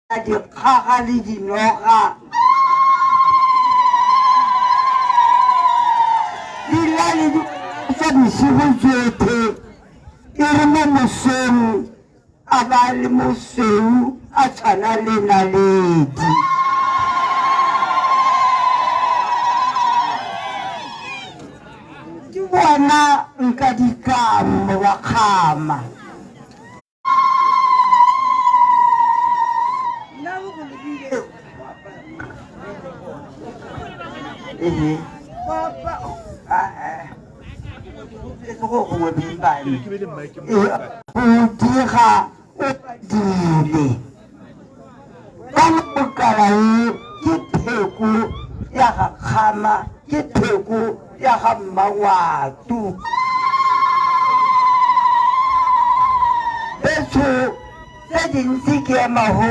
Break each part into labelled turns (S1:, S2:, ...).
S1: Dikgaga le dinoga di lale di tsa bosigo tsotlhe, e re mo mosong a ba le mosweu a tshwana le naledi. Ke bona nka dikamo wa kgama. Go diga o badile ka mokala o ke pheko ya ga kgama ke pheko ya ga mmangwatu. Betsho tse dintsi ke ema ho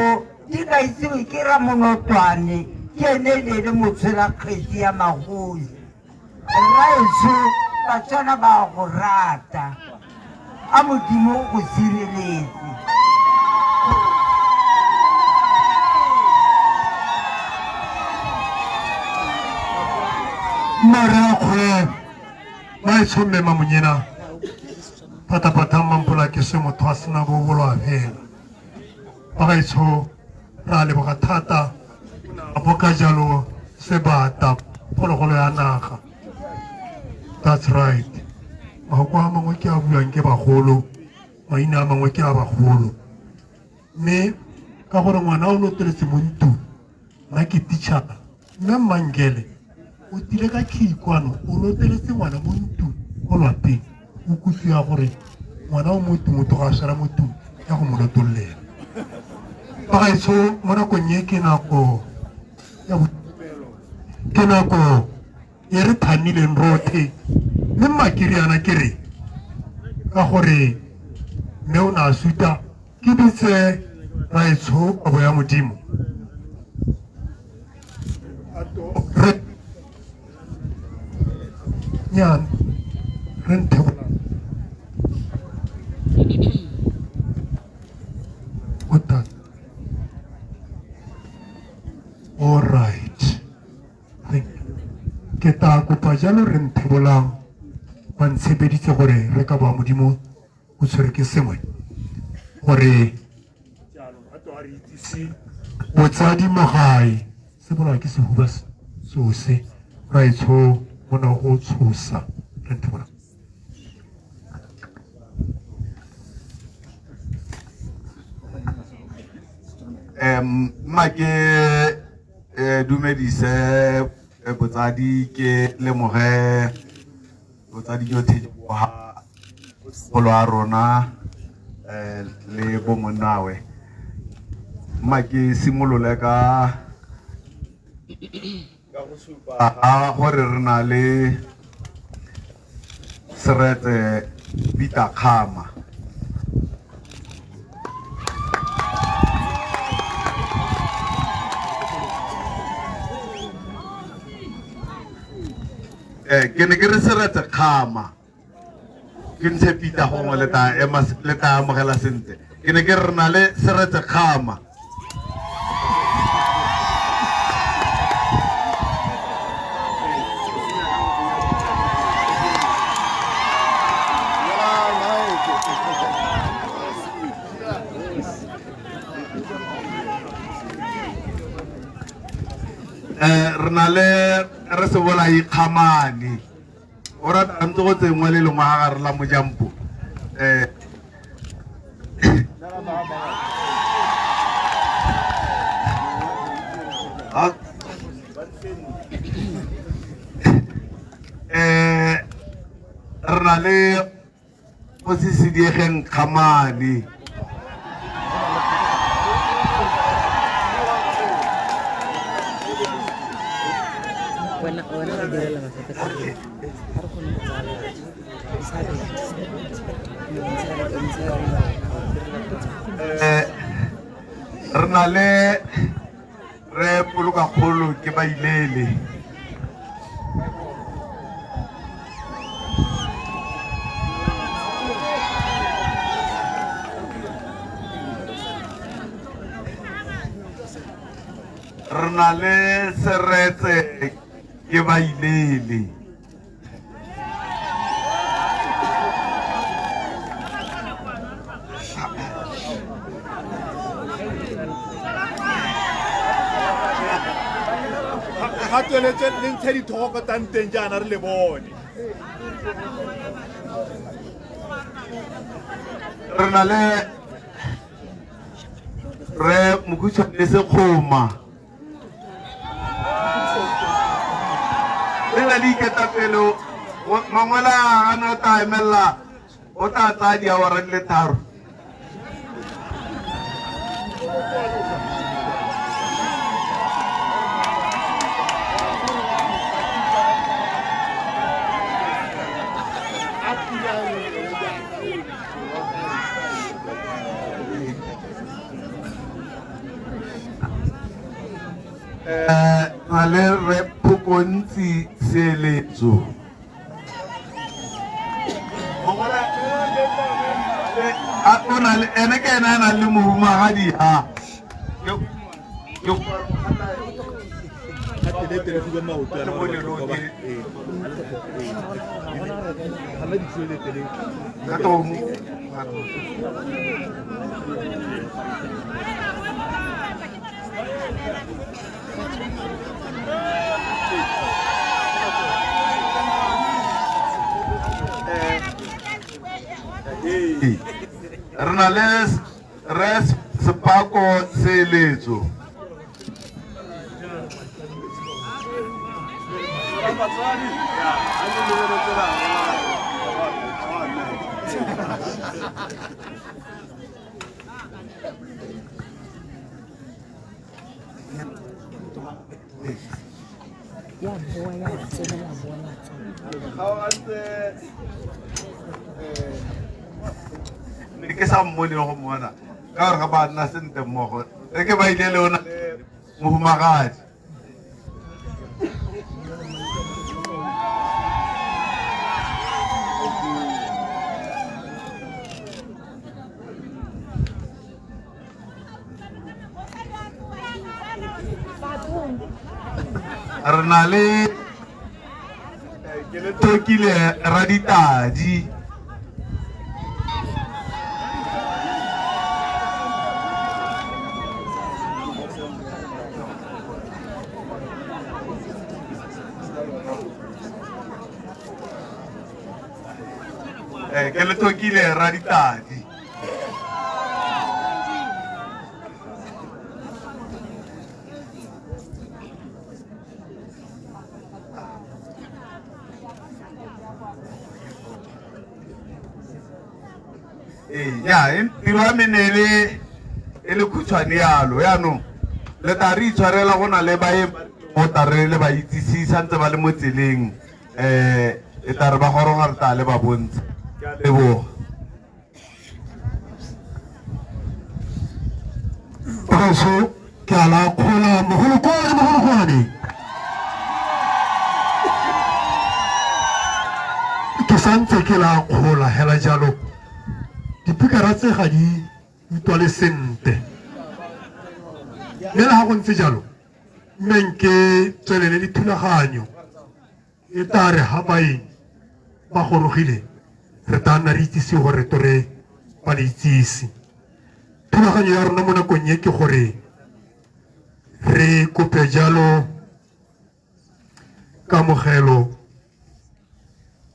S1: di ka itsiwe ke ramonotwane ke ene e ne e le motshela kgetsi ya magosi. Rraetsho Batswana ba go rata, a Modimo o go sireletse.
S2: Morakgwe maetsho mme mamonyena patapata mampola ke se motho a sena bo bolwa fela bagaetsho ra leboga thata a bo ka jalo sebata phologolo ya naga. That's right. Mahoko a mangwe ke a buang ke bagolo, maina a mangwe ke a bagolo. Mme ka gore ngwana o loteletse mo ntlong, nna ke teachera, mme Mmangele o tile ka key kwano, o loteletse ngwana mo ntlong mo lwapeng, o kutlwa gore ngwana o mo tung o tloga a swela mo tung ya go mo lotollela. Bagaetsho mo nakong e ke nako ya ke nako e re thamileng rotlhe mme mmakiriana ke re ka gore mme o ne a suta ke bitse raetsho kabo ya modimo re nyane re nthebola o tata. All right. Ke tla kopa jalo re nthebolang ba ntshepeditse gore re ka boa modimo o tshwere ke sengwe gore jaanong a to a re itsise botsadi mo gae se bolawa ke sehuba sose raetsho mona go tshosa re nthebolang.
S3: Mma ke dumedise botsadi ke lemoge botsadi jotlhe jo golo a rona le bo monnawe. Mma ke simolole ka Ka go supa ga gore re na le Seretse Peter Kgama. Ke ne ke re Seretse Kgama. Ke ntshe Peter gongwe le tla ema le tla amogela sentle. Ke ne ke re na le Seretse Kgama. Re na le re se bolai Kgamane. O rata ntse go tsengwe le lengwe ga gare la mojampo. Re na le go se sediegeng Kgamane.
S4: Wena wena o direla batho ka ga re kgone go tsaya batho.
S3: Re na le re polokakgolo ke ba ilele. Re na le Seretse ke Bailele.
S5: Ga tsweletse le ntshe dithoko ka tanteng jaana re le bone.
S3: Re na le Re Mokhutshwane Sekgoma. Le na le iketapele mangwele a gane o tla emelela o tla tsaya diawara di le tharo. Na le Rre Phokontsi Seeletso. O na le ene ke ene a nang le mohumagadi ha. Re na le Rre Sepako Seeletso.
S4: Ya boa ya tsena ya boa ya tsena.
S3: Ne ke sa mmone go mmona ka gore ga ba nna sentle mmogo re ke ba ile le ona mohumagadi. Re na le ke le thokile Raditadi. Ke le thokile Raditadi. Ya tiro ya me ne e le khutshwane yalo yaanong le tla re itshwarela go na le bae go tla re le ba itsise santse ba le mo tseleng e tla re ba goroga re tla le ba bontsha. Ke a leboga.
S2: Bagaetsho ke a la kgola mogolokwane mogolokwane. Ke santse ke la kgola hela jalo. Dipikara tse ga di utlwale sentle. Mme le ga go ntse jalo, mme nke tswelele dithulaganyo e tla re ha baeng ba gorogile re tla nna re itsise gore to re ba le itsise. Thulaganyo ya rona mo nakong e ke gore re kope jalo kamogelo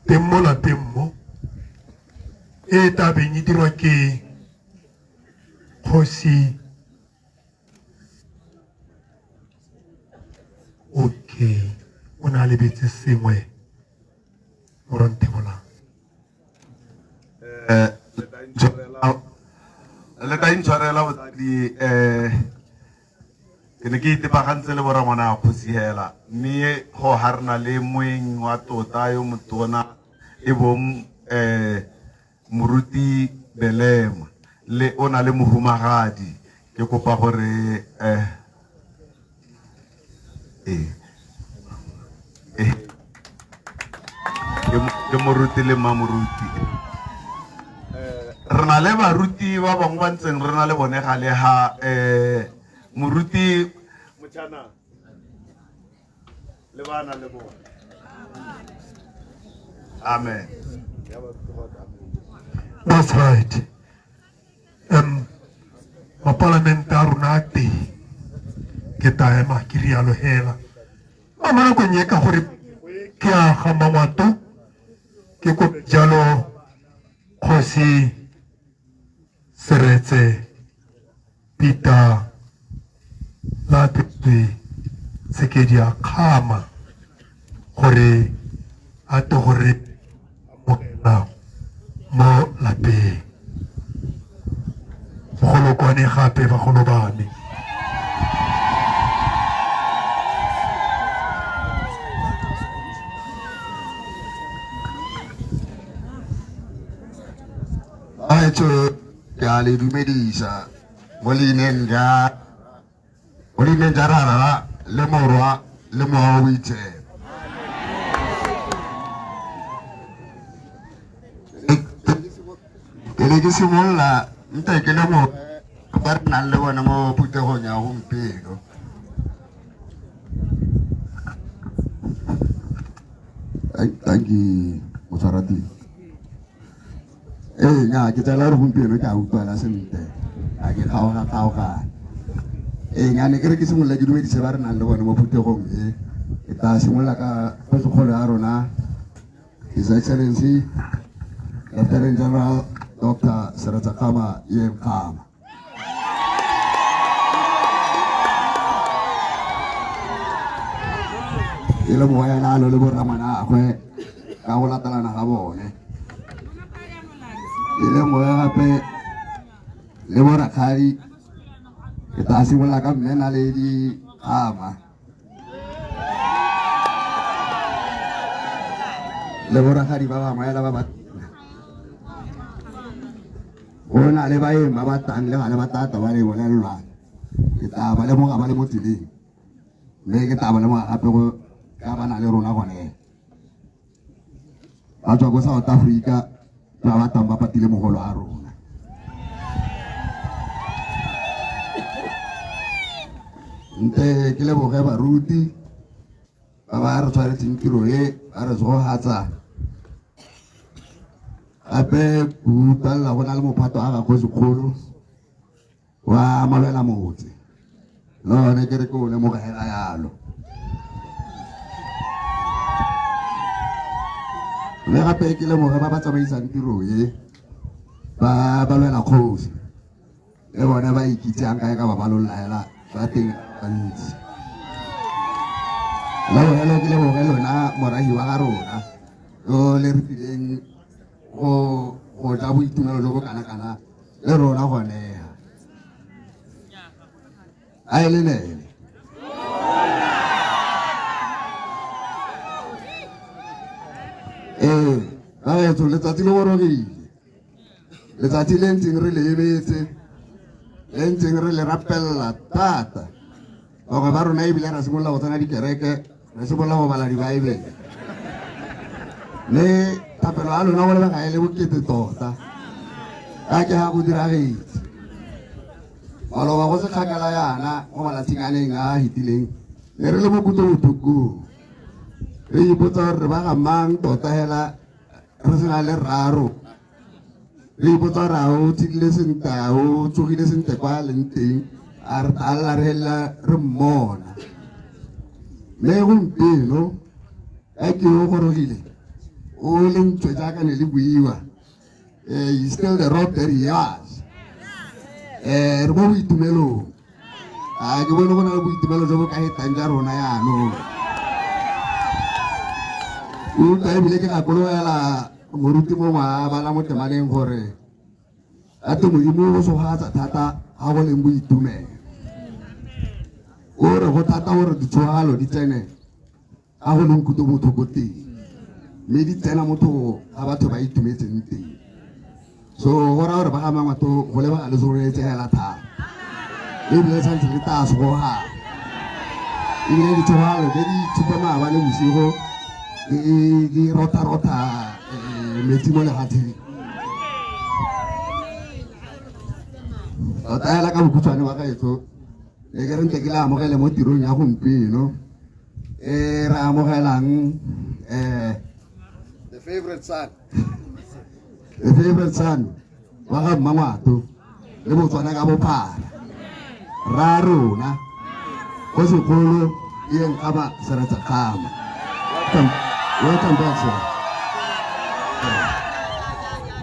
S2: teng mo lapeng mo e tla beng e dirwa ke kgosi. Okay, o ne a lebetse sengwe Moranthebolang.
S3: Le tla intshwarela botsadi ke ne ke itebagantse le borangwana a kgosi hela mme go ha re na le moeng wa tota yo motona e bong Moruti Belema le o na le mohumagadi ke kopa gore ke moruti le mmamoruti. Re na le baruti ba bangwe ba ntseng re na le bone gale ha moruti
S5: Motšhana le bana le bone. Amen.
S2: That's right. Mapalamente a rona a teng, ke taema ke rialo hela. Mo nakong e ka gore ke a ga Mangwato, ke ko jalo Kgosi Seretse Peter Latwe Tshekedi a Kgama gore a tle gore amogela mo lapeng. Mogolokwane gape bagolo ba me.
S6: Baetsho, ke a le dumedisa mo leineng ja mo leineng ja Rara le Morwa le Mowa o Boitshepo. Ke ne ke simolola nte ke le mo ba re nang le bone mo phuthegong ya gompieno. Thank you, motshwaratiro. Ee, nya ke tsela gore gompieno ke a utlwala sentle, ga ke kgaoga-kgaogane. Ee, nya ne ke re ke simolola ke dumedise ba re nang le bone mo phuthegong e. Ke tla simolola ka kgosikgolo ya rona, His Excellency Lieutenant General Dr. Seretse Khama Ian Khama. E le moya le borramanaagwe ka go latelana ga bone. E le moya gape le borakgadi, ke tla simolola ka mme Naledi Khama. Le borakgadi ba bangwe ba ba go na le baeng ba ba tlang le bana ba tata ba le bolelelwang, ke tla ba lemoga ba le mo tseleng, mme ke tla ba lemoga gape go ka ba na le rona gone. Ba tswa ko South Africa ba ba tlang ba patile mogolo a rona. Nte ke leboge baruti ba ba re tshwaretseng tiro e, ba re tsogatsa. Gape ke utlwalela go na le mophato a ga kgosikgolo wa Malwela Motse, le one ke re ke o lemogela yalo. Mme gape ke lemoge ba ba tsamaisang tiro e, ba ba lwela kgosi, le bone ba ikitsang kae ka ba ba lolla hela ba teng bantsi. Le bogelo ke leboge lona morahi wa ga rona yo le re fileng go ja boitumelo jo bo kana-kana le rona gone. A e le nene. Ee, baetsho, letsatsi le gorogile. Letsatsi le ntseng re le emetse, le ntseng re le rapelela thata. Bangwe ba rona ebile ra simolola go tsena dikereke, re simolola go bala dibaebele. Mme thapelo ya lona go lebega e le bokete tota. Ka ke ga go diragetse. Maloba go se kgakala yana mo malatsing a leng a a fetileng, ne re le mo kutlobotlhokong. Re ipotsa gore re ba ga mang tota hela re sena le rraro. Re ipotsa gore a o tshedile sentle, a o tsogile sentle kwa a leng teng, a re tla re helela re mmona. Mme gompieno ka ke o gorogile, o lentswe jaaka ne le buiwa. He's still the rock that he was. Re mo boitumelong. A ke bone go na le boitumelo jo bo ka hetang ja rona yaanong. Utlwa ebile ke gakologela moruti mongwe a bala mo temaneng gore ate Modimo o sogatsa thata ga go leng boitumelo. O re go thata gore ditshogalo di tsene ga go leng kutlobotlhoko teng, mme di tsena motho ga batho ba itumetseng teng. So go raya gore ba ga Mangwato go lebega le tsholetse hela thata, ebile santse le tla sogoga. Ebile ditshogalo tse di tshupa maabane bosigo di rota-rota metsi mo lefatsheng. Tota hela ka bokhutshwane wa gaetsho, E ke re ntle ke le amogele mo tirong ya gompieno e re amogelang
S7: the favorite son,
S6: the favorite son wa ga Mmangwato le Botswana ka bophara, ra rona go sekgolo Ian Khama Seretse Khama. Welcome back, sir.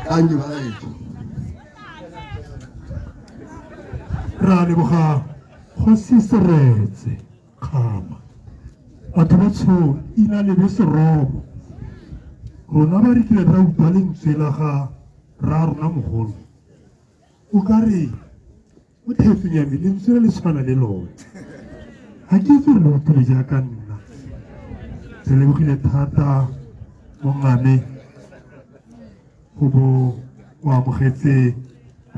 S6: Thank you, bagaetsho.
S2: Ra leboga Kgosi Seretse Khama. Batho ba tsho ina lebe seromo. Rona ba re kile ra utlwa lentswe la ga ra rona mogolo. O ka re mo theetsong ya me lentswe le le tshwana le lone. Ga ke itse gore le utlwile jaaka nna. Re lebogile thata mongame go bo o amogetse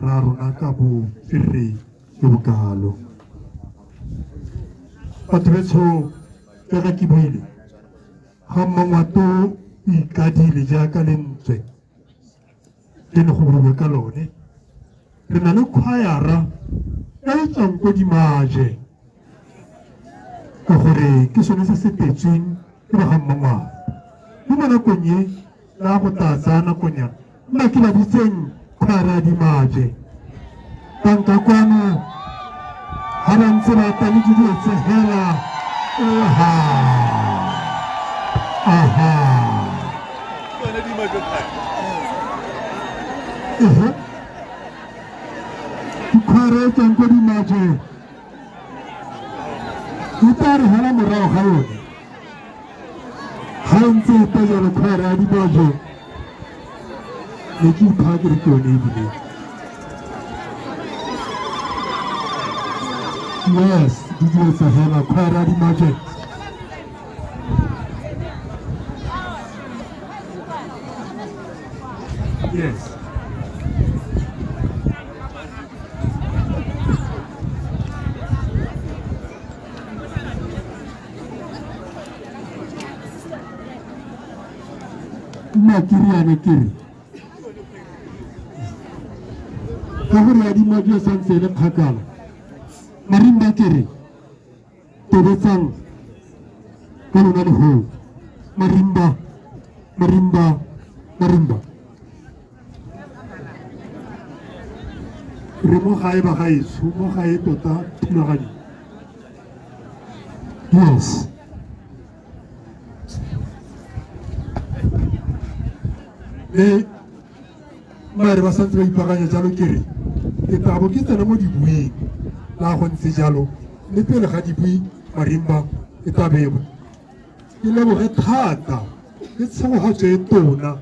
S2: ra rona ka botswerere jo bokalo. Batho betsho, jaaka ke buile, ga Mmangwato o ikadile jaaka lentswe le ne go buiwe ka lone. Re na le choir-a e e tswang ko Dimaje, ka gore ke sone se se tetsweng ke ba ga Mmangwato. Mme mo nakong e la go tla tsaya nakonyana, nna ke ba bitseng choir ya Dimaje. Banka kwano ha ba ntse ba tla le dilo tse hela, oha, aha. Ehe. Dikhware e tswang ko Dimaje e tla re hela morago ga yone. Ga e ntse e tla jalo khware ya Dimaje, ne ke ipha ke re ke yone ebile. Yes, di diretse hela khware ya Dimaje. Yes. Nna ke riane ke re ka gore ya Dimaje santse e le kgakala, marimba ke re tobetsang ka lona legolo. Marimba, marimba, marimba. Re mo gae ba gaetsho, mo gae tota thulaganyo. Yes. Le mare ba santse ba ipaakanya jalo, ke re ke tla bo ke tsena mo dibuing la go ntse jalo, mme pele ga dibui marimba e tla bebo. Ke leboge thata ke tshegofatso e tona.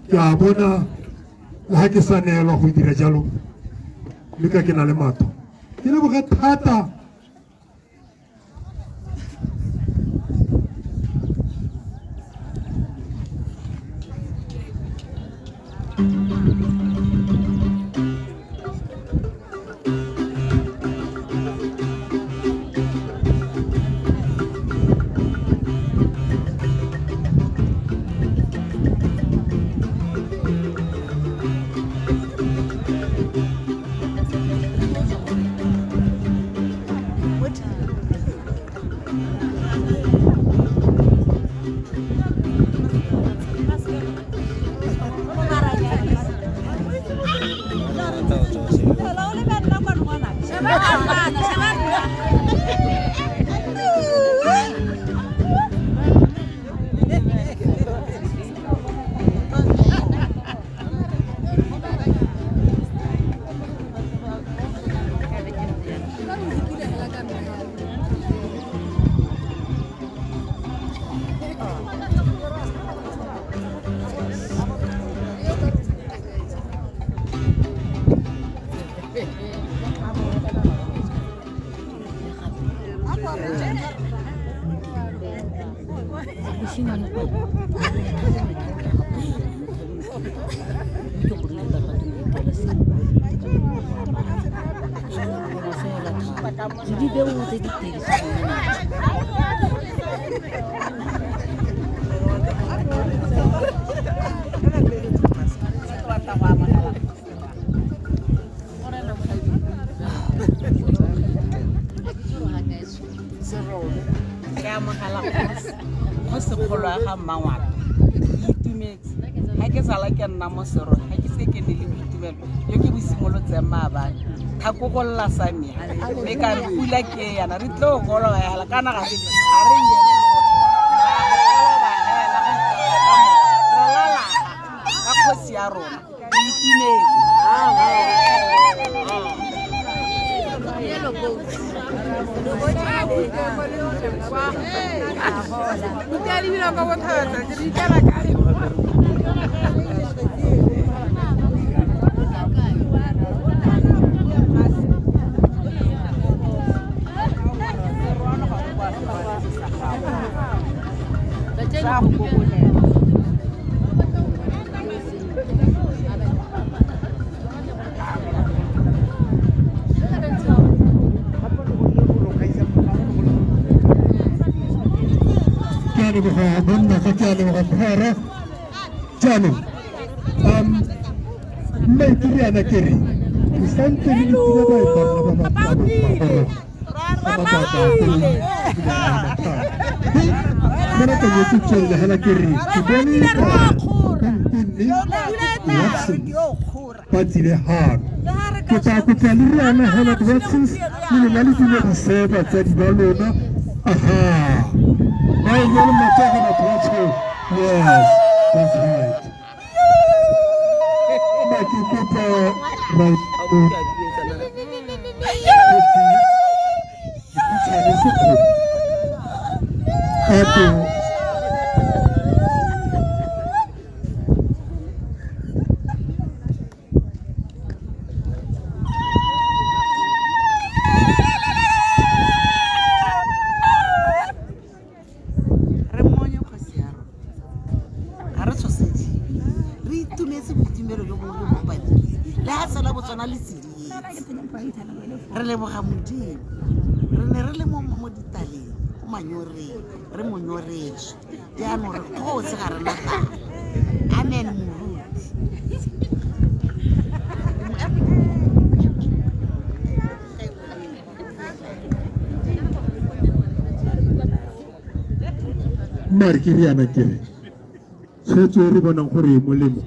S2: Ke a bona le ga ke sa neelwa go dira jalo, mme ka ke na le matho. Ke leboge thata.
S7: Amogela kgosigolo ya ga Mmangwato. Ke itumetse ga ke sala ke nna mo Serowe, ga ke se ke ne le boitumelo jo ke bo simolotseng maabane. Thakogolola sa me mme ka re pula ke yana re tlo goloba hela kana ga ga re goloba hela re lala ka kgosi ya rona. Re itumetse.
S2: Ke a leboga bonna ka, ke a leboga phara. Jaanong mme ke riana ke re ke santse le letile bae ba rona ba ba ba ba mo nakong e tswelele hela ke re ke bone Nkunne Watsons ba tsile hano. Ke tla kopa le riana hela Watsons le lona le dumedise batsadi ba lona. Aha, ba e le matsogo batho ba tsho. Yes, that's right. Ba ke kopa dikhutshwane sekgomo gape.
S7: Re monye kgosi ya rona, ga re tshosediwe, re itumetse boitumelo jo bongwe bo padile le ga sela Botswana le tsiditse. Re leboga Modimo. Re ne re le mo ditaleng go manyoreng, re monyoretswe, jaanong re kgotse, ga rena tala. Amen. Moruti.
S2: Mare ke riana ke re tshwetso e re bonang gore e molemo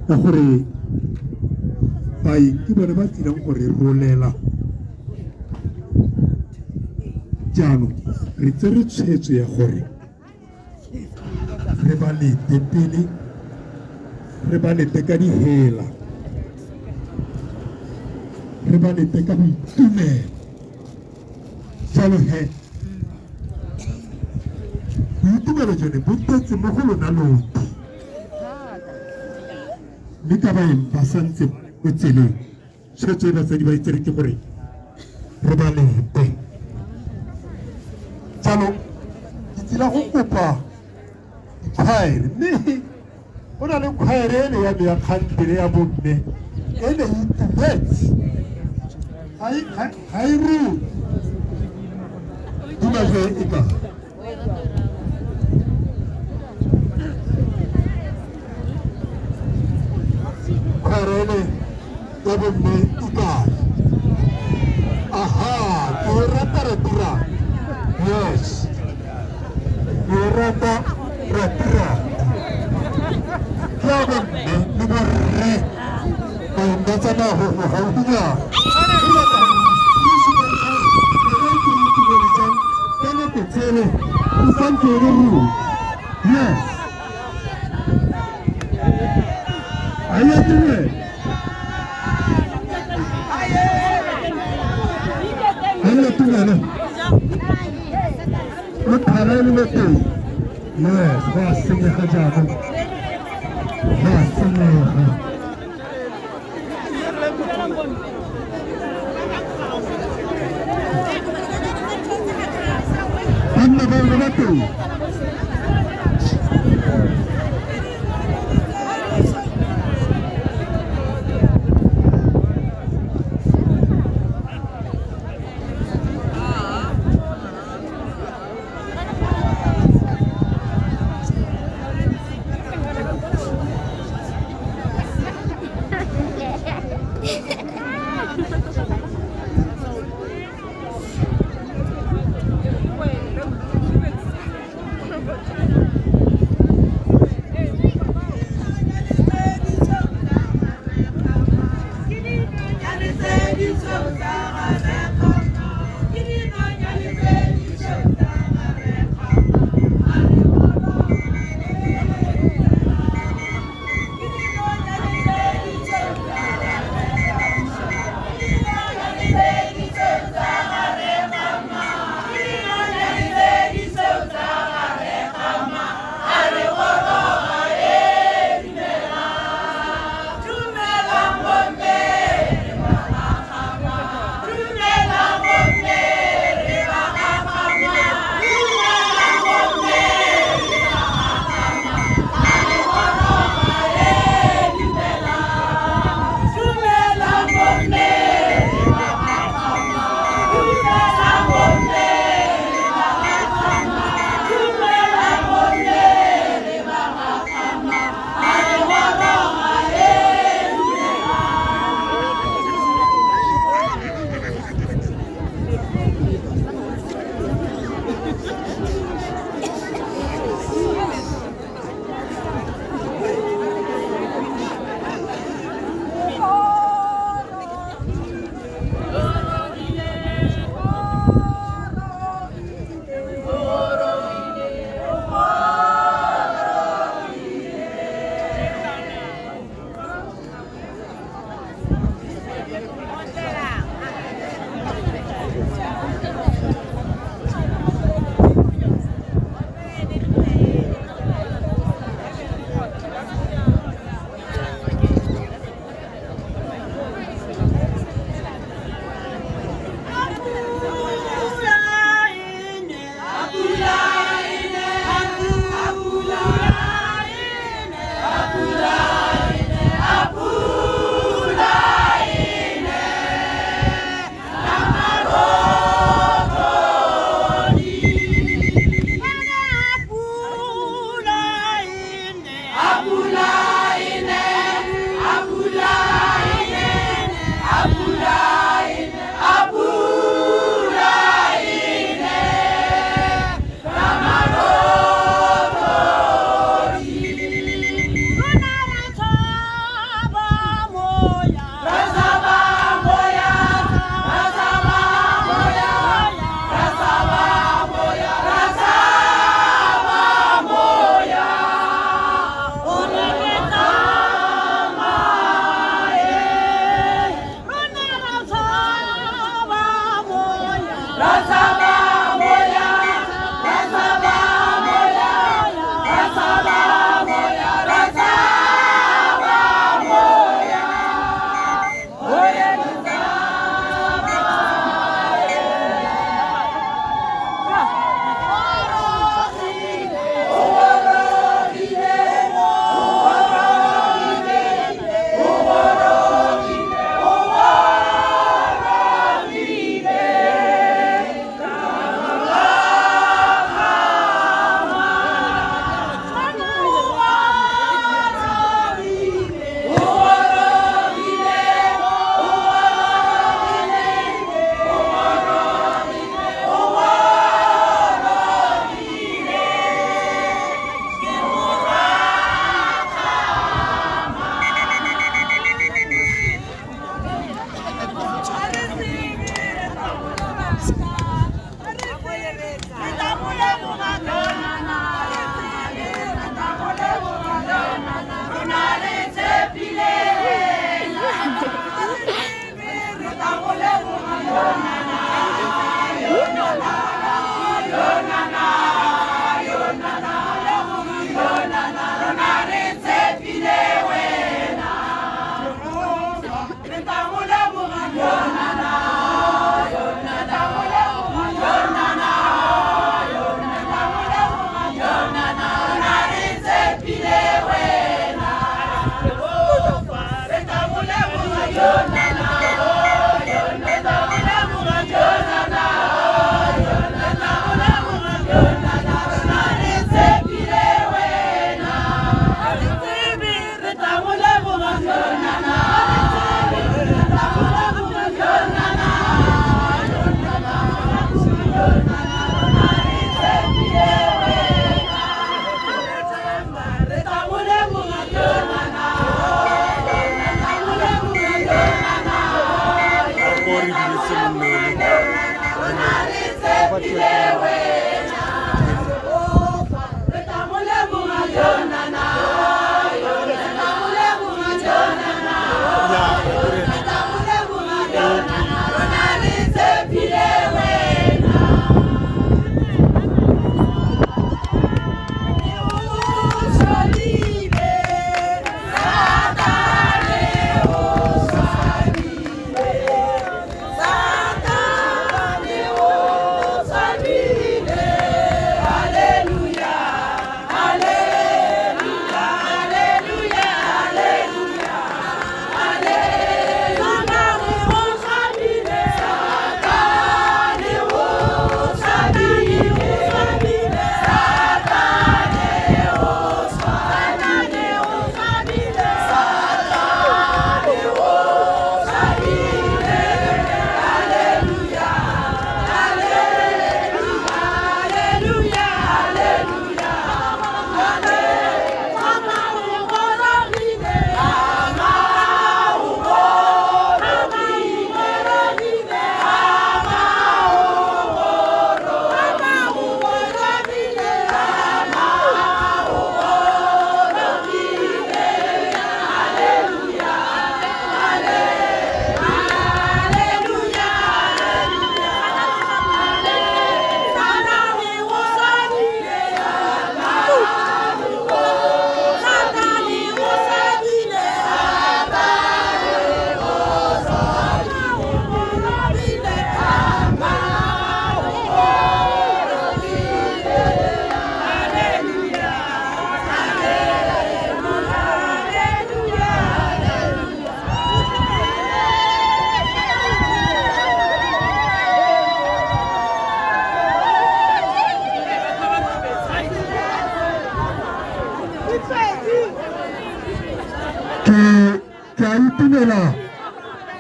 S2: ka gore baeng ke bone ba tsileng go re rolela. Jaanong re tsere tshwetso ya gore re ba lete pele, re ba lete ka dihela, re ba lete ka boitumelo. Jalo he boitumelo jone bo tletse mo go lona lotlhe, mme ka baeng ba santse mo tseleng, tshwetso e batsadi ba e tsere ke gore re ba lete. Jalo ke tsila go kopa dikhwaere, mme go na le khwaere ele ya me ya kgantele ya bomme e ne e itumetse, ga e ruri dumajwe e ka khwaere ele ya bomme e kae? Aha, ke e rata ratira. Yes, ke e rata ratira. Ke ya bomme le borre baeng ba tsamaya go go gaufinyana. Ka nako tsele o santse e le ruri. Yes, a ya tumelo a ya tumelo le phala e le mo teng. Yes, go a senyega jaanong, go a senyega. Banna ba le ba teng.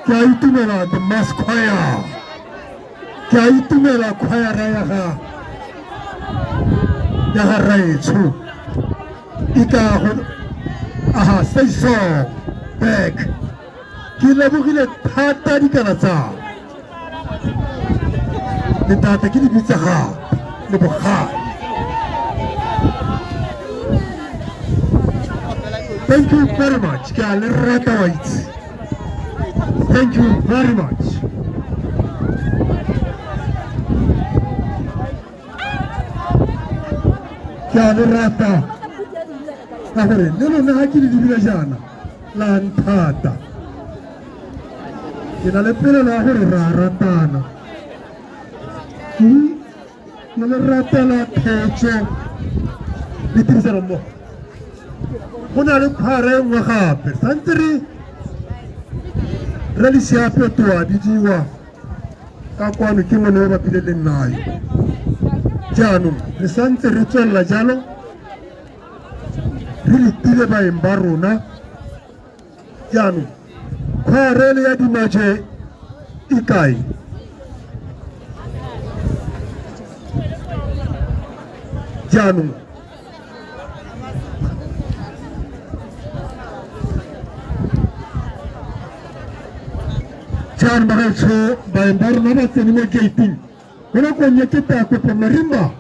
S2: Ke a itumela the mass choir. Ke a itumela choir ya ga Raetsho. Ika go aha say so back. Ke lebogile thata dikala tsa. Le tata ke di bitsa ga le bogale. Thank you very much. Ke a le rata wa itse. Thank you very much. Ke a le rata ka gore le lona ga ke le lebile jaana la nthata. Ke na le pelelo ya gore re a ratana. Ke le ratela thetso le tirisanommogo. Go na le kgwara e nngwe gape santse re re le siapetoa bidiwa ka kwano ke mone o bapile le nnayo. Jaanong re santse re tswelela jalo re letile baeng ba rona. Jaanong kgwarele ya dimaje e kae? Jaanong jaanong bagaetsho baeng ba rona ba tsene mo gating mo nakong e ke taya kopo marimba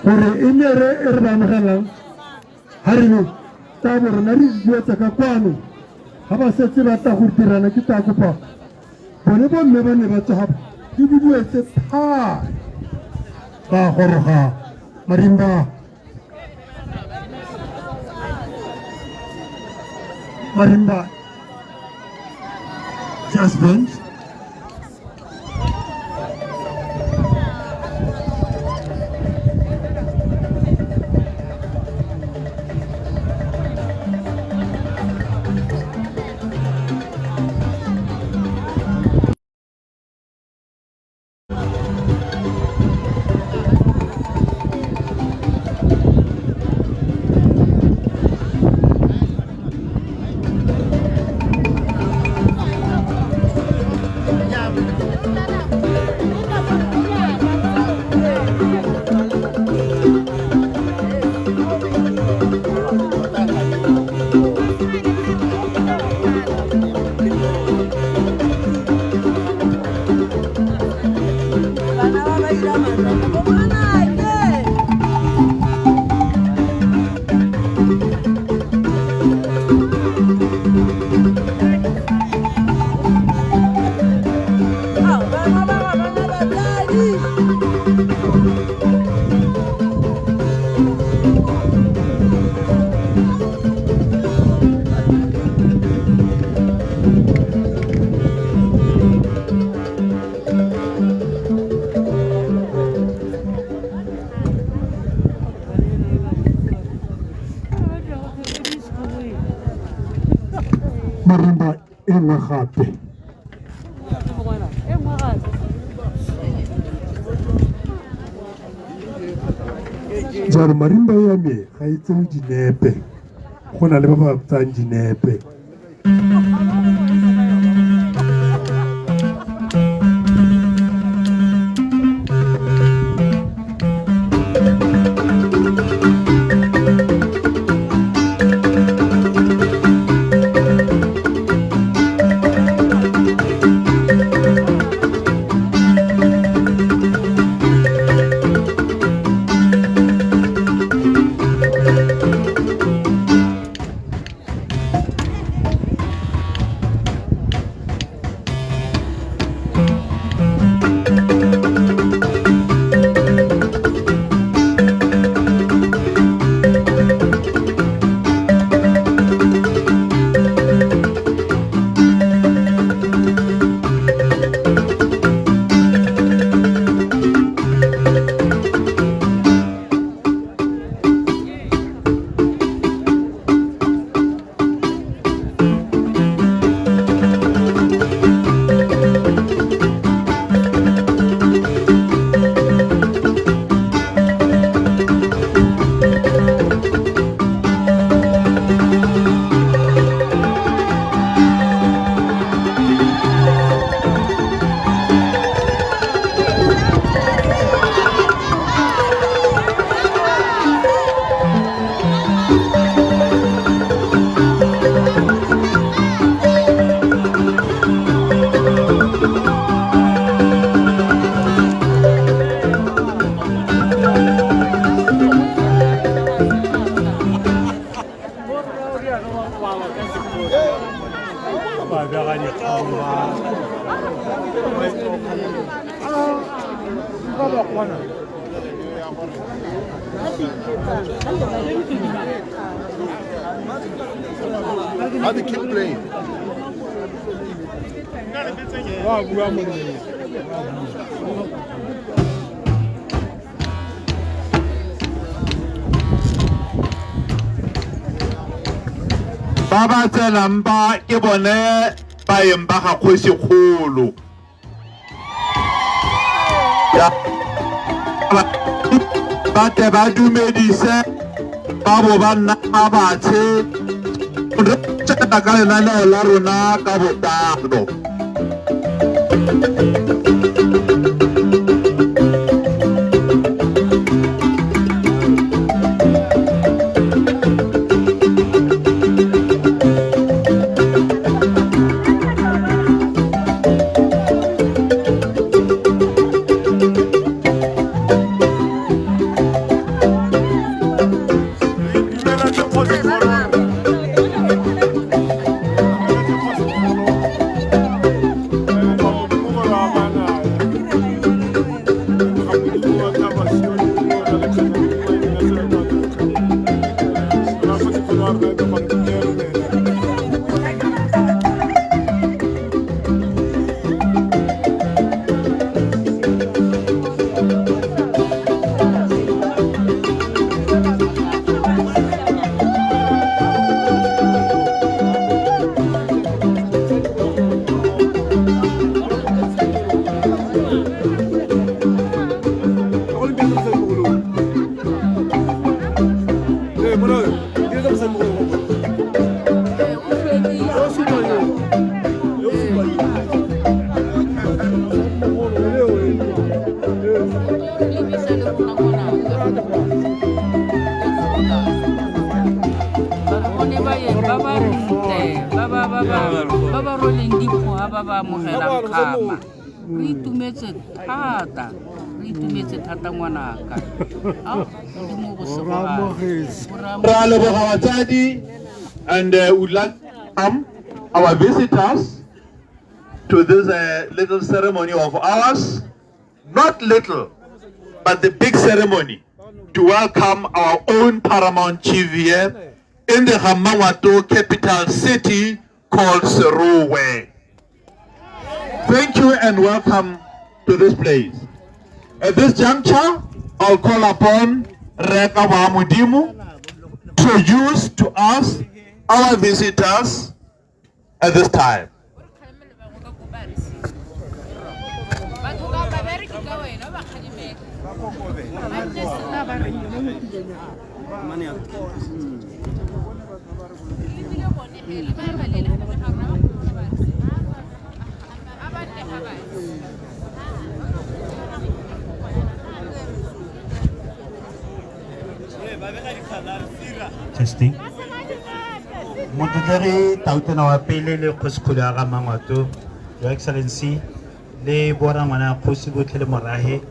S2: gore e ne re e re ba amogelang ga re le tsa bo rona re buetsa ka kwano ga ba setse ba tla go dirana ke tla kopa bone bomme ba ne ba tsoga di buduetse thata ba goroga marimba. Marimba Jazz Band. Marimba e nngwe gape. Jaanong marimba ya me ga e tsewe dinepe, go na le ba ba tsayang dinepe.
S5: How they keep playing.
S3: Ba ba tsenang ba ke bone baeng ba ga kgosikgolo. Ba tle ba dumedise ba bo ba nna ga batshe re tsena ka lenaneo la rona ka botlalo. And would like our visitors to this little ceremony of ours, not little, but the big ceremony to welcome our own paramount chief here in the Gammangwato capital city called Serowe. Thank you and welcome to this place. At this juncture, I'll call upon Reka Wamudimu to introduce to us our visitors at this time.
S8: Testing. Motlotlegi Tautona wa pele le kgosikgolo ya Gammangwato, Your Excellency, le borangwana kgosi botlhe le morahe.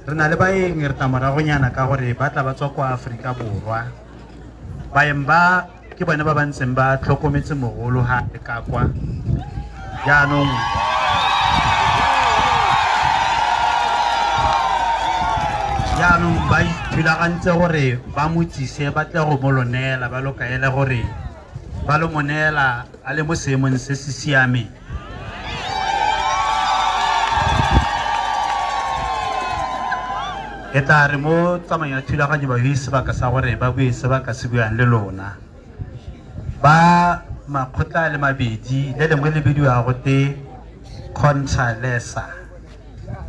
S8: Re na le baeng re tla moragonyana ka gore ba tla ba tswa kwa Aforika Borwa. Baeng ba ke bone ba ba ntseng ba tlhokometse mogolo ha le ka kwa. Jaanong ba ithulagantse gore ba mo tsise ba tle go mo lo neela ba lo kaele gore ba lo mo neela a le mo seemong se se siameng. E tla re mo tsamayong ya thulaganyo ba bue sebaka sa gore ba bue se ba ka se buang le lona. Ba makgotla le mabedi le lengwe le bidiwa gote Contralesa,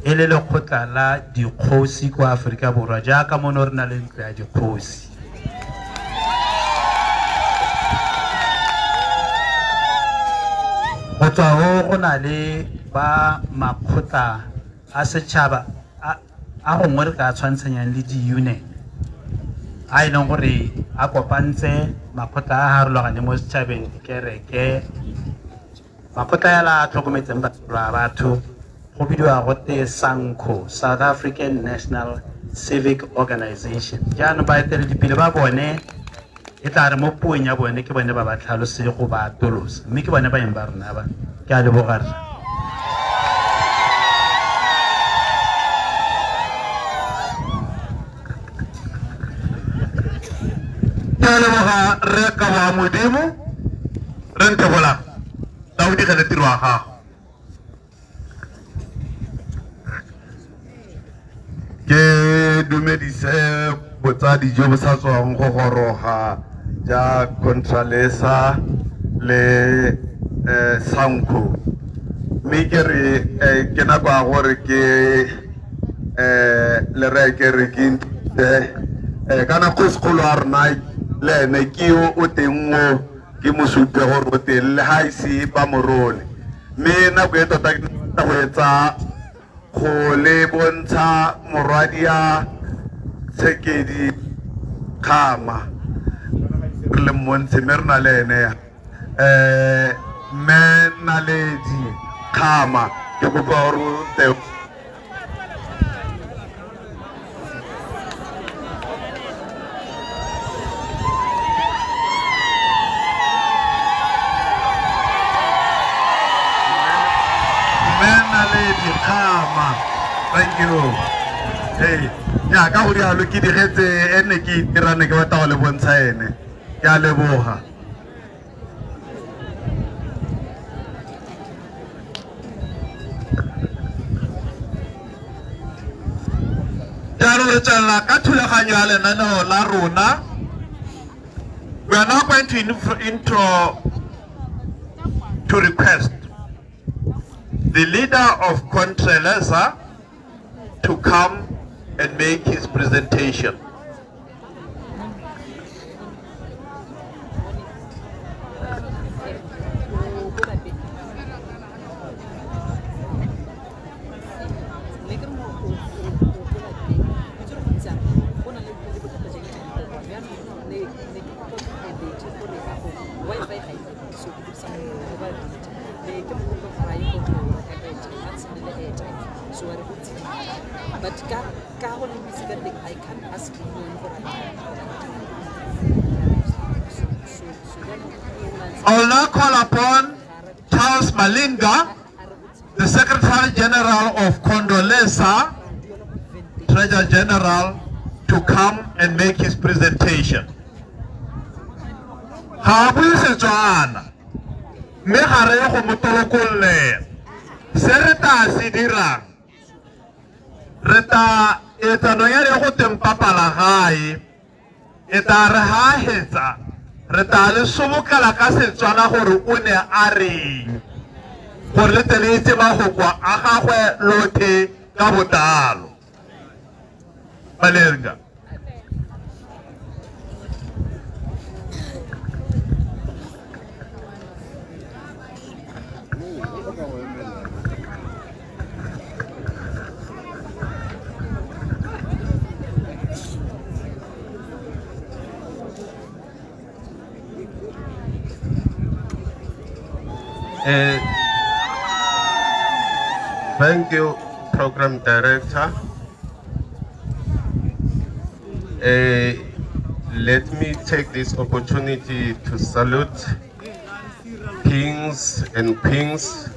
S8: e le lekgotla la dikgosi kwa Aforika Borwa jaaka mono re na le ntlo ya dikgosi. Go tswa ho go na le ba makgotla a setšhaba a gongwe re ka tshwantshanyang le di-union a e leng gore a kopantse makgotla a harologaneng mo setšhabeng, dikereke, makgotla yala a tlhokometseng batho go bidiwa gote SANCO, South African National Civic Organization. Jaanong baeteledipele ba bone e tla re mo puong ya bone ke bone ba ba tlhalose go ba atolosa, mme ke bone baeng ba rona ba. Ke a leboga rra.
S3: Modimo re Ntebolang tla o digele tiro ya gago. Ke dumedise botsadi jo bo sa tswang go goroga ja Contralesa le Sanco. Mme ke re ke nako ya gore ke le reye ke re ke nthute kana kgosikgolo wa rona le ene ke yo o teng o ke mo supe gore o teng le ha ise ba mo role. Mme nako e tota ke go etsa go le bontsha morwadia Tshekedi Khama re le mmontshe mme re na le ene mme Naledi Khama ke kopa gore o tle. Mme Naledi Khama, thank you. Hey, ya ka go rialo ke digetse ene ke itirane ke batla go le bontsha ene. Ke a leboga.
S9: Jaanong re tswelela ka thulaganyo ya lenaneo la rona. We are now going to intro to request the leader of Contralesa to come and make his presentation. I will now call upon Charles Malinga, the Secretary General of Contralesa, Treasurer General, to come and make his presentation. Ga bue Setswana, mme ga re go mo tolokollela. Se re tla se dirang, re tla etsa nonyane e go teng papala gae, e tla re ha hetsa, re tla le sobokela ka Setswana gore o ne a reng, gore le tle le itse mafoko a gagwe lothe ka botlalo. Malinga.
S10: Thank you, Program Director. Let me take this opportunity to salute kings and queens,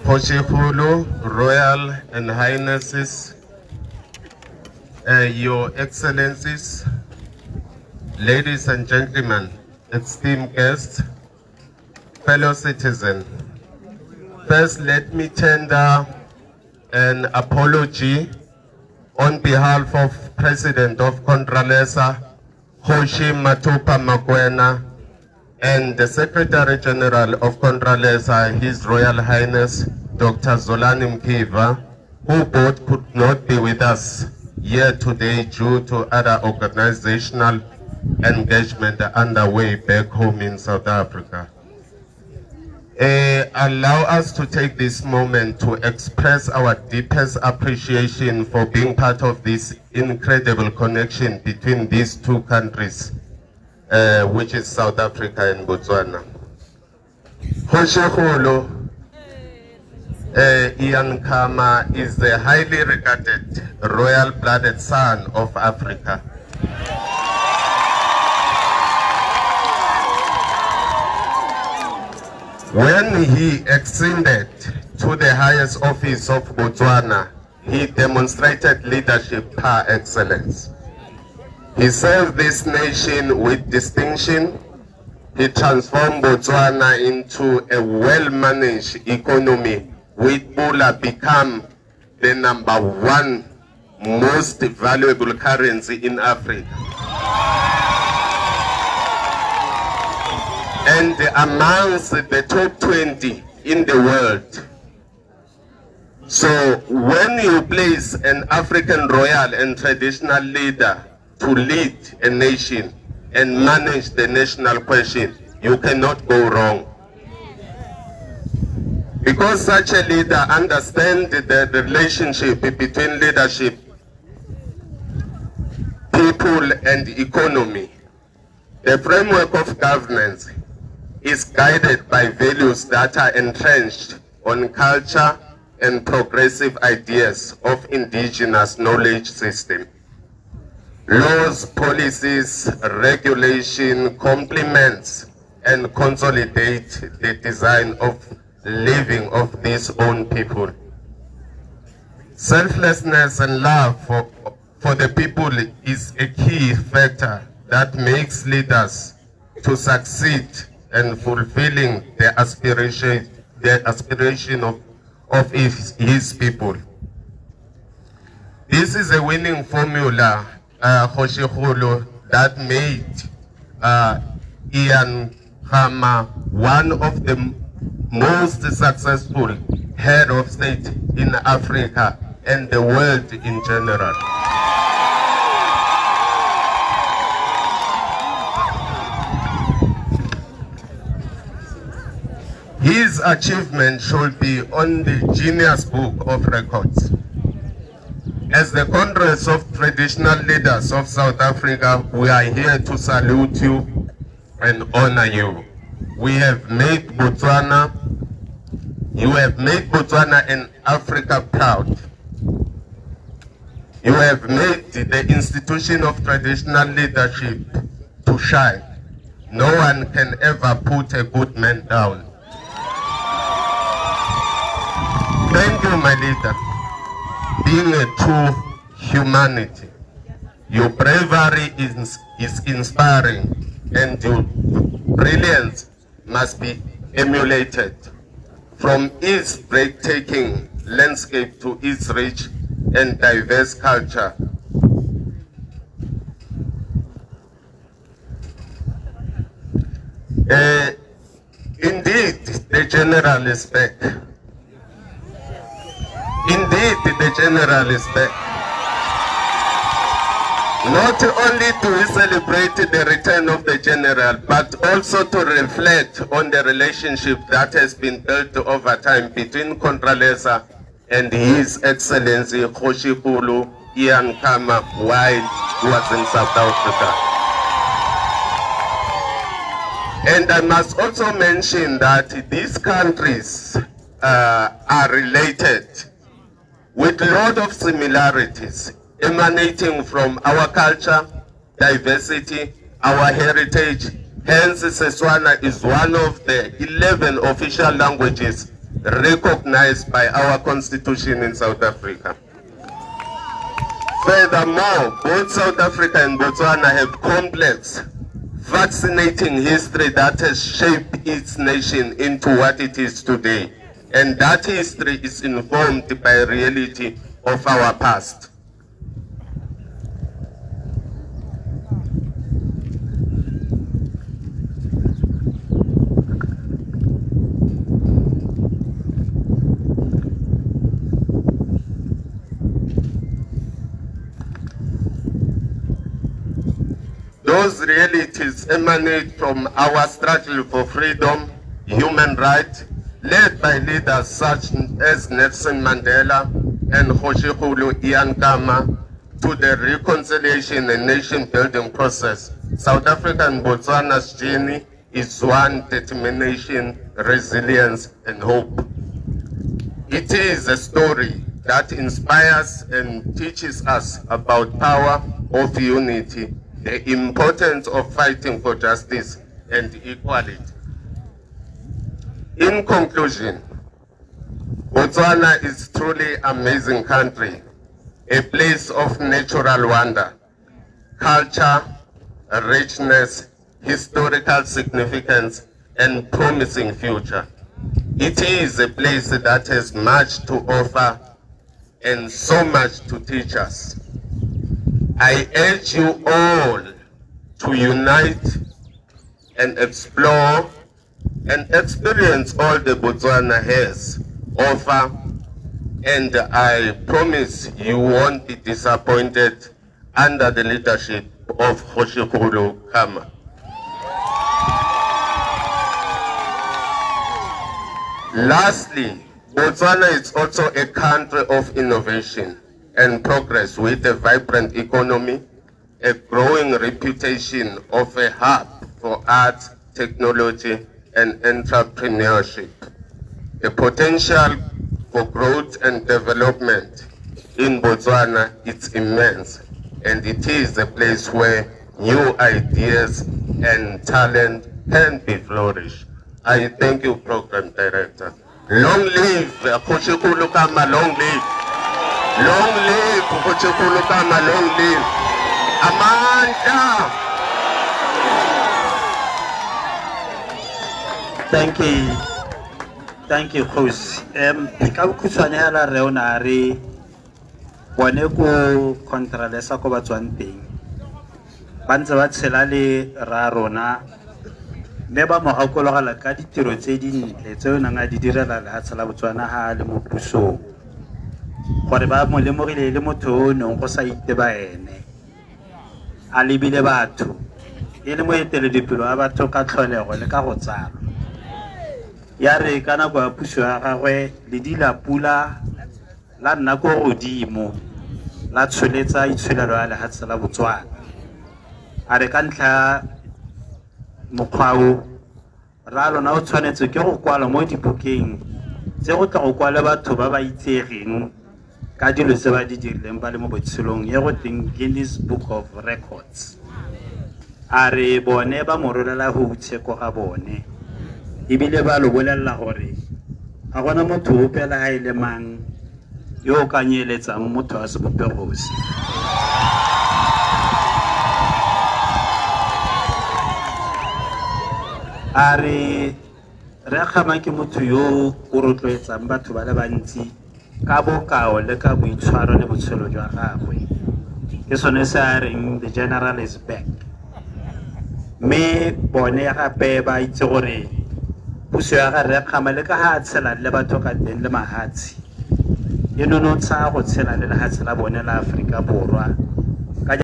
S10: Kgoshikgolo, Royal and Highnesses, Your Excellencies, ladies and gentlemen, esteemed guests, fellow citizens. First, let me tender an apology on behalf of President of Contralesa, Kgoshi Mathupa Mokoena, and the Secretary General of Contralesa, His Royal Highness, Dr. Zolani Mkiva, who both could not be with us here today due to other organizational engagement underway back home in South Africa. Allow us to take this moment to express our deepest appreciation for being part of this incredible connection between these two countries, which is South Africa and Botswana. Kgoshikgolo Ian Khama is the highly regarded royal-blooded son of Africa. When he ascended to the highest office of Botswana, he demonstrated leadership par excellence. He served this nation with distinction, He transformed Botswana into a well-managed economy, with Pula become the number one most valuable currency in Africa. And amongst the top 20 in the world. So when you place an African royal and traditional leader to lead a nation and manage the national question, you cannot go wrong. Because such a leader understands the relationship between leadership, people, and economy. The framework of governance is guided by values that are entrenched on culture and progressive ideas of indigenous knowledge system. Laws, policies, regulation complements and consolidate the design of living of these own people. Selflessness and love for the people is a key factor that makes leaders to succeed in fulfilling the aspiration of his people. This is a winning formula, Kgoshikgolo, that made Ian Khama one of the most successful head of state in Africa and the world in general. His achievement should be on the Guinness Book of Records. As the Congress of Traditional Leaders of South Africa, we are here to salute you and honor you. We have made Botswana, you have made Botswana and Africa proud. You have made the institution of traditional leadership to shine. No one can ever put a good man down. Thank you, my leader. Being a true humanity, your bravery is inspiring and your brilliance must be emulated. From its breathtaking landscape to its rich and diverse culture, indeed, the general is back. Indeed, the general is back. Not only do we celebrate the return of the general, but also to reflect on the relationship that has been built over time between Contralesa and His Excellency Kgoshikgolo Ian Khama while he was in South Africa. And I must also mention that these countries are related with a lot of similarities emanating from our culture, diversity, our heritage. Hence, Setswana is one of the 11 official languages recognized by our constitution in South Africa. Furthermore, both South Africa and Botswana have complex, fascinating history that has shaped its nation into what it is today. And that history is informed by reality of our past. Those realities emanate from our struggle for freedom, human rights, led by leaders such as Nelson Mandela and Kgoshikgolo Ian Khama, to the reconciliation and nation-building process. South Africa and Botswana's journey is one determination, resilience, and hope. It is a story that inspires and teaches us about power of unity, the importance of fighting for justice and equality. In conclusion, Botswana is truly an amazing country, a place of natural wonder, culture, richness, historical significance, and promising future. It is a place that has much to offer and so much to teach us. I urge you all to unite and explore and experience all the Botswana has offer and I promise you won't be disappointed under the leadership of Kgosikgolo Khama. Lastly, Botswana is also a country of innovation and progress with a vibrant economy, a growing reputation of a hub for arts, technology, and entrepreneurship. The potential for growth and development in Botswana is immense, and it is a place where new ideas and talent can be flourished. I thank you, Program Director. Long live Kgosikgolo Khama, long live. Long live Kgosikgolo Khama, long live. Amandla!
S8: Thank you. Thank you, Kgosi. Ka bokhutshwane hela re o ne a re bone ko Contralesa ko ba tswang teng. Ba ntse ba tshela le rra rona mme ba mo gakologela ka ditiro tse dintle tse o neng a di direla lehatshe la Botswana ha a le mo pusong. Gore ba mo lemogile e le motho o neng go sa iteba ene. A lebile batho e le moeteledipele wa batho ka tlholego le ka go tsalwa. Ya re ka nako ya puso ya gagwe ledi la pula la nna ko godimo la tsholetsa itsholelo ya lehatshe la Botswana. A re ka ntlha ya mokgwa o rra lona o tshwanetse ke go kwalwa mo dibukeng tse go tla go kwale batho ba ba itsegeng ka dilo tse ba di dirileng ba le mo botshelong e go teng Guinness Book of Records. A re bone ba mo rolela hutshe ko ga bone ebile ba lo bolelela gore ga gona motho ope le ha e le mang yo o ka nyeletsang motho wa sebopego se. A re Rre Khama ke motho yo o rotloetsang batho ba le bantsi ka bokao le ka boitshwaro le botshelo jwa gagwe. Ke sone se a reng the general is back. Mme bone gape ba itse gore puso ya ga Rre Khama le ka ha a tshelang le batho ka teng le mahatshe e nonotsha go tshela le lehatshe la bone la Aforika Borwa ka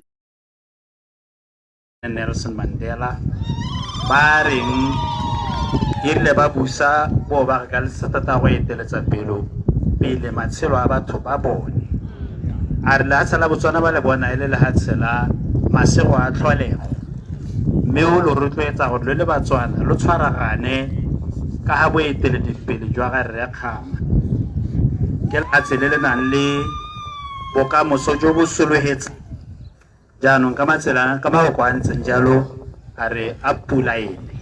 S8: Nelson Mandela ba reng e rile ba busa bo ba re ka thata go eteletsa pelo pele matshelo a batho ba bone. A re lehatshe la Botswana ba le bona e le lehatshe la masego a tlholego mme o lo rotloetsa gore lo le Batswana lo tshwaragane ka ga boeteledipele jwa ga Rre Khama. Ke lehatshe le le nang le bokamoso jo bo sologetseng. Jaanong ka matsela ka maboko a ntseng jalo a re a pula ene.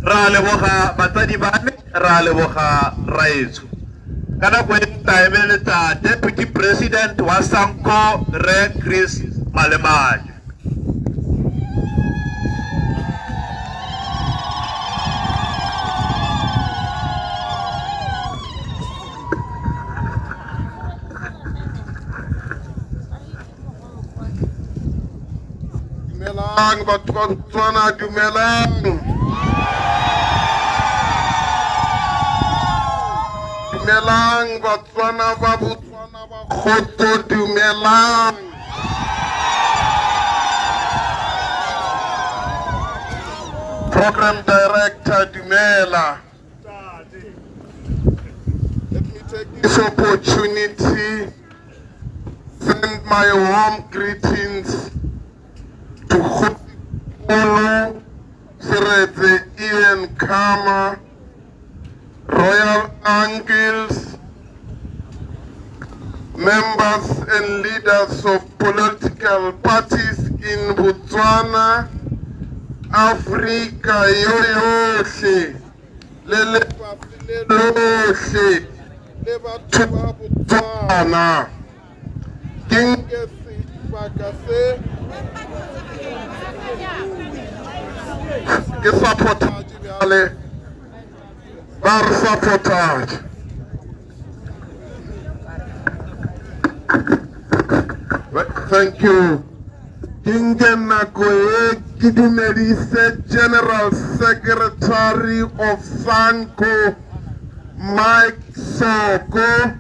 S9: Ra leboga batsadi ba me, ra leboga raetsho. Ka nako e tla emeletsa Deputy President wa SANCO Rre Chris Malemane.
S11: Dumelang batho ba Botswana, dumelang. Dumelang Batswana ba Botswana ba kgotso, dumelang. Program Director, dumela. Let me take this opportunity send my warm greetings to Kgosikgolo Seretse Ian Khama, Royal Uncles, members and leaders of political parties in Botswana, Africa yo yotlhe. Le lefatshe le lohle le batho ba Botswana. Ke nke sebaka se ke sabotage bjale ba re sabotage. Thank you. Ke nke nako e ke dumedise General Secretary of SANCO Mike Soko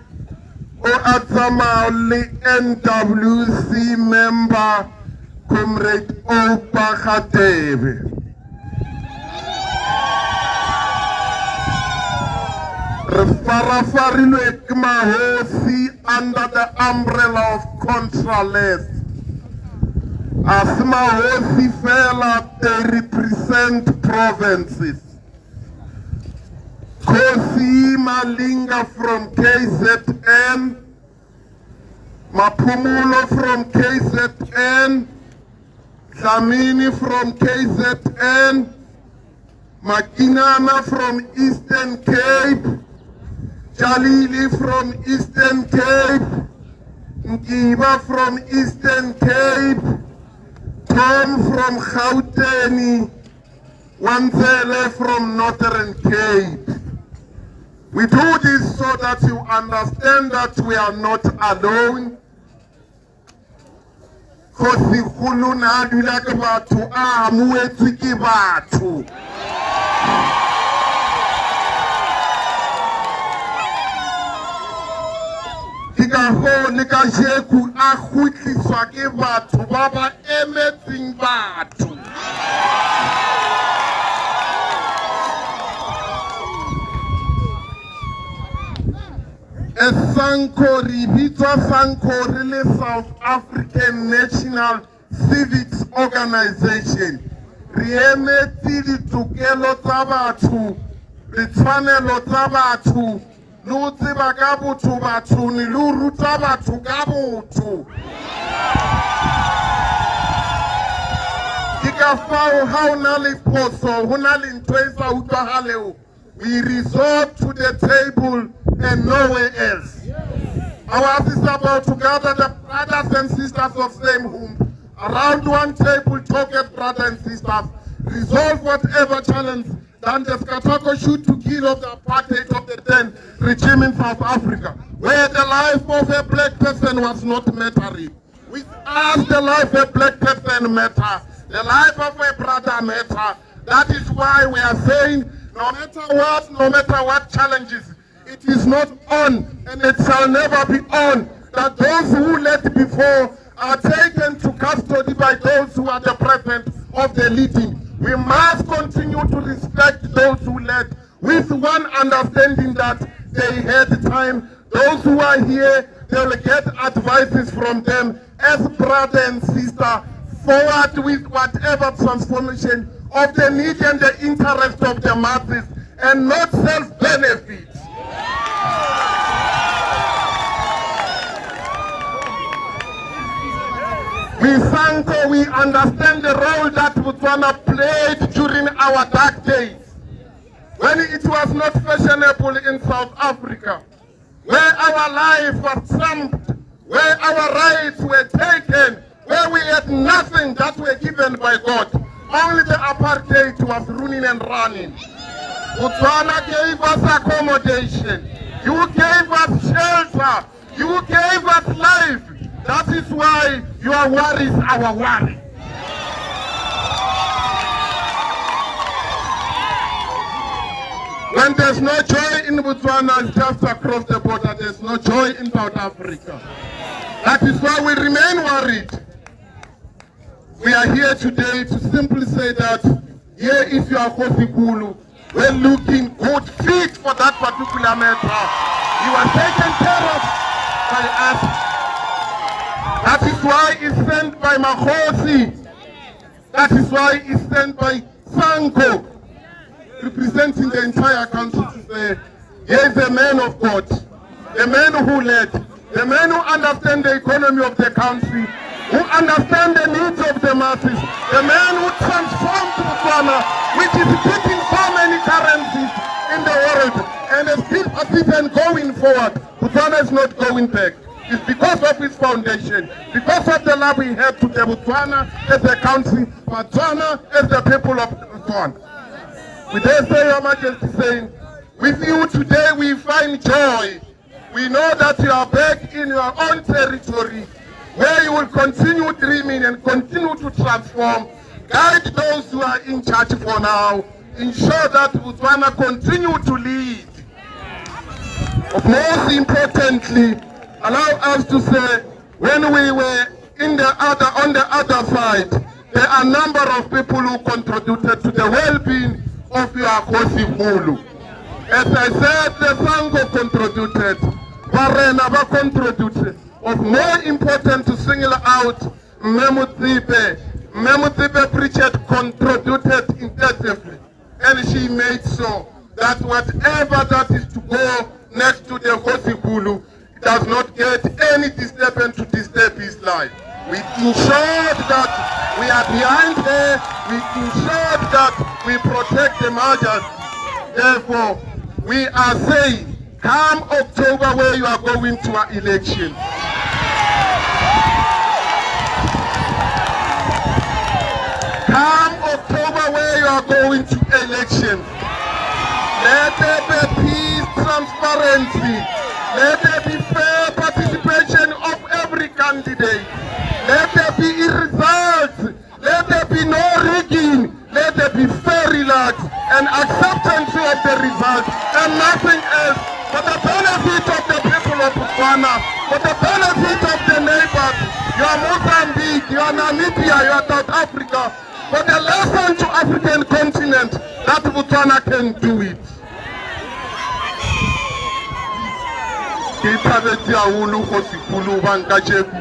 S11: o a tsamaya le NWC member Comrade Oupa Gatebe. Re farafarilwe ke mahosi under the umbrella of Contraless. A se mahosi fela, they represent provinces. Khosi Malinga from KZN, Mapumulo from KZN, Dlamini from KZN, Makinana from Eastern Cape, Jalili from Eastern Cape, Nkiba from Eastern Cape, Tom from Gauteng, Wanzele from Northern Cape. We do this so that you understand that we are not alone. Kgosi Kgolo ne a dula ke batho, a amohetswe ke batho. Ke ka hoo le kajeko a kgutliswa ke batho ba ba emetseng batho. As SANCO, re bitswa SANCO re le South African National Civics Organization. Re emetse ditokelo tsa batho, ditshwanelo tsa batho, le ho tseba ka botho bathong, le ho ruta batho ka botho. Ke ka fao ha o na le phoso, ho na le ntho e sa utlwahaleng, we resort to the table and nowhere else. Our is about to gather the brothers and sisters of same home around one table, talk as brothers and sisters, resolve whatever challenge than the Skatako shoot to kill of the apartheid of the then regime in South Africa, where the life of a black person was not mattering. With us, the life of a black person matter, the life of a brother matter. That is why we are saying, no matter what, no matter what challenges, it is not on, and it shall never be on, that those who led before are taken to custody by those who are the present of the leading. We must continue to respect those who led with one understanding that they had time. Those who are here, they will get advices from them as brother and sister, forward with whatever transformation of the need and the interest of the masses, and not self-benefit. We SANCO, we understand the role that Botswana played during our dark days, when it was not fashionable in South Africa, where our life was trumped, where our rights were taken, where we had nothing that were given by God. Only the apartheid was ruling and running. Botswana gave us accommodation. You gave us shelter. You gave us life. That is why your worry is our worry. When there's no joy in Botswana, it's just across the border. There's no joy in South Africa. That is why we remain worried. We are here today to simply say that here is your Kgosikulu. We're looking good fit for that particular matter. You are taken care of by us. That is why it's sent by Mahosi. That is why it's sent by SANCO, representing the entire country to say, here is a man of God, the man who led, the man who understands the economy of the country, who understands the needs of the masses, the man who transformed Botswana, which is putting so many currencies in even going forward, Botswana is not going back. It's because of its foundation, because of the love we have to the Botswana as a country, Botswana as the people of Botswana. We dare say, Your Majesty, saying, with you today we find joy. We know that you are back in your own territory, where you will continue dreaming and continue to transform. Guide those who are in charge for now. Ensure that Botswana continue to lead. But most importantly, allow us to say, when we were in the other, on the other side, there are a number of people who contributed to the well-being of your Kgosi As I said, the Sango contributed, Barena ba contributed. Of more important to single out Mmemotsipe. Mmemotsipe Pritchett contributed intensively, and she made so that whatever that is to go next to the Kgosi does not get any disturbance to disturb his life. We ensured that we are behind her. We ensured that we protect the mothers. Therefore, we are saying, come October where you are going to an election. Come October where you are going to election. Let there be peace, transparency. Let there be fair participation of every candidate. Let there be results. Let there be no rigging. Let there be fair relax and acceptance of the results and nothing else. For the benefit of the people of Botswana, for the benefit of the neighbors, you are Mozambique, you are Namibia, you are South Africa, for the lesson to African continent that Botswana can do it. Ke thabetse haholo kgosikgolo hobane kajeko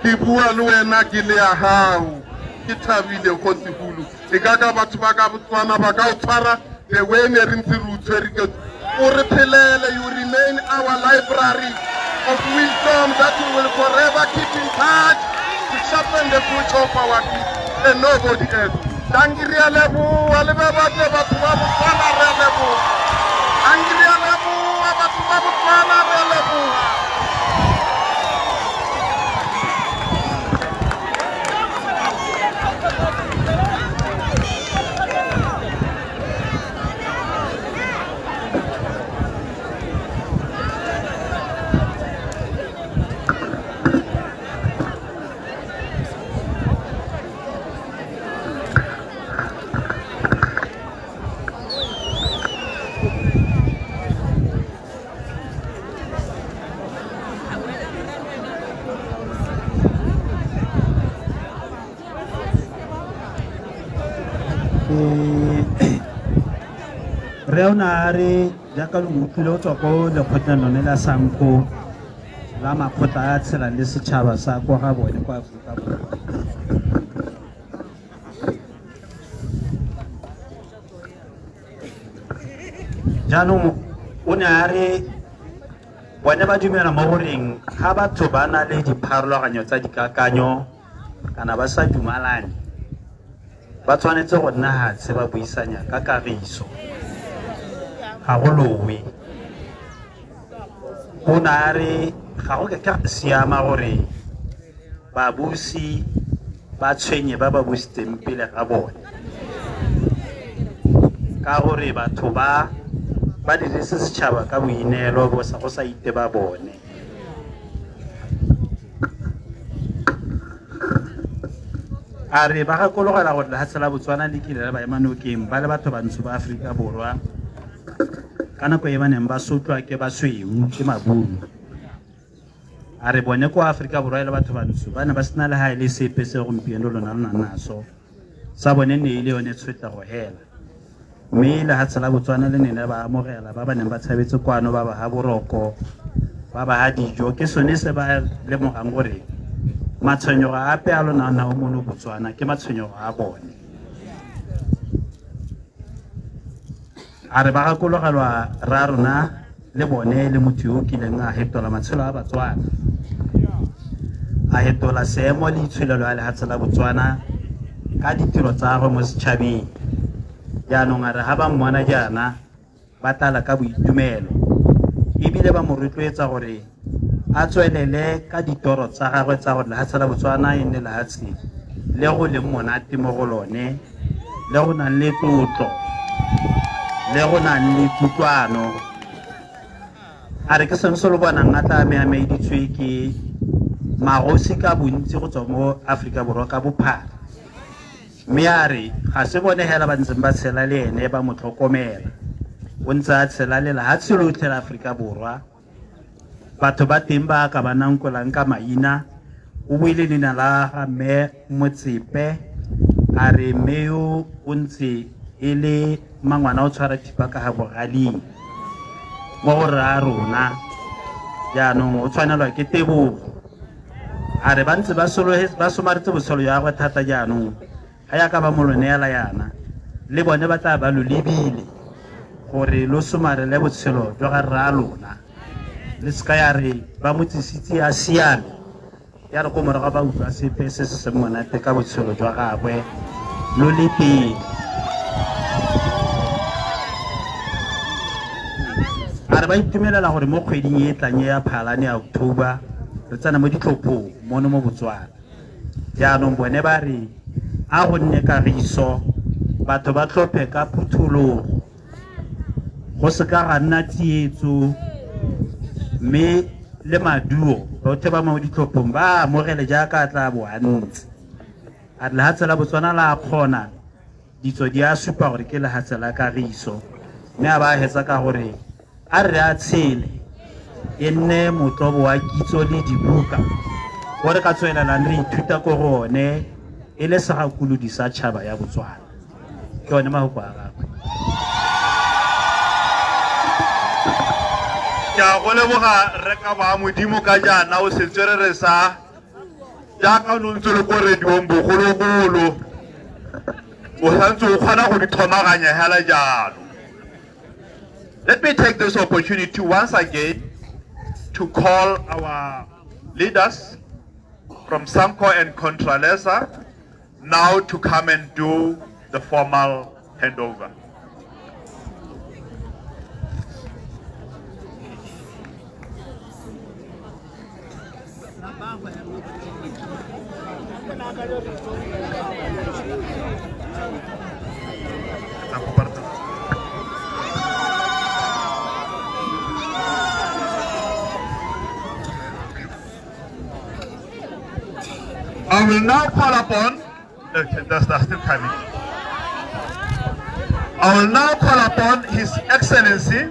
S11: ke bua le wena ke le ya hao. Ke thabile kgosikgolo. E ka ka batho ba ka Botswana ba ka o tshwara the way ne re ntse re o tshwere ke o re phelele. You remain our library of wisdom that we will forever keep in touch to sharpen the future of our kids and nobody else. Dankie, re a leboha le ba batle batho ba Botswana, re a leboha. Dankie, re a leboha batho ba Botswana, re a leboha.
S8: Re o ne a re jaaka lo mo utlwile o tswa ko lekgotleng lone la Sanko la makgotla a tshelang le setšhaba sa kwa ga bone kwa Aforika Borwa. Jaanong o ne a re bone ba dumela mo goreng ga batho ba na le dipharologanyo tsa dikakanyo kana ba sa dumalane, ba tshwanetse go nna hatshe ba buisanya ka kagiso, ga go lowe. O ne a re ga go ke ka siama gore babusi ba tshwenye ba ba busitseng pele ga bone, ka gore batho ba ba dirise setšhaba ka boineelo bo sa go sa ite ba bone. A re ba gakologela gore lefatshe la Botswana le kile la ba ema nokeng ba le batho bantsho ba Aforika Borwa ka nako e ba neng ba sotlwa ke basweu ke maburu. A re bone kwa Aforika Borwa e le batho bantsho ba ne ba sena le ha e le sepe se gompieno lona lo nang naso, sa bone ne e le yone tshotlego hela. Mme lefatshe la Botswana le ne le ba amogela ba ba neng ba tshabetse kwano, ba ba ha boroko, ba ba ha dijo. Ke sone se ba lemogang gore matshwenyego ape a lona nao mono Botswana ke matshwenyego a bone. A re ba gakologelwa ra rona le bone le motho yo o kileng a hetola matshelo a Batswana, a hetola seemo le itsholelo ya lefatshe la Botswana ka ditiro tsa gagwe mo setšhabeng. Jaanong a re ga ba mmona jaana ba tlala ka boitumelo, Ebile ba mo rotloetsa gore a tswelele ka ditoro tsa gagwe tsa gore lehatshe la Botswana e nne lehatshe le go leng monate mo go lone, le go nang le tlotlo, le go nang le kutlwano. A re ke sone se lo bonang a tla meameeditswe ke magosi ka bontsi go tswa mo Aforika Borwa ka bophara. Mme a re ga se bone hela ba ntseng ba tshela le ene ba mo tlhokomela, o ntse a tshela le lehatshe lotlhe la Aforika Borwa. Batho ba teng ba ka ba nankolang ka maina, o buile leina la ga Mme Motsepe, a re mme yo o ntse e le mangwana o tshwara thipa ka ga bogaling mo go rra rona, jaanong o tshwanelwa ke tebogo. A re ba ntse ba ba somaretse botshelo jwa gagwe thata jaanong ga yaka ba mo lo neela yana, le bone ba tla ba lo lebile gore lo somarele botshelo jwa ga rra lona. Le seka ya re ba mo tsisitse a siame, ya re ko morago ba utlwa sepe se se seng monate ka botshelo jwa gagwe lo le pele. A re ba itumelela gore mo kgweding e e tlang e ya Phalane ya October re tsena mo ditlhophong mono mo Botswana. Jaanong bone ba re a go nne kagiso, batho ba tlhophe ka phuthologo, go se ka ga nna tsietso, mme le maduo botlhe ba mo ditlhophong ba amogele jaaka a tla bo a ntse. A re lehatshe la Botswana la kgona, ditso di a supa gore ke lehatshe la kagiso, mme a ba a hetsa ka gore a re a tshele e nne motlobo wa kitso le dibuka o re ka tswelelang re ithuta ko go one e le segakolodi sa tšhaba ya Botswana. Ke one mafoko a gagwe.
S9: Ke a go leboga rre ka ba Modimo ka jaana o setswerere sa jaaka o ne o ntse le ko radiong bogologolo, o santse o kgona go di thomaganya hela jalo. Let me take this opportunity once again to call our leaders from SANCO and Contralesa now to come and do the formal handover. I will now call upon, okay, that's still coming. I will now call upon His Excellency,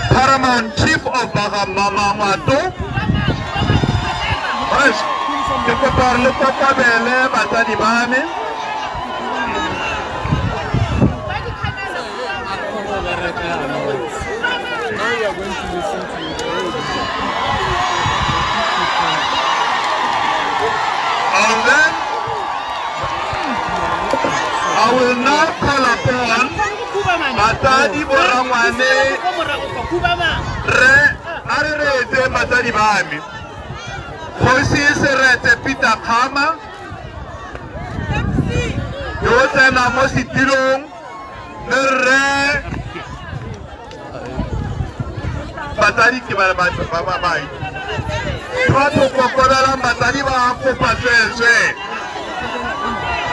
S9: Paramount Chief of Bagamamato. Ke kopa gore le kokobele batsadi ba me. And then I will now call upon batsadi borangwane re a re reetse batsadi ba me. Kgosi Seretse Peter Kgama yo o tsena mo setilong le rre batsadi ke ba ba ba ba ba batho kokobelang batsadi ba kopa tsweetswe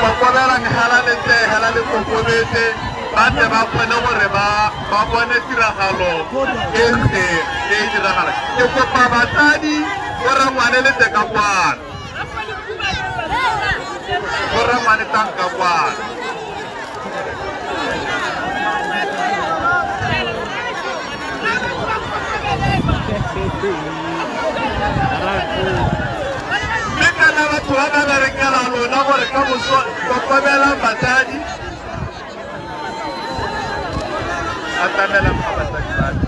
S9: kokobelang hela le tle hela le kokobetse ba tle ba kgone gore ba ba bone tiragalo e ntle e e diragalang. Ke kopa batsadi borangwane le tle ka kwano, borangwane tlang ka kwano. Mme kana batho ba ba berekela lona gore ka moso kokobelang batsadi atamelang ga batsadi ba me.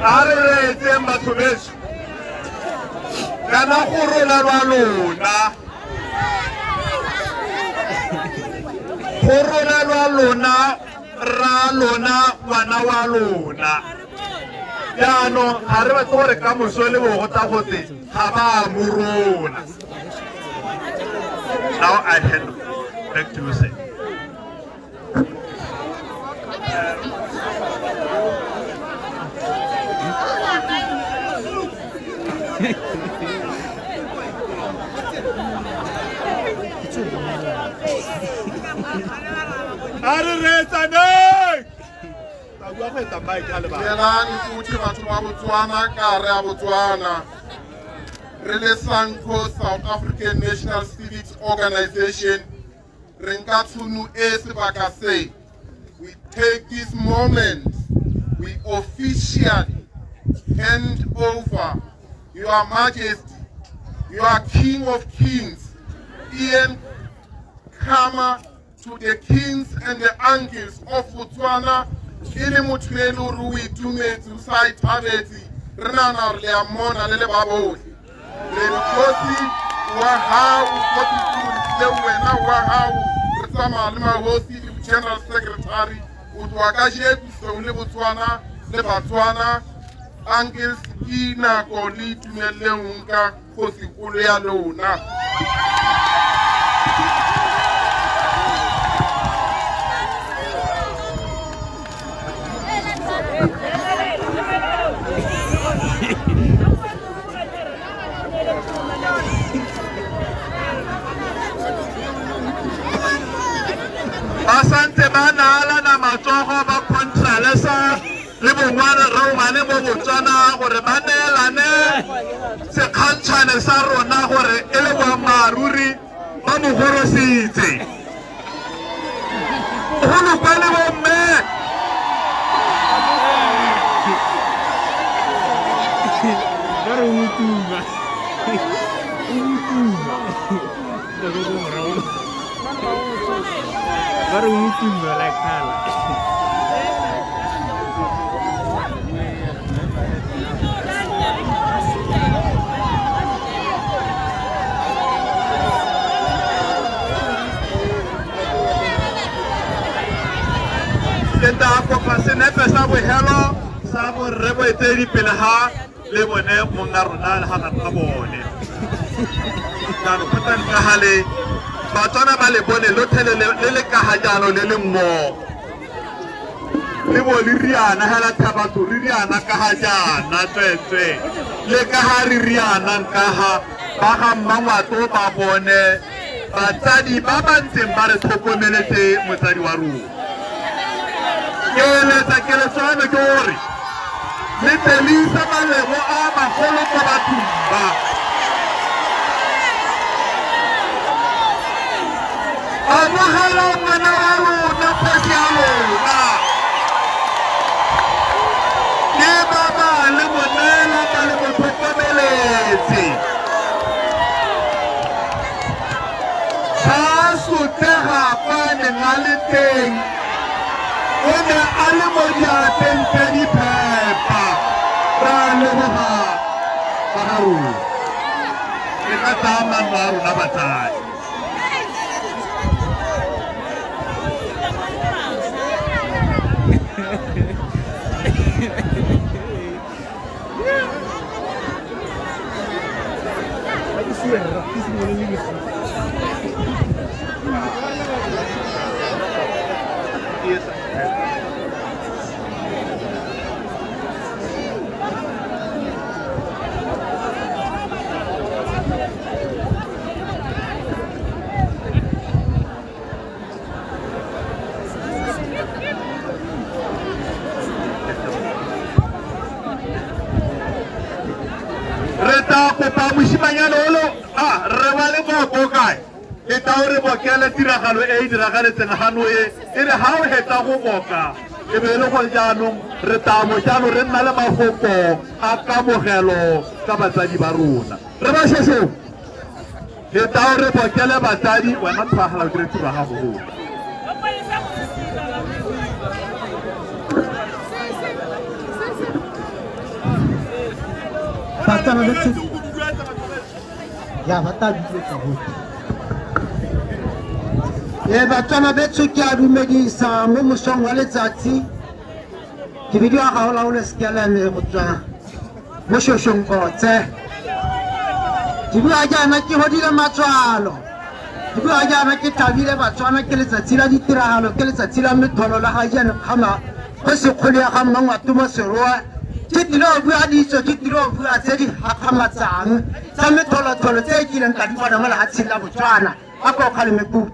S9: A re reetseng batho beso, kana go rolelwa lona. Go rolelwa lona rra lona ngwana wa lona. Jaanong ga re batle gore ka moso le bo go tla gote ga ba mo rona. Now I hand back to you, sir.
S5: A re reetsaneng. Tla bua go eta mike a lebala.
S11: Dumelang futhi batho ba Botswana ka re a Botswana. Re le SANCO South African National Civics Organization re nka tshono e sebaka se. We take this moment, we officially hand over Your Majesty, Your King of Kings, Ian Khama, to the kings and the uncles of Botswana. E le motho e le gore o itumetse, o sa ithabetse, re nahana gore le a mmona le le ba bohle. Re re kgosi wa hao, kgosi le wena wa hao, re tsamaya le mahosi le general secretary o tloha kajeko se o le Botswana le Batswana. Uncles, ke nako le itumelleng ho nka kgosikgolo ya lona.
S9: Ba santse ba naalana matsogo ba Contralesa le bongwana rongwane mo Botswana gore ba neelane sekgantshwane sa rona gore e le boammaaruri ba mo gorositse. Go lokwane bomme.
S12: Ba re o tuma. O tuma. Ba re o tuma la khala.
S9: Ke tla kopa senepe sa bogelo sa borre boeteledipele ga le bone monga rona le ga gare ga bone. Jaanong go tla ka gale Batswana ba le bone lotlhe le le ka ga jalo le le mmogo. Le bo le riana hela thabatho re riana ka ga jaana tsweetswe. Le ka ga re rianang ka ga ba ga Mmangwato ba bone batsadi ba ba ntseng ba re tlhokomeletse motsadi wa rona. Ke eletsa keletso ya me ke gore le tle le ise malebo a magolo ko bathong ba. Amogela ngwana wa lona, kgosi ya lona. Ke ba ba le mo neela ba le mo tlhokomeletse. Ga a sotlega fa a neng a le teng, o ne a le mo diatleng tse di phepa. Re a leboga ba ga rona. Re ka tsaya manno a rona batsadi. Re tla kopa mosimanyana olo a re wa le boko kae e tla o re bokele tiragalo e e diragaletseng gano e e re ga o hetsa go boka e be e le gore jaanong re tla bo jaanong re nna le mafoko a kamogelo ka batsadi ba rona. Re ba shešo e tla o re bokele batsadi wena tshwagala o dire tiro ya gago.
S1: Batswana le ya ba tla bitsetsa gotlhe. E Batswana betsho ke a dumedisa mo mosong wa letsatsi. Ke bidiwa Gaolaole Sekeleme go tswa mo Shoshong Otse. Ke bua jaana ke godile matswalo. Ke bua jaana ke thabile Batswana ke letsatsi la ditiragalo ke letsatsi la metholo la ga jaana kgama go sekgolo ya ga Mmangwato mo Serowe. Ke tlile go bua ditso ke tlile go bua tse di gakgamatsang tsa metholotholo tse e kileng ka di bona mo lefatsheng la Botswana. A ko kgaleme kudu.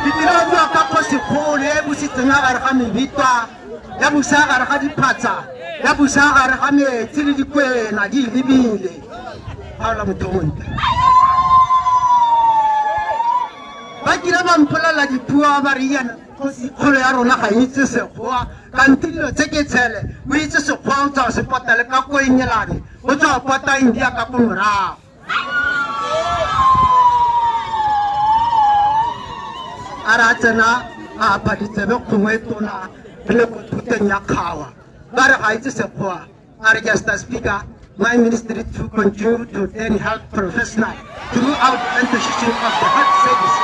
S1: Ke tlile go bua ka kgosikgolo e busitseng a gare ga mebitwa ya busa gare ga diphatsa ya busa gare ga metsi le dikwena di lebile gaola motho montle. Ba kile ba mpolelela dipuo ba re yana kgosikgolo ya rona ga itse sekgowa kante dilo tse ke tshele o itse sekgowa o tswa se pota le ka ko Engelane o tswa pota India ka ko morago. A re a tsena a apa ditsebe kgomo e tona re le ko thoteng ya kgawa ba re ga itse sekgowa. A re, Mr Speaker, my ministry to continue to train health professionals throughout the institution of the health service.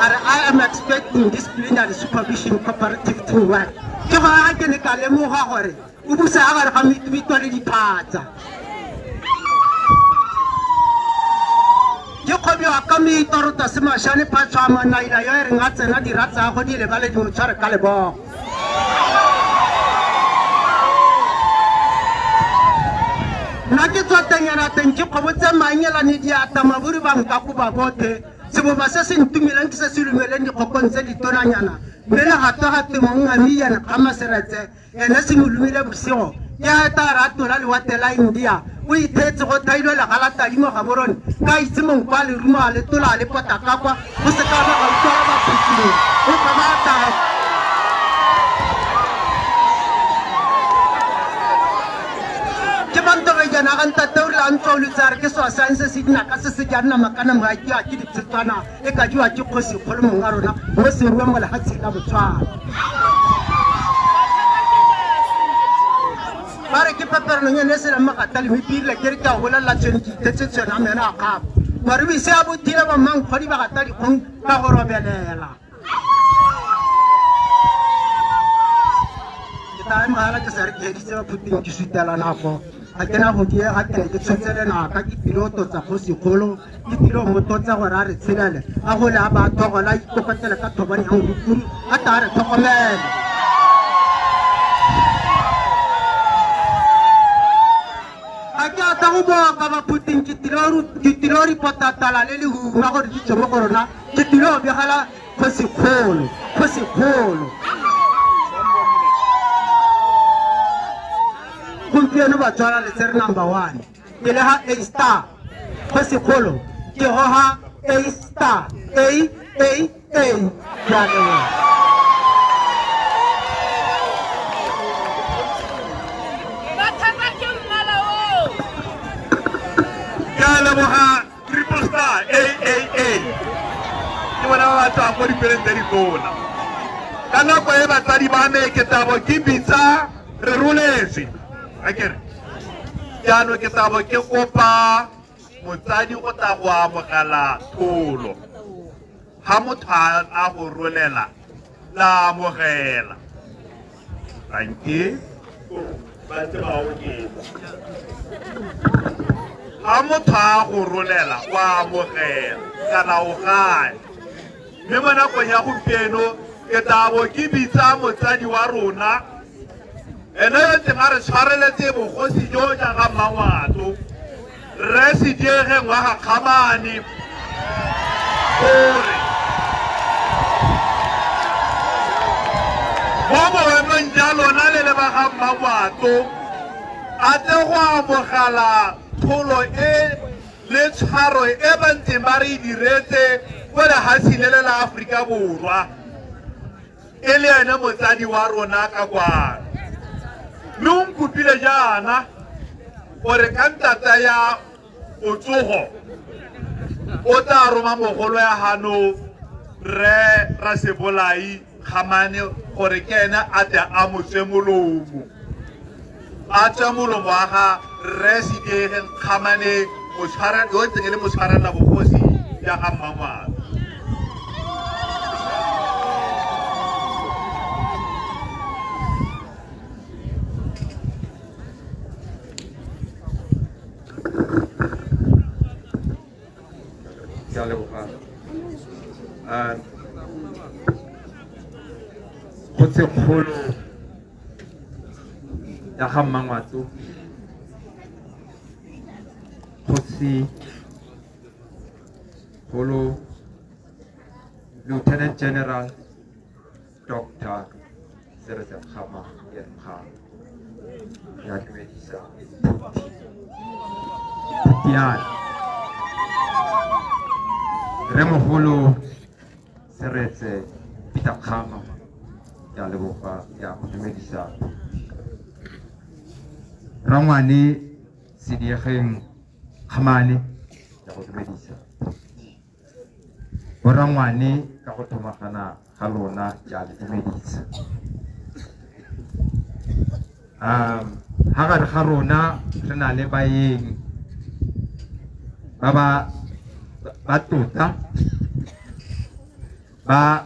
S1: A re, I am expecting disciplinary supervision cooperative to work. Ke go ga ke ne ka lemoga gore o busa a gare ga metwitwa le diphatsa. Ke kgobiwa ka metorota se mashane phatshwa manaila yo e reng a tsena dira tsa go di lebale di mo tshware ka lebogo. Nna ke tswa tengena teng ke kgobotse mangelane diata maburi ba nka koba bothe. Seboba se se ntumileng ke se se lumeleng dikgokong tse ditonanyana. Mme le gato-gato mongami yena kgama seretse ene se mo lumile bosigo. Ke a eta ra tola lewatle la India. O ithetse go thailwe legala tadi mo Gaborone. Ka itse monko a lerumo a le tola a le pota ka kwa. Go se ka ba ga utlwala ba phuthileng. O ka ba ta. Ke bantobejana ga ntate o rile a ntswa o lutse a re ke swa science se dinaka se se jang nama ka nama ya ke ditsetswana e ka jewa ke kgosi kgolo mong wa rona mo Serowe mo lefatsheng la Botswana. Ba re ke peperenong ene e senang magata le mepirile ke re ke a bolelela tshwene ke ithetse tshwene a meno a kgapo. Marubisi a bothile ba mmankgodi ba gata dikgong ka go robelela. Ke tla ema ke sa re ke heditse baphuting ke sutela nako. Ga ke na go diega ke ne ke tshotse lenaka ke tlile go totsa kgosikgolo ke tlile go mo totsa gore a re tshelele a gole a ba thogola a ikokotele ka thobane ya morukuru a ta a re tlhokomele. Ga ke a tla go boka baphuting ke tlile go ripota tala le lehuma gore di tswe mo go rona ke tlile go begela kgosikgolo kgosikgolo. Gompieno Batswana le tsere number 1 ke le ga A star kgosikgolo ke goga A star A A A ke a leboga.
S9: Ke a leboga triple star A A A ke bona ba ba tswang ko dipeleng tse ditona. Ka nako e batsadi ba me ke tabo ke bitsa re roletswe akere jaanong ke tabo ke kopa motsadi go tla go amogela tholo. Ga motho a go rolela la amogela. Thank you. Ba ntse ba oketsa. Ga motho a go rolela wa amogela kana o gae. Mme mo nakong ya gompieno ke tabo ke bitsa motsadi wa rona ene yo ntseng a re tshwareletse bogosi jo jaaka Mmangwato Rre Sediegeng wa ga Kgamane gore mo boemong ja lona le le ba ga Mmangwato a tle go amogela tholo e le tshwaro e ba ntseng ba re e diretse ko lefatsheng le le la Aforika Borwa e le ene motsadi wa rona ka kwano. Mme o nkopile jaana gore ka ntata ya botsogo o tla roma mogolo ya gano Rre Rasebolai Kgamane gore ke ene a tle a mo tswe molomo. A tswe molomo wa ga
S5: Rre Sediegeng Kgamane, motshwara yo ntseng e le motshwarela bogosi ya ga Mmangwato.
S13: Ke a leboga. Kgotsekgolo ya ga Mmangwatso, Kgosi Kgolo Lieutenant General Dr. Seretse Khama Kgama, ke a dumedisa Phuti Phutiane, Rremogolo Seretse Peter Kgama, ke a leboga, ke a go dumedisa. Rangwane Sediegeng Kgamane, ke a go dumedisa. Borangwane ka go thomagana ga lona, ke a le dumedisa. Ha gare ga rona re na le baeng ba ba ba tota ba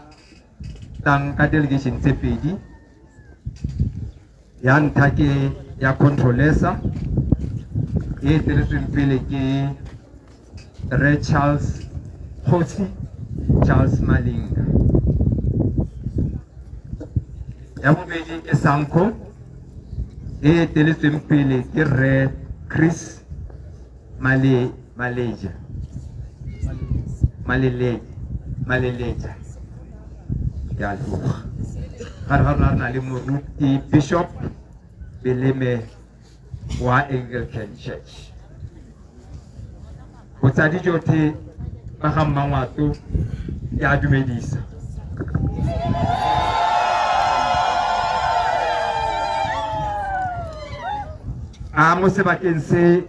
S13: tlang ka delegation tse pedi. Ya ntlha ke ya Controlesa e eteletsweng pele ke Rre Charles Kgosi Charles Malinga. Ya bobedi ke Sanco e eteletsweng pele ke Rre Chris Male Maleja Maleleja Maleleja. Ke a leboga. Gare ga rona re na le moruti Bishop Beleme wa Anglican Church. Botsadi jotlhe ba ga Mmangwato, ke a dumedisa. A mo sebakeng se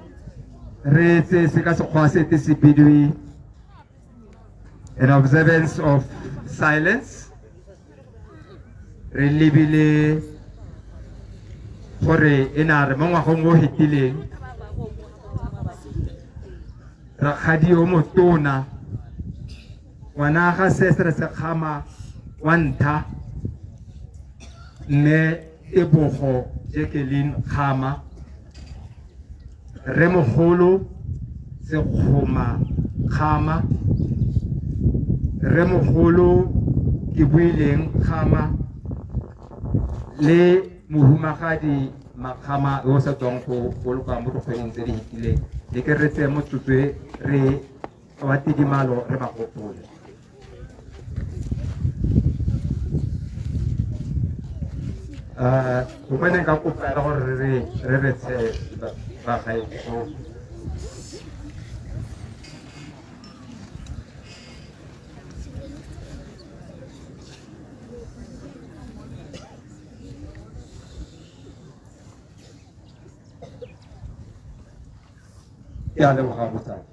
S13: re tse se ka sekgwa se te se bidiwe an observance of silence, re lebile gore e na re mo ngwagong o fetileng rakgadi o motona ngwana ga Sesere Sekgama wa ntlha, mme Tebogo Jacqueline Kgama, Rremogolo Sekgoma Kgama, Rremogolo Kebuileng Kgama le mohumagadi Makgama yo o sa tswang go boloka mo dikgweding tse di fetileng, le ke re tseye motsotso re wa tidimalo re ba gopole. Gongwe ne nka kopa gore re re re tshe ba gaetsho. Ke a leboga botsadi.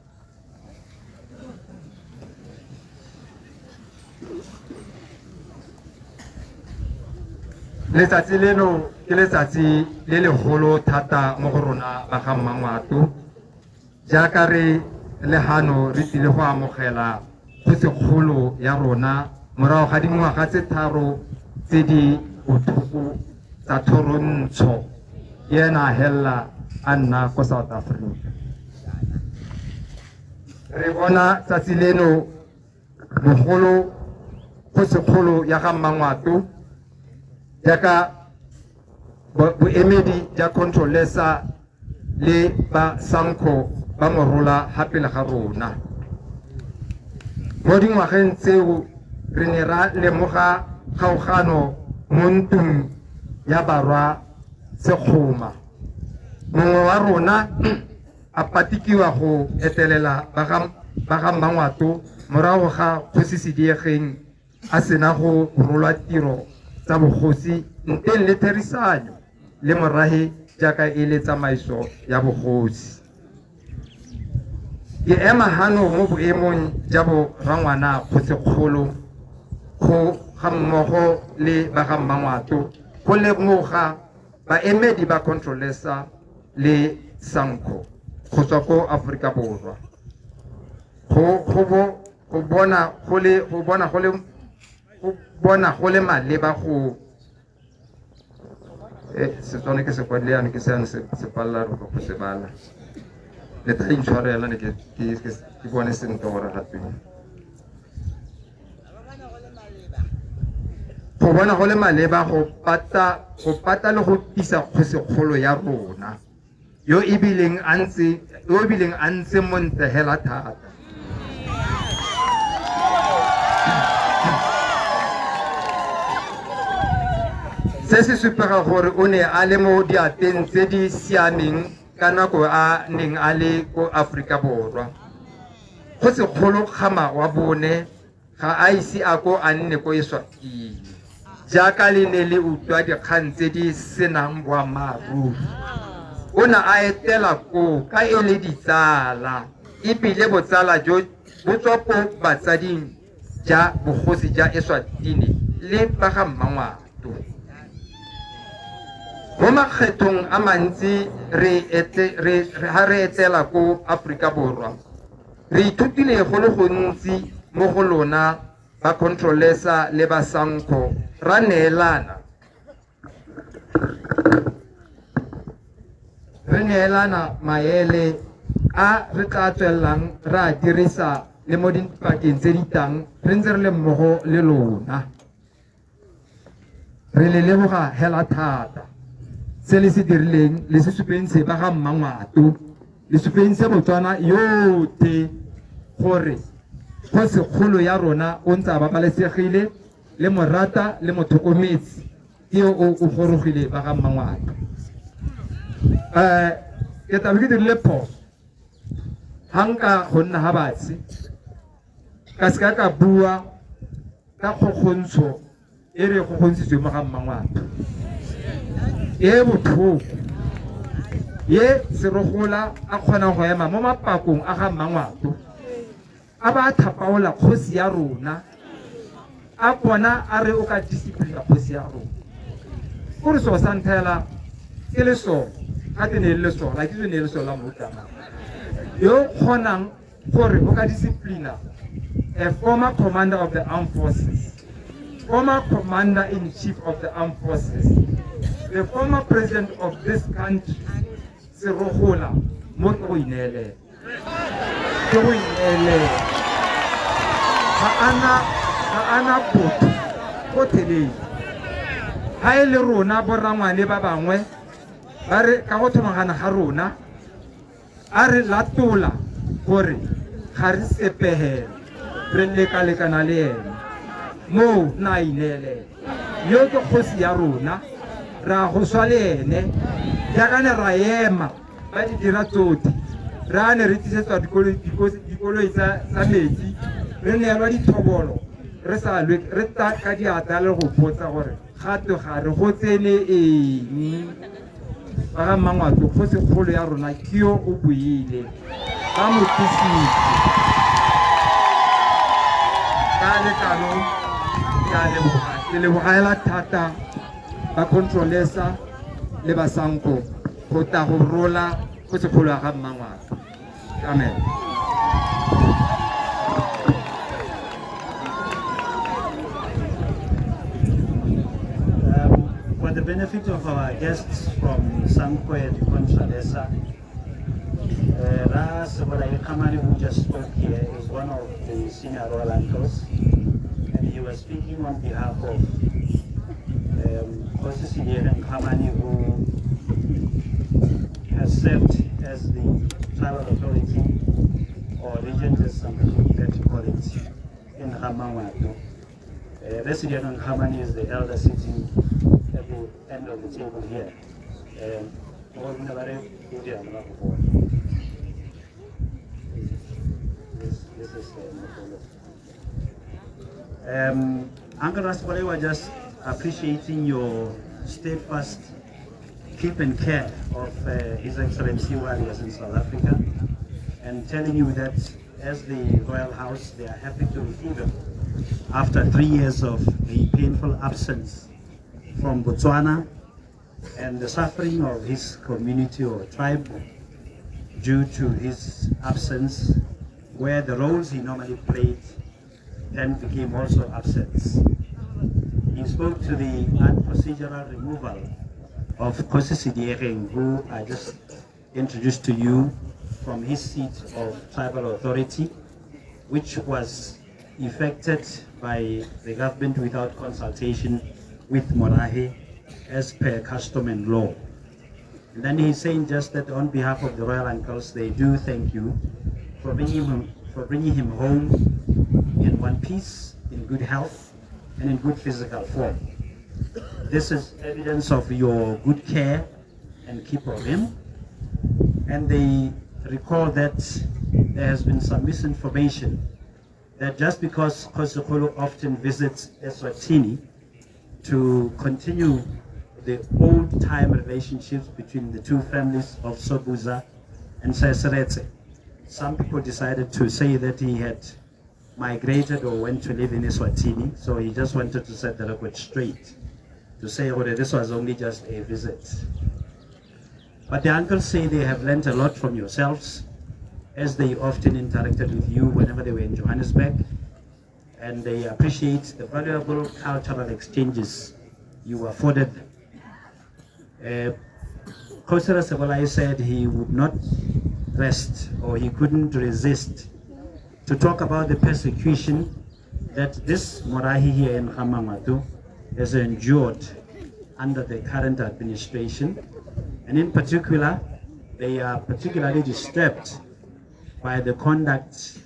S13: Letsatsi leno ke letsatsi le legolo thata mo go rona ba ga Mmangwato, jaaka re le hano re tlile go amogela kgosikgolo ya rona morago ga dingwaga tse tharo tse di botlhoko tsa thorontsho ke ena a hella a nna ko South Africa. Re bona tsatsi leno bogolo kgosikgolo ya ga Mmangwato jaaka boemedi ja Controlesa le ba Sanco ba morola ha pele ga rona. Mo dingwageng tseo re ne ra lemoga kgaogano mo ntlong ya barwa Sekgoma. Mongwe wa rona a patikiwa go etelela ba ga Mmangwato morago ga Kgosi Sediegeng a sena go rolwa tiro tsa bogosi nteng le therisanyo le morahe jaaka e le tsamaiso ya bogosi. Ke ema hano mo boemong ja bo rangwana kgosikgolo go ga mmogo le ba ga Mmangwato go lemoga baemedi ba Controlesa le SANCO go tswa ko Aforika Borwa go go bo go bona go le go bona go le go bona go le maleba go e Setswana ke se kwadile yana ke se se se palela go go se bala le tla intshwarela ne ke ke ke bone sentle gore ga tweng go bona go le maleba go pata go pata le go tisa kgosikgolo ya rona yo e bileng a ntse yo e bileng a ntse montle hela thata. Se se supega gore o ne a le mo diateng tse di siameng ka nako a neng a le ko Aforika Borwa. Kgosikgolo Khama wa bone ga a ise a ko a nne ko Eswatini jaaka le ne le utlwa dikgang tse di senang boammaaruri. O ne a etela koo ka e le ditsala ebile botsala jo bo tswa ko batsading ja bogosi ja Eswatini le ba ga Mmangwato. Mo makgethong a mantsi re ete, re, ha re etela ko Aforika Borwa re ithutile go le gontsi mo go lona ba Contralesa le ba SANCO ra neelana re neelana maele a re tla tswelelang re a dirisa le mo dipakeng tse di tlang re ntse re le mmogo le lona. Re le leboga hela thata se le se dirileng le se supeng se ba ga Mmangwato le supeng se Botswana yotlhe gore kgosikgolo ya rona o ntse a babalesegile le morata le motlhokometse ke yo o o gorogile ba ga Mmangwato. Ke tlabe ke dirile phoso ga nka go nna ga batshe ka seka ka bua ka kgokgontsho e re kgokgontshitswe mo ga Mmangwato e botlhoko ye Serogola a kgonang go ema mo mapakong a ga Mmangwato a ba a thapaola kgosi ya rona a bona a re o ka disciplina kgosi ya rona o re so sa nthela ke lesole ga te ne e le lesole a ke ne e le lesole la moutama yo kgonang gore o ka disciplina a former commander of the armed forces, former commander in chief of the armed forces, the former president of this country, Serogola, mo ke go ineelela. Ke go ineelela. Ga ana ga ana botho gotlhelele. Ha e le rona borangwane ba bangwe ba re ka go thomagana ga rona a re latola gore ga re sepegela re lekalekana le ene moo na ineelela yo ke kgosi ya rona ra go swa le ene jaaka ne ra ema ba di dira tsotlhe re a ne re tlisetswa dikoloi tsa metsi re neelwa dithobolo re sa lwe re tla ka diatla le go botsa gore ga twe ga re go tsene eng ba ga Mmangwato kgosikgolo ya rona ke yo o buile ba mo thusitse ka letlalo ke a leboga ke lebogaela thata ba Contralesa le ba SANCO go tla go rola kgosikgolo ya ga Mmangwato. Amen.
S8: For the benefit of our guests from SANCO and Contralesa, Ra Sebolai Khamane, who just spoke here, is one of the senior royal uncles, and he was speaking on behalf of Kgosi Sediegeng Kgamane, who has served as the tribal authority, or regent as some people prefer to call it, in Ga-Mmangwato. Sediegeng Khamane is the elder sitting at the end of the table here. This is Uncle Rasebolai was just appreciating your steadfast keep and care of His Excellency while he was in South Africa, and telling you that as the Royal House, they are happy to receive him after 3 years of a painful absence from Botswana and the suffering of his community or tribe due to his absence, where the roles he normally played then became also absent. He spoke to the unprocedural removal of Kgosi Sediegeng, who I just introduced to you from his seat of tribal authority, which was effected by the government without consultation with Morahe as per custom and law. And then he's saying just that on behalf of the royal uncles, they do thank you for bringing him home in one piece, in good health, and in good physical form. This is evidence of your good care and keep of him. And they recall that there has been some misinformation that just because Kgosikgolo often visits Eswatini to continue the old-time relationships between the two families of Sobhuza and Seretse, some people decided to say that he had migrated or went to live in Eswatini, so he just wanted to set the record straight, to say, oh, this was only just a visit. But the uncles say they have learned a lot from yourselves, as they often interacted with you whenever they were in Johannesburg, and they appreciate the valuable cultural exchanges you afforded them. Kgosi Rasebolai said he would not rest, or he couldn't resist, to talk about the persecution that this Morahi here in Ga-Mangwato has endured under the current administration. And in particular, they are particularly disturbed by the conduct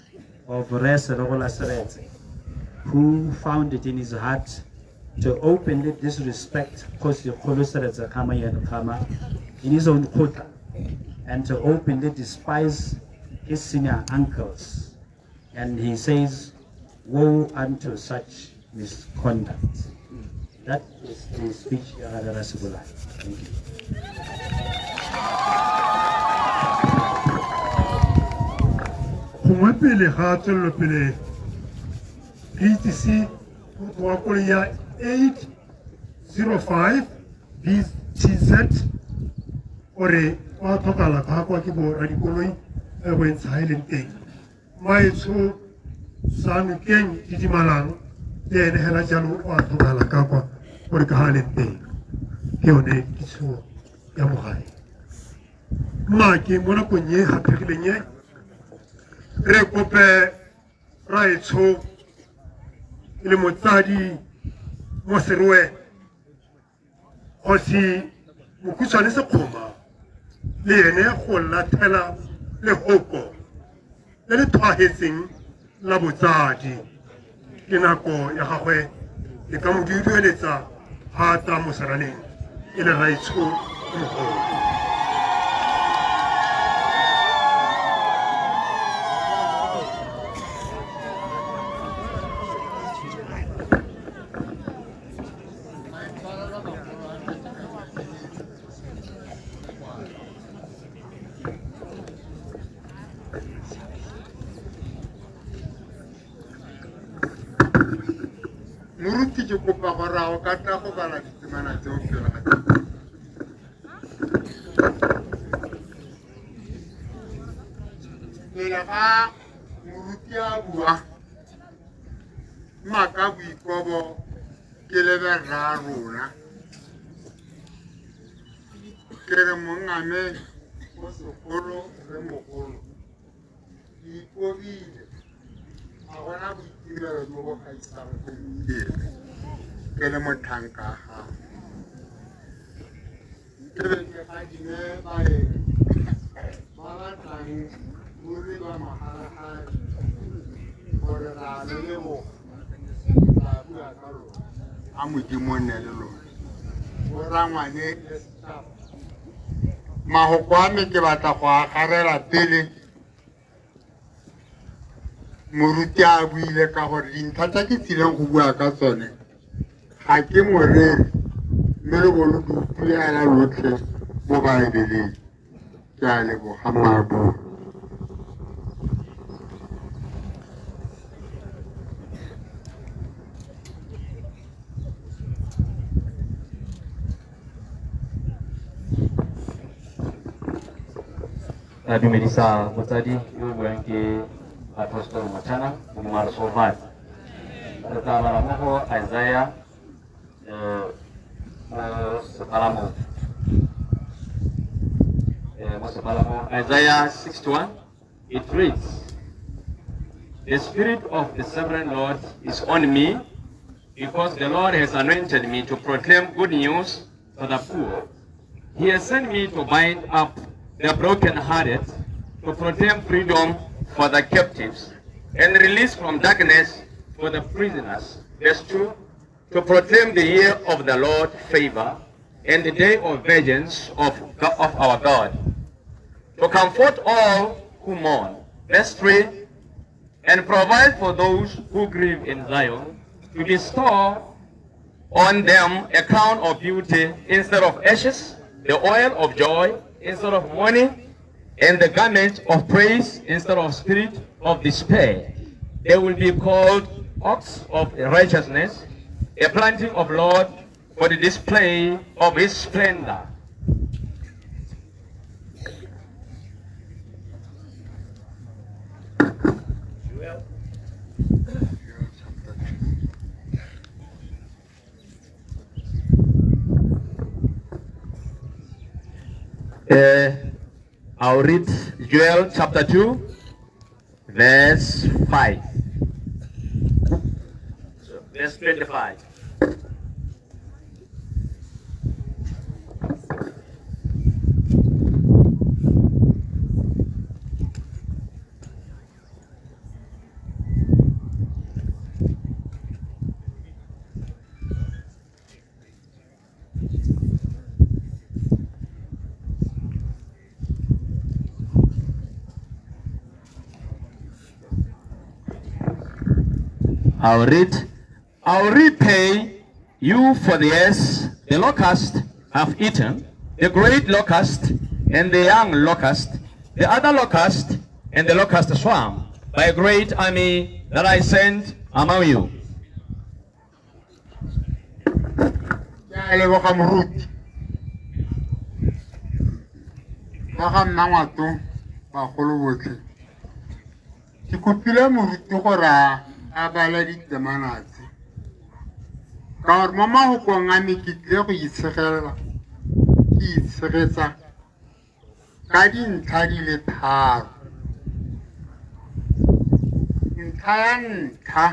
S8: of Re Serogola Seretse, who found it in his heart to openly disrespect Kgosikgolo Seretse Khama Ian Khama in his own kgotla, and to openly despise his senior uncles. And he says, woe unto such misconduct. That is the speech, Rasebolai. Thank you.
S2: Gongwe pele ga tswelelopele re itsise motho wa koloi ya 805 BTZ gore wa tlhokala ka kwa ke bo radikoloi e go ntsha e leng teng. Maetsho Sanokeng Didimalang le ene hela jalo wa tlhokala ka kwa gore ka ha leng teng. Ke yone kitso ya mogae. Mma ke mo nakong e haphegileng e re kope raetsho e le motsadi mo Serowe Kgosi Mokhutshwane Sekgoma le ene go lathela lehoko le le tlhwahetseng la botsadi. Ke nako ya gagwe le ka mo dudueletsa ha tla mo seraneng e le raetsho o mogolo.
S11: Moruti ke kopa gore a o ka tla go bala ditemana tseo pele ga pele ga moruti a bua maka boikobo ke lebe rra rona ke re mongame o sekolo re mogolo ke ikobile ga gona boitumelo jo bo gaisang gompieno ke le motlhanka wa gago. Ke be ke gadime baeng ba ba tlang ruri ba magalagadi gore ra le leboga tla bua ka lona a Modimo o nne le lona borangwane le setšhaba. Mahoko a me ke batla go agarela pele moruti a buile ka gore dintlha tsa ke tsileng go bua ka tsone ga ke moreri mme le bone di utlwela lotlhe mo Baebeleng. Ke a leboga mmaabo.
S14: Ka dumedisa motsadi yo o buang ke Apostle Mochana Modimo a re segofatse. Re tla bala mo go Isaiah mo sepalamong mo sepalamong Isaiah 61 it reads, The Spirit of the Sovereign Lord is on me, because the Lord has anointed me to proclaim good news to the poor. He has sent me to bind up the brokenhearted, to proclaim freedom for the captives, and release from darkness for the prisoners. Verse 2, to proclaim the year of the Lord's favor and the day of vengeance of our God, to comfort all who mourn. Verse 3, and provide for those who grieve in Zion, to bestow on them a crown of beauty instead of ashes, the oil of joy instead of mourning, and the garment of praise instead of spirit of despair. They will be called oaks of righteousness, a planting of Lord for the display of his splendor. I'll read Joel chapter 2, verse 5. Verse 25. I'll read, I'll repay you for the years the locust have eaten, the great locust and the young locust, the other locust and the locust swarm, by a great army that I sent among you.
S15: Ke a leboga moruti. Ba ga Mmangwato bagolo botlhe. Ke kopile moruti gore a bale ditemana tse. Ka gore mo mahokong a me ke tlile go itshegelela, ke itshegetsa ka dintlha di le tharo. Ntlha ya ntlha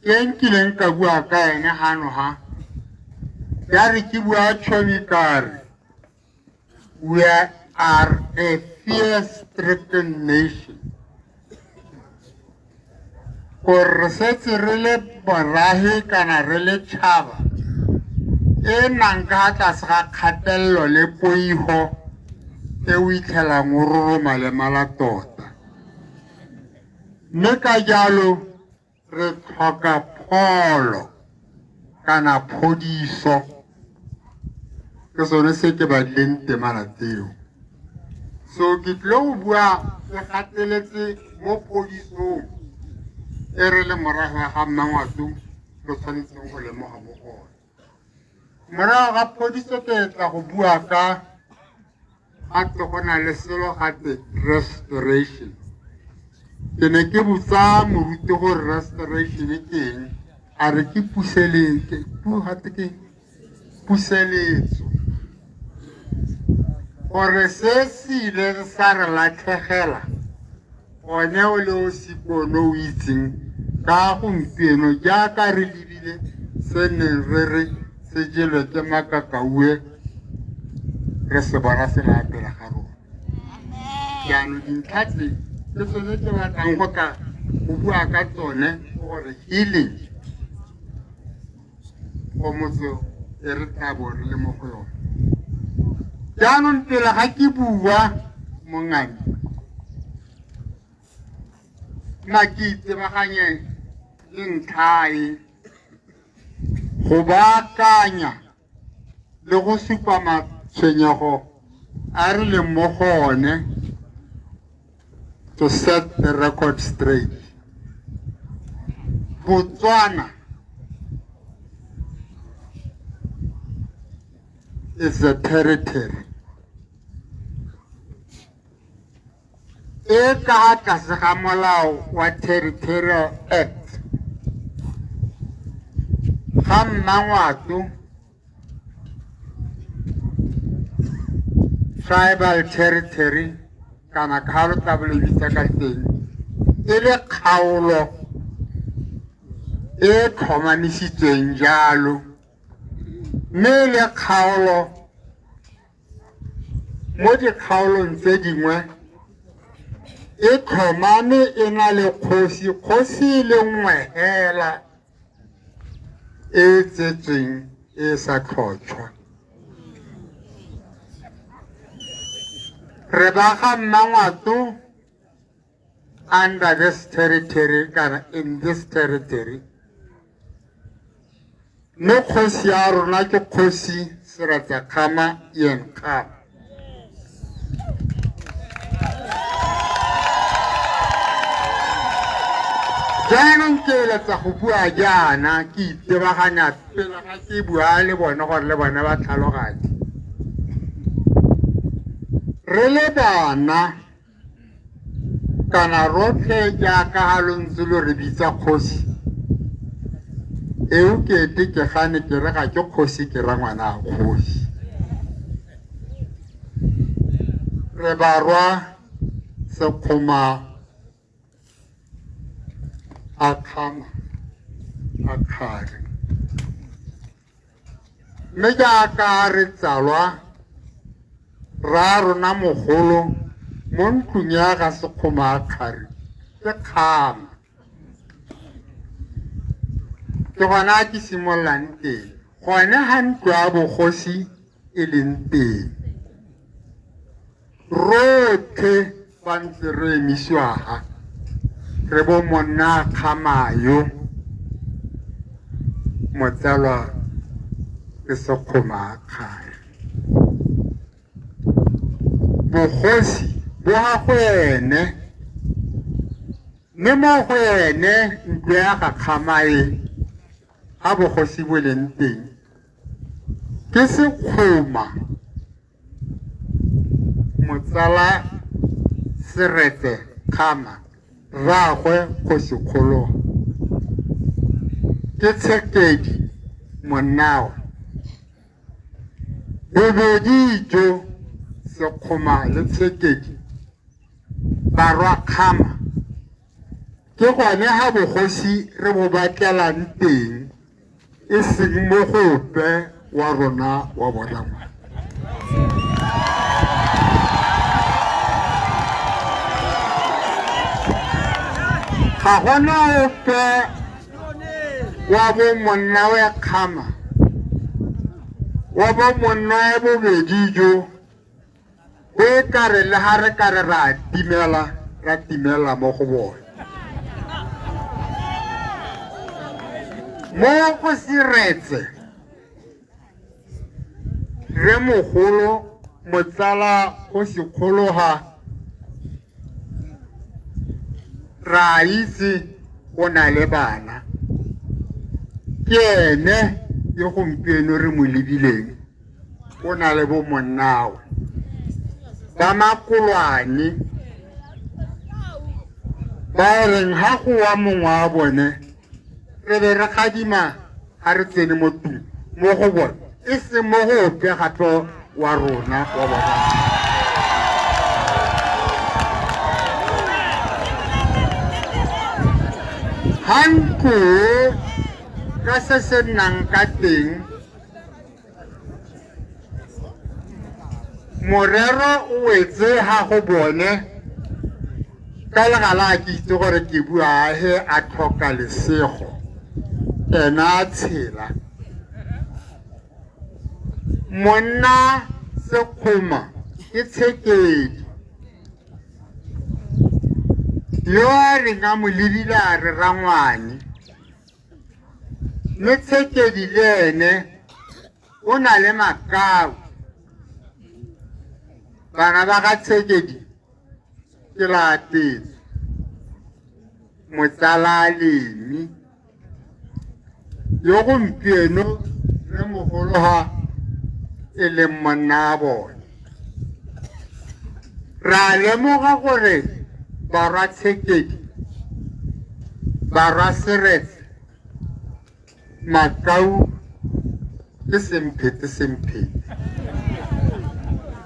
S15: ke nkileng ka bua ka ene gano ha, ya re ke bua tšhomi ka re, we are a fear-stricken nation. Gore re setse re le borahe kana re le tšhaba e nang ka tlase ga kgatelelo le poigo e o itlhelang o roroma le mala tota. Mme ka jalo re tlhoka pholo kana phodiso. Ke sone se ke badileng temana tseo. So ke tlile go bua ke gateletse mo phodisong e re le morago ga Mmangwato re tshwanetseng go lemoga mo go one. Morago ga phodiso ke tla go bua ka gape go na le selo gape restoration. Ke ne ke botsa moruti gore restoration ke eng, a re ke puseletso, gape ke puseletso. Gore se se ileng sa re latlhegela one o le o sikono o itseng ka gompieno jaaka re lebile se neng re re se jelwe ke makakaue re se bona se la pele ga rona. Jaanong dintlha tse ke tsone ke batlang go tla go bua ka tsone gore healing go motse e re tla bo re le mo go yone. Jaanong pele ga ke bua mongame, nna ke itebaganye le ntlha e go baakanya le go supa matshwenyego a re leng mo go one, to set the record straight. Botswana is a territory. E ka ga tlase ga molao wa Territorial Act ga Mmangwato Tribal Territory kana ka ga lo tla bo le bitsa ka teng e le kgaolo e tlhomamisitsweng jalo mme e le kgaolo mo dikgaolong tse dingwe e tlhomame e na le kgosi kgosi e le nngwe hela e e tsetsweng e sa tlhotšhwa re ba ga mmangwato under this territory kana in this territory mme kgosi ya rona ke kgosi Seratsakgama Ian Khama. Jaanong ke eletsa go bua jaana ke itebaganya pele ga ke bua le bone gore le bone ba tlhaloganye. Re le bana kana rotlhe jaaka ga lo ntse lo re bitsa kgosi eo kete ke gane ke re ga ke kgosi ke ra ngwana a kgosi re barwa sekgoma a kgama a kgare Mme jaaka re tsalwa, rraarona mogolo mo ntlong ya ga Sekgoma a Kgari ke Kgama. Ke gona ke simololang teng, gone ga ntlo ya bogosi e leng teng. Rotlhe ba ntse re emisiwa ga re bo monna Kgamayo motsalwa ke Sekgoma Kgari. Bogosi bo ga go ene mme mo go ene ntlo ya ga Kgamae ga bogosi bo leng teng ke Sekgoma Motsala Seretse Khama, rraagwe Kgosikgolo ke Tshekedi monnawe. Bobedi jo, Sekgoma le Tshekedi, barwa Khama, ke gone ha bogosi re bo batlelang teng. e seng mo go ope wa rona wa borangwana. Ga gona ope wa bo monna we kgama wa bo monna wa bobedi jo bo e kare le ga re kare ra timela ra timela mo go bone mo go Seretse re mogolo motsala go sekgologa ra itse o na le bana ke ene yo gompieno re mo lebileng o na le bo monnawe ba makolwane ba e reng ga go wa mongwe wa bone re be re gadima ga re tsene mo tung mo go bone e seng mo go ope gape wa rona wa bona. Ga ntlo ka se se nnang ka teng Morero o wetse ga go bone ka legala a ke itse gore ke bua he a tlhoka lesego ena a tshela monna Sekgoma ke Tshekedi yo a reng a mo lebile a re rangwane mme Tshekedi le ene o na le makau. Bana ba ga Tshekedi ke Laapetso, Motsala Lemi, yo gompieno re mogolo ga e leng monna wa bone. Ra lemoga gore Barwa Tshekedi, Barwa Seretse, Makau ke semphete semphete.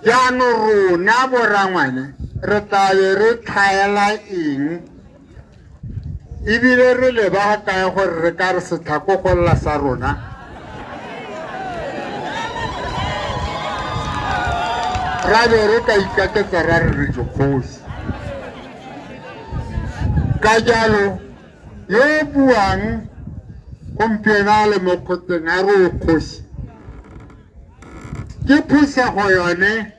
S15: Jaanong rona borangwane re tla be re tlhaela eng ebile re leba kae gore re ka re setlhako go lla sa rona? Ra be re ka ikaketsa ra re re dikgosi. Ka jalo yo o buang gompieno a le mo kgotleng a re o kgosi, ke phosego yone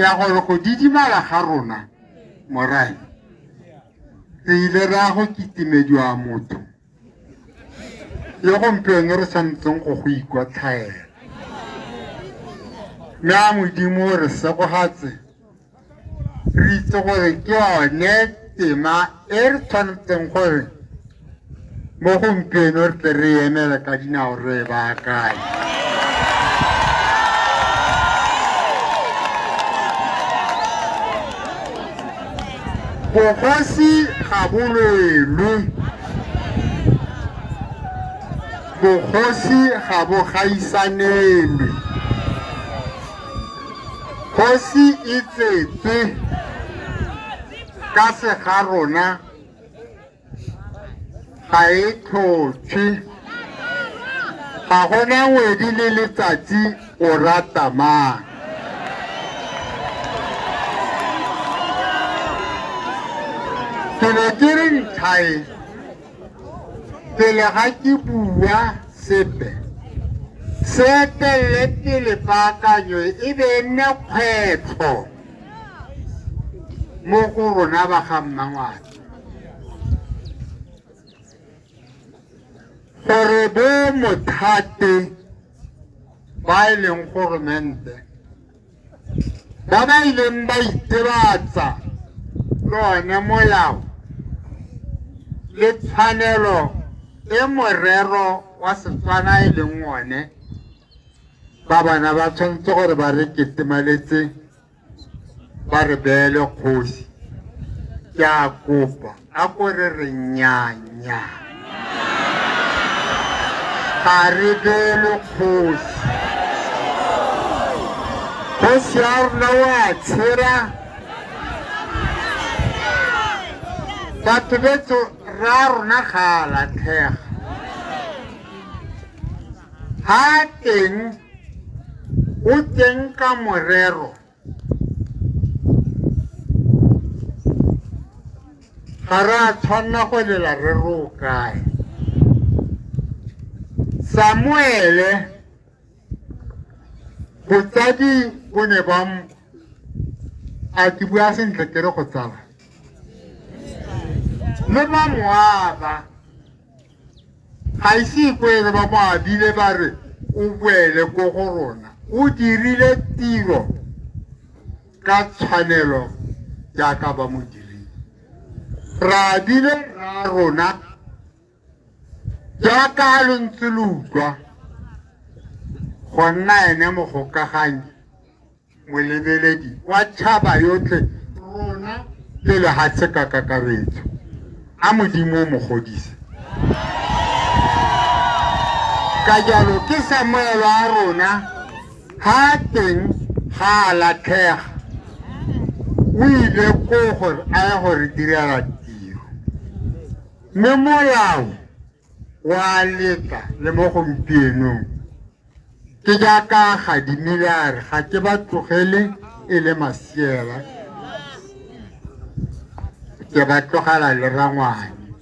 S15: ya gore go didimala ga rona morae re ile ra go kitimediwa motho le gompieno re santseng go go ikwatlhaela. Mme a Modimo re segogatse, re itse gore ke yone tema e re tshwanetseng gore mo gompieno re tle re emele ka dinao re e baakanye. Bogosi ga bo lwelwe, bogosi ga bo gaisanelwe. Kgosi e tsetswe ka sega rona, ga e tlhotlhe. Ga gona ngwedi le letsatsi o rata mang. Ke ne ke re ntlhae pele ga ke bua sepe, se etelele pele paakanyo e be e nne kgwetlho mo go rona ba ga Mmangwane, gore bo mothate ba e leng goromente ba ba ileng ba itebatsa le one molao le tshwanelo e morero wa Setswana e leng one, ba bana ba tshwanetse gore ba re ketemaletse, ba re beele kgosi. Ke a kopa, a ko re re nnyanya, ga re beele kgosi. Kgosi ya rona o a tshela. Batho betso ra rona ga a latlhega, ga teng o teng ka morero. Ga re a tshwanna go lela re re o kae. Samuele botsadi bo ne ba a ke bua sentle ke re go tsala le ba moaba, ga ise ikwele ba mo abile ba re o boele ko go rona. O dirile tiro ka tshwanelo jaaka ba mo dirile. Ra abile ra rona jaaka lo ntse lo utlwa go nna ene mogokaganyi, molebeledi wa tšhaba yotlhe rona le lehatshe ka kakaretso. A Modimo o mo godise. Ka jalo ke Samuel a rona, ha teng ga a latlhega, o ile ko gore a ye go re direla tiro. Mme molao wa letla le mo gompienong, ke jaaka gadimile a re ga ke ba tlogele e le masiela, ke ba tlogela le rangwane.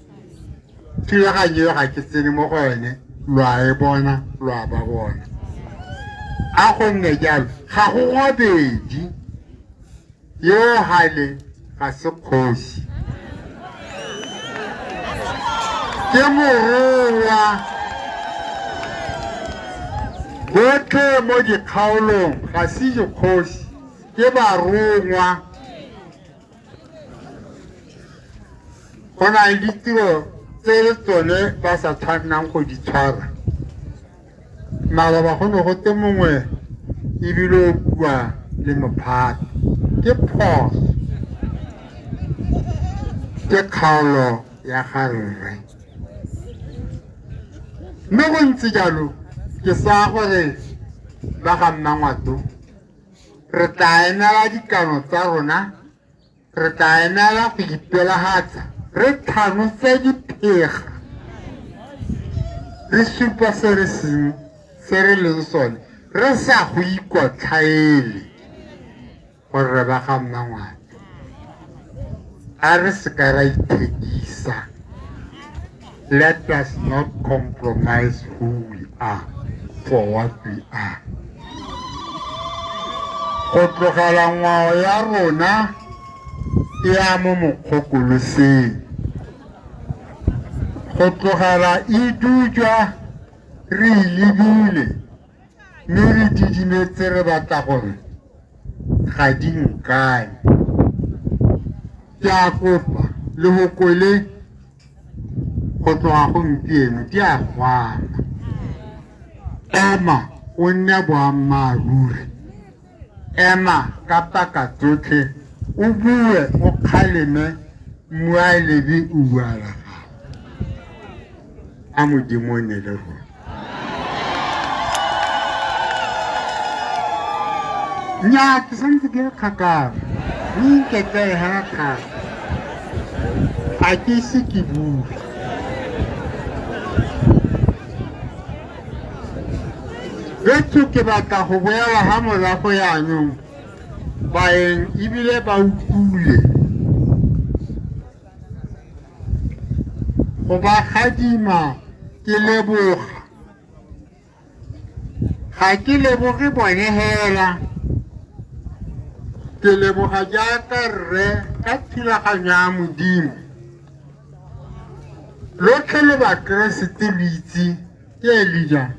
S15: Thulaganyo e ga ke tsene mo go yone, lo a e bona, lo a ba bona. A go nne jalo, ga go gobedi yo gale ga se kgosi, ke morongwa. Botlhe mo dikgaolong ga se dikgosi, ke barongwa. Go na le ditiro tse le tsone ba sa tshwannang go di tshwara. Maloba go ne go te mongwe ebile o bua le mophato, ke phoso. Ke kgaolo ya ga rre. Mme go ntse jalo ke sa gore ba ga Mmangwato re tla emela dikano tsa rona, re tla emela go ipelagatsa, re tlhanose diphega, re supa se re seng se re leng sone, re sa go ikotlhaele gore re ba ga Mmangwato. A re seka ra ithekisa. Let us not compromise who we are for what we are. Go tlogela ngwao ya rona e ya mo mokgokoloseng. Go tlogela e dujwa re e lebile mme re didimetse re batla gore ga di nkane. Ke a kopa lehoko le go tloga gompieno di a gwama. Ema o nne boammaaruri, ema ka paka tsotlhe o bue o kgaleme mmualebe o bua la gago. A Modimo o ne le rona. Nnyaa, ke santse ke le kgakala, mme nketele hela thata. Ga ke ise ke bue. Betsho ke batla go boela ga morago yaanong baeng ebile ba utlwile go ba gadima ke leboga. Ga ke leboge bone hela, ke leboga jaaka rre ka thulaganyo ya Modimo. Lotlhe lo Bakeresete lo itse ke Elija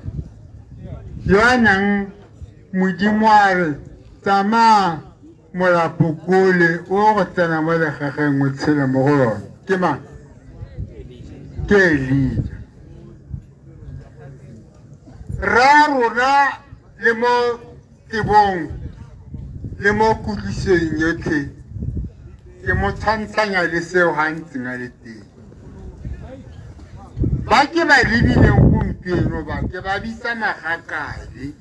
S15: yo a nang Modimo a re tsamaya molapo kole o go tsena mo legageng o tshele mo go lone. Ke mang? Ke Elija. Rra rona le mo tebong le mo kutlwisong yotlhe ke mo tshwantshanya le seo ga ntseng a le teng. Ba ke ba lebileng gompieno ba ke ba bitsa magakabe.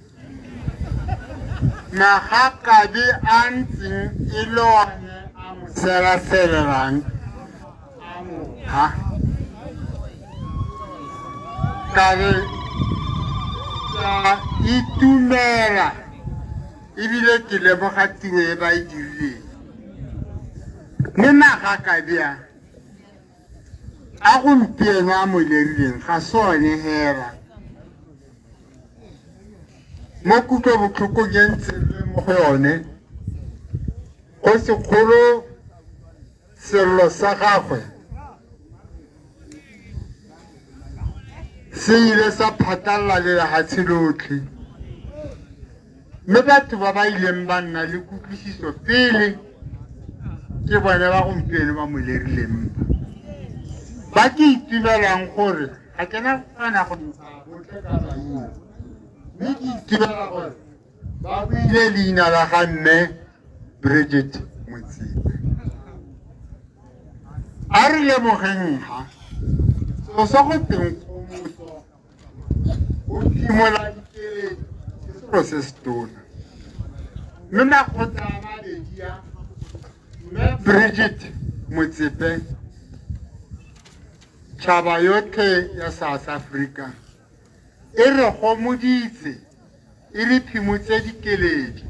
S15: Magakabe a ntseng e le one a mo selaselelang a mo ha. Ka re ka itumela ebile ke leboga tiro e ba e dirileng. Mme magakabe a a gompieno a mo lerileng ga se one hela. Mo kutlobotlhokong e ntseng le mo go yone, go sekgolo sello sa gagwe se ile sa phatlalela le lehatshe lotlhe. Mme batho ba ba ileng ba nna le kutlwisiso pele ke bone ba gompieno ba mo lerileng ba. Ba ke itumelang gore ga ke na go kgona go ntsha botlhe ka maina, mme ke itumela gore ba buile leina la ga mme Bridget Motsepe. A re lemogeng ha selo sa go teng kgomotso go phimola dikeledi ke selo se se tona. Mme makgotla a mabedi a mme Bridget Motsepe, tšhaba yotlhe ya South Africa e re gomoditse, e re phimotse dikeledi,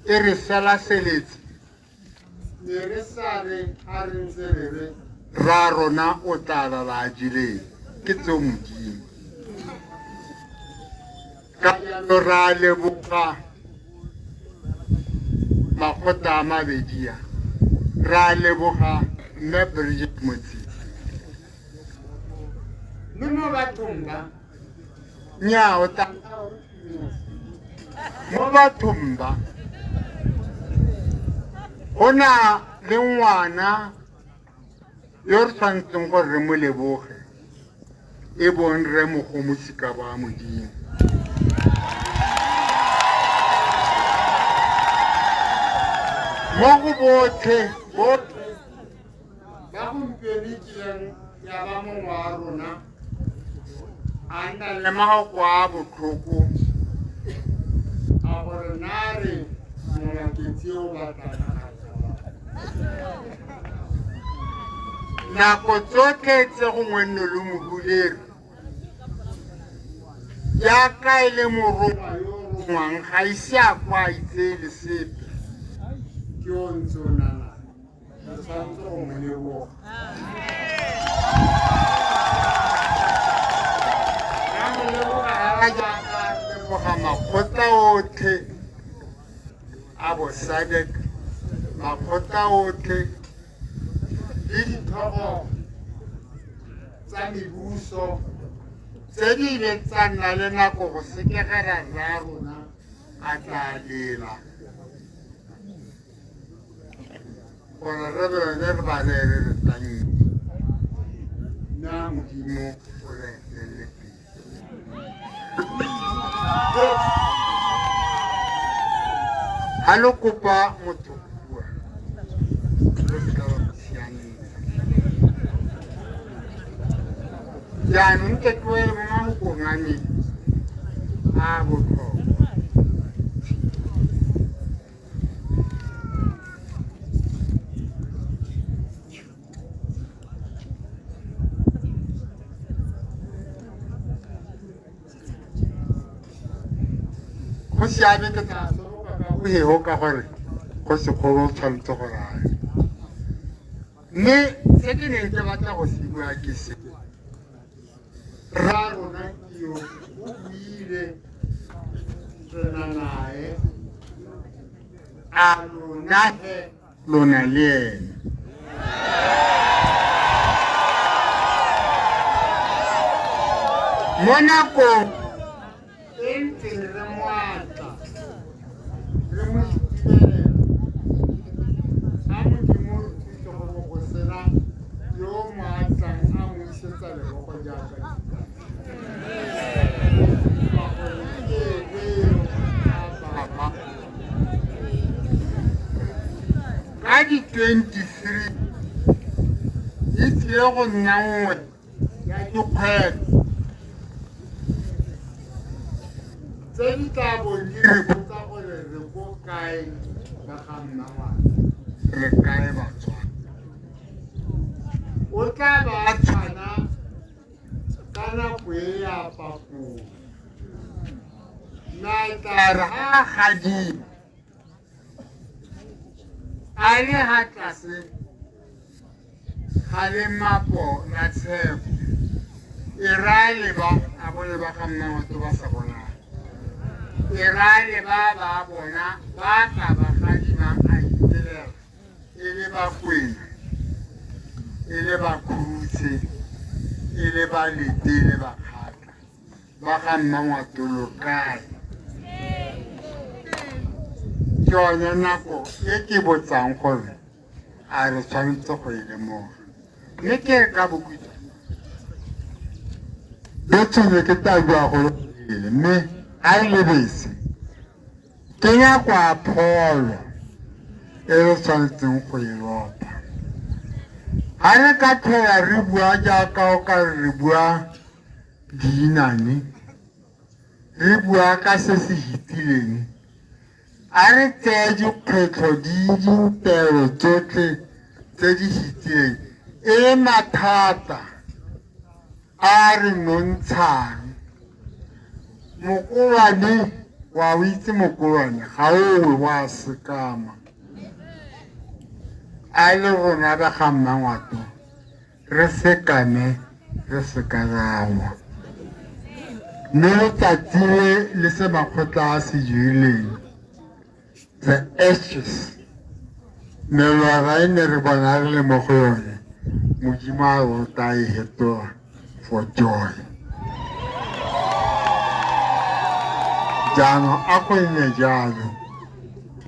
S15: e re selaseletse. Ne re sa re ga re ntse re re rra rona o tla lala a jeleng, ke tseo Modimo. Ka jalo ra leboga makgotla a mabedi a, ra leboga mme Bridget Motsepe. Mme mo bathong ba, nnyaa o tla mo bathong ba, go na le ngwana yo re tshwanetseng gore re mo leboge, e bong Rre Mogomotsi Kabo Modimo. Mo go botlhe, botlhe. Gompieno e kileng ya ba mongwe wa rona a nna le mafoko a botlhoko a gore na re molaketsi o batlang nako tsotlhe tse gongwe nne le mohuleri jaaka e le morongwa yo o rongwang ga ise a kwa a itseele sepe ke o ntse o na nae re tshwanetse go mo leboga ra mo leboga hela jaaka re leboga makgotla otlhe a bo SADC makgotla otlhe le ditlhogo tsa mebuso tse di ileng tsa nna le nako go sekegela rra rona a tla lela gore re bone re ba rere re tlang na Modimo o re etelele pele. Ga lo kopa motho go bua lo seka la mo sianetsa. Jaanong ke tloele mo mafokong a me a a botlhokwa. Go siame ke tla soloka ka bohego ka gore go sekgolo o tshwanetse go raya mme se ke neng ke batla go se bua ke se rra rona ke yo o buile re na nae a lona he lona le ene mo nakong e ntseng re moatla re mo itumelela a Modimo re thuse go bo go sena yo o mo atlang a mo isetsa lebogo jaaka ka gore ke ene yo a baba ka di 23 e tlile go nna nngwe ya dikgwetlho tse di tla bong di re botsa gore re ko kae ba ga mmangwana re kae Batswana o tla ba a tshwana ka nako e ya papolo na e tla re ga a gadima a le ga tlase ga lemapo la tshepo e raya leba a bo leba ga mmamoto ba sa bonang e raya leba ba bona ba tla ba gadimang a ipelela e le Bakwena e le Bakhutshe e le Balete e le Bakgatla ba ga mmangwatolo kae ke yone nako e ke botsang gore a re tshwanetse go e lemoga mme ke re ka bokhutshwane le tshwane ke tla bua go le mme a e lebese ke nyako a pholo e re tshwanetseng go e lopa ga re ka tlhola re bua jaaka o ka re bua dinane re bua ka se se fetileng a re tseye dikgwetlho di dintelo tsotlhe tse di fetileng e le mathata a re nontshang mokolwane wa o itse mokolwane ga owe wa sekama a le rona ba ga mmangwato re sekame re seka rawa mme letsatsi le le se makgotla a se dirileng the ashes melora e ne re bona re le mo go yone Modimo a rota e hetola for joy jaanong a go nne jalo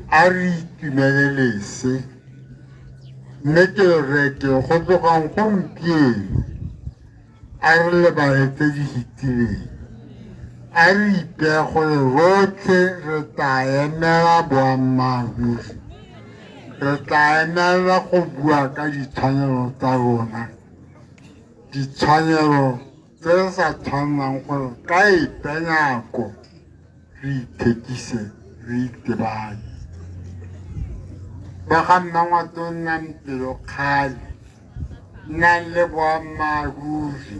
S15: a re itumelelese mme ke reke go tlogang gompieno a re lebale tse di fetileng a re ipeye gore rotlhe re tla emela boammaaruri Re tla emela go bua ka ditshwanelo tsa rona, ditshwanelo tse re sa tshwanelang gore ka epe nako re ithekise re itebanye. Ba ga Mmangwato nnang pelokgale, nnang le boammaaruri.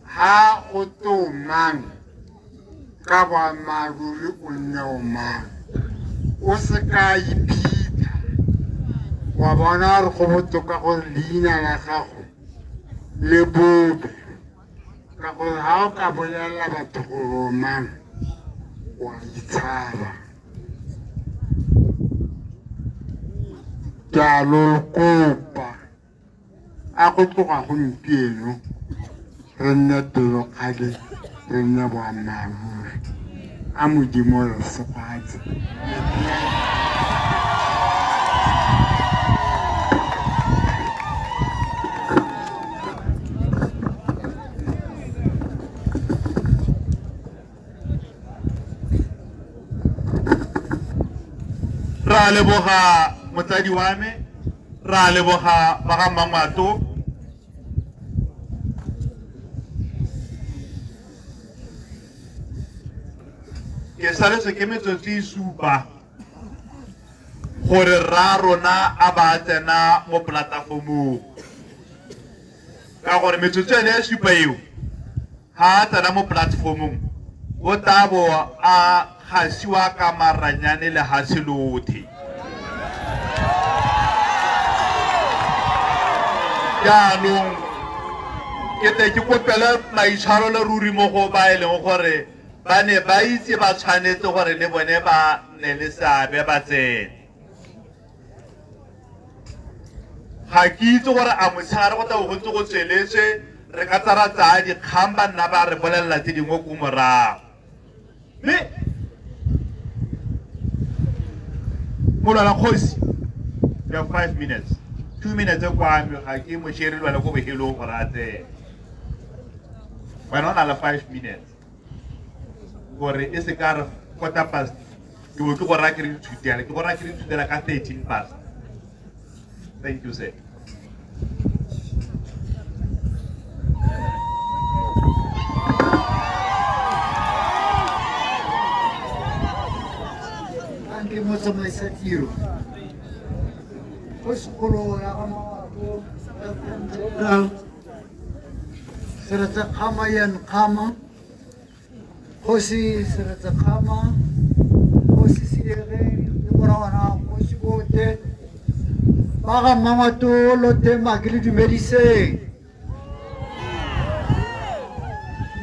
S15: Ha go te o mang, ka boammaaruri o nne o mang. O se ka iphitlha wa bona gore go botoka gore leina la gago le bobe, ka gore ga o ka bolelela batho gore o mang, wa itshaba. Ke a lo kopa, a go tloga gompieno re nne pelokgale, re nne boammaaruri. A Modimo re segofatse.
S9: Ra leboga motsadi wa me, ra leboga ba ga Mmangwato. Ke saletswe ke metsotso e supa gore rra rona a ba tsena mo polatafomong, ka gore metsotso ene e supa eo ha a tsena mo platformong o tla bo a gasiwa ka maranyane lehatshe lothe. Jaanong ke tle ke kopele maitshwaro le ruri mo go ba e leng gore ba ne ba itse ba tshwanetse gore le bone ba nne le seabe ba tsene. Ga ke itse gore a motshegare go tla bo go ntse go tsweletswe, re ka tsa ra tsaya dikgang ba nna ba re bolelela tse dingwe ko morago. Mme molwala kgosi, you have 5 minutes, 2 minutes kwa me, ga ke mo shere lwale ko bohelong gore a tsene. Wena o na le 5 minutes gore e se ka re quarter past ke bo ke go raya ke re nthutela, ke go raya ke re nthutela ka 13 past. Thank you, sir.
S16: Ke motsamaisa tiro ko sekolo ya ga Mangwato Seretse Kgama Ian Kgama, Kgosi Seretse Kgama, Kgosi Siege le boragwana Kgosi bote ba ga Mmangwato lote ma ke le dumediseng.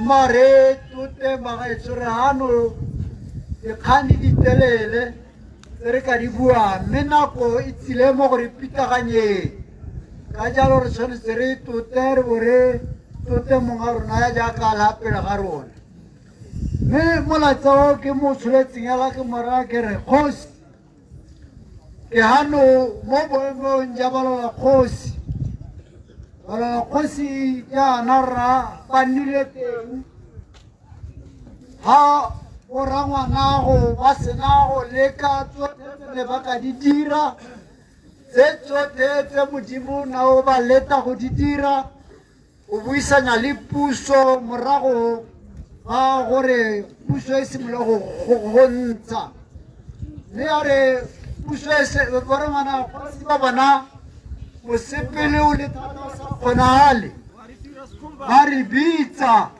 S16: Mare tote bagaetsho re hano dikgang di ditelele tse re ka di buang, mme nako e tsile mo go re pitaganyeng. Ka jalo re tshwanetse re tote, re bo re tote monga rona ya jaaka a la pele ga rona. Mme molaetsa o ke mo tsholetseng yala ke mo raya ke re, Kgosi, ke hano mo boemong ja balola kgosi. Balola kgosi jaana rra ba nnile teng ha borangwanago ba sena go leka tsotlhe tse ne ba ka di dira, tse tsotlhe tse Modimo na o ba leta go di dira, o buisanya le puso morago ga gore puso e simolola go ntsha. Mme a re puso e se, borangwana kgosi ba bona mosepele o le thata o sa kgonagale, ba re bitsa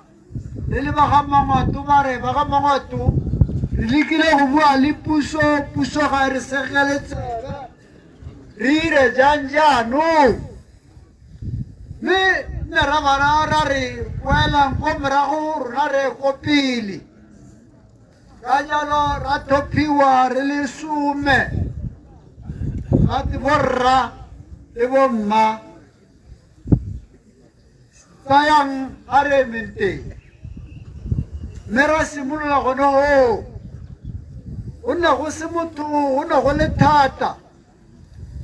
S16: re le ba ga Mmangwato, ba re ba ga Mmangwato re lekile go bua le puso, puso ga e re segele tsebe, re ire jang jaanong? Mme nne ra bara ra re boelang ko morago, rona re ko pele. Ka jalo ra thophiwa re le some, ga te borra le bomma tsayang a re emeng teng. Mme ra simolola gone goo, go ne go se motho, go ne go le thata,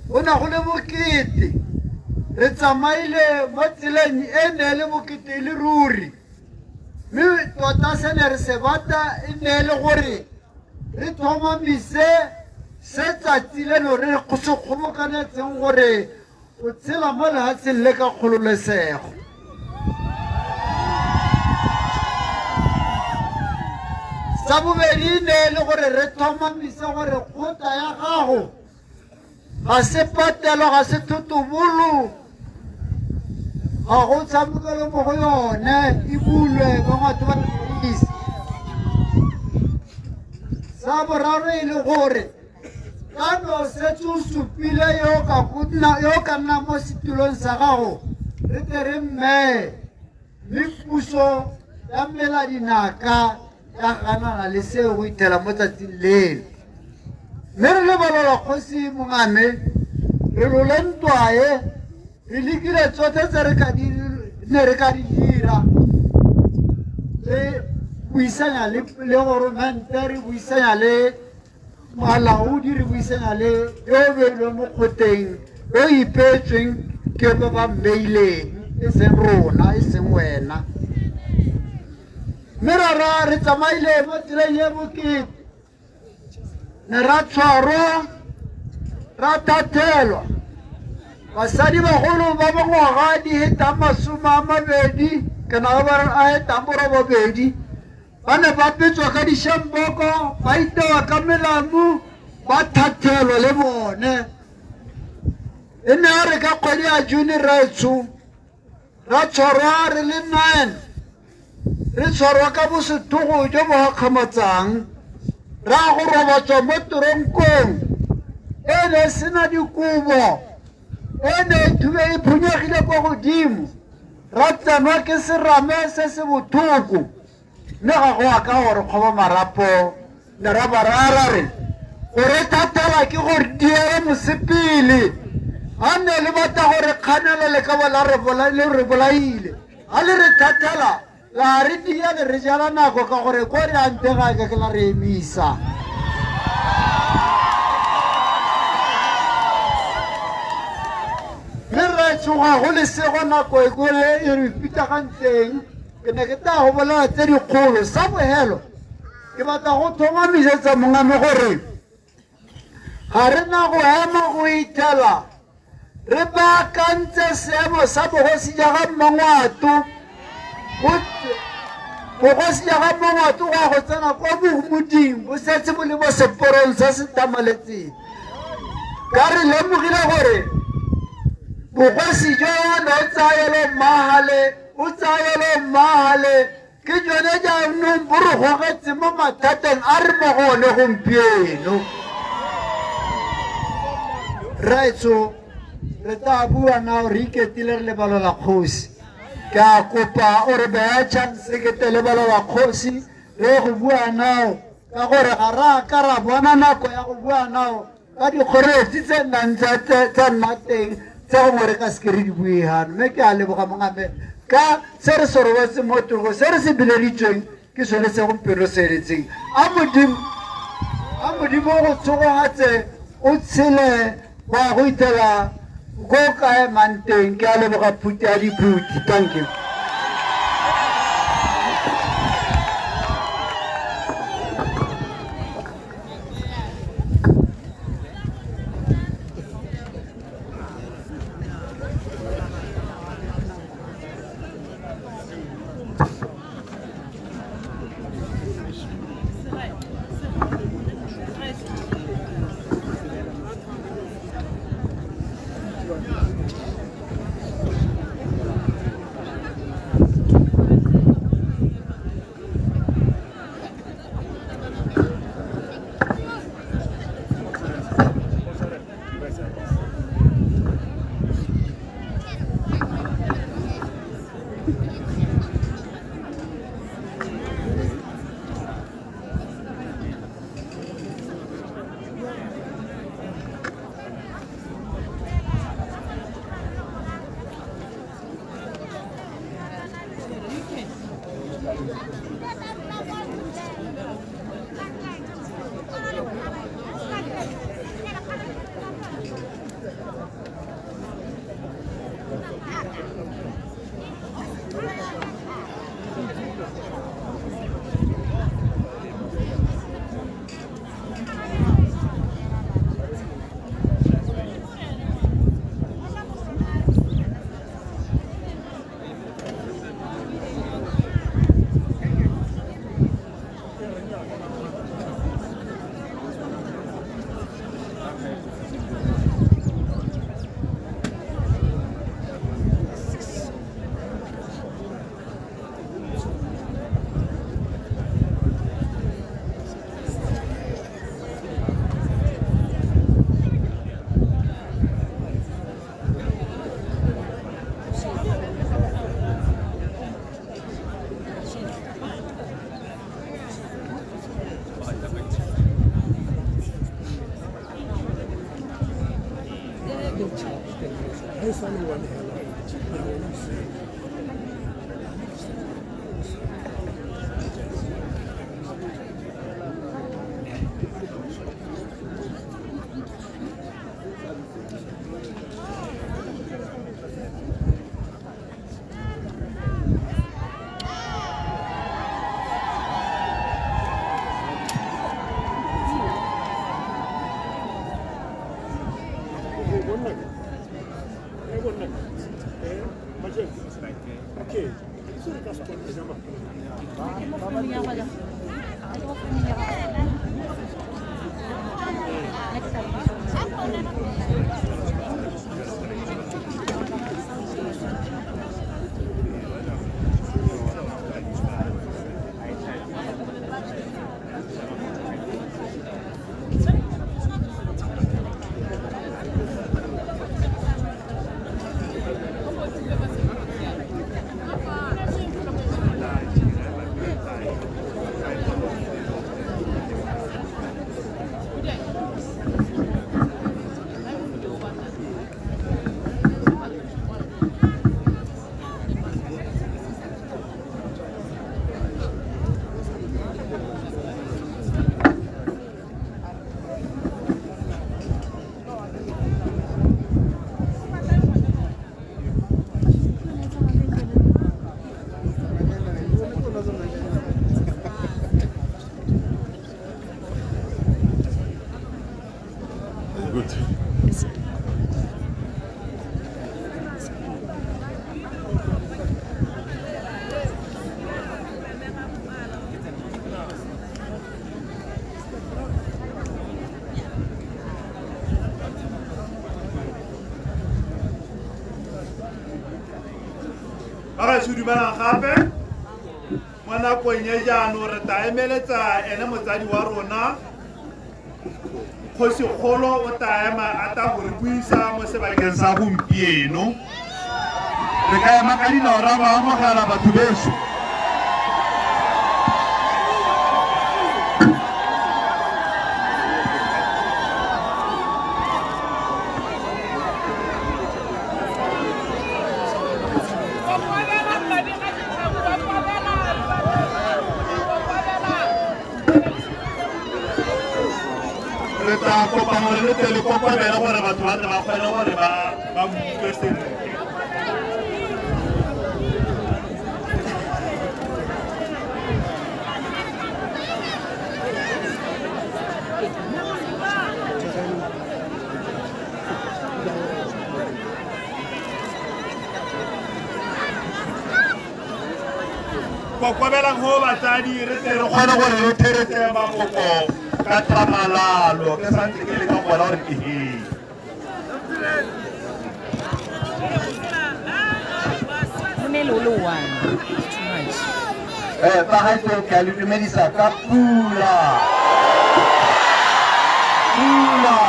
S16: go ne go le bokete. Re tsamaile mo tseleng e ne e le bokete e le ruri, mme tota se ne re se batla e ne e le gore re tlhomamise Se tsatsi leno re se kgobokanetseng gore o tshela mo lefatsheng le ka kgololesego. Sa bobedi ne e le gore re tlhomamise gore kgotla ya gago ga se patelo, ga se thotobolo, ga go tshamekelo mo go yone, e bulwe ka batho ba dirise. Sa boraro e le gore ka no setse o supile yo ka nna mo setulong sa gago, re tle re mmeye, mme puso ya mela dinaka ya ganana le seo go ithela mo tsatsing leno. Mme re lebalela kgosi mongame, re lole ntwa e, re lekile tsotlhe tse re ka di ne re ka di dira, re buisanya le goromente, re buisanya le molaodi, re buisanya le yo o beilweng mo kgoteng, yo o ipeetsweng ke ba ba mmeileng, e seng rona, e seng wena. Mme rara re tsamaile mo tseleng e bokete, ne ra tshwarwa, ra thathelwa. Basadi bagolo ba bongwaga di hetang 20 kana ba ba a hetang 80 ba ne ba betswa ka dishamboko, ba itewa ka melamu, ba thathelwa le bone. E ne ya re ka kgwedi ya June raetsho ra tshwarwa re le 9, re tshwarwa ka bosethogo jo bo gakgamatsang, ra go robatswa mo toronkong e ne e sena dikobo, e ne e thube e phunyegile kwa godimo, ra tsenwa ke serame se se bothoko, mme ga go a ka gore kgoba marapo. Ne ra ba raya ra re gore thathela ke gore diere mosepele, a ne le batla gore kganela le ka ba la le re bolaile, a le re thathela la re dia le re jala nako ka gore ko re ante ga ke la re emisa. Mme re tshoga go lesego nako e kole e re pitagantseng, ke ne ke tla go bolela tse dikgolo. Sa bohelo ke batla go tlhomamisetsa mongame gore ga re na go ema go ithela re baakantse seemo sa bogosi ja ga Mmangwato. Bogosi ja ga Mmangwato go ya go tsena kwa bomoding bo setse bo le mo seporong se se tamaletseng. Ka re lemogile gore bogosi jo ne o tsayelo mmagale, o tsayelo mmagale, ke jone jaanong bo re gogetse mo mathateng a re mo go one gompieno. Raetsho, re tla bua nao re iketile re lebalola kgosi. Ke a kopa o re beya chance ke te lebalola kgosi re go bua nao, ka gore ga re a ka ra bona nako ya go bua nao ka dikgoreletsi tse nnang tsa nna teng tse gongwe re ka seke re di bue gano. Mme ke a leboga mongame ka se re se robetseng mo toko, se re se bileditsweng ke sone se gompieno se eletseng. A Modimo go tsogogatse o tshele go ya go ithela ko ka emang teng. Ke a leboga phuti ya diphuti. Thank you.
S9: Ba ga dumelang gape mo nakong e jaanong re tla emeletsa ene motsadi wa rona kgosikgolo o tla ema a tla go re buisa mo sebakeng sa gompieno.
S3: Re ka ema ka dinao ra ba amogela batho beso.
S9: Re tla kopa gore le tle le kokobele gore batho ba tle ba kgone gore ba utlwe sentle. Kokobelang go batsadi re tle re
S3: kgone gore re theretse mafoko ka tlhamalalo. Ke santse ke leka go bona gore ke eng. Ba gaetsho ke a le dumedisa ka pula. Pula.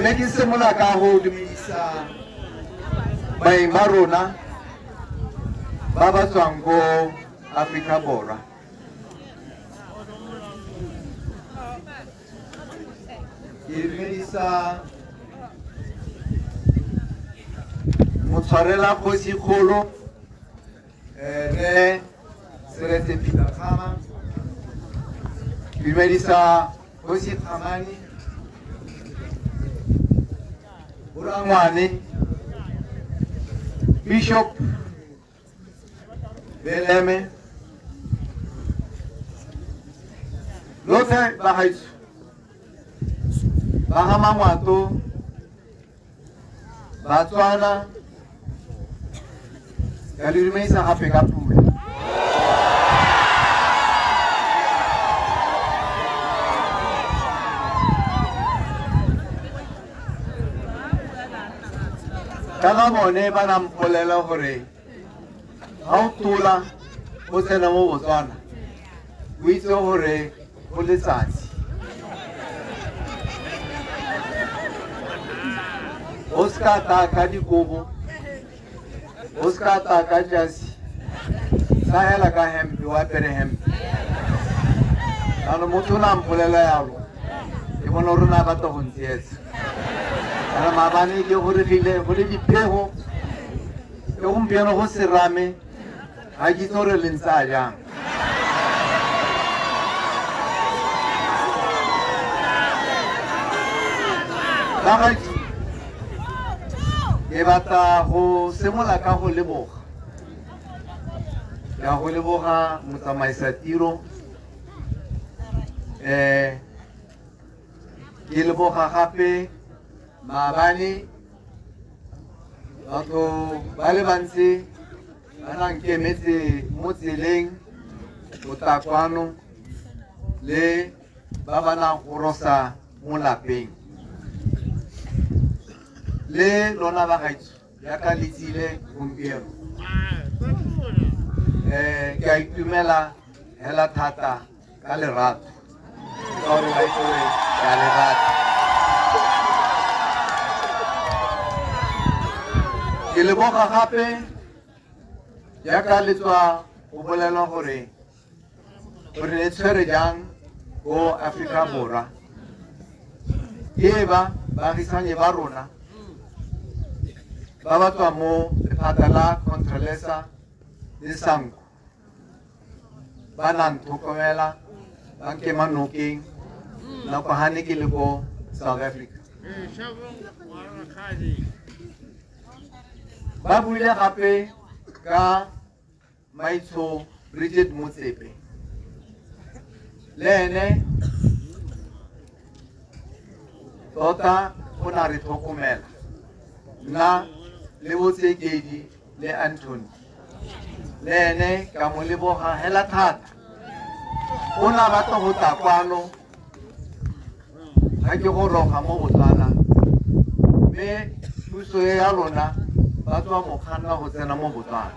S3: Mme ke simolola ka go dumedisa baeng ba rona ba ba tswang ko Afrika Borwa. Ke dumedisa motshwarela kgosikgolo Rre Seretse Peter Khama. Ke dumedisa Kgosi Kgamane Borangwane, Bishop Beleme, lotlhe ba gaetsho ba ga Mangwato, Batswana, ka le dumedisa gape ka pula. Ka ga bone ba na mpolela gore ga o tola o tsena mo Botswana o itse gore go letsatsi.
S17: O se ka tla ka dikobo, o se ka tla ka jasi, sa hela ka hempe, o apere hempe. Jaanong motho o ne a mpolela yalo, ke bona gore o ne a batla go ntsietsa. Kana maabane ke goregile go le diphego, le gompieno go serame, ga ke itse gore le ntsaya jang. Bagaetsho, ke batla go simolola ka go leboga. Ke a go leboga motsamaisa tiro. Ke leboga gape maabane batho ba le bantsi ba na nkemetse mo tseleng go tla kwano le ba ba nang gorosa mo lapeng. Le lona ba gaetsho jaaka le tsile gompieno, ke a itumela hela thata ka lerato, ka gore ba itse gore ke a le rata. Ke leboga gape jaaka le tswa go bolelwa gore gore le tshwere jang ko Afrika Borwa. Ke ba baagisani ba rona ba ba tswa mo lephata la Contralesa le Sanco ba na ntlhokomela, ba nkema nokeng nako ga ne ke le ko South Africa. Ba buile gape ka Maitsho Bridget Motsepe, le ene tota o na re tlhokomela, nna le Botsekedi le Anthony, le ene ka mo leboga hela thata. O na batla go tla kwano ga ke goroga mo Botswana, mme puso e ya lona ba tswa mo kganna go tsena mo Botswana.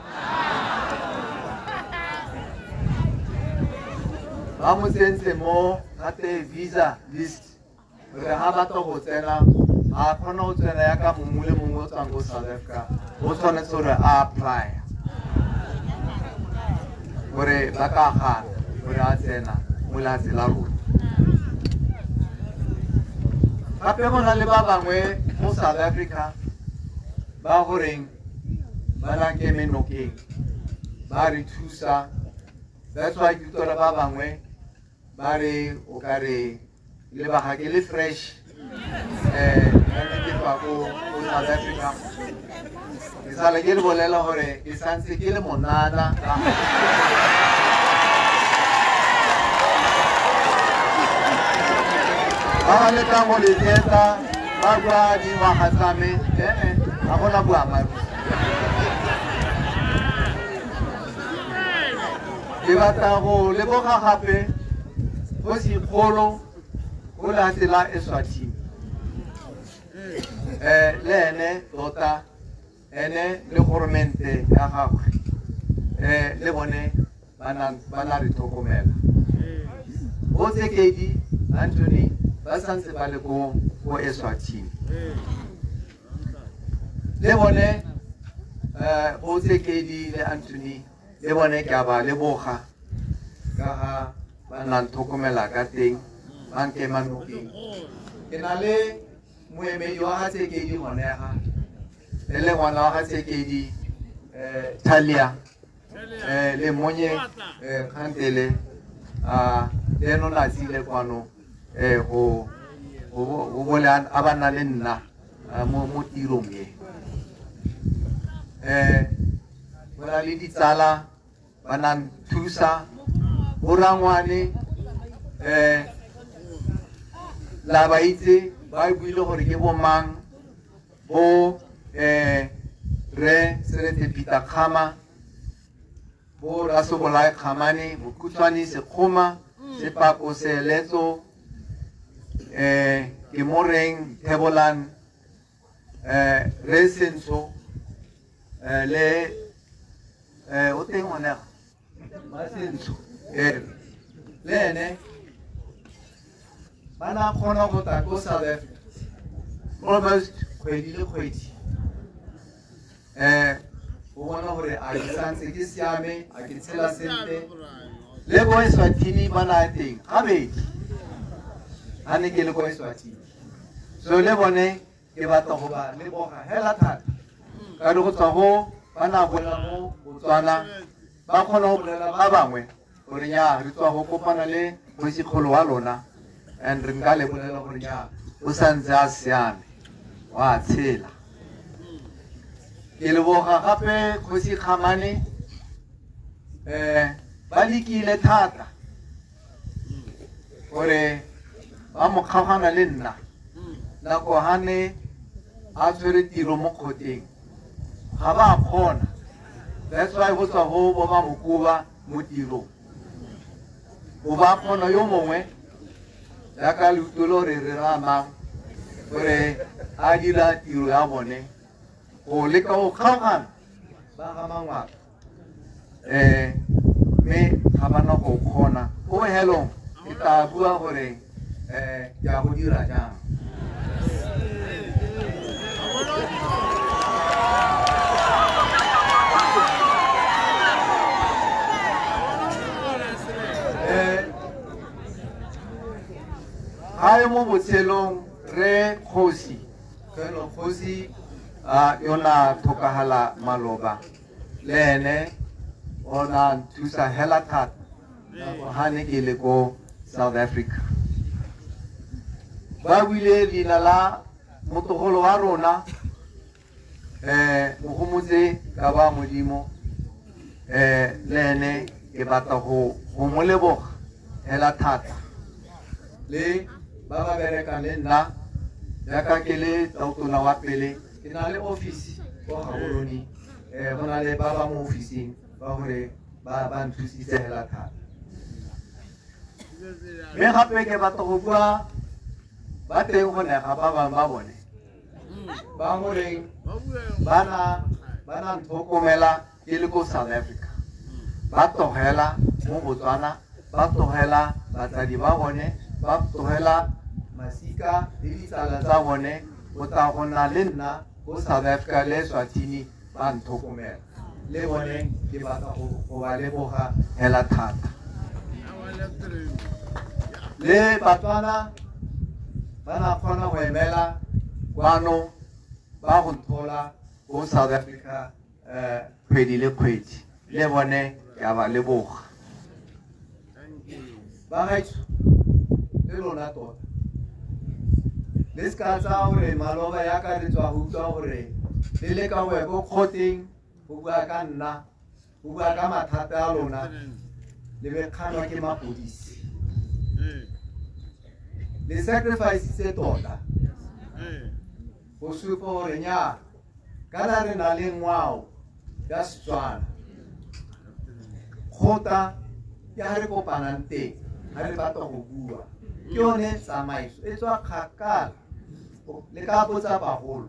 S17: Ba mo tsentse mo gate visa list gore ga batla go tsena ga kgona go tsena yaka mongwe le mongwe o tswang ko South Africa, o tshwanetse gore a apply gore ba ka gana gore a tsena mo lehatshe la rona. Gape go na le ba bangwe mo South Africa ba goreng ba na nkeme nokeng, ba re thusa. That's why ke utlwa ba bangwe ba re o ka re lebaga ke le fresh, nna ne ke tswa ko South Africa. Ke sale ke le bolela gore ke santse ke le monana. Ba ba lekang go le tsietsa ba bua dingwaga tsa me, ee, ga gona boammaaruri. Ke batla go leboga gape kgosikgolo go lehatshe la Eswatini, le ene tota ene le goromente ya gagwe, le bone ba na re tlhokomela. Bo Tsekedi Anthony ba santse ba le ko Eswatini, le bone bo Tsekedi le Anthony le bone ke a ba leboga ka ga ba nna ntlhokomela ka teng, ba nkema nokeng. Ke na le moemedi wa ga Tsekedi gone ga e le ngwana wa ga Tsekedi, Thalia, le monye, Kgantele, le ene o ne a tsile kwano, go bole a ba nna le nna mo tirong e. Go na le ditsala ba na nthusa, bo rangwane, la ba itse ba buile gore ke bo mang, bo re Seretse Peter Kgama, bo Rasobolae Kgamane, Bokhutshwane Sekgoma, Sepako Seeletso, ke Moreng Thebolang, re Sentsho, le o teng one ga Masentsho, le ene ba na kgona go tla ko South Africa almost Kgwedi le kgwedi um go bona gore a ke santse ke siame, a ke tshela sentle. Le ko Eswatini ba na teng gabedi ga ne ke le ko Eswatini. So le bone ke batla go ba leboga hela thata ka re go tswa go ba na bolela mo Botswana, ba kgona go bolela ba bangwe gore nya re tswa go kopana le kgosikgolo wa lona, and re nka le bolela gore nya o santse a siame, wa tshela. Ke leboga gape kgosi Kgamane, ba lekile thata gore ba mo kgaogana le nna nako hane a tshwere tiro mo kgoteng, ga ba kgona. That's why go tswa go bo ba mo koba mo tirong, o ba kgona yo mongwe jaaka leutolo re re ramang gore a dira tiro ya bone go leka go kgaogana ba ga Mangwato, mme ga bana go kgona. Ko bohelong ke tla bua gore ke a go dira jang. Gae mo botshelong re kgosi felo kgosi a yona tlhokagala maloba, le ene o na nthusa hela thata nako ga ne ke le ko South Africa. Ba buile leina la motlogolo wa rona, Mogomotse ka ba Modimo, le ene ke batla go mo leboga hela thata, le ba ba berekang le nna jaaka ke le tautona wa pele. Ke na le office kwa Gaborone, go na le ba ba mo officing ba gore ba nthusitse hela thata. Mme gape ke batla go bua ba teng go nega ba bangwe ba bone ba goreng ba na ntlhokomela ke le ko South Africa, ba tlogela mo Botswana, ba tlogela batsadi ba bone, ba tlogela masika le ditsala tsa bone go tla go nna le nna ko South Africa le Eswatini, ba ntlhokomela. Le bone ke batla go ba leboga hela thata. Le Batswana ba na kgona go emela kwano ba go nthola ko South Africa kgwedi le kgwedi, le bone ke a ba leboga. Ba gaetsho le lona tota le se ka tsaya gore maloba yaka re tswa go utlwa gore le leka go ya ko kgoteng go bua ka nna, go bua ka mathata a lona, le be kganwa ke mapodisi. Le sacrifice tota go supa gore nya kana re na le ngwao ya Setswana. Kgota ke ha re kopanang teng ha re batla go bua, ke yone tsamaiso e tswa kgakala. Le ka botsa bagolo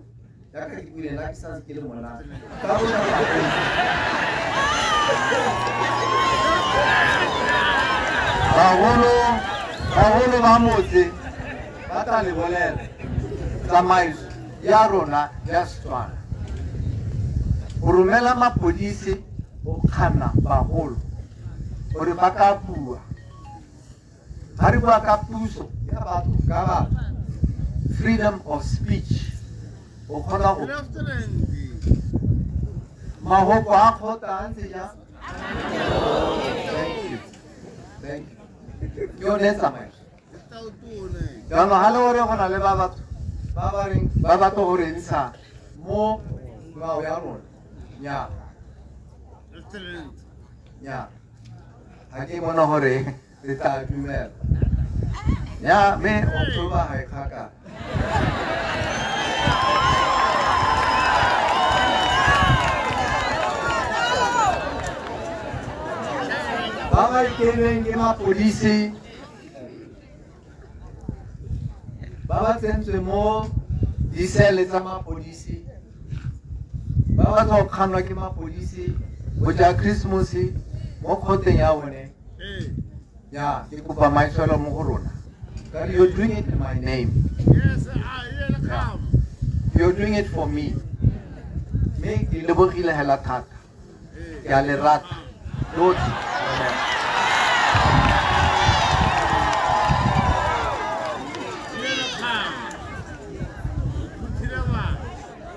S17: jaaka ke buile nna ke santse ke le monana, ka botsa bagolo, bagolo ba motse ba tla le bolela tsamaiso ya rona ya Setswana. Go romela mapodisi go kganna bagolo gore ba ka bua. Ga re bua ka puso ya batho ka batho, freedom of speech, o kgona go mahoko a kgotla a ntse jang? Thank you, thank you. Ke yone tsamaiso. Jaanong ga le gore go na le ba batho ba ba reng ba batla go re ntsha mo ngwao ya rona, nya nya ga ke bona gore re tla dumela ya mme October ga e kgakala. Ba ba ikemeng ke mapodisi ba ba tsentswe mo disele tsa mapodisi, ba ba tla go kgannwa ke mapodisi go ja Christmas mo kgoteng ya bone, ya ke kopa maitshwaro mo go rona. Ka you're doing it in my name. You're doing it for me. Mme ke lebogile hela thata. Ke a le rata lotlhe.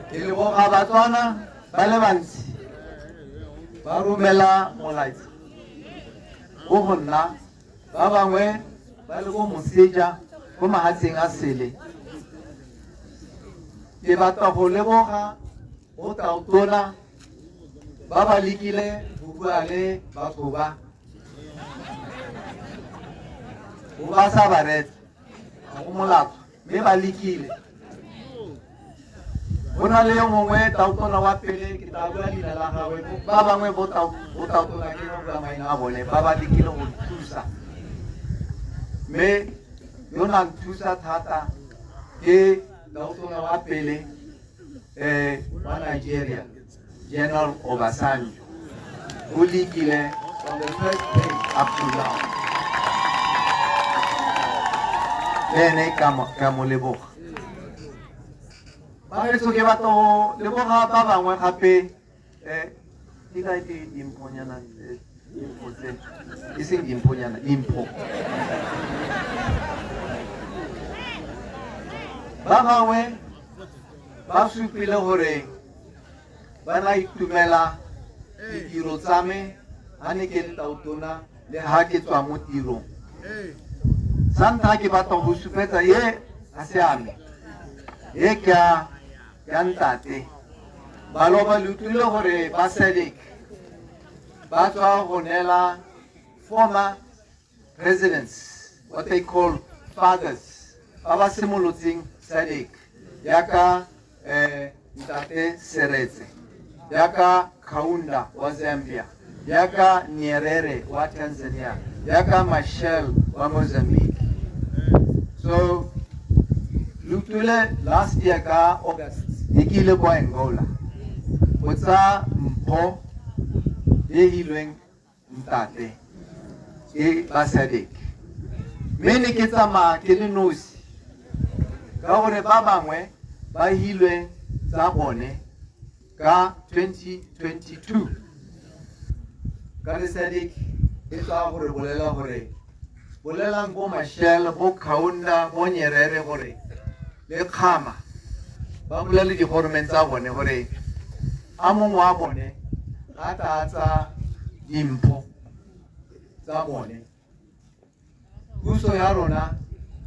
S17: Ke leboga Batswana ba le bantsi ba romela molaetsa ko go nna ba bangwe ba le ko moseja ko mahatsheng a sele. Ke batla go leboga go tautona ba ba lekile go bua le batho ba go ba sa ba reetsa, ga go molato, mme ba lekile. Go na le yo mongwe tautona wa pele, ke tla bua leina la gagwe, ba bangwe bo tautona ke go bua maina a bone, ba ba lekile go nthusa, mme yo na nthusa thata ke tautona wa pele wa Nigeria, General Obasanjo. O lekile from the first day up to now. Le ene ka mo leboga. Bagaetsho, ke batla go leboga ba bangwe gape, di kae ke dimphonyana, dimpho tse, e seng dimphonyana, dimpho. Ba bangwe ba supile gore ba na itumela ditiro tsa me ha ne ke le tautona le ha ke tswa mo tirong. Sa ntlha ke batla go supetsa ye ga se a me, ye ke ya ntate. Baloba le utlwile gore ba SADC ba tswa go neela former presidents, what they call fathers, ba ba simolotseng SADC, yaka ntate Seretse, yaka Kaunda wa Zambia, yaka Nyerere wa Tanzania, yaka Machel wa Mozambique. So le utlwile last year ka August ne ke ile kwa Angola go tsa mpho e hilweng ntate e ba SADC, mme ne ke tsamaya ke le nosi ka gore ba bangwe ba hilwe tsa bone ka 2022. Ka le SADC e tswa gore bolela gore bolelang bo Machel, bo Kaunda, bo Nyerere gore le Khama ba bolele di-government tsa bone gore a mongwe wa bone ga tla tsa dimpho tsa bone. Puso ya rona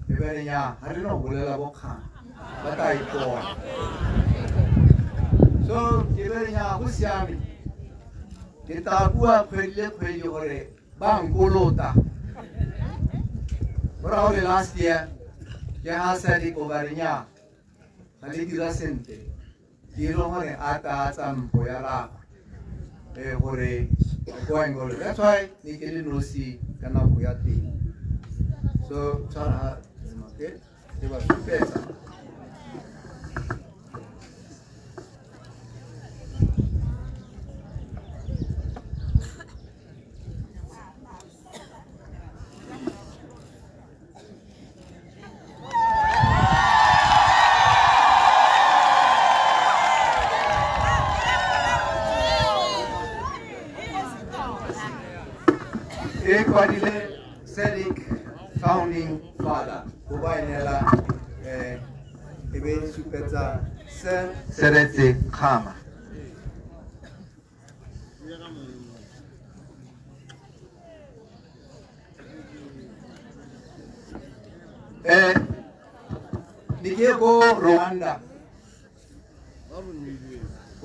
S17: e be re nya ga re no bolela bo Khama ba tla ipona. So ke be re nya go siame, ke tla bua kgwedi le kgwedi gore ba nkolota. Go raya gore last year ke ha SADC o ba re nya ga le dira sentle, ke ile gore a tla tsa mpho ya ragwe, gore go Angola. That's why ne ke le nosi ka nako ya teng. So tshwara okay, ke ba supetsa. E kwadile SADC founding father, go ba enela e be supetsa Seretse Khama. Ne ke ko Rwanda.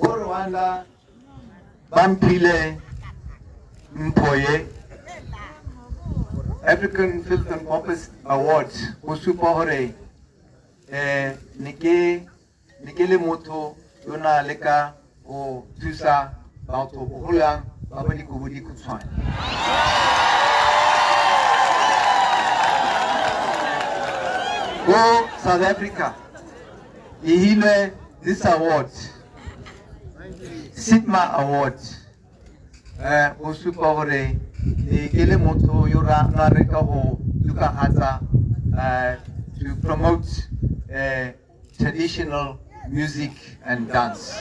S17: Ko Rwanda ba mphile mpho ye African Philanthropist Award go supa gore ne ke le motho yo na le ka go thusa batho bogolo jang ba ba dikobo dikhutshwane. Ko South Africa ke hilwe this award, Sigma Award, go supa gore ne ke le motho yo na re ka go tokafatsa, to promote traditional music and dance.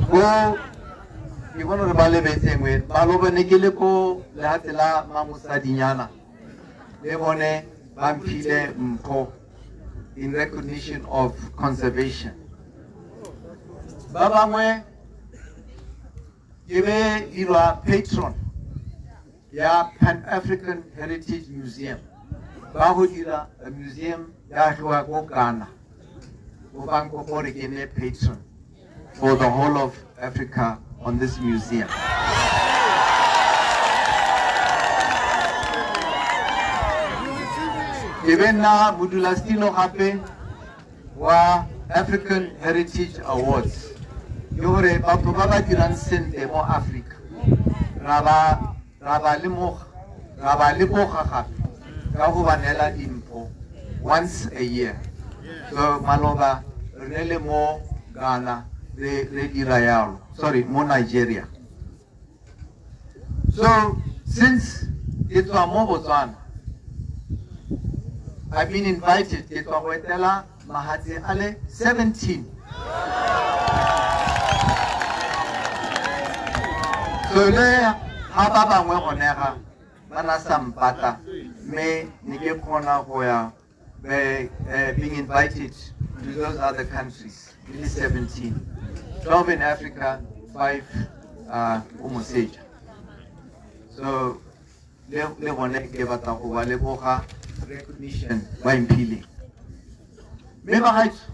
S17: Ko ke bona gore ba lebetse engwe maloba ne ke le ko lehatshe la Mamosadinyana le bone ba mphile mpho in recognition of conservation. Ba bangwe ke be dirwa patron ya Pan African Heritage Museum, ba go dira a museum ya agiwa ko Ghana, go banko gore ke nne patron for the whole of Africa on this museum. Ke be nna modulasetilo gape wa African Heritage Awards, ke gore batho ba ba dirang sentle mo Africa ra ba lemoga, ra ba leboga gape ka go ba neela dimpho once a year. So maloba re ne le mo Ghana re dira yalo, sorry, mo Nigeria. So since ke tswa mo Botswana, I've been invited ke tswa go etela mahatshe a le 17. So le ha ba bangwe gone ga ba na sa mpata, mme ne ke kgona go ya being invited to those other countries, really 17, 12 in Africa, 5 ko moseja. So le gone ke batla go ba leboga recognition ba mphileng. Mme bagaetsho,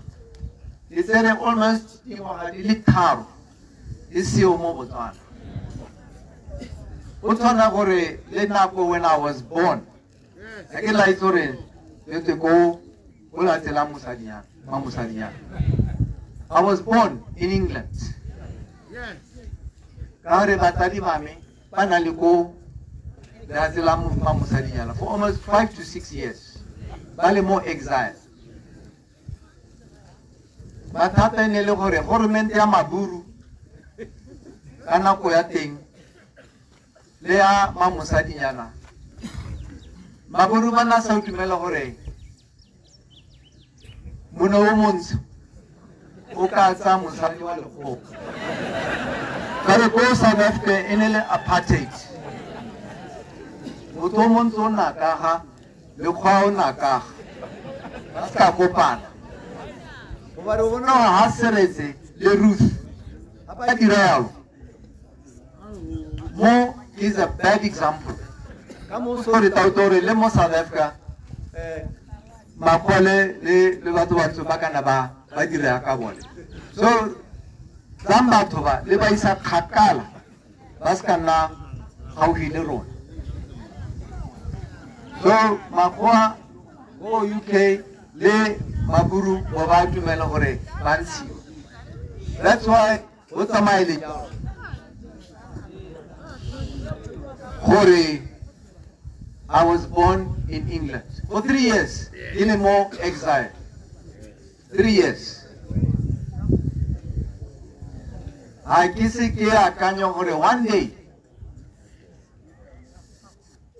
S17: ke tsere almost dingwaga di le 3 e seo mo Botswana. Go tshwana gore le nako when I was born, ga ke la itse gore le tswe ko latela mosadinyana, mma mosadinyana. I was born in England. Ka gore batsadi ba me ba na le ko lehatshe la mma mosadinyana for almost 5 to 6 years, ba le mo exile. Mathata e ne le gore goromente ya Maburu ka nako ya teng le ya mma mosadinyana, Maburu ba na sa dumela gore monna o montsho o ka tsaya mosadi wa lekgowa. Ka re ko South Africa e ne le apartheid, motho o montsho o nakaga, lekgowa o nakaga, ba se ka kopana. Goba re bona gore ha Seretse le Ruth ba dira yalo, mo is a bad example. Ka mo sorry tautore le mo South Africa, makgowa le batho batsho ba kana ba dira ka bone. So tsang batho ba le ba isa kgakala, ba se ka nna gaufi le rona. So makgowa ko UK le Maburu ba ba dumela gore ba ntshiwe. That's why o tsamaye le gore I was born in England for 3 years, in a more exile. 3 years. Ga ke se ke akanya gore one day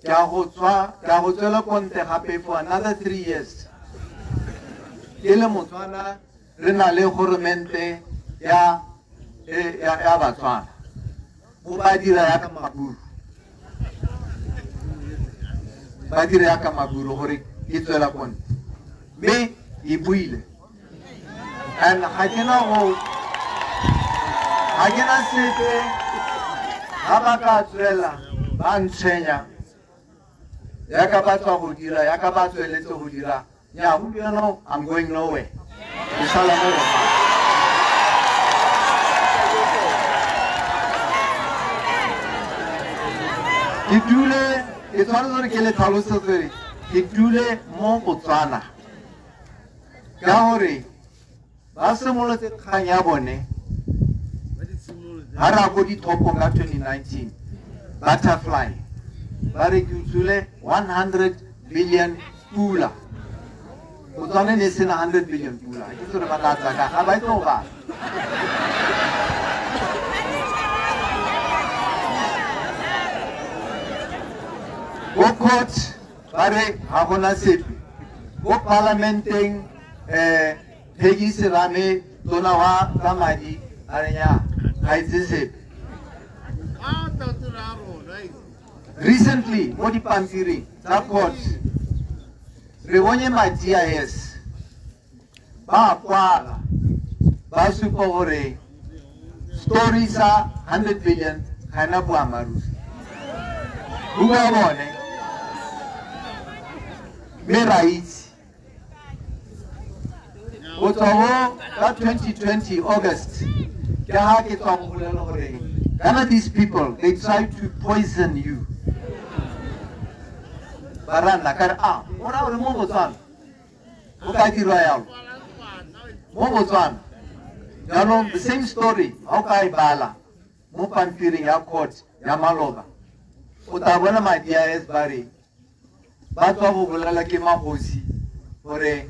S17: ke a go tswa, ke a go tswela ko ntle gape for another 3 years. Ke le Motswana, re na le goromente ya Batswana. Bo ba dira ya ka Maburu. Ba dira ya ka Maburu gore ke tswela ko ntle. Mme e buile. And ga ke na go, ga ke na sepe, ga ba ka tswela ba ntshwenya, yaka ba tswa go dira, yaka ba tsweletse go dira. Nya, gompieno I'm going nowhere. Ke sala mo Botswana. Ke dule, ke tshwanetse gore ke le tlhalosetse gore ke dule mo Botswana. Ka gore ba simolotse kgang ya bone ha ra ko dithopong ka 2019, butterfly, ba re ke utswile 100 billion pula. Botswana ne sena 100 billion pula. Ke tsore ba tla tsaka, ga ba itse go bala. Ko court ba re ga gona sepe. Ko parlamenteng Peggy Serame tona wa tsa madi a re nya ga itse sepe. Recently mo dipampiring tsa court re bonye ma GIS ba kwala ba supa gore story sa 100 billion ga ena boammaaruri. Bua bone mme ra itse go tswa mo ka 2020 August ke ga ke tswa go bolela gore kana these people they try to poison you. Ba ra nna ka re a o ra gore mo Botswana o ka dirwa yalo mo Botswana. Jaanong the same story ga o ka e bala mo pampiring ya court ya maloba o tla bona ma DIS ba re ba tswa go bolela ke magosi gore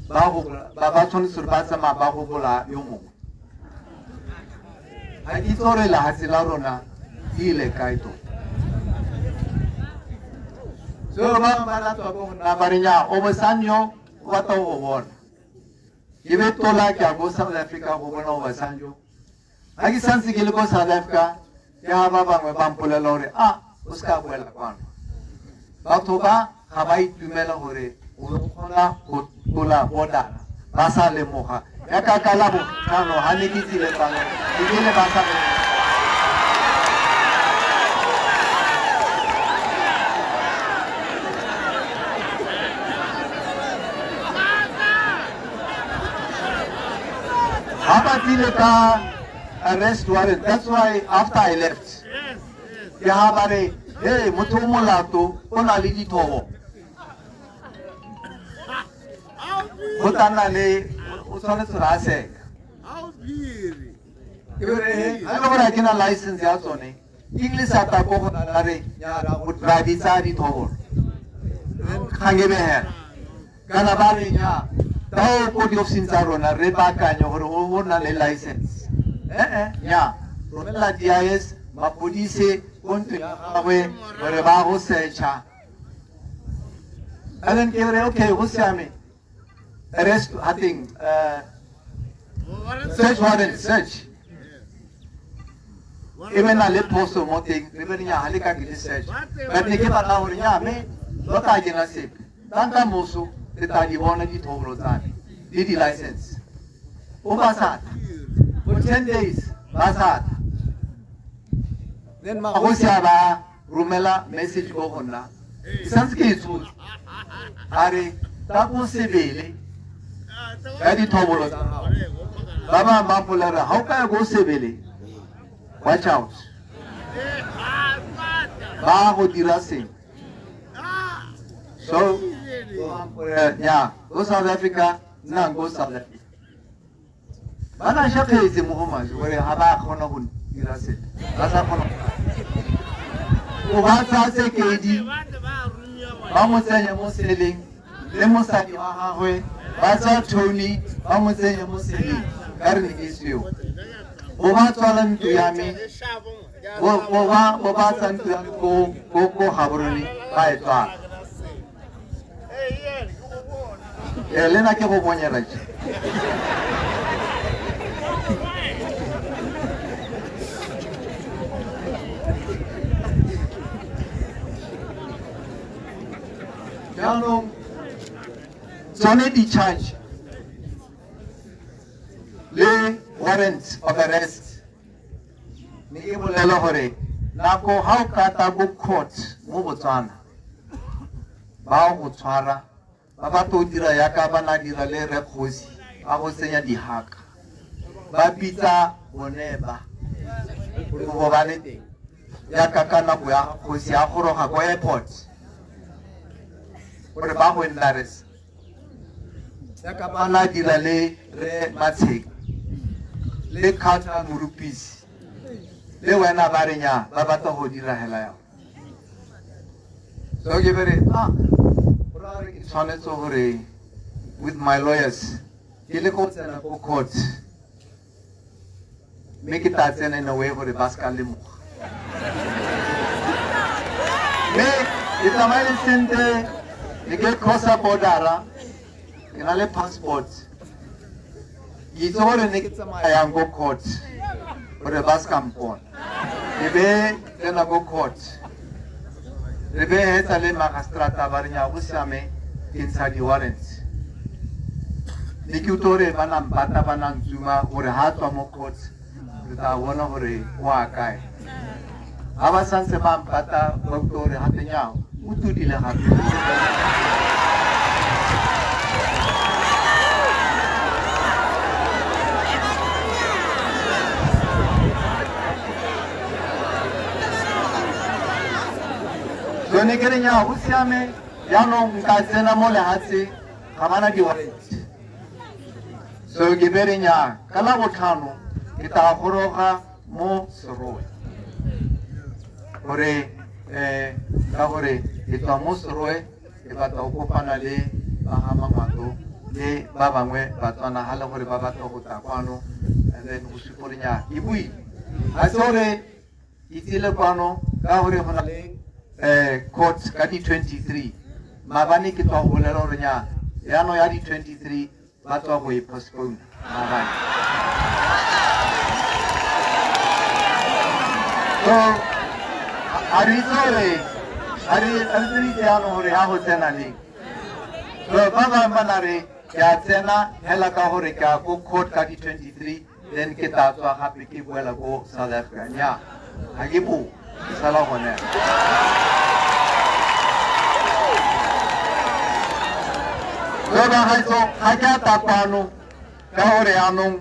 S17: ba ba tshwanetse gore ba tsamaya ba go bola yo mongwe. Ga ke itse gore lehatshe la rona di ile kae tota. So ba ba la tswa ko go nna ba re nya Obasanjo o batla go bona. Ke be tola ke ya ko South Africa go bona Obasanjo. Ga ke santse ke le ko South Africa ke ga ba bangwe ba mpolela gore a o se ka boela kwano. Batho ba ga ba itumela gore o kgona go tlola border ba sa lemoga. Ya ka ka la botlhano ga ne ke tsile kwano ebile ba sa lemoga. Ga ba tlile ka arrest warrant, that's why after I left ke ga ba re hey motho o molato o na le dithobo go tla nna le o tshwanetse gore a seka. Ke re ga e le gore ga ke na license ya tsone English a tla ko go nna re ra di tsaya dithobolo kgang e behela kana ba re nya tao ko diofising tsa rona re baakanye gore o na le license. Nya romela DIS mapodise ko ntlong ya gagwe gore ba go searcha. And then ke re okay go siame arrest I think search warrant search e be na le phoso mo teng re be re nya ga le ka ke le search but ne ke batla gore nya me tota ke na sepe tang ka moso re tla di bona dithobolo tsa me le di-license. O ba sa tla for 10 days ba sa tla. Then magosi a ba romela message ko go nna ke santse ke e tshotse a re tla ko sebele ka dithobolo tsa gago. Ba bangwe ba mpolelela ga o ka ya ko sebele watch out ba go dira sengwe. So ya go South Africa nna go South Africa ba na shakgetse mo go maswe gore ga ba kgona go dira sepe ba sa kgona go ba tsaya Tsekedi ba mo tsenya mo seleng le mosadi wa gagwe ba tsaya Tony ba mo tsenya mo seleng ka re ne ke seo bo ba tswala ntlo ya me bo ba tsaya ntlo ya me ko Gaborone ba e tswala. Le nna ke go bonyela je. Jaanong tsone di-charge le warrant of arrest ne ke bolela gore nako ga o ka tla ko court mo Botswana ba go tshwara ba batla go dira yaka ba na dira le Rre Kgosi ba go tsenya dihaka ba bitsa bone ba gore bo ba le teng yaka ka nako ya kgosi a goroga ko airport gore ba go embarrass yaka ba na dira le Rre Matsheka le Carter Morupisi le wena ba re nya ba batla go dira hela ya. So ke bere a go ra gore ke tshwanetse gore with my lawyers ke le ko tsena ko court mme ke tla tsena in a way gore ba se ka lemoga. Mme Ke tsamaile sentle, ne ke crossa border-a, ke na le passport. Ke itse gore ne ke tsamaya yang ko court gore ba se ka mpona. Ke be tsena ko court. Re be hetsa le magistrata ba re nya go siame ke ntsha di-warrants. Ne ke utlwa gore ba na mpata ba na ntsuma gore ha tswa mo court re tla bona gore o a kae. Ha ba santse ba mpata ba utlwa gore gape nya o tudile gape. So ne ke re nya go siame jaanong nka tsena mo lehatsheng ga bana di-warrant. So ke be re nya ka la botlhano ke tla goroga mo Serowe gore ka gore ke tswa mo Serowe ke batla go kopana le ba ga Mangwato le ba bangwe Batswana ga le gore ba batla go tla kwano and then go supa gore nya ke buile ga se gore ke tsile kwano ka gore go na le court ka di-23 maabane ke tswa go bolela gore nya jaanong ya di-23 ba tswa go e postpone maabane. So a re itse gore a re itse jaanong gore ya go tsena leng. So ba bangwe ba na re ke a tsena hela ka gore ke a ko court ka di-23 then ke tla tswa gape ke boela ko South Africa. Nya ga ke bo ke sala gone. So ba gaetso ga ke a tla kwano ka gore jaanong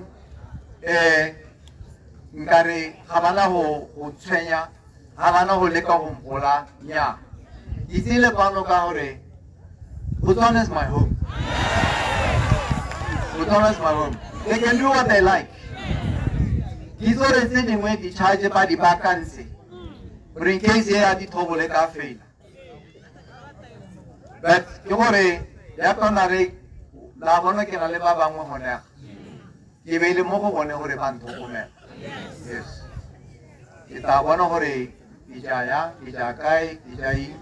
S17: nkare ga bana go tshwenya, ga bana go leka go mpola. Nya ke tsile kwano ka gore Botswana is my home. Botswana is my home. They can do what they like. Ke itse gore tse dingwe di-charge ba di baakantse gore in case e ya dithobole ka faila. But ke gore ya tona re la bona ke na le ba bangwe gone ke beile mo go bone gore ba ntlhokomela. Yes. Ke tla bona gore ke ja yang, ke ja kae, ke ja eng,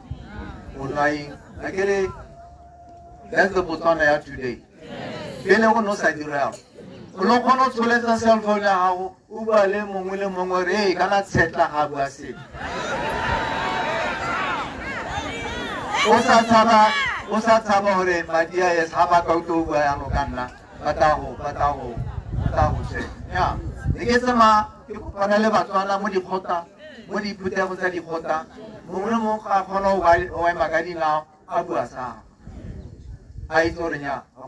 S17: o nwa eng. Akere that's the Botswana ya today. Pele go no sa dira yalo. O no kgona go tsholetsa cell phone ya gago o bua le mongwe le mongwe re ee kana tshetla ga bua sepe. O sa tshaba gore madi a yes ga ba ka utlwa o bua yalo ka nna ba tla go tshwenya. Ya ne ke tsamaya ke kopana le Batswana mo dikgotla, mo diphuthego tsa dikgotla, mongwe le mongwe a kgona go ema ka dinao a bua sa a itse gore nya ga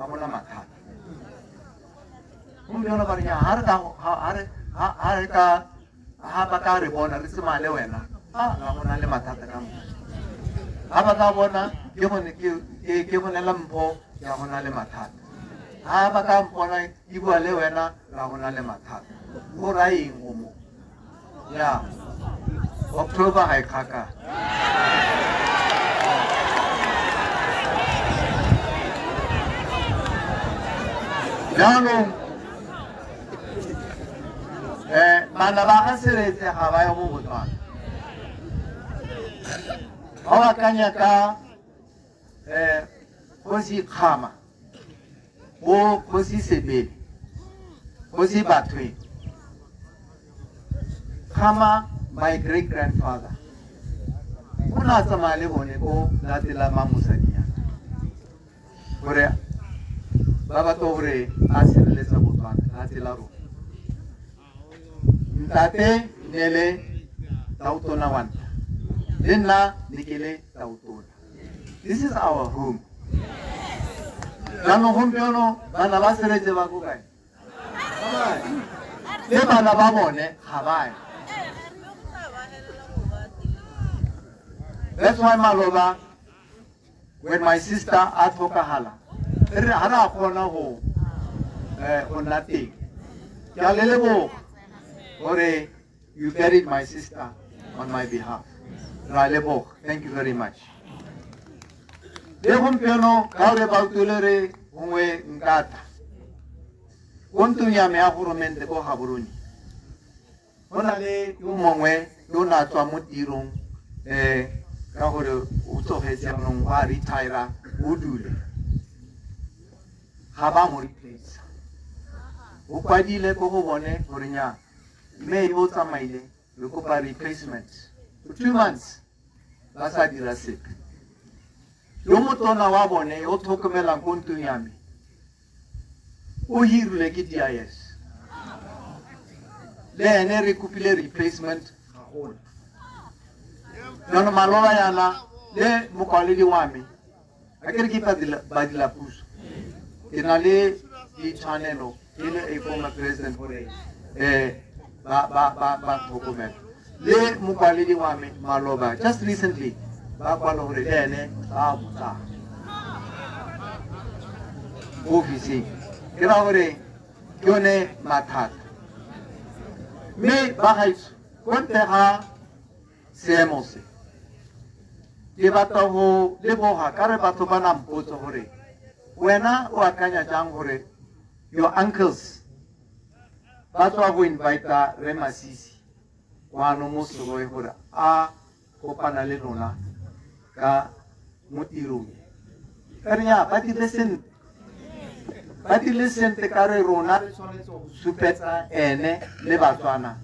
S17: gona mathata. Gompieno ba re nya ha re ka ha ba ka re bona re tsamaya le wena a ga gona le mathata ka mo. Ha ba ka bona ke go nela mpho ya gona le mathata. Ha ba ka mpona ke bua le wena ga gona le mathata. Go raya eng o mo? Ya October ga e kgakala. Jaanong bana ba ga Seretse ga ba ye go Botswana. Ga o akanya ka Kgosi Kgama, bo Kgosi Sebele, Kgosi Bathweng. Kgama, my great grandfather, o ne a tsamaya le bone ko latela Mamosadinyana gore ba batla gore a sireletsa Botswana lefatshe la rona. Ntate ne le tautona wa nna, le nna ne ke le tautona. This is our home. Jaanong gompieno bana ba Seretse ba ko kae? Le bana ba bone ga ba ye. That's why maloba when my sister a tlhokagala re ga re a kgona go nna teng. Ke a le leboga gore you buried my sister on my behalf. Ra leboga. Thank you very much. Le gompieno ka gore ba utlwile re gongwe nkata ko ntlong ya me ya goromente ko Gaborone go na le yo mongwe yo o ne a tswa mo tirong Ka gore o tsogetse jaanong wa retire o dule ga ba mo replace. O kwadile ko go bone gore nya mme yo o tsamaile re kopa replacement for 2 months ba sa dira sepe. Yo motona wa bone yo tlhokomelang ko ntlong ya me o hirilwe ke DIS, le ene re kopile replacement ga gona. Jaanong maloba yana le mokwaledi wa me a ke re ke badirapuso, ke na le ditshwanelo ke le a former president gore ba tlhokomela. Le mokwaledi wa me maloba just recently ba kwala gore le ene ba mo tsaya ofising. Ke ra gore ke yone mathata. Mme ba gaetsho ko ntle ga seemo se, ke batla go leboga ka re batho ba na mpotsa gore wena o akanya jang gore your uncles ba tswa go invita Rre Masisi kwano mo Serowe gore a kopana le lona ka mo tirong. Ka re ya ba dirile sentle, ba dirile sentle ka re rona re tshwanetse go supetsa ene le Batswana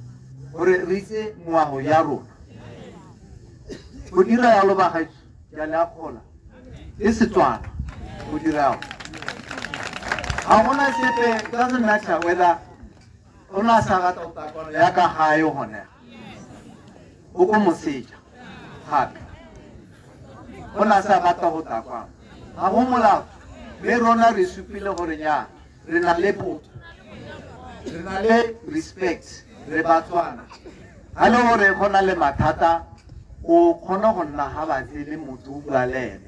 S17: gore re itse ngwao ya rona. Go dira yalo ba gaetsho, ke a le akgola, ke Setswana go dira yalo. Ga gona sepe, it doesn't matter whether o ne a sa rata go tla kwano ya ka gae gone, o ko moseja gape o ne a sa batla go tla kwano, ga go molato. Mme rona re supile gore nya re na le botho, re na le respect, re Batswana. Ga le gore go na le mathata, o kgona go nna ga batse le motho o bua le ene,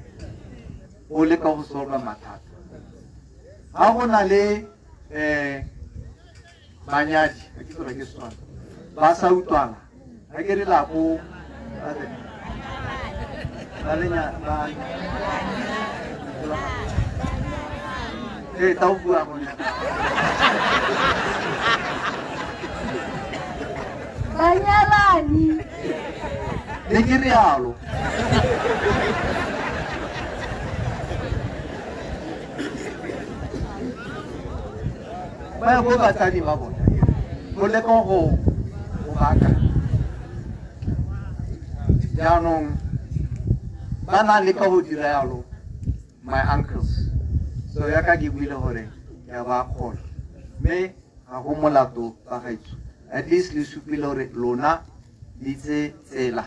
S17: o leka go solve mathata. Ga go na le banyadi, ga ke tsore ke Setswana, ba sa utlwana, ga ke re la ko ba lenya ba tla o bua gone.
S18: Banyalani.
S17: Ne ke rialo. Ba ya ko batsadi ba bona go leka go baakanya. Jaanong ba na leka go dira yalo my uncles. So yaka ke buile gore ke a ba akgola, mme ga go molato ba gaetsho. At least le supile gore lona le itse tsela.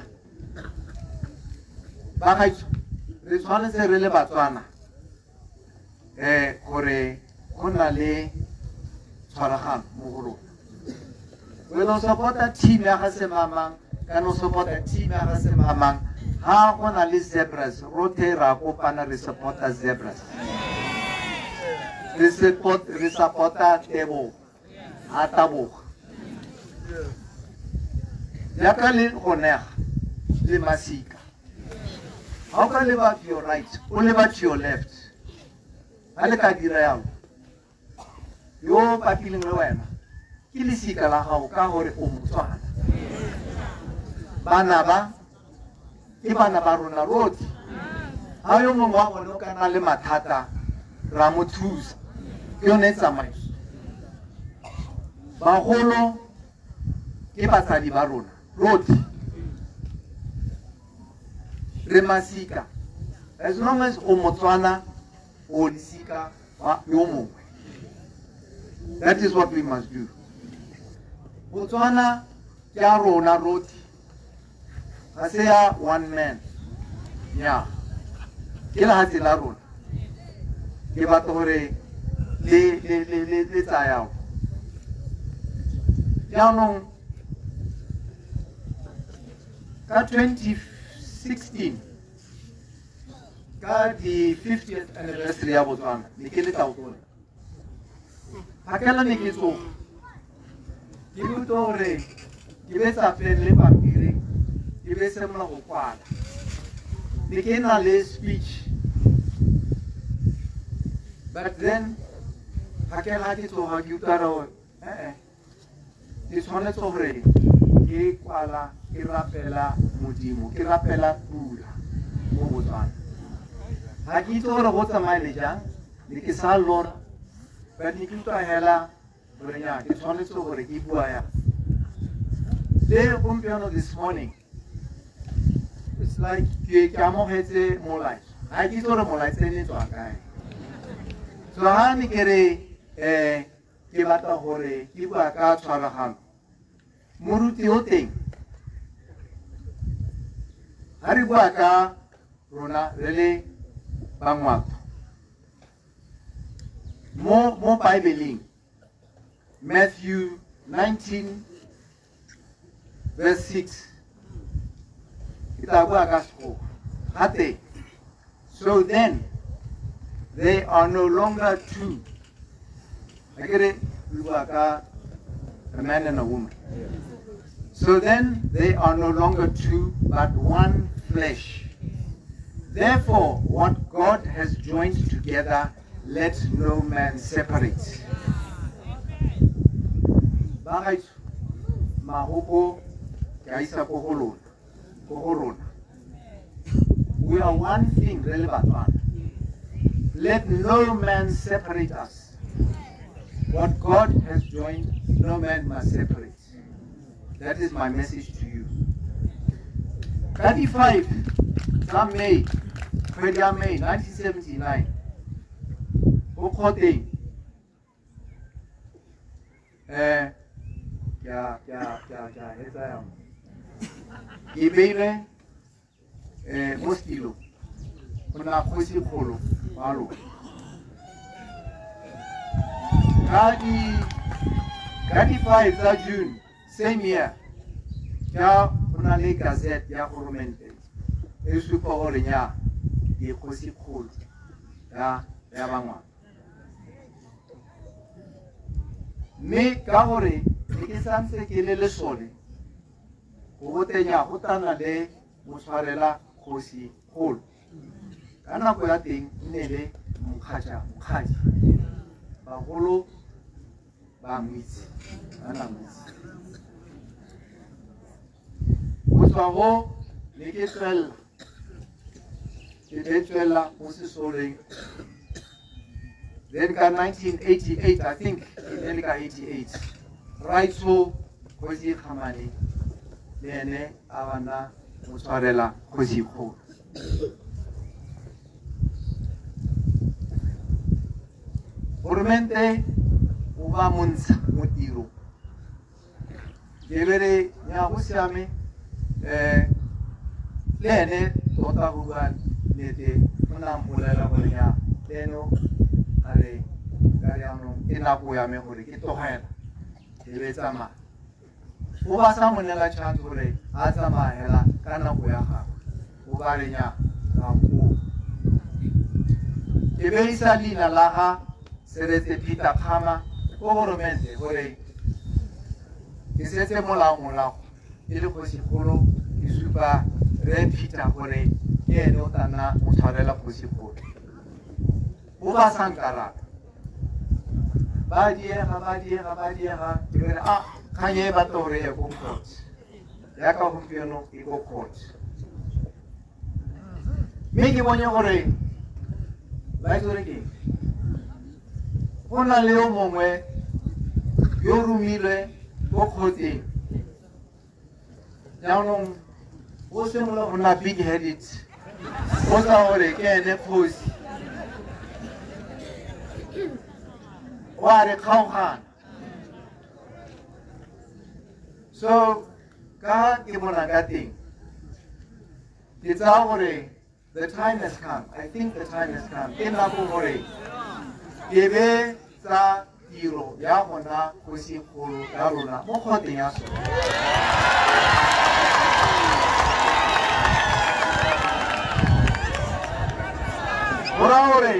S17: Ba gaetsho re tshwanetse re le Batswana gore go na le tshwaragano mo go rona. Wena o support-a team ya ga Semamang kana o support-a team ya ga Semamang, ga go na le Zebras rothe ra kopana re support-a Zebras, re support-a Tebogo a taboga jaaka le go nega le masika. Ga o ka leba to your right, o leba to your left, ga le ka dira yalo, yo bapileng le wena ke lesika la gago ka gore o Motswana. Bana ba ke bana ba rona rotlhe. Ga yo mongwe wa bone o ka nna le mathata, ra mo thusa. Ke yone tsamaiso. Bagolo ke batsadi ba rona rotlhe, re masika. As long as o Motswana, o lesika wa yo mongwe. That is what we must do. Botswana ke ya rona rotlhe, ga se ya one man. Nya ke lehatshe la rona. Ke batla gore le tsaya jaanong ka 2016 ka di 50th anniversary ya Botswana, ne ke le tautona. Phakela ne ke tsoga ke utlwa gore ke betsa pen le pampiri, ke be simolola go kwala. Ne ke na le speech, but then phakela ke tsoga ke utlwa gore ke tshwanetse gore ke kwala, ke rapela Modimo, ke rapela pula. Botswana. Ga ke itse gore go tsamaile jang, ne ke sa lora, but ne ke utlwa hela gore nya ke tshwanetse gore ke bua yang. Le gompieno this morning, it's like ke amogetse molaetsa. Ga ke itse gore molaetsa e ne tswa kae. So ha ne ke re ke batla gore ke bua ka tshwaragano, moruti o teng ha re bua ka rona re le Bangwato mo Bible-eng, Matthew 19 verse 6, ke tla bua ka Sekgowa gate, so then they are no longer two. Akere re bua ka a man and a woman. So then they are no longer two, but one flesh. Therefore, what God has joined together, let no man separate. Bagaetsho, mahoko ke a isa ko go lona, ko go rona. We are one thing, re le Batswana. Let no man separate us. What God has joined, no man must separate. That is my message to you. Ka di 5 tsa May, kgwedi ya May 1979, ko kgoteng, ke a hetsa yang. Ke beilwe mo setilo go nna kgosi kgolo wa lona. Ka di 5 tsa June same year, ka go na le gazette ya goromente e supa gore nya ke kgosi kgolo ya Bangwato. Mme ka gore ne ke santse ke le lesole, go botenya go tla le motshwarela kgosi kgolo. Ka nako ya teng nne le mokgatša mokgadi, bagolo ba mo itse, ba na mo itse. Go tswa go ne ke tswelela, ke be tswelela mo sesoleng. Then ka 1988, I think e ne le ka 88, Raitsho Kgosi Kgamane le ene a bana motshwarela kgosi kgolo. Goromente o ba montsha mo tirong. Ke be re nya go siame, le ene tota go bua nnete o na mpolelela gore nya le ene a re ka jaanong ke nako ya me gore ke tlogela ke be tsamaya. O ba sa mo neela chance gore a tsamaya hela ka nako ya gagwe, o ba re nya ka koo. Ke be isa leina la ga Seretse Peter Kgama ko goromente gore ke setse molao morago e le kgosikgolo, ke supa Rre Peter gore ke ene o tla nna motshwarela kgosikgolo. O ba sa nkaraba, ba diega, ba diega, ba diega, ke re a kgang e batla gore ye ko court, yaka gompieno e ko court. Mme ke bone gore ba itse gore ke go na le yo mongwe yo romilwe ko kgoteng, jaanong o simolola go nna big headed, o sa gore ke ene kgosi, o a re kgaogana. So ka ke bona ka teng, ke tsaya gore the time has come. I think the time has come. Ke nako gore ke be tsa tiro ya gona kgosi kgolo ya rona mo kgoteng ya sone. Go raya gore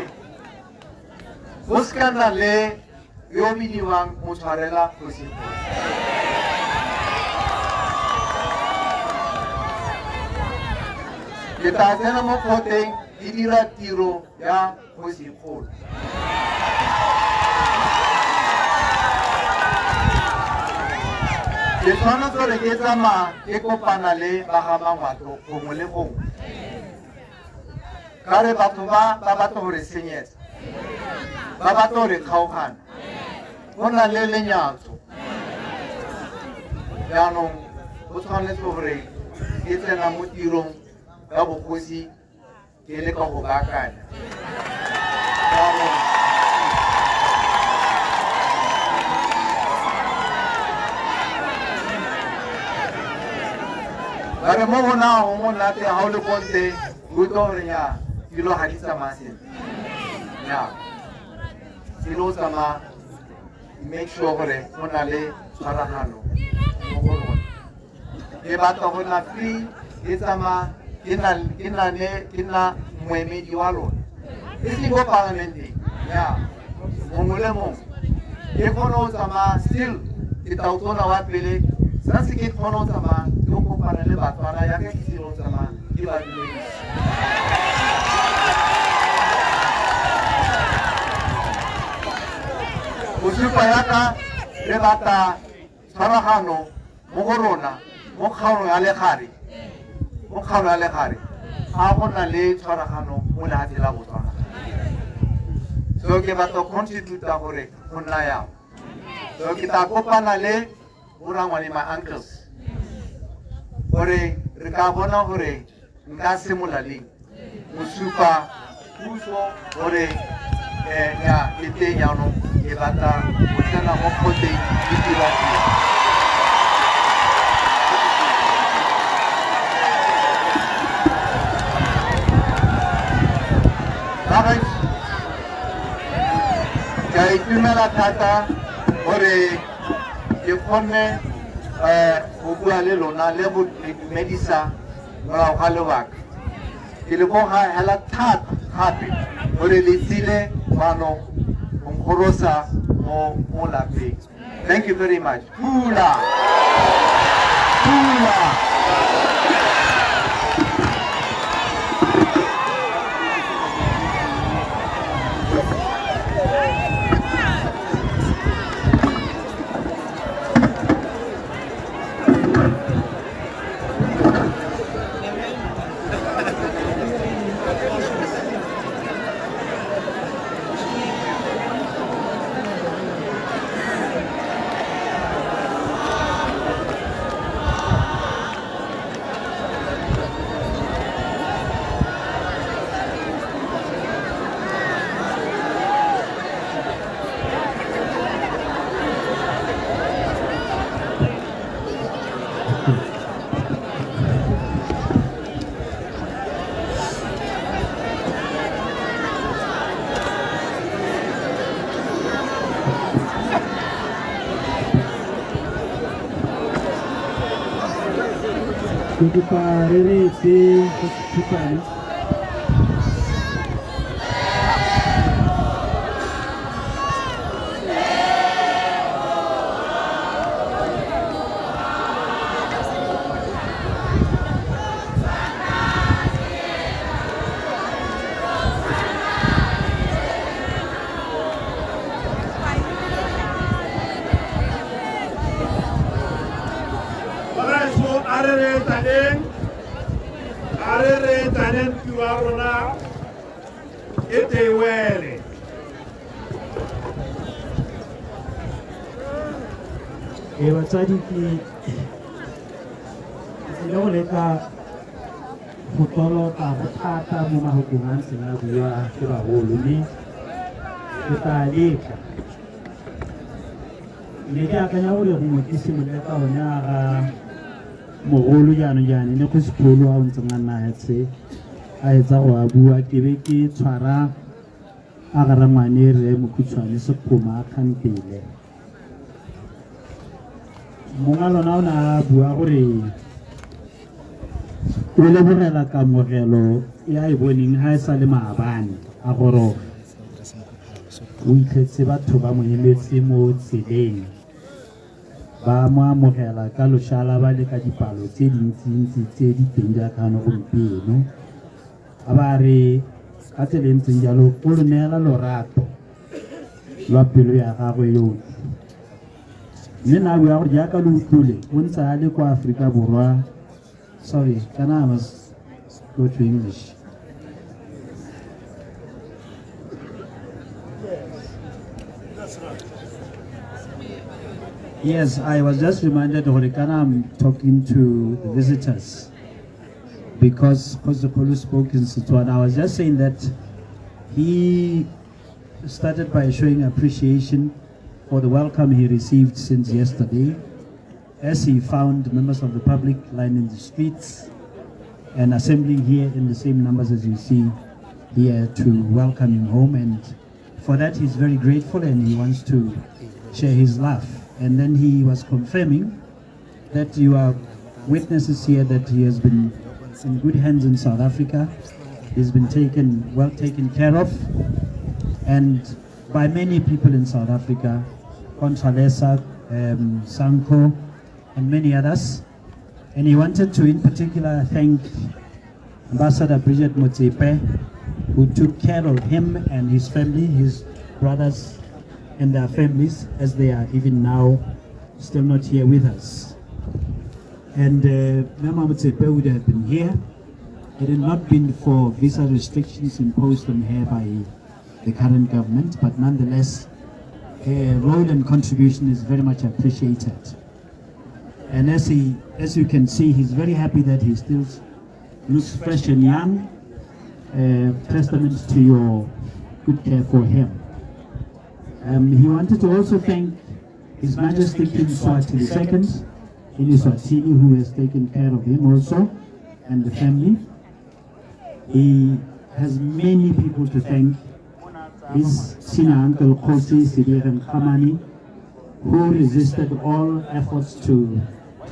S17: go se ka nna le yo bidiwang motshwarela kgosi kgolo. Ke tla tsena mo kgoteng ke dira tiro ya kgosi kgolo. Ke tshwanetse gore ke tsamaya ke kopana le ba ga Bangwato gongwe le gongwe. Ka re batho ba ba batla go re senyetsa, ba batla go re kgaogana, go na le lenyatso. Jaanong go tshwanetse gore ke tsena mo tirong ya bogosi ke le ka go baakanya. Jaanong ba re mo go na go monate ga o le ko teng, o utlwa gore nya dilo ga di tsamaya sentle. Nya dilo o tsamaya, make sure gore go na le tshwaragano mo go rona. Ke batla go nna free, ke tsamaya ke nna moemedi wa lona, e seng ko parlamenteng ya mongwe le mongwe. Ke kgone go tsamaya still ke tautona wa pele, santse ke kgone go tsamaya ke go kopana le Batswana yaka ke tsile go tsamaya ke ba dumedisa. Go supa yaka re batla tshwaragano mo go rona mo kgaolong ya legare, mo kgaolong ya legare ga go na le tshwaragano mo lehatshe la Botswana. So ke batla go contributa gore go nna yang. So ke tla kopana le borangwane, my uncles, gore re ka bona gore nka simolola leng go supa puso gore ya ke teng jaanong, ke batla go tsena mo kgoteng ke dira tiro. Bagaetsho, ke a itumela thata gore ke kgonne go bua le lona le go le dumedisa morago ga lebaka. Ke leboga hela thata gape gore le tsile kwano go nkgorosa mo lapeng. Thank you very much. Pula! Pula!
S8: Ke kopa re reetse go sekhutshwane.
S18: Bagaetsho, a re reetsaneng, a re reetsaneng, tiro ya rona e teiwele.
S8: Ee, batswadi, ke tlile go leka go toloka go thata mo mahokong a ntseng a bua ke bagolo, mme ke tla leka. Ne ke akanya gore gongwe ke simolole ka one a ga mogolo jaanong jaana ne go sekolo a o ntseng a nna etse a etsa go a bua, ke be ke tshwara a ga rangwane re mokhutshwane Sekgoma a kgantele. Mongwe lona o ne a bua gore o lebogela kamogelo ya e boneng ha e sa le maabane a goroga, o itlhetse batho ba mo emetse mo tseleng, ba mo amogela ka loshala ba le ka dipalo tse dintsintsi tse di teng jaaka ano gompieno. A ba re ka tsela e ntseng jalo o lo neela lorato lwa pelo ya gagwe yotlhe. Mme na bua gore jaaka lo utlwile o ntse a le kwa Aforika Borwa. Sorry, kana I must go to English. Yes, I was just reminded, Horikana, I'm talking to the visitors because Kgosikgolo spoke in Setswana. I was just saying that he started by showing appreciation for the welcome he received since yesterday, as he found members of the public lining the streets and assembling here in the same numbers as you see here to welcome him home. And for that, he's very grateful and he wants to share his love. And then he was confirming that you are witnesses here that he has been in good hands in South Africa. He's been well taken care of, and by many people in South Africa, Contralesa, Sanko, and many others. And he wanted to, in particular, thank Ambassador Bridget Motsepe, who took care of him and his family, his brothers and their families, as they are even now still not here with us. And Mama Motsepe would have been here had it not been for visa restrictions imposed on her by the current government, but nonetheless, her role and contribution is very much appreciated. And as you can see, he's very happy that he still looks fresh and young, testament to your good care for him. He wanted to also thank His Majesty King Mswati II in Eswatini, who has taken care of him also and the family. He has many people to thank. His senior uncle, Kgosi Sediegeng Kgamane, who resisted all efforts to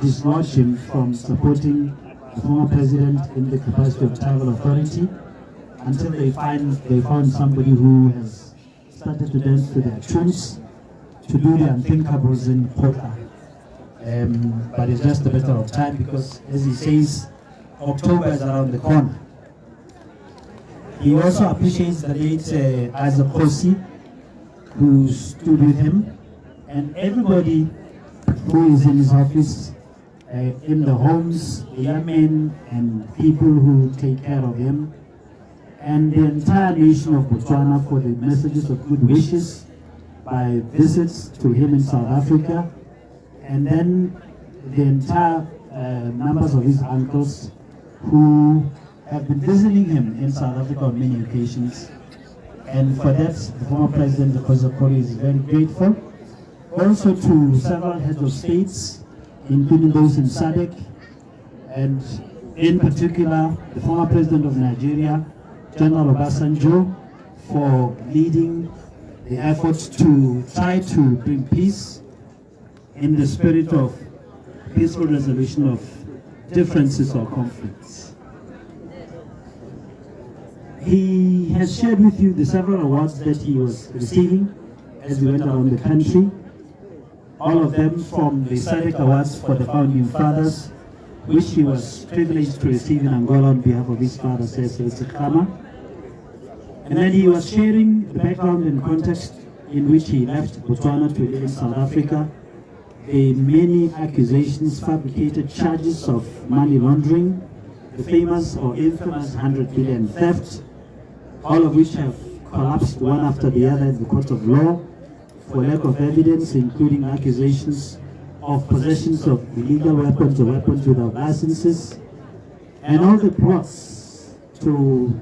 S8: dislodge him from supporting the former president in the capacity of tribal authority, until they found somebody who has started to dance to their tunes, to do the unthinkables in Kgotla. But it's just a matter of time because, as he says, October is around the corner. He also appreciates the late Isaac Kgosi, who stood with him, and everybody who is in his office, in the homes, the young men and people who take care of him, and the entire nation of Botswana for the messages of good wishes by visits to him in South Africa, and then the entire numbers of his uncles who have been visiting him in South Africa on many occasions. And for that, the former president, Kgosi, is very grateful. Also to several heads of states, including those in SADC, and in particular, the former president of Nigeria, General Obasanjo, for leading the efforts to try to bring peace in the spirit of peaceful resolution of differences or conflicts. He has shared with you the several awards that he was receiving as we went around the country, all of them from the SADC Awards for the Founding Fathers, which he was privileged to receive in Angola on behalf of his father, Seretse Khama. And then he was sharing the background and context in which he left Botswana to live in South Africa, the many accusations, fabricated charges of money laundering, the famous or infamous 100 billion theft, all of which have collapsed one after the other in the court of law for lack of evidence, including accusations of possessions of illegal weapons or weapons without licenses, and all the plots to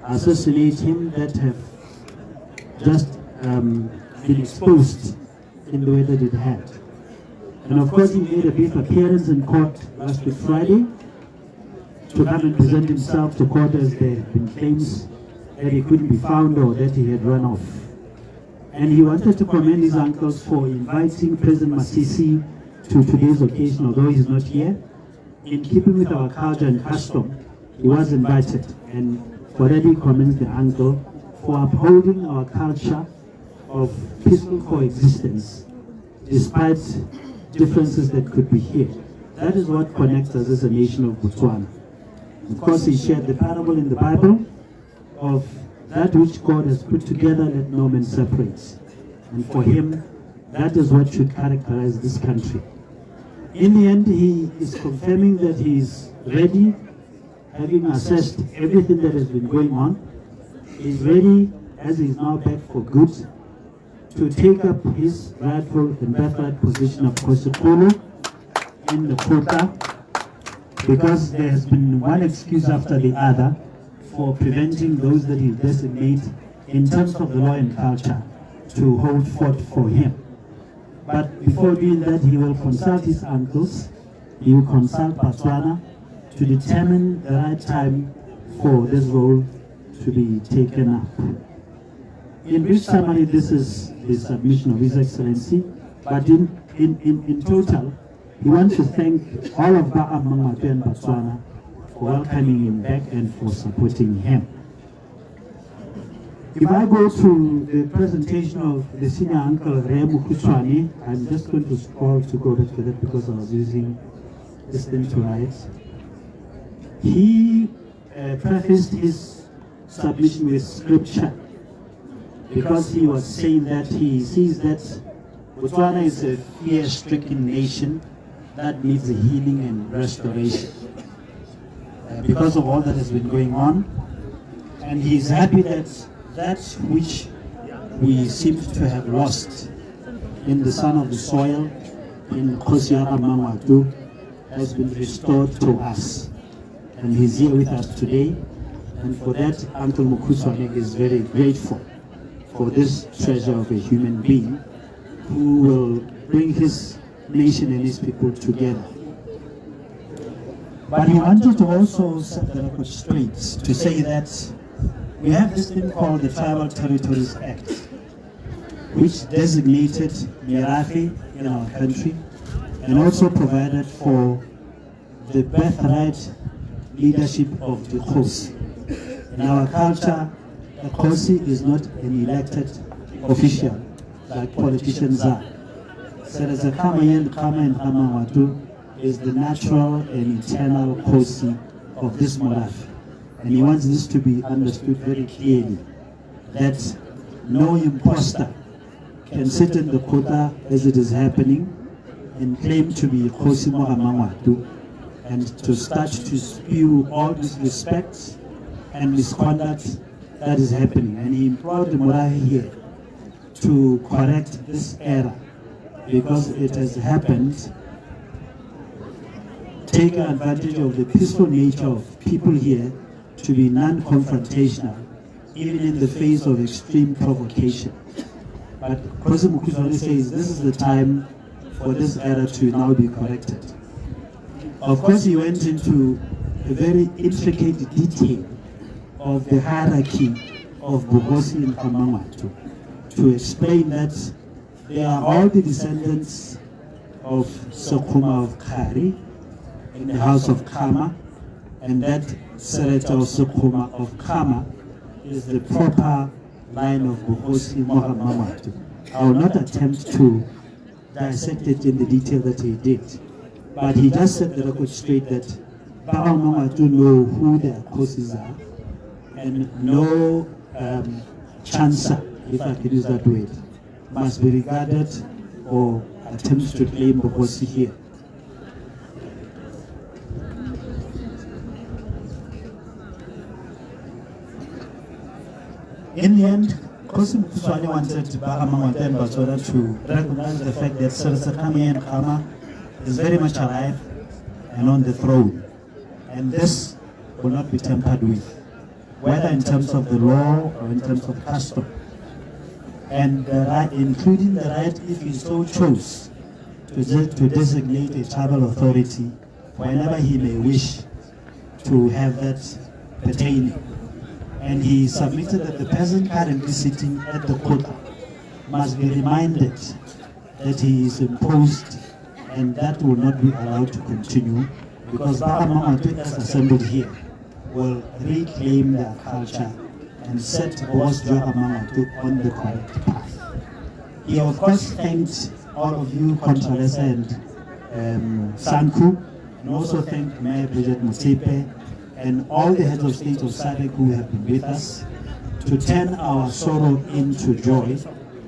S8: assassinate him that have just been exposed in the way that it had. And of course, he made a brief appearance in court last week Friday to come and present himself to court, as there had been claims that he couldn't be found or that he had run off. And he wanted to commend his uncles for inviting President Masisi to today's occasion, although he's not here. In keeping with our culture and custom, he was invited, and for that he commends the uncle for upholding our culture of peaceful coexistence, despite differences that could be here. That is what connects us as a nation of Botswana. Of course, he shared the parable in the Bible of that which God has put together, let no man separate. And for him, that is what should characterize this country. In the end, he is confirming that he is ready, having assessed everything that has been going on. He is ready, as he is now back for good, to take up his rightful and birthright position of Kgosikgolo in the Kgotla, because there has been one excuse after the other for preventing those that he designates in terms of the law and culture to hold forth for him. But before doing that, he will consult his uncles, he will consult Batswana to determine the right time for this role to be taken up. In brief summary, this is the submission of His Excellency, but in total, he wants to thank all of Ba-ga Mmangwato and Batswana for welcoming him back and for supporting him. If I go to the presentation of the senior uncle, Re Mokhutshwane, I'm just going to scroll to go back to that because I was using this thing to write. He prefaced his submission with scripture because he was saying that he sees that Botswana is a fear-stricken nation that needs healing and restoration because of all that has been going on. And he's happy that that which we seem to have lost in the son of the soil, in Kgosi ya ga Mmangwato, has been restored to us. And he's here with us today. And for that, Uncle Mokhutshwane is very grateful for this treasure of a human being who will bring his nation and his people together. But he wanted to also set the record straight to say that we have this thing called the Tribal Territories Act, which designated Merafe in our country and also provided for the birthright leadership of the Kgosi. In our culture, the Kgosi is not an elected official like politicians are. Seretse Khama and Khama and Khama is the natural and eternal Kgosi of this Morafe. And he wants this to be understood very clearly, that no imposter can sit in the Kgotla as it is happening and claim to be Kgosi mo ga Mmangwato and to start to spew all disrespect and misconduct that is happening. And he implored the Morafe here to correct this error, because it has happened. Take advantage of the peaceful nature of people here to be non-confrontational, even in the face of extreme provocation. But Kgosi Mokhutshwane says this is the time for this error to now be corrected. Of course, he went into a very intricate detail of the hierarchy of Bogosi in Ga Mmangwato to explain that they are all the descendants of Sekgoma of Kgari in the house of Khama, and that Seretse of Sekgoma of Khama is the proper line of Bogosi mo ga Mmangwato. I will not attempt to dissect it in the detail that he did, but he just set the record straight that Ba ga Mmangwato know who their Kgosis are, and no chancer, if I could use that word, must be regarded or attempt to claim Bogosi here. In the end, Kgosi Mokhutshwane wanted Ba ga Mmangwato and Batswana to recognize the fact that Seretse Khama and Khama is very much alive and on the throne. And this will not be tampered with, whether in terms of the law or in terms of custom. And the right, including the right, if he so chose, to designate a tribal authority whenever he may wish to have that pertaining. And he submitted that the person currently sitting at the Kgotla must be reminded that he is imposed, and that will not be allowed to continue, because Ba ga Mmangwato as assembled here will reclaim their culture and set Boss jwa ga Mmangwato on the correct path. He of course thanked all of you, Contralesa and Sanku, and also thanked Mayor Bridget Motsepe and all the heads of state of SADC who have been with us to turn our sorrow into joy.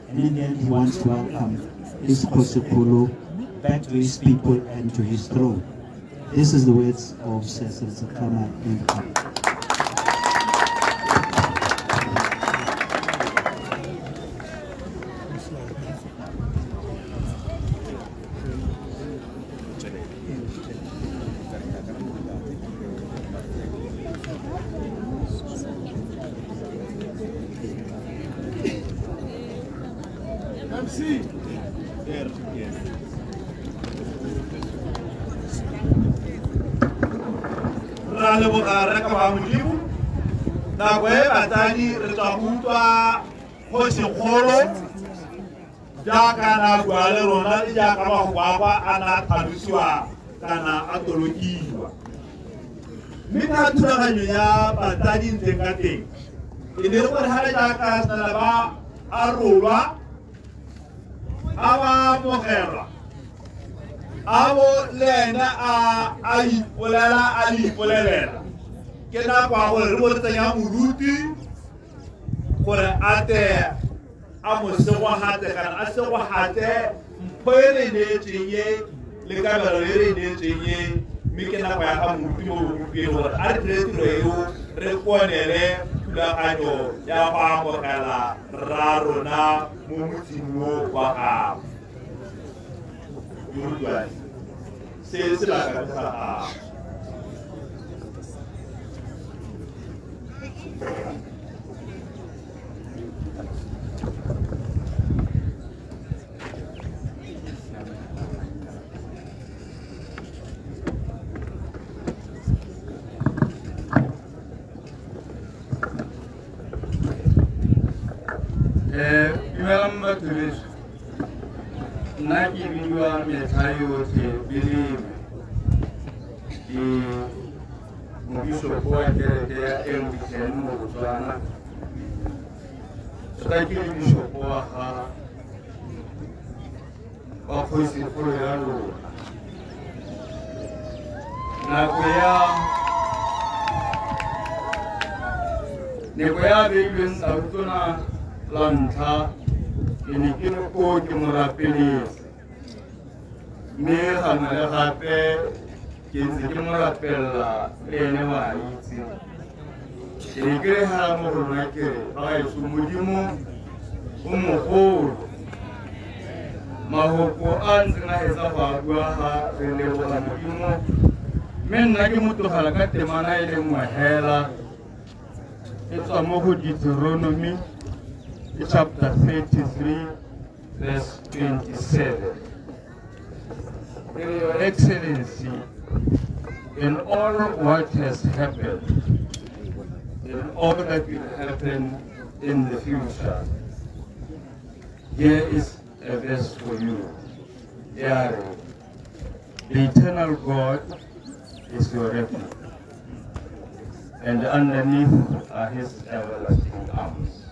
S8: And in the end, he wants to welcome his Kgosikgolo back to his people and to his throne. This is the words of Seretse Khama.
S18: MC. Ra leboga re ka ba Modimo. Nako e batsadi re tswa go utlwa kgosikgolo jaaka na bua le rona le jaaka mafoko a kwa a na tlhalosiwa kana a tolokiwa. Mme ka thulaganyo ya batsadi ntseng ka teng e ne le gore ga re jaaka senala ba arolwa a ba amogelwa a bo le ena a ipolela a le ipolelela ke nako ya gore re bo re tsenya moruti gore a tle a mo segogate kana a segogate mpho e re neetsweng e le kabelo e re neetsweng e mme ke nako ya ga moruti mo gompieno gore a re dire tiro eo re konele thulaganyo ya go amogela rra rona mo motseng o wa gago. Morutwane se sebaka sa gago.
S19: Dumelang batho beso. Nna ke bidiwa Metlha Yotlhe Beleme. Ke mobishopo wa kereke ya Anglican mo Botswana. Tota ke le bishopo wa ga wa kgosikgolo ya lona. Nako ya beilweng tautona la ntlha ke ne ke le koo ke mo rapeletse, mme gangwe le gape ke ntse ke mo rapelela le ene wa itse. Ke ne ke re hela mo go rona ke re bagaetsho Modimo o mogolo. Mahoko a ntseng a etsa go a bua ga re leboga Modimo, mme nna ke mo tlogela ka temana e le nngwe hela e tswa mo go Deuteronomy chapter 33, verse 27. Your Excellency, in all what has happened, in all that will happen in the future, here is a verse for you. The eternal God is your refuge, and underneath are his everlasting arms.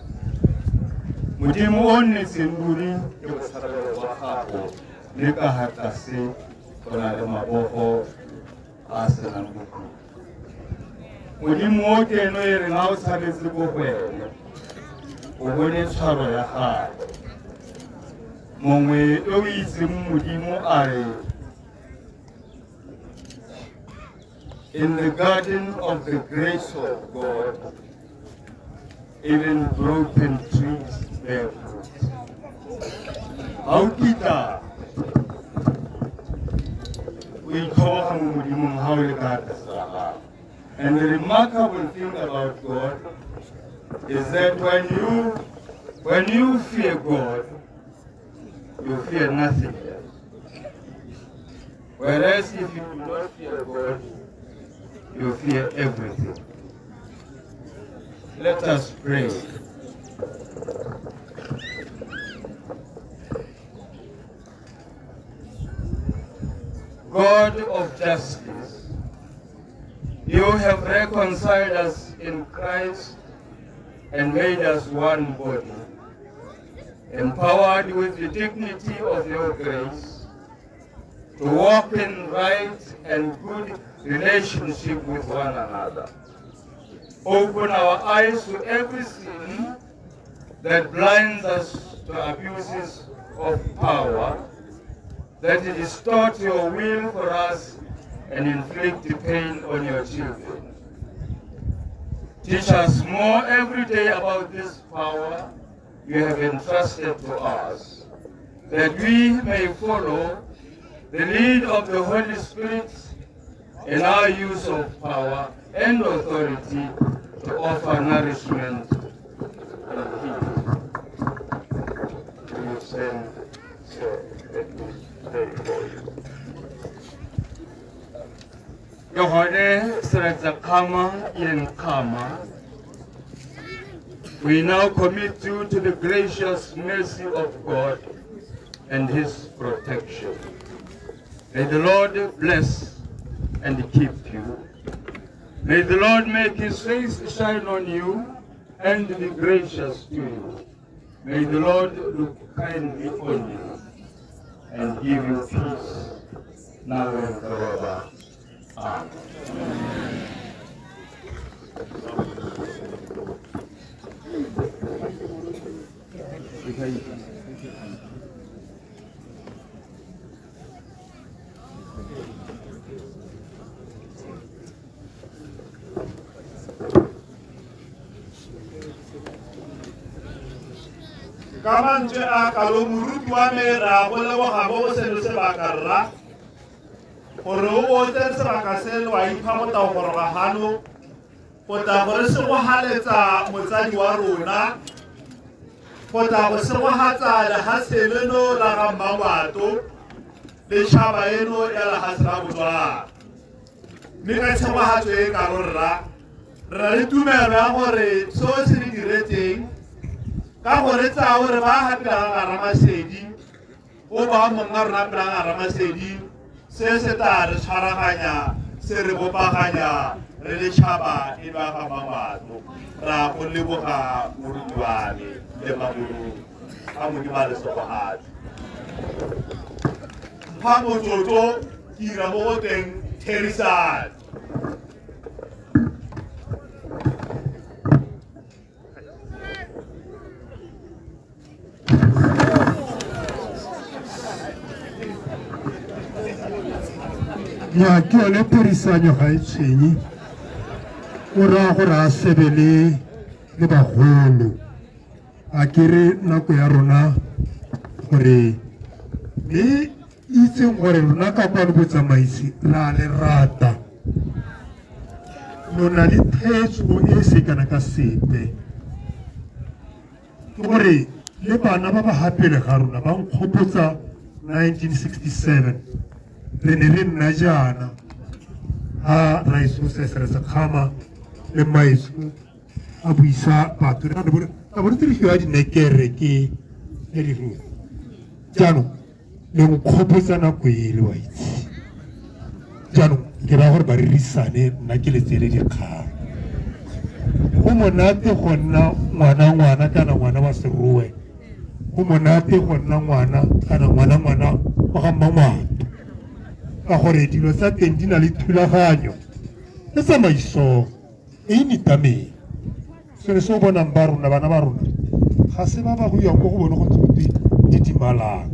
S19: Modimo o nnetseng ruri ke botshabelo jwa gago, mme ka ha tlase go na le mabogo a senang bokhutlo. Modimo o ke eno e reng ha o tshabetse ko go ene, o bone tshwaro ya gagwe. Mongwe yo o itseng Modimo a re, in the garden of the grace of God, even broken trees bear fruit. Ha o kitla o itlhoboga mo Modimong ha o le ka tlase ga gagwe. And the remarkable thing about God is that when you fear God, you fear nothing else. Whereas if you do not fear God, you fear everything. Let us pray. God of justice, you have reconciled us in Christ and made us one body, empowered with the dignity of your grace to walk in right and good relationship with one another. Open our eyes to every sin that blinds us to abuses of power, that distort your will for us and inflict pain on your children. Teach us more every day about this power you have entrusted to us, that we may follow the lead of the Holy Spirit in our use of power and authority to offer nourishment and healing. And sir, let me pray for you. Ke gone Seretse Khama Ian Khama. We now commit you to the gracious mercy of God and his protection. May the Lord bless and keep you. May the Lord make his face shine on you and be gracious to you. May the Lord look kindly on you and give you peace now and forever. Amen.
S18: Ka mantswe a kalo moruti wa me ra go leboga mo go seno sebaka rra gore o bo o tsere sebaka se wa ipha go tla go goroga gano go tla go re segogaletsa motsadi wa rona go tla go segogatsa lehatshe leno la ga Mmangwato le tšhaba eno ya lehatshe la Botswana. Mme ka tshegogatso e kalo rra re na le tumelo ya gore seo se re diretseng ka gore tsaya gore ba gapelang ga Ramasedi o ba mongwe rona pelang ga Ramasedi se se tla re tshwaraganya se re bopaganya re le tšhaba e ba ga Mmangwato. Ra go leboga moruti wa me le maburu a Modimo a le segogatse. Mpha motsotso ke ira mo go teng therisano.
S2: Ya ke yone therisanyo ga e tshwenye, o raya gore a sebele le bagolo a kere nako ya rona gore mme itseng gore rona ka kwano botsamaisi ra le rata, lona le thetso e se kana ka sepe. Ke gore le bana ba ba gapele ga rona ba nkgopotsa 1967 re ne re nna jaana ha Raiso Seretse Khama le Maiso a buisa batho re bone tiriso ya dinekere ke e le ruri. Jaanong le nkgopotsa nako ele wa itse. Jaanong ke raya gore ba rerisane nna ke le tseele dikgang. Go monate go nna ngwana-ngwana kana ngwana wa serowe, go monate go nna ngwana kana ngwana-ngwana wa ga Mmangwato, ka gore dilo tsa teng di na le thulaganyo le tsamaiso e e nitameng. Selo se o bonang ba rona, bana ba rona ga se ba ba go iwang ko go bone go ntse go twe didimalang,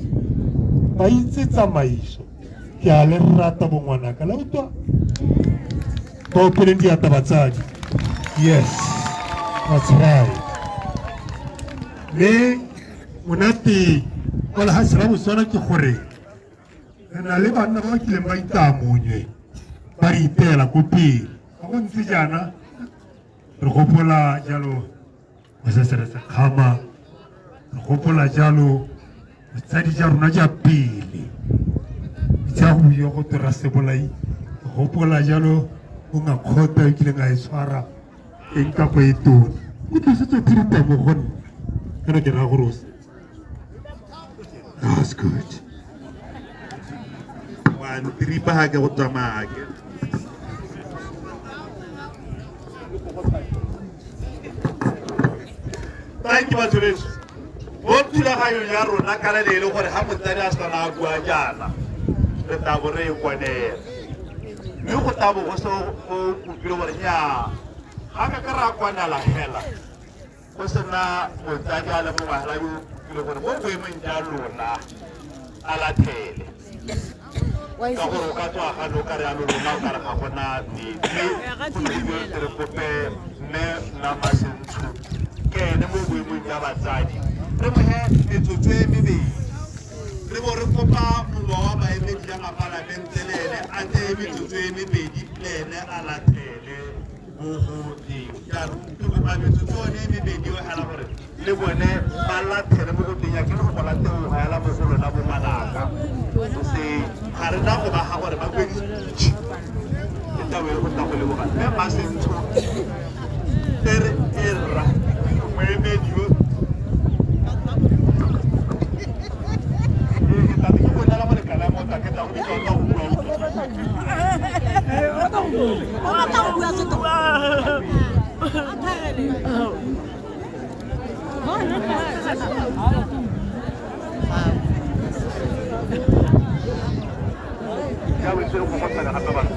S2: ba itse tsamaiso. Ke a le rata bongwanaka, la utlwa ba opeleng diatla batsadi. Yes, that's right. Mme monate wa lehatshe la Botswana ke gore re na le banna ba ba kileng ba itaamonywe ba re iteela ko pele. Ga go ntse jaana re gopola jalo Seretse Khama, re gopola jalo botsadi ja rona ja pele tsa go buiwa go tora sebolai, re gopola jalo o ngakgota o kileng a e tshwara eng kapo e tona. O tlositswe phirita mo go nna kana ke raya gore o se. That's good.
S18: Wa ntripa ha ke go tsamaya ke. Thank you batho beso. Mo thulaganyong ya rona kana le e le gore ha motsadi a sena a bua jaana re tla bo re e konela. Mme go tla bo go se go utlwile gore nnyaa ga ka ka ra kwanela hela go sena motsadi a le mongwe hela yo utlwile gore mo boemong ja lona a lathele. Ka gore o ka tswa ga no ka re alo lona o ka re ga gona nnete. Mme go ne re kope mme Namasentsho ke ene mo boemong ja batsadi re mo he metsotso e mebedi re bo re kopa mongwe wa baemedi ya mapalamente le ene a tseye metsotso e mebedi le ene a lathele mo go teng. Jaanong ke kopa metsotso one e mebedi o hela gore le bone ba lathele mo go teng ya ke re go go lateboga hela mo go lona bo ngwanaka se ga re na go ba ga gore ba kwe di-speech ke tabo e go tla go leboga mme Masentsho e re e rra moemedi yo ke tla ke go nela molekane wa motho ke tla go bitsa o tla go bua Ya bo tsere go go tsena gape batho.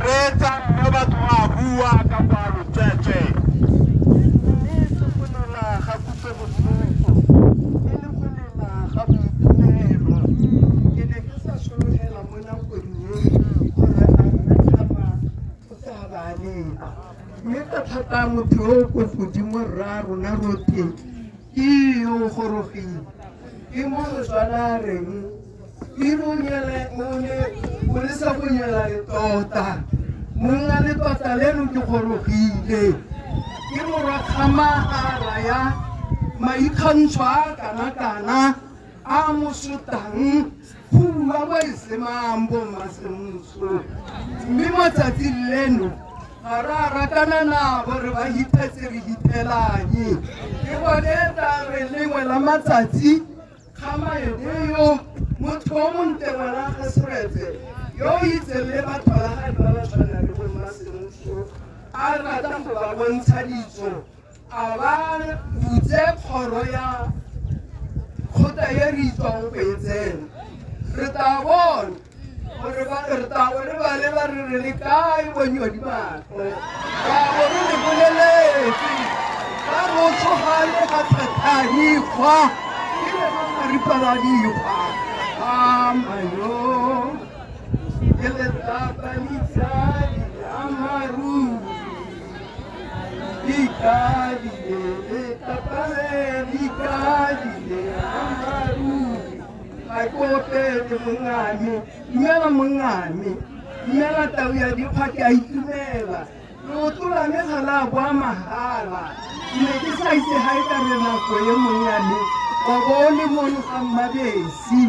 S18: Reetsa mme batho ba bua ka kwano tsweetswe.
S11: Ga kutlobotlhoko e le go lela ga boitumelo ke ne ke sa sologela mo nakong e gore a nna tlhama o tla ba leba mme ka thata motho yo o ko godimo rra rona rotlhe ke yo o gorogile ke mo Motswana a reng o le sa go nyela letota monga letota leno ke gorogile ke morwa Kgama a raya maikgantsho a kana-kana a mo sotang go bua bo e semang bo Mmasentsho mme mo tsatsing leno ga re a rakana nabo re ba hithetse re hithelanye ke bone tla re lengwe la matsatsi Kgama ene yo motho o montle ngwana ga Seretse yo o itseng le batho ba gae ba ba tshwanang le bo Mmasentsho a rata go ba bontsha ditso a ba butse kgoro ya kgotla e re itswang go e tsena re tla bona gore re tla bo re ba leba re re le kae bonyodi matlho ra bo re re boleletse ka ro tshogane ga thathadikgwa ke le ba maripala dikgwa amayo ke letlapa letsadi la maruri dikadile letlapa le dikadile la maruri ga ke opele mongame dumela mongame dumela tau ya dikgwa ke a itumela leoto la me ga la boa mahala ne ke sa itse ga e ka re nako e mongame wa bo o le mono ga Mmabesi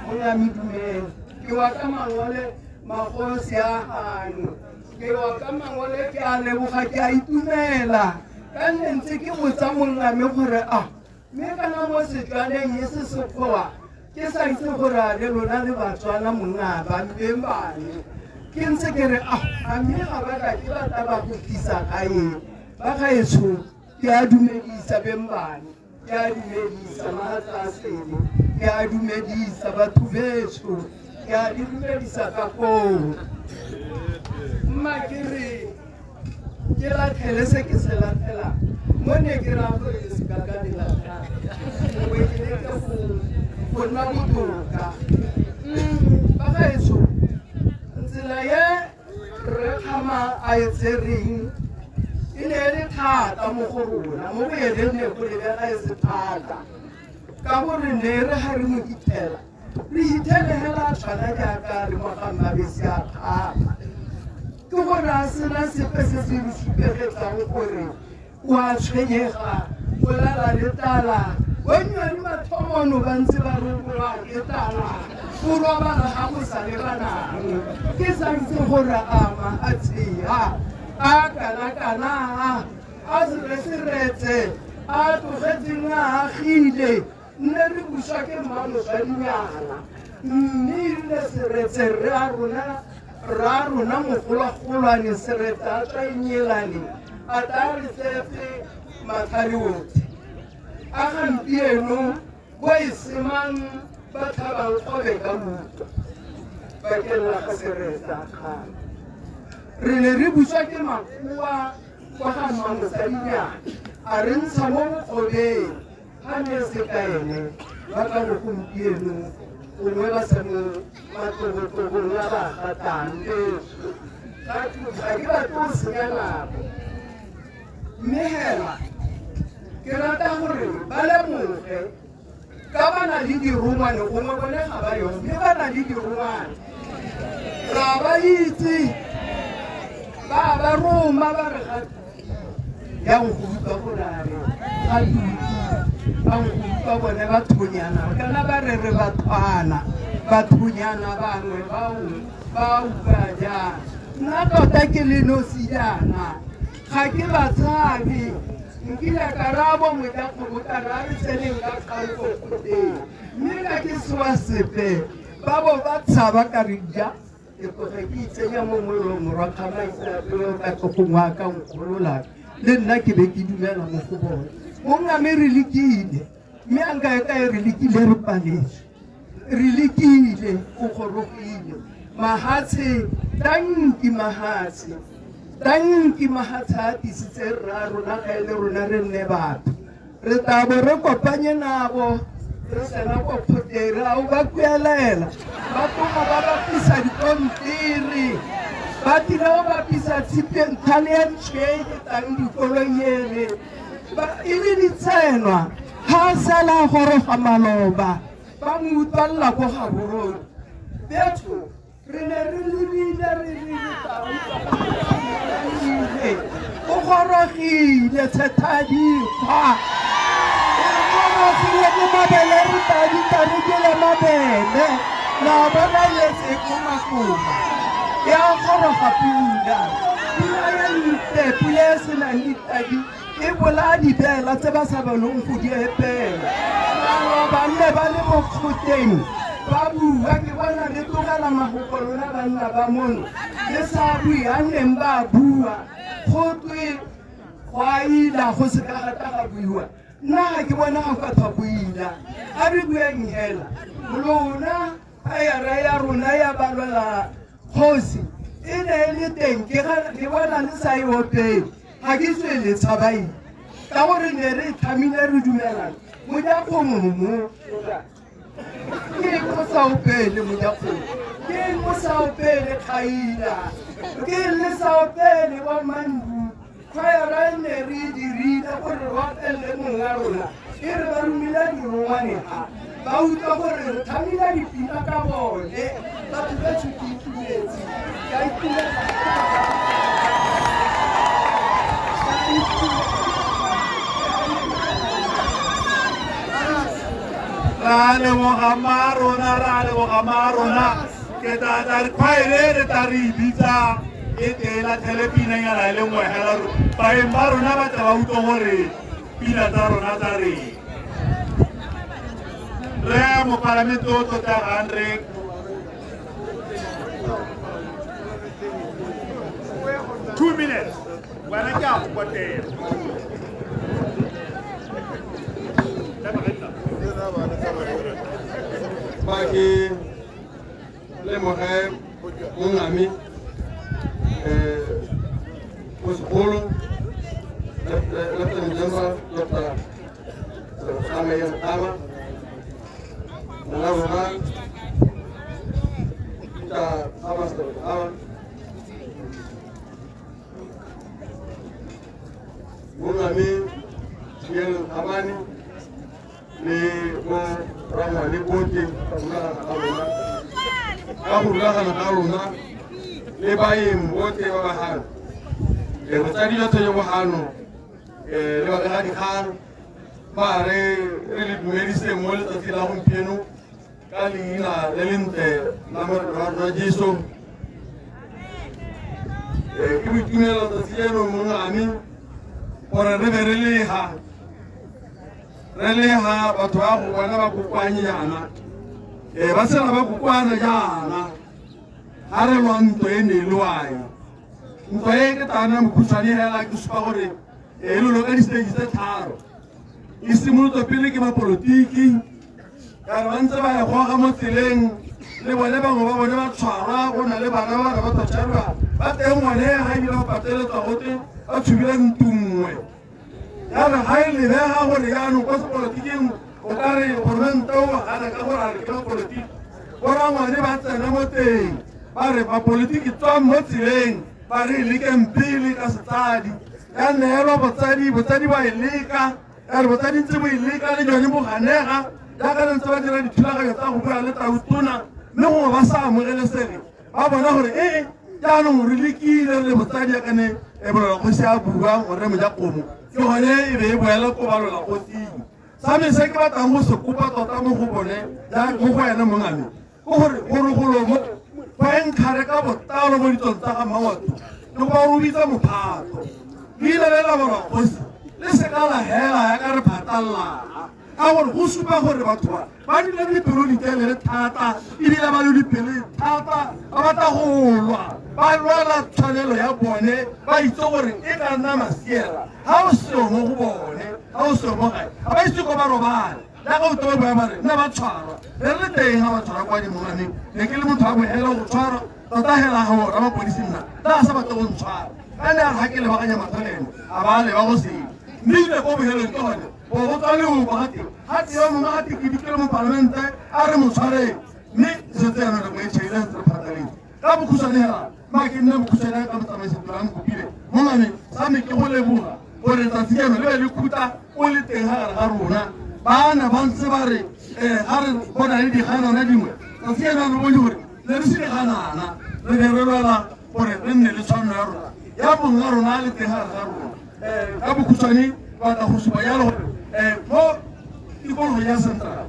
S11: mongame dumela ke wa ka mangole magosi a gano ke wa ka mangole ke a leboga ke a itumela ka nne ntse ke botsa mongame gore a mme kana mo Setswaneng e se Sekgowa ke sa itse gore a le lona le Batswana monna ba mme bane ke ntse ke re a a mme ga ba ka ke ba tla ba go tlisa gae ba gaetsho ke a dumedisa beng bane ke a dumedisa maatlasele ke a dumedisa batho betsho ke a di dumedisa ka koo mma ke re ke latlhele se ke se latlhelang mo ne ke raya gore ke seka ka di latlhela gongwe ke leke go nna botoka. Ba gaetsho tsela ye Rre Kgama a e tsereng e ne e le thata mo go rona mo go ene ne go lebega e se thata ka gore ne re ga re mo hitlhela re hitlhele hela a tshwana jaaka re mo ga Mmabesi a Kgama ke gore a sena sepe se se re supegetsang gore o a tshwenyega o lala le tlala bonnyane mathomono ba ntse ba robolwa ke tlala o robala ga go sa le banang ke sa itse gore a maatshea a kana-kana a seretse a tlogetseng a agile nne re buswa ke mmamosadinyana mme erile Seretse rre a rona rra rona mogolwagolwane Seretse a tswa Enyelane a tla re tsetse matlhare otlhe a gampieno bo e semang ba tlhabang kgobe ka utlwa bakeng la ga Seretse a kgale.
S19: Re ne re buswa ke makoa kwa ga mmamosadinyana a re ntsha mo bokgobeng ga ne se ka ene ba ka bo gompieno gongwe ba sa mo matlogotlogong a ba gatang ga ke batle go senya nako mme hela ke rata gore ba lemoge ka ba na le dirongwane gongwe bone ga ba yone mme ba na le dirongwane ra ba itse ba ba roma ba re ga ya go utlwa gore a re ga ba go utlwa bone bathonyana kana ba re re bathwana bathonyana bangwe bao ba utlwa jang nna tota ke le nosi jaana ga ke ba tshabe nkile ka rabo mojakgomo ka ra re tseneng ka kgaogo kgoteng mme ka ke sewa sepe ba bo ba tshaba ka re ja ke tloge ke itsenya mo molong morwa kgamaitseo ka tlogong wa ka nkgolola le nna ke be ke dumela mo go bone mongame re lekile mme a nka e kae re lekile re paletswe re lekile o gorogile mahatshe tanki mahatshe tanki mahatshe a tisitse rra rona ga e le rona re nne batho re tla bo re kopanye nabo re tsena kwa kgoteng re ao ba kuelela ba tloga ba bapisa dikompiri ba tile go bapisa tshipenthale ya ntšhe e fetang dikoloi ele e le ditsenwa ga a sala a goroga maloba ba mo utlwalela ko gaborone betho re ne re lebile re re o gorogile tshethadikgwa o gorogile ke mabele re tadi tadi ke le mabele la bona letse komakoma ya goroga pula pula ya ntle pula e senang ditadi e bolaya dibeela tse ba sa balong go di epela maloba nne ba le mo kgoteng ba bua ke bona le tlogela magoko lona banna ba mono le sa bue a nneng ba bua go twe go a ila go se ka gata ga buiwa nna ga ke bona ga ka thwa go ila a re bueng hela lona phaera ya rona ya balwela kgosi e ne e le teng ke bona le sa e opele ga ke tswe le tshabaeng ka gore ne re tlhamile re dumelana mojakgomo mo ke eng o sa opele mojakgomo ke eng o sa opele kgaila ke eng le sa opele wa mandu khwaera e ne re e dirile gore re opelele mong wa rona e re ba romile dirongwane ga ba utlwa gore re tlhamile dipina ka bone batho ba tsho ke itumetse ke a itumela
S18: ra leboga ma rona ra leboga ma rona ke tla tla re khwaere re tla re e bitsa e tee latlhele pinanyana e le nngwe fela baeng ba rona ba tla ba utlwe gore pina tsa rona tsa reng re mopalamente o tlotlegang re 2 minutes wena ke a go kotela.
S20: Fa ke lemoge mongame kgosigolo Lieutenant General Dr. Ameyer Khama, monga rona Peter Thomas Khama, mongame Siel Khamane le bo rangwane bote ka go rulagana ga rona le baeng bote ba ba gano botsadi jwa tshwenye bogano le babegadikgang ba re re le dumedise mo letsatsi la gompieno ka leina le lentle la morena wa rona Jesu. Ke boitumelo tsatsi leno mongame gore re be re lega re lega batho ba go bona ba kokoanye jaana ba sela ba kokoana jaana ga re lwa ntwa e ne e lwayo ntwa e ke tana mokhutshwane hela ke supa gore e lolo ka di-stage tse tharo e simolotswe pele ke bapolotiki ka re ba ntse ba e goga mo tseleng le bone bangwe ba bone ba tshwarwa go na le bana ba ba tshwarwa. Ba teng gone ga ebile ba pateletswa gote ba tshubile ntlo nngwe. Ya re ga e lebega gore jaanong kwa sepolotiking o ka re goromente o gana ka gore a re ke bapolitiki, borangwane ba tsena mo teng ba re bapolitiki tswang mo tseleng, ba re e lekeng pele ka setsadi. Ya neelwa botsadi, botsadi ba e leka, ya re botsadi ntse bo e leka le jone bo ganega, jaaka re ntse ba dira dithulaganyo tsa go bua le tautona, mme gongwe ba sa amogelesege, ba bona gore ee jaanong re lekile re le botsadi jaaka ne e bolela kgosi a bua gore Mojakgomo ke gone e be e boela ko balola kgosing. Sa me se ke batlang go se kopa tota mo go bone mo go ene mongame ke gore gore mo ba enkgare ka botlalo mo ditsong tsa ga Mmangwato le go ba robitsa mophato. Leina le la balola kgosi le seka la hela ya ka re phatallana, ka gore go supa gore batho ba ba dile dipelo di telele thata ebile ba le dipelo thata, ba batla go lwa, ba lwela tshwanelo ya bone, ba itse gore e ka nna masiela ga o seo mo go bone, ga o seo mo gae, ga ba itse ko ba robale. Jaaka o toba bua ba re nna ba tshwarwa, re le teng ga ba tshwarwa kwa dimonganeng, ne ke le motho wa bohela go tshwarwa tota hela ga ora mapodisi nna nna a sa batle go ntshwara, ka ne a re ga ke lebaganya matlho le ene a ba leba go sele, mme ebile ko bohelong ke gone bo go tswa leobo ga teng ga teng yo mongwe ga tekedi le mopalamente a re mo tshwareng, mme setse yana nako e tšhaile setse re phataletse. Ka bokhutshwane hela ma ke nne bokhutshwane ka motsamaisi tiro a nkopile mongame sa me ke go leboga gore letsatsi leno le be le khuta o le teng ga gare ga rona. Bana ba ntse ba re ga re bona le diganana dingwe, tsatsi leno re bone gore ne re se diganana, re ne re lwela gore re nne le tshwanelo ya rona ya mong wa rona a le teng gare ga rona. Ka bokhutshwane batla go supa jalo gore mo tikologong ya Central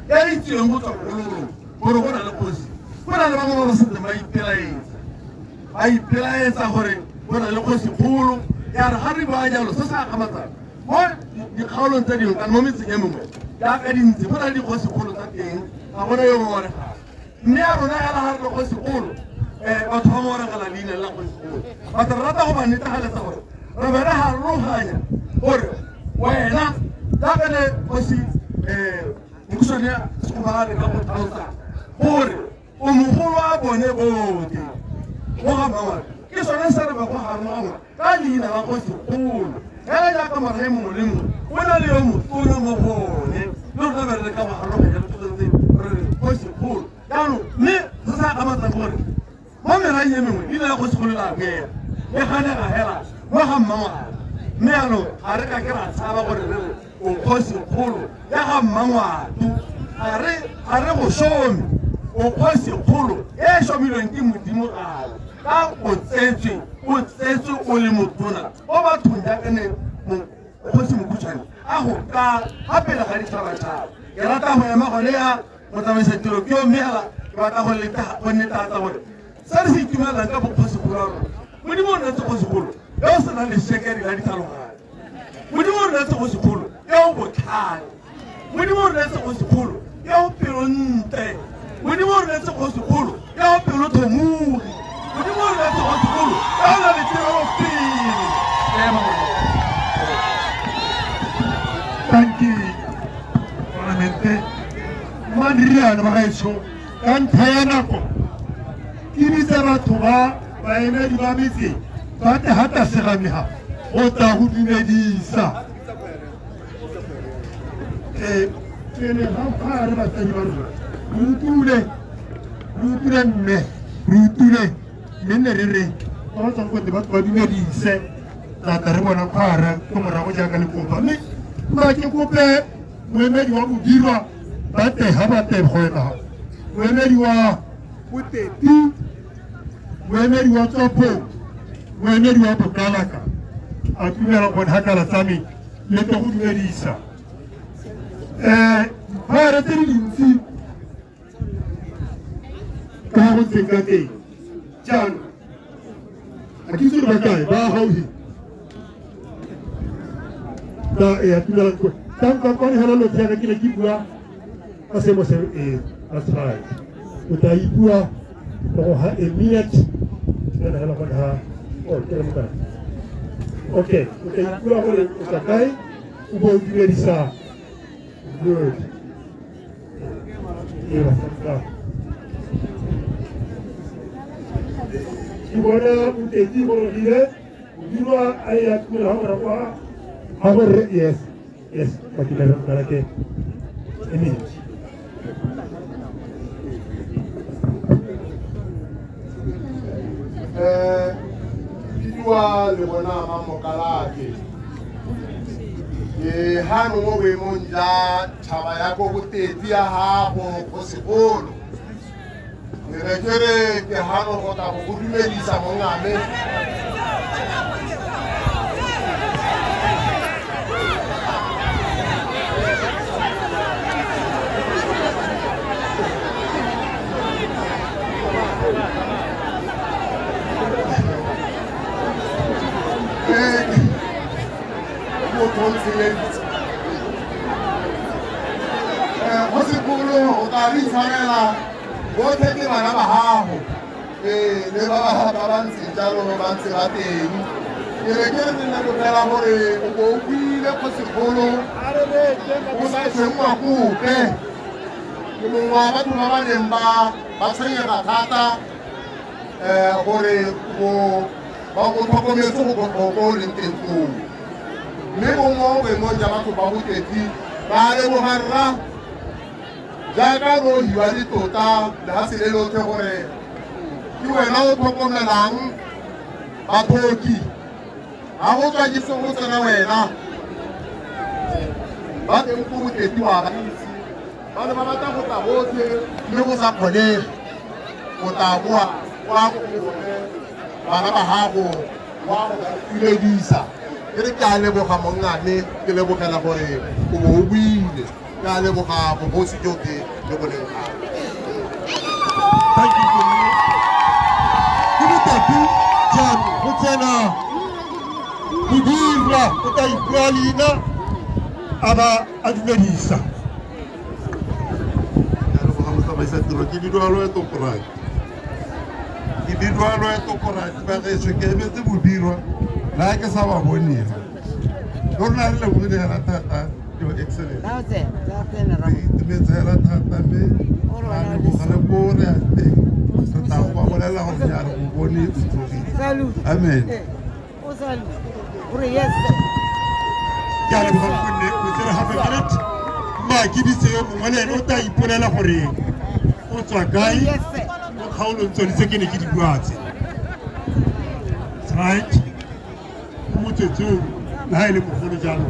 S20: e itseweng go tswa bogologolong gore go na le kgosi, go na le bangwe ba ba setseng ba ipelaetsa, ba ipelaetsa gore go na le kgosi kgolo. Ya re ga re bua jalo se se akgamatsang mo dikgaolong tse dingwe kana mo metseng e mengwe jaaka dintsi go na le dikgosi kgolo tsa teng, ga gona yo ngongoregang. Mme ya rona hela ga re le kgosi kgolo, batho ba ngongoregela leina la kgosi kgolo. Batho re rata go ba netefaletsa gore re be re harologanya gore wena jaaka ne kgosi Mokhutshwane Sekgoba a leka go tlhalosa gore o mogolo wa bone botlhe mo ga Mmangwane, ke sone se re ba go harologanya ka leina la kgosi kgolo. Fela jaaka morae mongwe le mongwe o na le yo motona mo go one, le rona be re leka go harologanya le tse re re kgosi kgolo. Jaanong mme se se akgamatsang gore mo meraeng e mengwe leina la kgosi kgolo la boela le ganega hela mo ga Mmangwane, mme jaanong ga re ka ke ra tshaba gore re re o kgosi kgolo ya ga Mmangwato, ga re go šome, o kgosi kgolo e e šomilweng ke Modimo gale ka o tsetswe, o tsetswe o le motona mo bathong jaaka ne kgosi Mokhutshwane a go ka ga pele ga ditšhabatšhaba. Ke rata go ema gone ya motsamaisa tiro ke yo, mme hela ke batla go netefatsa gore se re se itumelelang ka bokgosi kgolo ya rona, Modimo o neetse kgosi kgolo yo o senang lešekedi la ditlhaloganyo, Modimo o neetse kgosi kgolo yo o botlhale, Modimo o neetse kgosi kgolo yo o pelontle, Modimo o neetse kgosi kgolo yo o pelothomogi, Modimo o neetse kgosi kgolo yo o nang le tirelopele.
S2: Thank you, Palamente. Madriana ba gaetsho ka ntlha ya nako ke bitsa batho ba baemedi ba metse ba tle ga tlase ga me ga go tla go dumedisa pele ga fa re batsadi ba rona re utlwile mme re utlwile mme ne re re ba ba tswang ko teng batho ba dumedise tata re bona kgwara ko morago jaaka le kopa mme mma ke kope moemedi wa Bobirwa ba tle ga ba tle go ema moemedi wa Boteti, moemedi wa Tswapong, moemedi wa Bokalaka a tumela gone ga kala tsa me le tle go dumedisa dikgwere tse di dintsi ka go ntseng ka teng jaanong a ke itse gore ba kae ba gaufi ka e tumela ka kwa hela lo tsaya ke ne ke bua ka seemo se that's right o tla ipua go ha a minute ke nagana gore ha oh ke re mokae okay o tla ipua gore o tla kae o bo o dumedisa good Ke bona Motetsi gorogile Modirwa a ya tumela ga morago ga gore yes yes ba ke bereke amen.
S11: Bidiwa le bona Mamokalake. Ke hano mo boemong ja tšhaba ya ko Botetsi ya gago kgosigolo. Ke ne ke re ke hano go tla go go dumedisa mongame. Motho o ntshenyeditse. Kgosigolo o tla re itshwarela botlhe ke bana ba gago le ba ba ntseng jalo ba ntse ba teng. Ke re ke re lebogela gore o bo o buile kgosigolo o sa tshwenngwa kope. Ke mongwe wa batho ba ba neng ba tshwenyega thata gore ba o tlhokometse go ko o leng teng koo. Mme bongwe boemong ja batho ba Botetsi ba leboga rra jaaka ro hiwa ditota lefatshe le lotlhe gore ke wena o tlhokomelang bathoki. Ga go tswa ke se go tsena wena ba teng ko Botetsi wa ba itse ba ne ba batla go tla botlhe mme go sa kgonege o tla boa kwa go bone bana ba gago wa go ba itumedisa. Ke re ke a leboga mongame, ke lebogela gore o bo o buile. Ke a leboga bogosi jotlhe jo bo leng gago.
S2: Thank you. Ke Botetsi jaanong go tsena Modirwa o tla ipua leina a ba a dumedisa.
S11: Ke motsamaisa tiro ke bidiwa Loeto Koraki. Ke bidiwa Loeto Koraki ba gešo ke emetse Modirwa le ga ke sa ba bonega. Le rona re lebogile hela thata Your Excellency. Re itumetse hela thata mme ra leboga le ko re yang teng. Re tla go ba bolelela gore nya re go bone o tsogile. Amen.
S2: Ke a leboga gonne o tsere half a minute. Mma ke bitse yo mongwe le ene o tla ipolela gore o tswa kae mo kgaolong tsone tse ke ne ke di bua tse. Right. Mo motsotsong le ha e le mogolo jalo.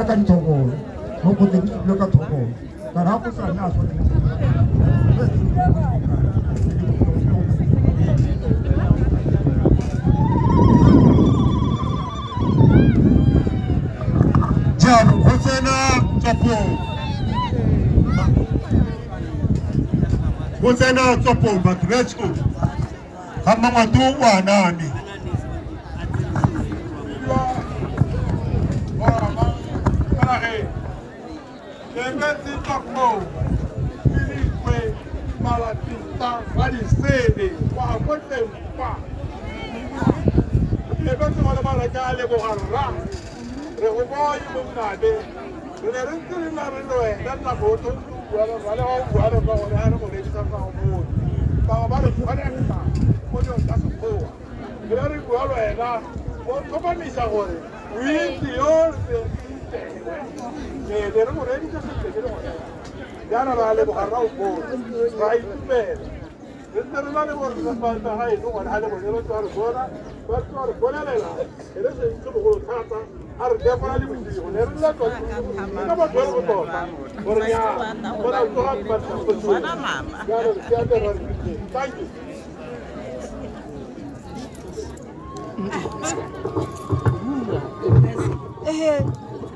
S21: Ka dithokolo mo kgotleng le ka thokolo ka ra go sa nna a tshwanela.
S2: Jaanong go tsena Tswapong, go tsena Tswapong batho betsho ga Mmangwato o aname.
S11: Ke Tswapong Pilikwe Malatita ba disele kwa ko teng kwa. Ke emetse go le bala ke a leboga rra. Re go bone monnabe. Re ne re ntse re na re le wena nako o tshwanetse o bua le rra le ga o bua le rra gore ga re go rekisa sa go bone. Bangwe ba re connecta mo dilong tsa sekgowa. Re ne re bua le wena o tlhomamisa gore o itse yo re ne re mo reditse sentle ke le gone. Jaana ra leboga rra o bone. Ra itumela. Re ntse re na le borre ba ga eno gone ga le bone ba tswa re bona ba tswa re bolelela e re se itse bogolo thata a re tefola le bosigo ne re lela ka batho ba le botoka gore nya bona tsoga jaanong ke a ra re thank you.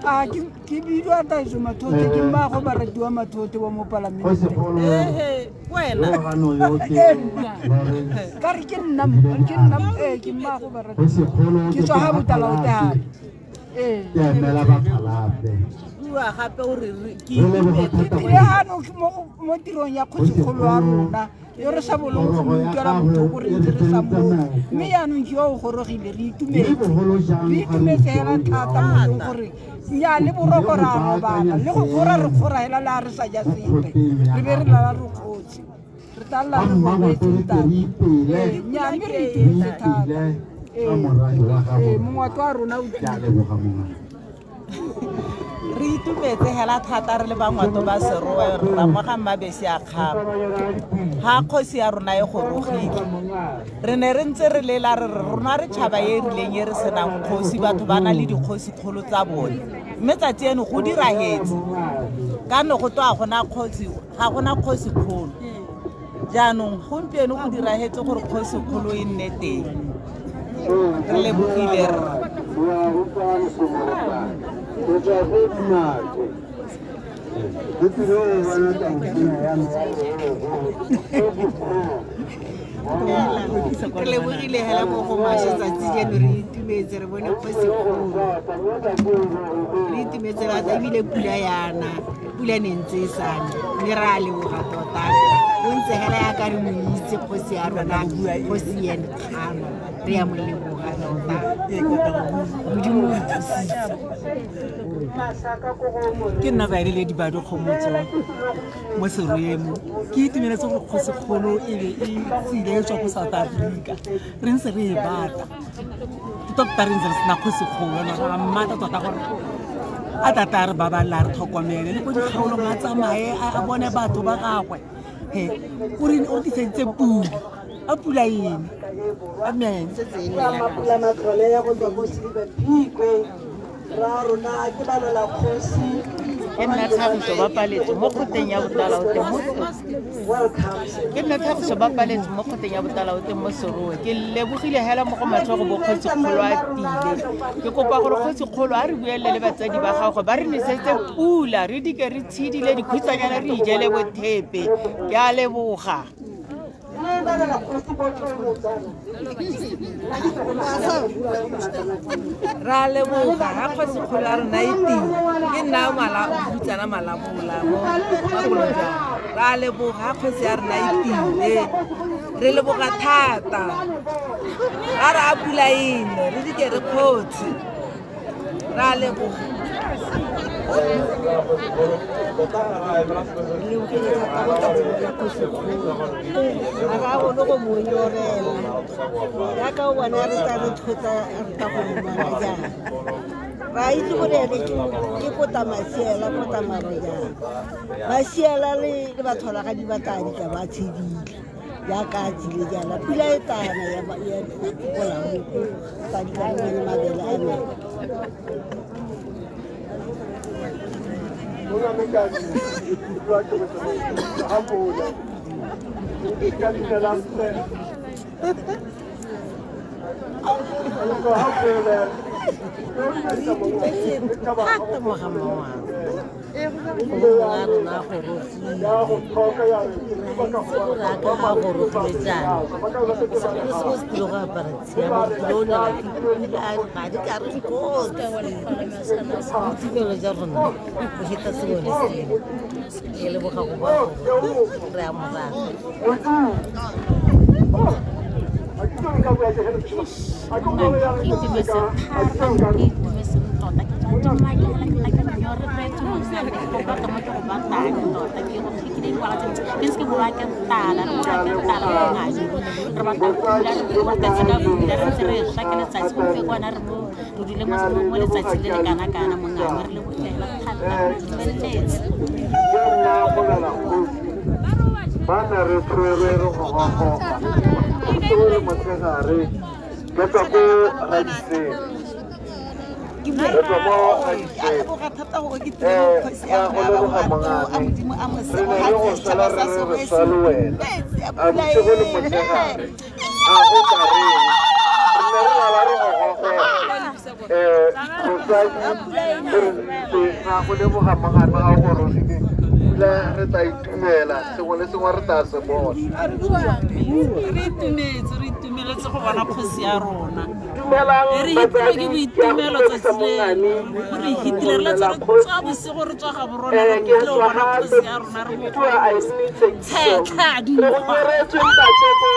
S22: A ke bidiwa Taiso Mathote ke mmago baratiwa Mathote wa mo palamente. Ka re ke nna ke mmago baratiwa ke tswa ga botalaote.
S4: Ke emela Batlhalape.
S7: Bua gape o re ke
S4: Re leboga thata
S22: Ke jaanong ke mo tirong ya kgosikgolo wa rona yo re sa bolong go mo utlwela botlhoko re ntse re sa mo, mme jaanong ke yo o gorogile, re itumetse, re itumetse hela thata mo e leng gore nnyaa le boroko re a robala le go kgora re kgora hela le a re sa ja sepe re be re lala re kgotse re tla lla re robetse ntate. Nnyaa, mme re itumetse thata. Ee, mongwato wa rona o
S4: Ke a leboga mongwe.
S6: Re itumetse hela thata re le bangwato ba Serowe, rramoga Mmabesi a kgama ga kgosi ya rona e gorogile. Re ne re ntse re lela re re rona re tšhaba e e rileng e re senang kgosi, batho ba na le dikgosi kgolo tsa bone, mme tsatsi eno go diragetse ka ne go twa gona kgosi, ga gona kgosi kgolo. Jaanong gompieno go diragetse gore kgosi kgolo e nne teng, re lebogile rra.
S7: Re lebogile hela mo go mashe tsatsi jeno, re itumetse re bone kgosi kgolo, re itumetse rata ebile pula yana, pula ne ntse e sane, mme re a leboga tota. O ntse hela yaka re mo itse kgosi ya rona, kgosi Ian Khama, re ya mo leboga tota, Modimo o thusitse.
S23: Ke nna baeleledi ba dikgomotso mo Seroemo. Ke itumeletse gore kgosikgolo e be e tsile e tswa ko South Africa, re ntse re e batla tota, re ntse re sena kgosikgolo, ra mmata tota gore a tata a re babalela, a re tlhokomele le ko dikgaolong, a tsamaye a bone batho ba gagwe. He o re o tliseditse pula, a pula ene. Amen.
S24: Mapula Matlole ya go tswa ko Selibe Phikwe, ra rona ke balola kgosi.
S6: Ke nna Tlhagiso ba Paletse mo kgoteng ya Botalaote mo. Ke nna Tlhagiso ba Paletse mo kgoteng ya Botalaote mo Serowe. Ke lebogile hela mo go matlhogo bo kgosi kgolo a tile. Ke kopa gore kgosi kgolo a re buelele le batsadi ba gagwe, ba re nesetse pula, re dike re tshedile dikhutsanyana, re ijele bothepe. Ke a leboga.
S25: Ra leboga ga kgosikgolo ya rona e teng. Ke nna Hutsana Malabola mo Makolojang. Ra leboga ga kgosi ya rona e tile, re leboga thata. Ra re a pula ene, re dike re kgotse. Ra leboga.
S7: Lebogile thata mo tsatsing la kgosikgolo, ga ra bone go mo nyorela jaaka o bona re tsa re tshotsa re tla go mmona jaana. Ra itse gore ene ke kota masiela, kota marojana masiela le batholagadi ba tla ditla ba tshedile jaaka a tsile jaana, pula e tana ya kolamoko tsa ditla le bone mabele. Amen. Thata mo ga mmangwana wa rona gorogile, gore a ka ga gorogile jaana sekolo se se tlile go apara tshiamo, tlile o nela ke pula ga di ka re kotsi. Boitumelo jwa rona bo feta sengwe le sengwe. Ke leboga go ba re a morata.
S26: Ke itumetse thata, ke itumetse tota, ke tswa ke makela ke nyoretswe mosadi, ke go batla mo ke go batlang tota, ke go tlhokile dingwaga tse ke ntse ke boloa ke tala, re boloa ke tala mo ngadi, re batla pula, re robetse ka pula, re ntse re swa ke letsatsi gompieno re mo re dule mo letsatsi le le kana-kana mongame, re lebogela thata, re itumeletse.
S15: Bana re tshwerwe re gogogoga re motshegare, re tswa ko Radiseng, re tswa mo Radiseng.
S7: Leboga thata gore ke tlile kgosi ya
S15: Ra go leboga mongame, re ne re go sala re re re swa le wena a bosigo le motshegare, a go ka reng, re ne re lala re gogogoga mosadi re ntse. Ra go leboga mongame ga o gorogile, pula re tla itumela, sengwe le sengwe re tla se bona.
S25: Re itumetse, re itumeletse go bona kgosi ya rona.
S1: Dumelang
S5: Re hitilwe ke
S1: batsadi, ke a go
S5: boitumelo
S1: dumedisa
S5: tsatsi leno.
S1: mongame.
S5: Gore hitile re la tswa re tswa bosigo re tswa ga borona
S1: Eh,
S5: re
S1: ke
S5: tlile go
S1: tswa
S5: bona
S1: ga
S5: kgosi ya rona re
S1: ke
S5: mo
S1: bidiwa Irene Tshekiso.
S5: Tshetlha
S1: Re go nyoretswe ntate ko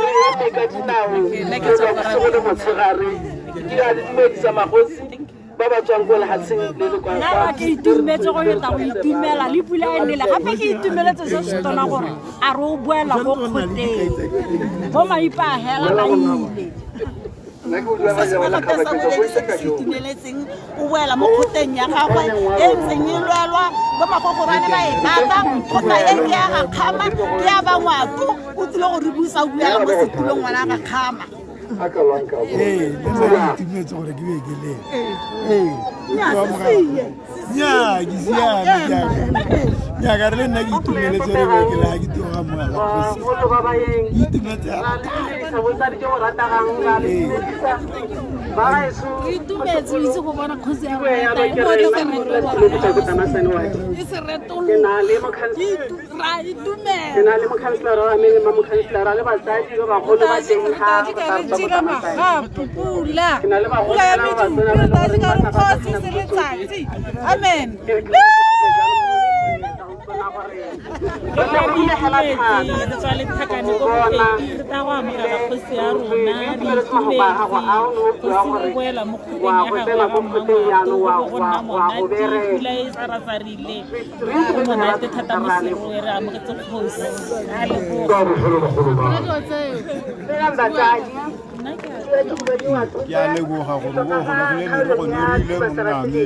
S1: re eme ka dinao
S5: Nna ke
S1: re
S5: tswa
S1: tswa bosigo le motshegare. Ke a le dumedisa magosi ba ba tswang ko lehatsheng le le kwa
S10: Nna ba ke itumetse go feta go itumela le pula e nele gape ke itumeletse se se tona gore a re o boela ko kgoteng bo maipa a hela ba ile.
S6: Se sengwe gape sa bobedi se ke se itumeletseng o boela mo kgoteng ya gagwe e ntseng e lwelwa bo magogorwane ba e bata kgotla e ke ya gakgama ke ya bangwato o tlile go re busa o buela mo setulong ngwana a gakgama.
S21: Ee, le nna ke itumetse gore ke be ke le. Ee,
S6: Nnyaa,
S21: ke
S6: se
S21: amogela. Nnyaa, ke siame, ke nnyaa, ka re le nna ke itumeletse gore be ke le, ga ke tloga amogela kgosi.
S1: Bagolo ba baeng,
S21: Ke itumetse
S1: ra le dumedisa botsadi ke go rategang, ra le dumedisa ba gaetsho.
S5: Ke itumetse o itse go bona kgosi ya
S1: Puo ya
S5: rona
S1: me ke re
S5: e
S1: nna ke modulasetulo ke Tamasane Wadi.
S5: e se
S1: Ke na le
S5: ra itumela.
S1: Ke na le mokhanselara wa me, mma mokhanselara le batsadi ba bagolo ba teng ga
S5: Ke re tšhila magapu pula
S1: Ke na le bagolo
S5: pula ya
S1: ba
S5: medupi
S1: batona ba
S5: re
S1: e leng
S5: tadi
S1: gore
S5: ka re
S1: ba tla ba
S5: kgosi se letsatsi amen.
S1: Re lebogile hela thata
S5: Re tswa lethakane ko
S1: Bona.
S5: Bopedi re tla go amogela kgosi ya rona
S1: Re
S5: re
S1: itumeletse mafoko a gago ao ne o bua
S5: kgosi o
S1: gore
S5: boela mo kgoteng
S1: wa
S5: ya
S1: go
S5: gagwe
S1: tsena
S5: ya
S1: ko kgoteng jaanong
S5: Mmangwato go
S1: wa
S5: go nna
S1: wa go
S5: monate
S1: bereka.
S5: pula e sarasarile
S1: Re
S5: go
S1: itumetse hela
S5: monate thata mo
S1: thata, ra leboga.
S5: Serowe re amogetse kgosi a leboga.
S2: Ka bogologolo ba.
S1: Dumelang batsadi.
S21: Ke a leboga gore bo gorogile merogo ne re ile monname.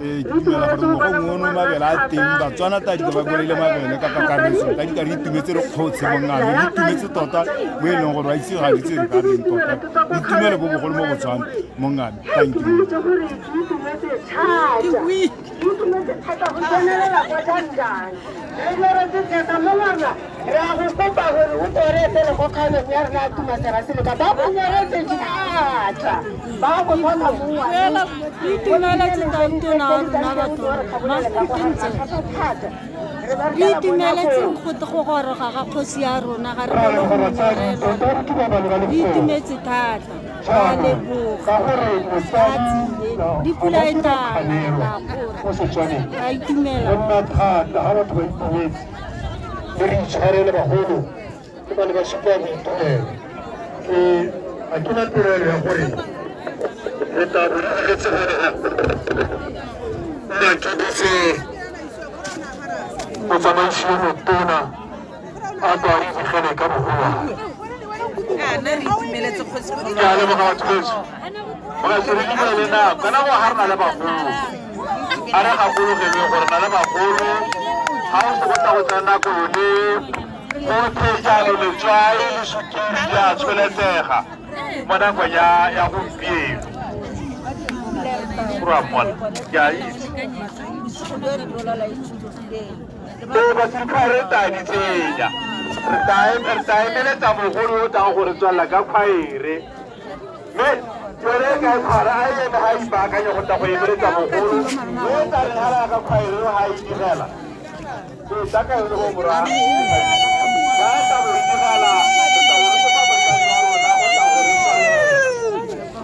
S21: Ee, ke dumela gore mogong ono mabele a teng Batswana tadi ba bolaile mabele ka kakaretso tadi ka re itumetse re kgotshe mongame re itumetse tota mo e leng gore wa itse ga ditse re ka reng tota boitumelo bo bogolo mo Botswana mongame, thank you.
S1: Itumetse gore ke itumetse thata. Ke itumetse thata go tsenelela kwa jang. Re nyoretse thata mo ngwana. Re a go kopa gore o tore pele go kgaolong ya rona ya Tumasera Seleka. Ba go nyoretse thata. Ba go tlhoka mo ngwana.
S10: Re itumeletse tautona wa rona batho mafutentse re itumeletse go goroga ga kgosi ya rona ga re bone go nyorelwa re itumetse thata ra leboga a tsile le pula e tala
S2: Mo Setswaneng.
S10: ra itumela.
S2: Go nna thata ga batho ba itumetse le re itshwarele bagolo ke ba ne ba supa boitumelo. Ke ga ke na pelaelo ya gore re tla bo re digetse gore nna ke bitse motsamaisi yo motona a tlo a re digele ka bogolwane.
S6: Nna re itumeletse kgosi
S9: Ke a leboga batho betsho. Bagaetsho re dumele nako ka nako ga re na le bagolo a re gakologelweng gore na le bagolo ga o se go tla go tsena nako yone gotlhe jalo letswai le sukiri di a tsholetsega mo nakong ya gompieno. Go a mmona ke a itse ee basirikgwa re tla di tsenya re tla emeletsa mogolo yo o tlang gore tswalela ka khwaere mme yone e ka e tshwara a eme ga a ipaakanya go tla go emeletsa mogolo mme e tla re ga re ya ka khwaere ga a e digela ee tla ka yone go morago ga a tla go e digela re tla go re kopa motsadi wa rona go tla go re tswalela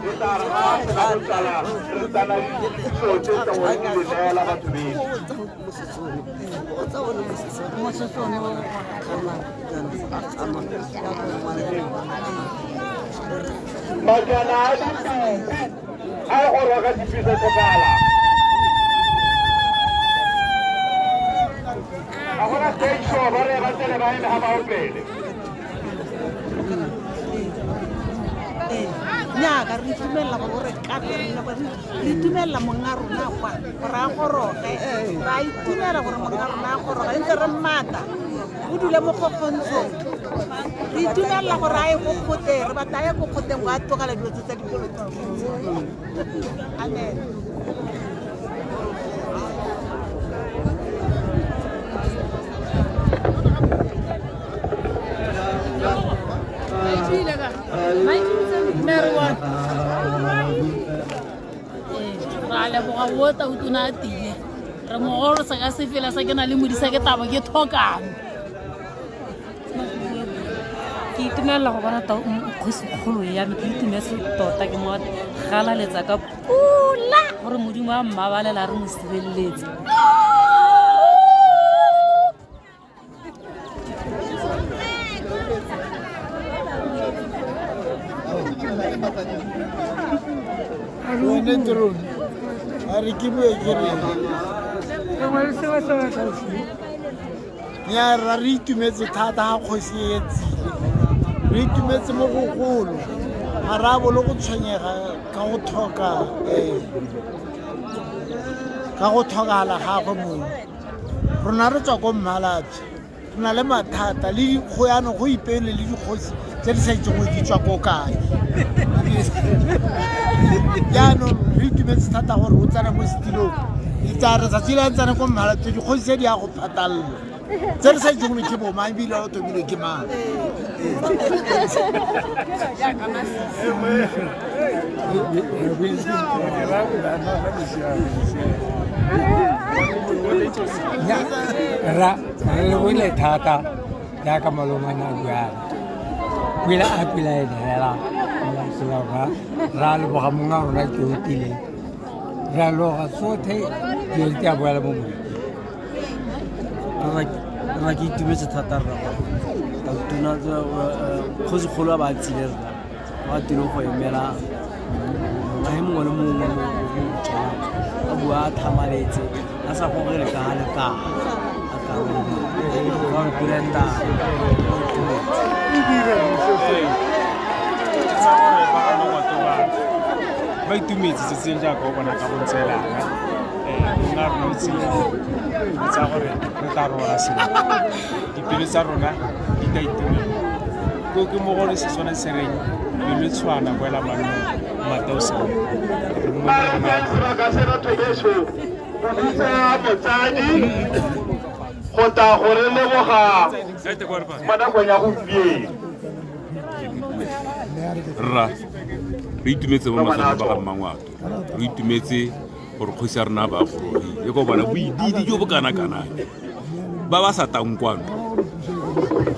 S9: e tla re ga a sena go tswala re tsana le dithuso tse tla go re di le neela batho beno. Majana a dipitse a go rwaka dipitse tlhokala ga gona station ba re ba tsene ba eme ga ba opele.
S6: Nnyaka re itumelela gore o re kape re nne gore re itumelela monga rona kwa gore a goroge re a itumela gore monga rona a goroge ntse re mmata o dule mo kgokgontshong re itumelela gore a ye ko kgoteng re batla a ye ko kgoteng go a tlogela dilo tse tsa dipolotiki amen.
S5: Ra leboga o tautona a tile re mogolo sa ka sefela sa ke na le modisa ke tabo ke thokang ke
S3: Ke itumelela go bona kgosikgolo ya me, ke itumetse tota, ke mo galaletsa ka pula gore Modimo a mmabalela, re mo sireletse.
S12: One drone a re ke bue ke re
S22: sengwe le sengwe se batla se.
S12: Nya ra re itumetse thata ga kgosi e tsile, re itumetse mo gogolo, ga re a bolo go tshwenyega ka go tlhoka ka go tlhokagala gagwe mongwe. Rona re tswa ko Mmalapye, re na le mathata le go yanong go ipeele le dikgosi tse di sa itseng gore di tswa ko kae. Jaanong re itumetse thata gore o tsena mo setilong, tsa re tsatsi le a tsena ko Mmalapye, dikgosi tse di ya go phatalela tse re sa itseng gore ke bomang ebile o tomile ke mang.
S13: Ra re lebogile thata jaaka malomane a buana pula a pula e neela ra leboga monga rona ke o tileng, ra leboga tsotlhe dilo di a boela mo modimo.
S14: Rra, ke itumetse thata rra gore tautona kgosikgolo a ba a tsile rra ba tile go emela moagi mongwe le mongwe mo Botswana, a bua a thamaletse a sa gogele ka ga le ka a ka ka gore pula e tala.
S16: Ba itumetse tsatsing jaaka o bona ka go ntselana nna rona o tsile re tsaya gore re tla rola sentle, dipelo tsa rona di tla itumela ko ke mo gore Setswana se reng pelo tshwana boela mannong mateo seo.
S9: Sebaka se batho beso go bitsa motsadi go tla go re leboga mo nakong ya gompieno.
S17: Rra, re itumetse mo matswana ba ga Mmangwato, re itumetse gore kgosi ya rona ba gorogile ko bona boididi jo bo kana-kana ba ba sa tang kwano,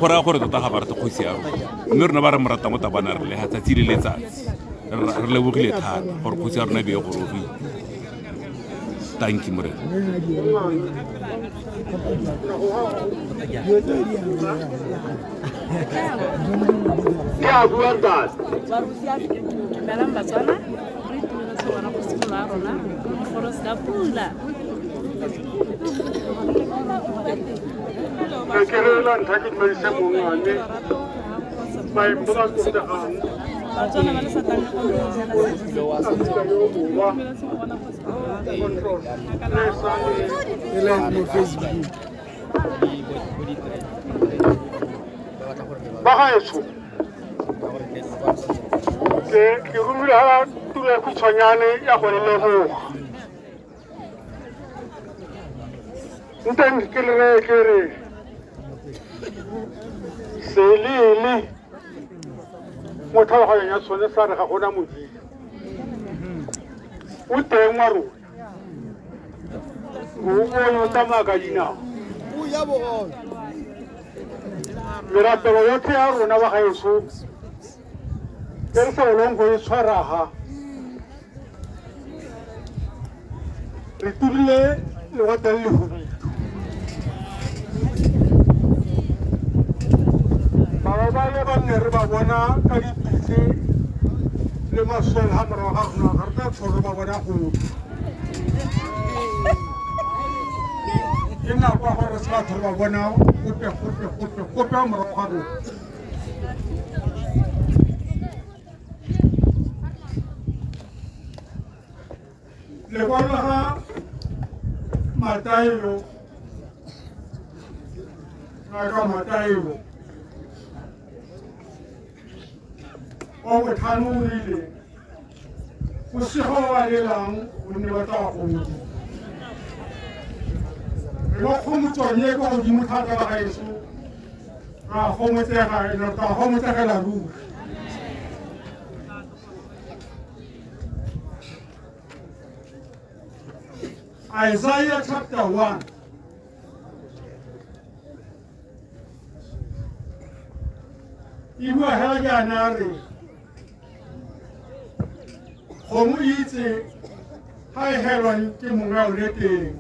S17: go raya gore tota ga ba rate kgosi ya rona, mme rona ba re mo ratang o tabana re le ga tsatsi le letsatsi. Re lebogile thata gore kgosi ya rona e be e gorogile. Tanki morena.
S9: Ke a bua ntate.
S3: Dumelang Batswana, re itumeletse go bona kgosikgolo ya rona gore se ka pula.
S9: Ke re la ntlha ke dumedise mongwane maemo ba tlotlegang
S3: Batswana ba le sa tang
S9: Afrika yo Borwa ba gaetsho, ke romile ga tulo ya khutshwanyane ya go le leboga. Nteng ke le reye ke re selele mo tlhaloganyong ya tshone sa re ga gona Modimo o teng wa rona, o bone o tsamaya ka dinao. Merapelo yotlhe ya rona ba gaetsho e re sa bolong go e tshwaraga, re turile lewatle le lehubidu. Baba ba le ba nne re ba bona ka dipitse le masole ga morago ga rona, ga re tla tlhole ba bona gope. Ke nako ya gore se batho re ba bona gope gope gope gope ga morago ga rona. Lekwalo la ga Mataelo, ngaka Mataelo wa botlhano o rile bosigo ba ba lelang gonne ba tla gomodiwa. Re mo kgomotsong e kwa godimo thata ba gaetsho, ra gomotsega re tla gomotsegela ruri. Isaiah chapter 1. E
S4: E bua hela jaana a re kgomo e itse ga e helwang ke mongwe a one teng.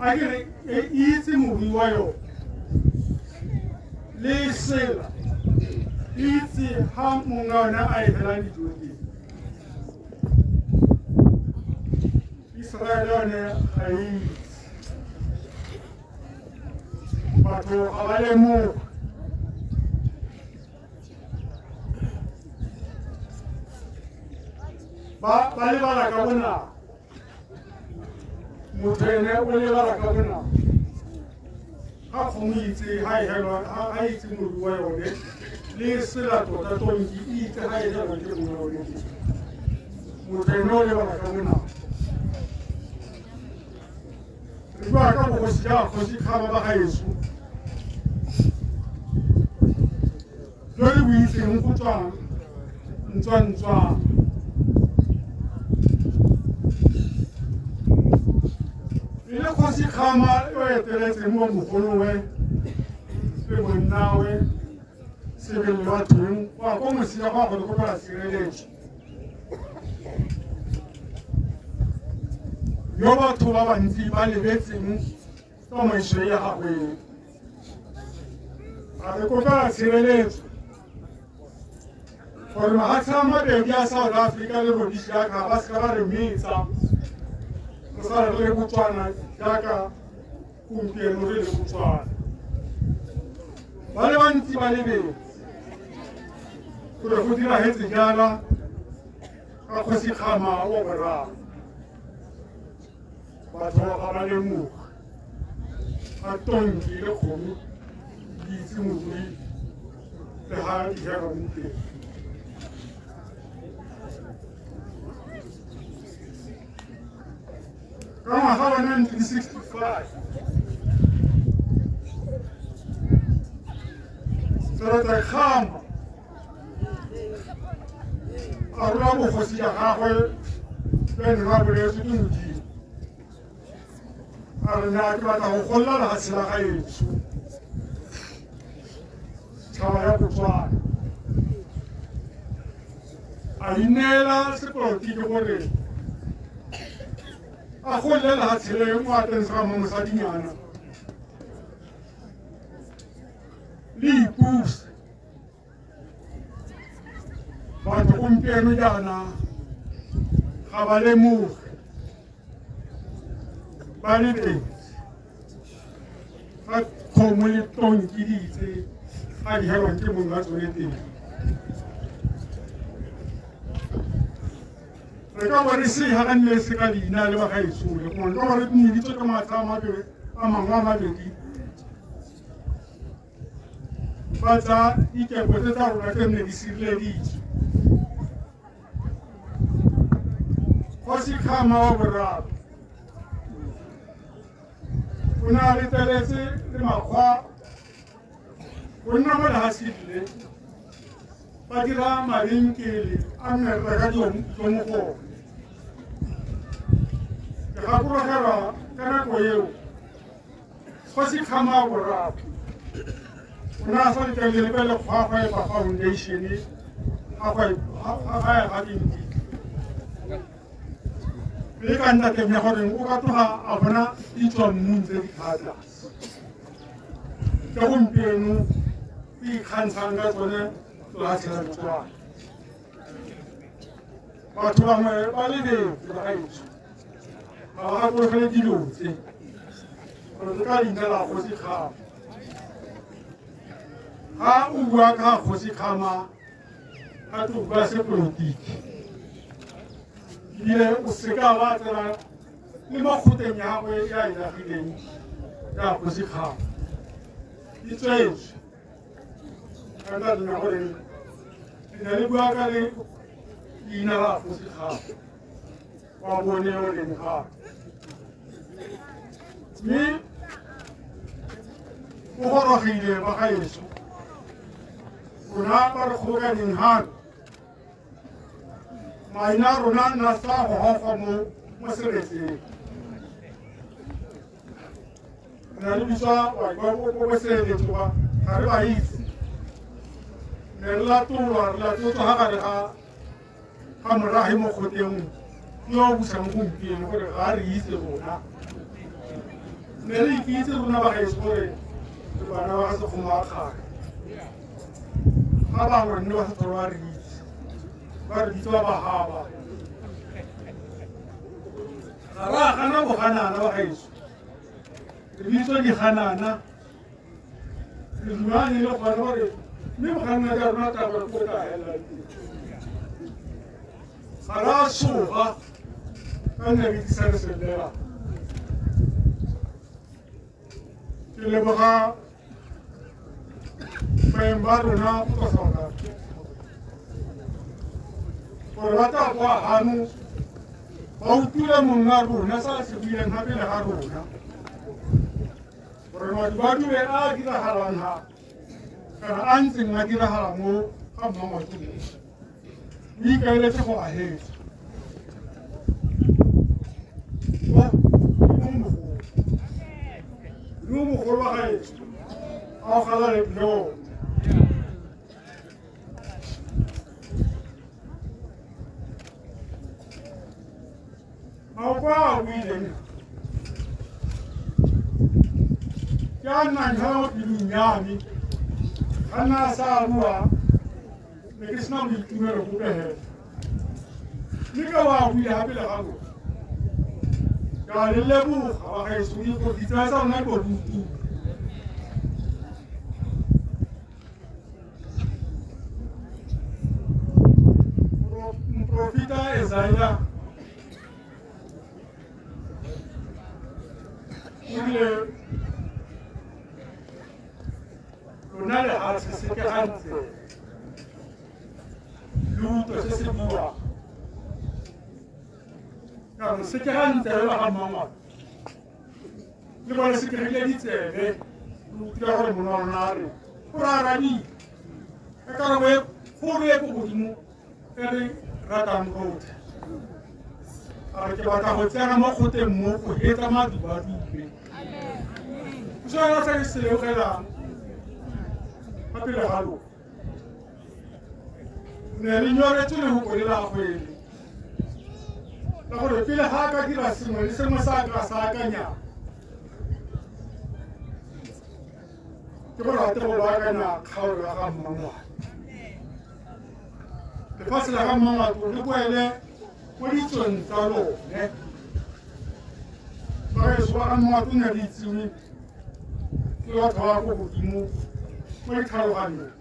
S4: A ke re e itse morui wa yone le sela e itse ga mongwe wa yone a e helang dijo teng. Iseraele yone ga e itse. Batho ga ba lemoge. Ba lebala ka bonako. Motho ene o lebala ka bonako. Ga kgomo itse ga e helwa, ga itse morui wa yone, le sela tota tonki e itse ga e helwa ke mongwe wa yone. Motho ene o lebala ka bonako. Re bua ka bogosi jwa kgosi Kgama ba gaetsho jo re bo itseng go tswa ntswa-ntswa. E le kgosi Kgama yo eteletseng mo mogolowe le monnawe Sebele wa teng go ya ko mosia go ya go le kopela sireletso. Yo batho ba bantsi ba lebetseng tsamaiso ya gagwe. A re kopela tshireletso gore mahatshe a mabedi a South Africa le Rhodesia ga ba seka ba re metsa re sa re le Botswana jaaka gompieno re le Botswana. Ba le bantsi ba lebetse gore go diragetse jaana ka kgosi Kgama wa boraro. Batho ga ba lemoga ga tonki le kgomo di itse morui le ga di hela mo teng. Ka ngwaga wa 1965 Seretse Kgama a rola bogosi ja gagwe jwa ne ba boletswe ke Modimo. A re na ke batla go golola lefatshe la gaetsho, tšhaba ya Botswana. A ineela sepolotiki gore a golole lefatshe le mo ateng sa mo mosadinyana le ipuse. Batho gompieno jaana ga ba lemoge ba lebetse ga kgomo le tonki di itse ga di helwang ke mongwe wa tsone teng. Re ka bo re sega ga nne se ka leina le bagaetsho le gongwe ka gore meditswe ka matsha a mangwe a mabedi ba tsa dikepo tse tsa rona tse nne di sireleditswe. Kgosi Kgama wa boraro o ne a leteletse le makgwa go nna mo lehatsheng le ba dira mabenkele a nne re reka dijo mo go one. Ke gakologelwa ka nako eo Kgosi Kgama wa boraro o ne a sa letlelele lepe lekgwa go epa foundation ga ga ga dintsi le ka ntateng ya gore o ka tloga a bona di tswa mmung tse di thata tse gompieno di ikgantshang ka tsone lefatshe la Botswana. Batho bangwe ba lebetse bagaetsho ga ba gakologele dilo tse gore re ka leina la kgosi Kgama. Ga o bua ka kgosi Kgama ga tlo bua sepolotiki ebile o seka wa tsena le mo kgoteng ya gagwe ya e agileng ya kgosi Kgama e tswetswe ka ntateng ya gore le ne le bua ka le leina la kgosi Kgama wa bone o leng gape mme o gorogile ba gaetsho rona ba re kgobokaneng gano maina a rona nna sa go gofa mo seretseng. na re bitswa boseletso ba ga re ba itse ne re latolwa re latotswa ga gare ga morahe mo kgoteng yo o busang gompieno gore ga re itse rona ne re ikitse rona bagaetsho gore re bana ba ga Sekgomo a kgale ga bangwe nne ba sa tlhole ba re itse ba re bitse ba bagaba ga re a gana boganana bagaetsho re bitswa diganana re dumane le gone gore mme boganana ja rona tla gore ko re tla helelang teng ga re a tshoga ka nne re itse se re se llelang. Ke leboga baeng ba rona go tswa South Africa gore ba tla kwa hano ba utlwile monga rona sa se buileng ga pele ga rona gore batho ba dube a diragalang ga kana a ntseng a diragala mo ga Mmangwato o ikaeletse go a hetsa yo mogolo wa gaetsho a o galale le one. Maoko a a buileng ke a nnang fela mo pelong ya me ga nna a sa bua ne ke sena boitumelo gope fela mme ka wa buile gape le ga lona ke a le leboga bagaetsho gore ditsala tsa rona di bo di utlwile. Moprofeta Esaia o rile lona lehatshe se ke gantse le utlwe se se buang ka re se ke gantse ba ga Mmangwato le bone se kry-ile ditsebe le utlwa gore monna wa rona a re o re arabile ka karabo e kgolo e ko godimo e re ratang rotlhe a re ke batla go tsena mo kgoteng mo go hetsa madubadube sona se ke se lebogelang fa pele ga lona ne re nyoretswe lehoko le la kgwele ka gore pele ga a ka dira sengwe le sengwe sa a ka sa akanyang ke gore a tle go baakanya kgaolo ya ga Mmangwato lefatshe la ga Mmangwato le boele mo ditsong tsa lone bagaetsho ba ga Mmangwato ne re itsiwe ke batho ba ko godimo mo ditlhaloganyong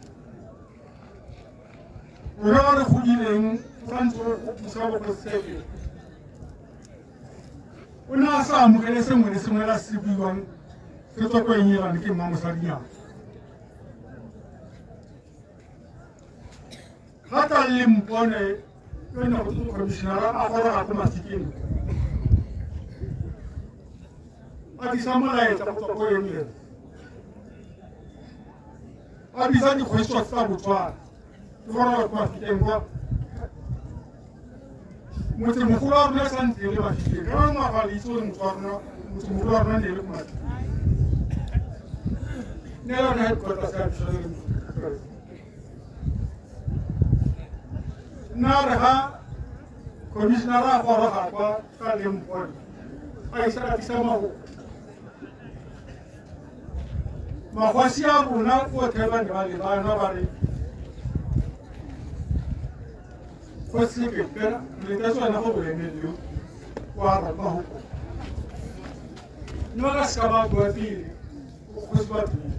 S4: rona ba re godileng o santse o busa bogoseke o ne a sa amogele sengwe le sengwe la se buiwang se tswa ko Engelane ke mmamosadinyana ga tla le mpone yo ne go tse commissionera a goroga ko Mafikeng a tlisa molaetsa go tswa ko Engelane a bitsa dikgosi tsa Botswana ke goroga ko Mafikeng kwa motsemogolo wa rona sa ntse e le Mafikeng ka ngwaga le itse gore motse wa rona motsemogolo wa rona ne e le ko Mafikeng ne le yone headquarters ya nna re ga commissionera a goroga kwa ka Lempone a isa a tlisa mahoko magosi a rona botlhe ba ne ba lebana ba re kgosi ke fela le ka tswana go boemelelo wa rapa hoko mme ba ka seka ba bua pele kgosi ba pele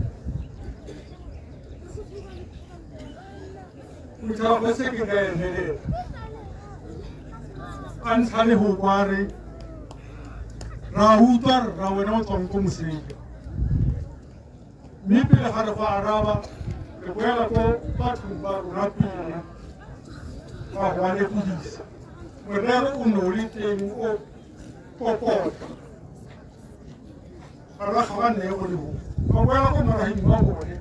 S4: o kgosi ke ka emelela a ntsha lehoko a re ra utlwa rra wena o tswang ko moseja mme pele ga re go araba re boela ko bathong ba rona pele ba go ba lekodisa morero o ne o le teng o popota ga ba ga ba nne go le go ba boela ko moraheng wa bone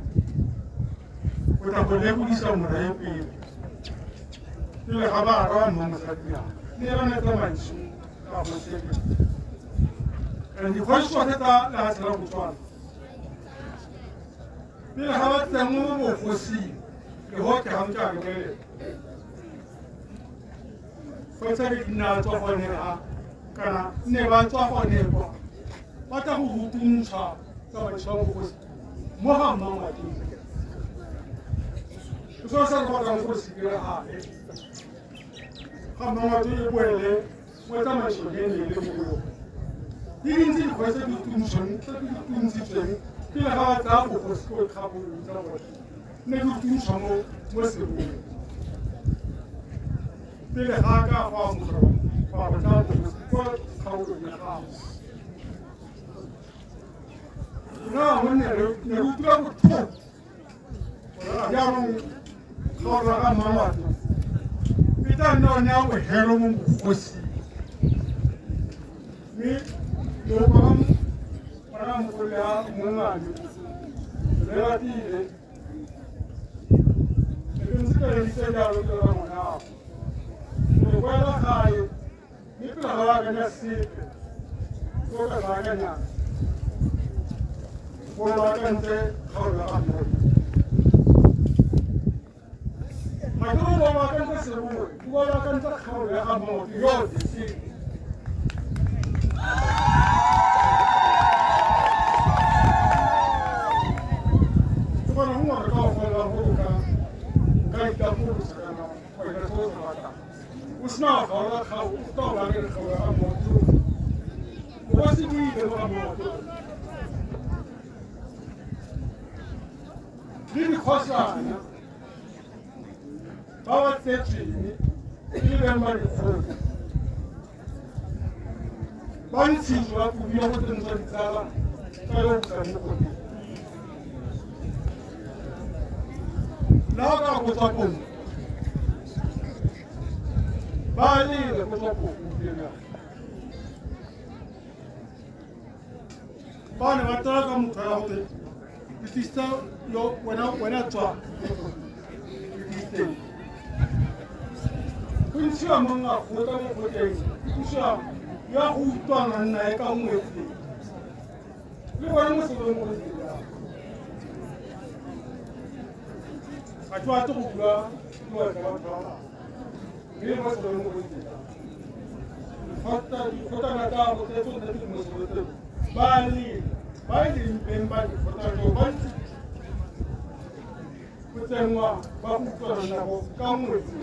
S4: o tla go lekodisa morahe pele pele ga ba araba mma mosadinyana mme yone tsamaiso ka go seke and dikgosi tsotlhe tsa lefatshe la Botswana Pele ga ba tsenngwa mo bogosing ke go ke ga ntse a lebelela fa tsa ke nna tswa gone ga kana ne ba tswa gone kwa ba tla go rutuntsha tsamaiso ya bogosi mo ga Mmangwato. Ke sone se re batlang gore se diragale ga Mmangwato e boele mo tsamaisong e ne e le mo go yone. Di dintsi dikgwedi tse di rutuntshitsweng pele ga ba tsaya bogosi ko dikgakolong tsa bone ne di rutuntshwa mo Serowe pele ga a ka go amogelwa go ya go tsaya bogosi kwa kgaolong ya gagwe. Rona gonne ne re utlwa botlhoko jaanong kgaolo ya ga Mmangwato e tla nna yone ya bofelo mo bogosing, mme leloko la ngwanamogolo ya mongame le ratile ke ntse ka leditse jalo ke ra ngwanabo re boela gae mme pele ga ba akanya sepe se o ka se akanyang go ba akantse kgaolo ya ga Mmangwato. Ga ke re ba akantse Serowe, ke ba akantse kgaolo ya ga Mmangwato yotlhe. Ke bona gongwe re ka o felela gore o ka itapolosa kana wa dira se o se batlang o sena wa kgaola kgao o ka o bakele kgaolo ya ga Mmangwato. Bogosi bo ile mo ga Mmangwato le dikgosana ba ba tsetsweng e le beng ba dikgomo ba ntshitswe ba kobiwa go tsentswa ditsala tsa yo busang mo kgoteng. La o ka go tswa kong ba lele go tswa kong gompieno ba ne ba tsala ka motho ya gote ke tlisitse yo wena tswa ke tlisitseng go ntshiwa mong a kgotla mo kgoteng ntshiwa ya go utlwana nae ka ngwetse le gone mo selong go ntse jalo. Ga ke batle go bua dilo tsa batho ba bangwe, mme mo selong go ntse jalo. Dikgotana tsa go tse tsotlhe tse di mo selong ba le ba e leng beng ba dikgotana tseo ba ntse go tsenngwa ba go utlwana nabo ka ngwetse.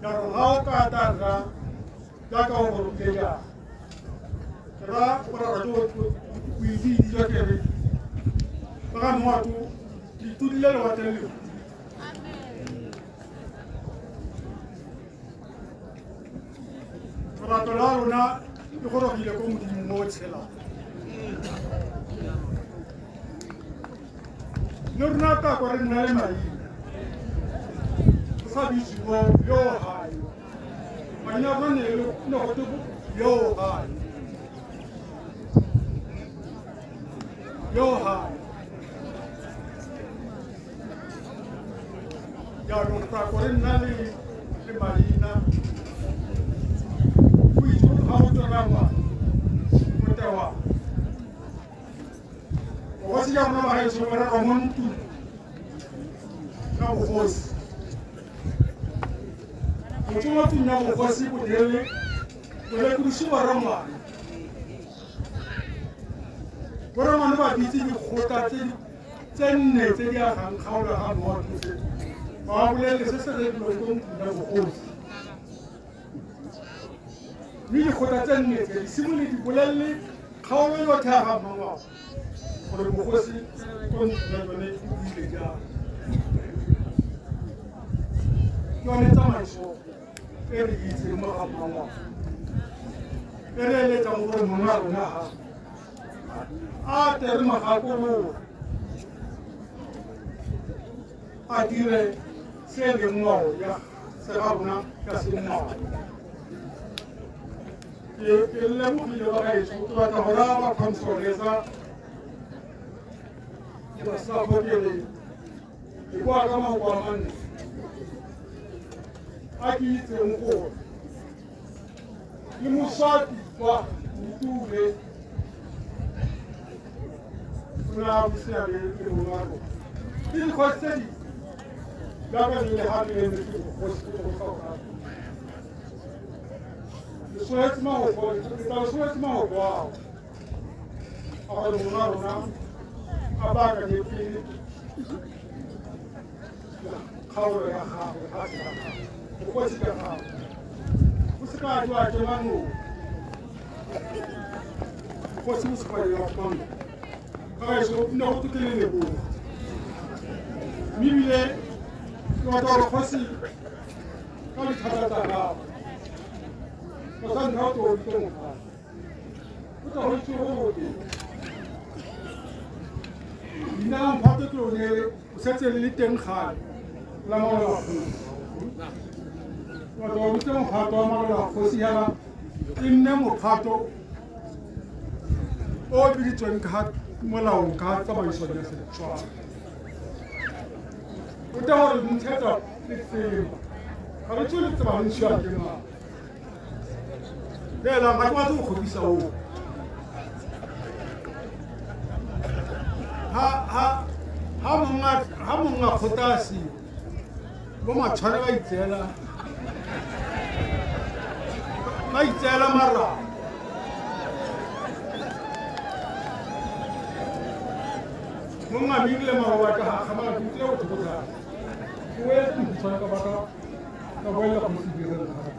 S4: Jaanong ga o ka tla rra jaaka o gorogile jaana ra o rara jo boidiidi jwa kere ba ga Mmangwato ke itudile lewatle le lorato la rona e gorogile ko Modimong o tshelang. Le rona ka kwa re nna le maina go sa bitsiwa yo gae maina a rona ne ne go te yo gae yo gae. Jaanong ka kwa re nna le maina go itse gore ga go tsena ngwana go tewa bogosi ja rona bagaetsho bo rerwa mo ntlong ka bogosi. Go tswa mo tlong ya bogosi bo dirile bolekodisi borangwane. Borangwane ba bitse dikgotla tse nne tse di agang kgaolo ya ga Mmangwato tse ba bolelele se se rerilweng ko ntlong ya bogosi. Mme dikgotla tse nne tse di simolole di bolelele kgaolo yotlhe ya ga Mmangwato gore bogosi ko ntlong ya jone e buile jang. Ke yone tsamaiso e re itseng mo ga Mmangwato e re eletsang gore mongwe wa rona ga a tle re mo gakolola a dire se e leng ngwao ya se ga rona ya semolao. Ke lemogile ba gaetsho ke batla go raya ba consolesa ke ba sa phokele ke bua ka mafoko a mantsi a ke itseng gore le mosadi kwa Motule o ne a bosea le le mongwe wa rona ke dikgosi tse di jaaka re le ga re emetse bogosi go go South Africa. Le soletse mahoko, le tla le soletse mahoko ao a gore mongwe wa rona a baakanye pele kgaolo ya gagwe, lefatshe la gagwe, bogosi ka gagwe go se ka jwa ke manong, bogosi bo se ka jewa ke manong. Ka gaetsho nne go toke le leboga, mme ebile ke batla gore kgosi ka dithata tsa gago o sa ntlha o tlo bitse mogala o tla go itse go go teng leina la mphato ke lone o setse le le teng gale la malola kgosi. Batho ba bitse mophato wa malola kgosi hela e nne mophato o o biditsweng ka molaong ka tsamaiso ya Setswana. O tla gore ntshetsa letsema ga re tswe letsema le ntshiwa ke mang fela ga ke batle go kgopisa oo ha monga kgotasi bo matshwane ba itseela ba itseela marapo. Monga mingile maroba ka ga gamala ke utlwile botlhoko thata. Ke wetse mokhutswane ka baka ka boelela go mo direla gape.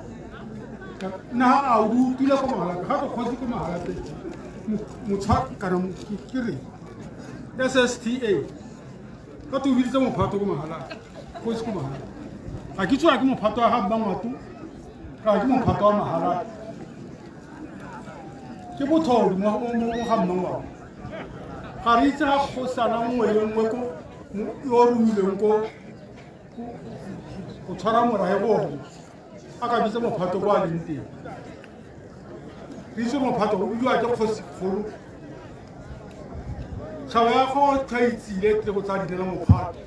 S4: Nna a o utlwile ko Mahalapye, ga go kgosi ko Mahalapye, motshwa kana ke re SSTA ka to biditse mophato ko Mahalapye, kgosi ko Mahalapye. Ga ke tswa ke mophato wa ga Mmangwato, ga ke mophato wa Mahalapye. Ke bothodi mo ga Mmangwato. Ga re itse ga kgosana nngwe le nngwe ko yo o romilweng ko go tshwara morae go a ka bitsa mophato ko a leng teng. Re itse mophato o bidiwa ke kgosikgolo. Tšhaba ya go tlhaitsile tle go tsaya leina la mophato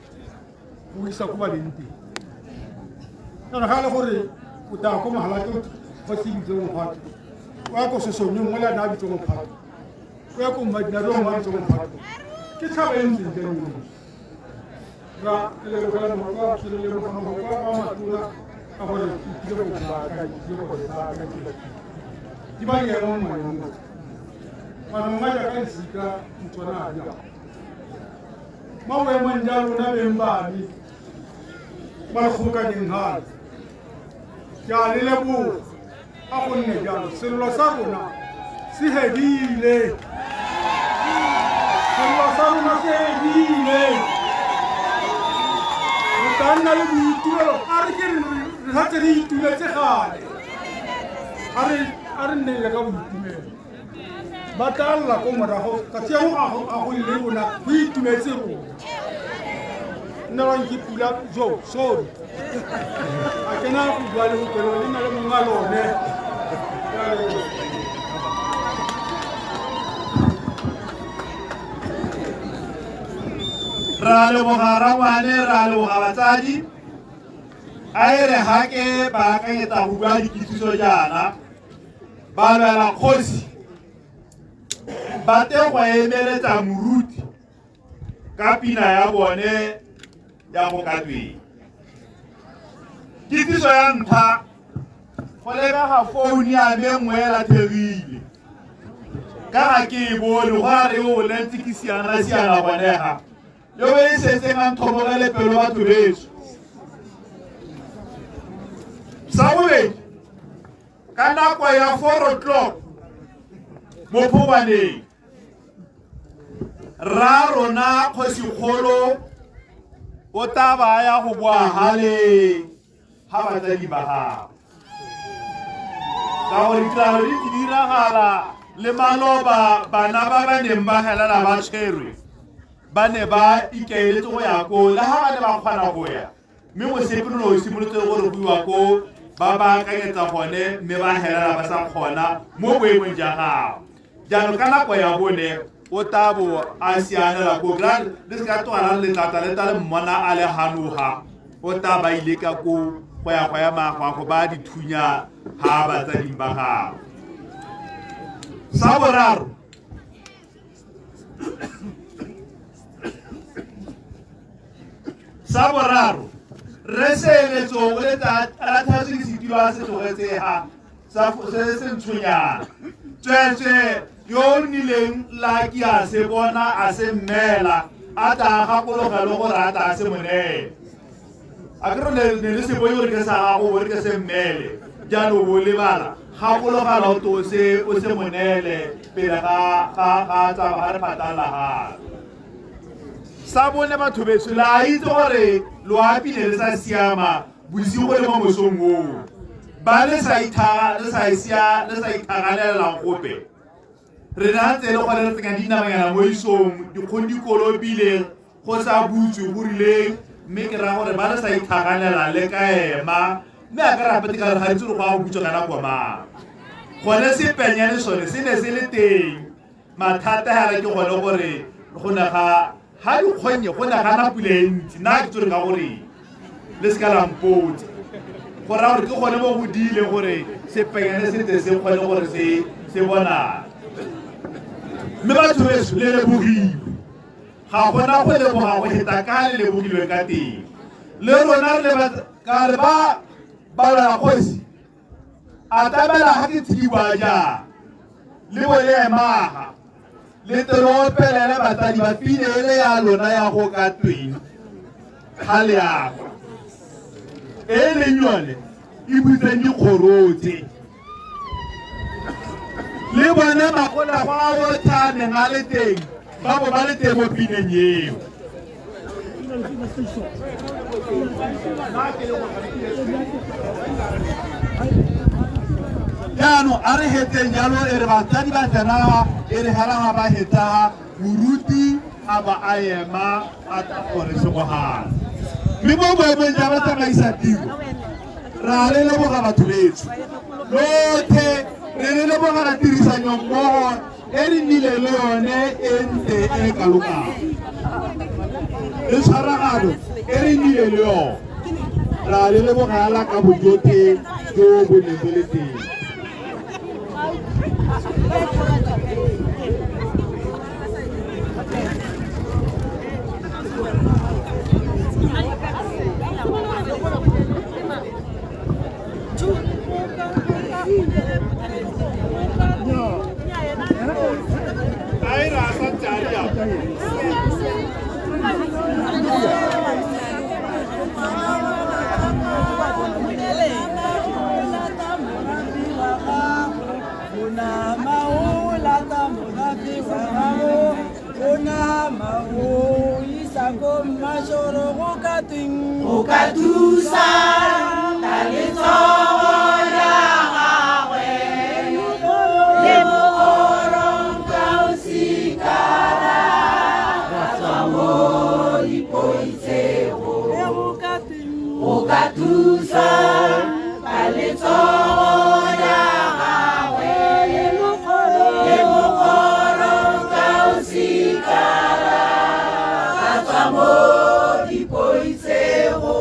S4: o isa ko ba leng teng. Jaanong ga e le gore o taya ko Mahalapye kgosi e bitse mophato, o ya ko Sosoneng nngwe le ena a bitse mophato, o ya ko Mmadinare o mongwe a bitse mophato. Ke tšhaba e ntseng jang eo? Ra lebogela mokgwa, ke leboga mokgwa wa matona ka gore ke tlile go baakanya, ke tlile go le baakanya. Di ba ema mo maemong. Manong a jaaka lesika Motswana a jang. Mo boemong ja lona beng ba me ba le kgobokanyeng gale, ke a le leboga ka gonne jalo selelo sa rona se hedile. Selelo sa rona se hedile. Re tla nna le boitumelo, a re ke re santse re itumetse gale. A re nneng le ka boitumelo. Ba tla lla ko morago, tsatsi ya go a go lle rona, go itumetse rona. Nna rang ke pula jo, sorry. A ke na go bua le go le nna le monga lone.
S9: Ra leboga rangwane, ra leboga batsadi. A e re ga ke baakanyetsa go bua dikitsiso jaana, ba lwela kgosi ba te go emeletsa moruti ka pina ya bone ya go ka tweng. Kitsiso ya ntlha, go lebega founu ya me nngwe e latlhegile. Ka ga ke e bone, go a re o ne ntse ke siana siana gone ga. Yo e setseng a nthomogele pelo batho beso. Sa bobedi, ka nako ya 4 o'clock mo Phokwaneng, rra rona kgosikgolo o tla ba ya go boa gale ga batsadi ba gagwe. Ka gore ditiragalo di di diragala le maloba, bana ba ba neng ba helela ba tshwerwe ba ne ba ikaeletse go ya koo, le ga ba ne ba kgona go ya, mme mosepele o simolotse gore go iwa koo, ba baakanyetsa gone mme ba helela ba sa kgona mo boemong ja gago. Jaanong ka nako ya bone o tla bo a sianela koo, le se ka tlogalang letlatla le tla le mmona a le ganoga, o tla ba ile ka koo go ya go ema go ya go ba dithunya ga batsading ba gago. Sa boraro, Sa boraro, re seeletso o le tla latlhetswe ke setilo a se tlogetse ha sa se se ntshonyana. Tsweetswe yo o nnileng laki a se bona a se mmela a tla gakologelwe gore a tla se mo neele. A ke re ne le se bone gore ke sa gago gore ke se mmele jaanong o lebala gakologela o to o se mo neele pele ga tsamaya ga re patala gape. Sa bone batho betsho le a itse gore loapi ne le sa siama bosigo le mo mosong oo. Ba le sa ithaganelelang gope. Re na ntse le gore re tsenya dinamanyana mo isong dikgong di kolobile go sa butswe go rileng mme ke raya gore ba le sa ithaganela le ka ema mme a ka re gape ka re ga itse gore go a go butswa ka nako mang. Gone sepenyane sone se ne se le teng mathata hela ke gone gore go ne ga dikgonnye go ne ga na pula e ntsi nna ke tsore ka gore le se ka la mpotsa go raya gore ke gone mo go diile gore sepenyane se tle se kgone gore se bonale. Mme batho beso le lebogile ga gona go leboga go heta ka le lebogilwe ka teng. Le rona re ka re ba balwela kgosi a tabela ga ke tshikiwa jang le bo le emaga le teropelele batsadi ba pine ele ya lona ya go ka tweng ga leago e leng yone e butseng dikgoro tse le bone magolegwa a otlhe a neng a le teng ba bo ba le teng mo pineng eo. Jaanong a re hetseng jalo e re batsadi ba tsena e re hela ga ba hetsa moruti a ba a ema a tla gore segogana. Mme mo boemong ja ba tsamaisa tiro ra le leboga batho betsho lothe re le lebogela tirisanyo mmogo e re nnile le yone e ntse e kalokang le tshwaragano e re nnile le yone ra le lebogela ka bojotlhe jo bo neng bo le teng.
S8: O ka thusa ka letsogo la gagwe le mokgorong ka o sikara ka tswa mo dipoitshego. O ka thusa ka letsogo la gagwe le mokgorong ka o sikara ka tswa mo dipoitshego.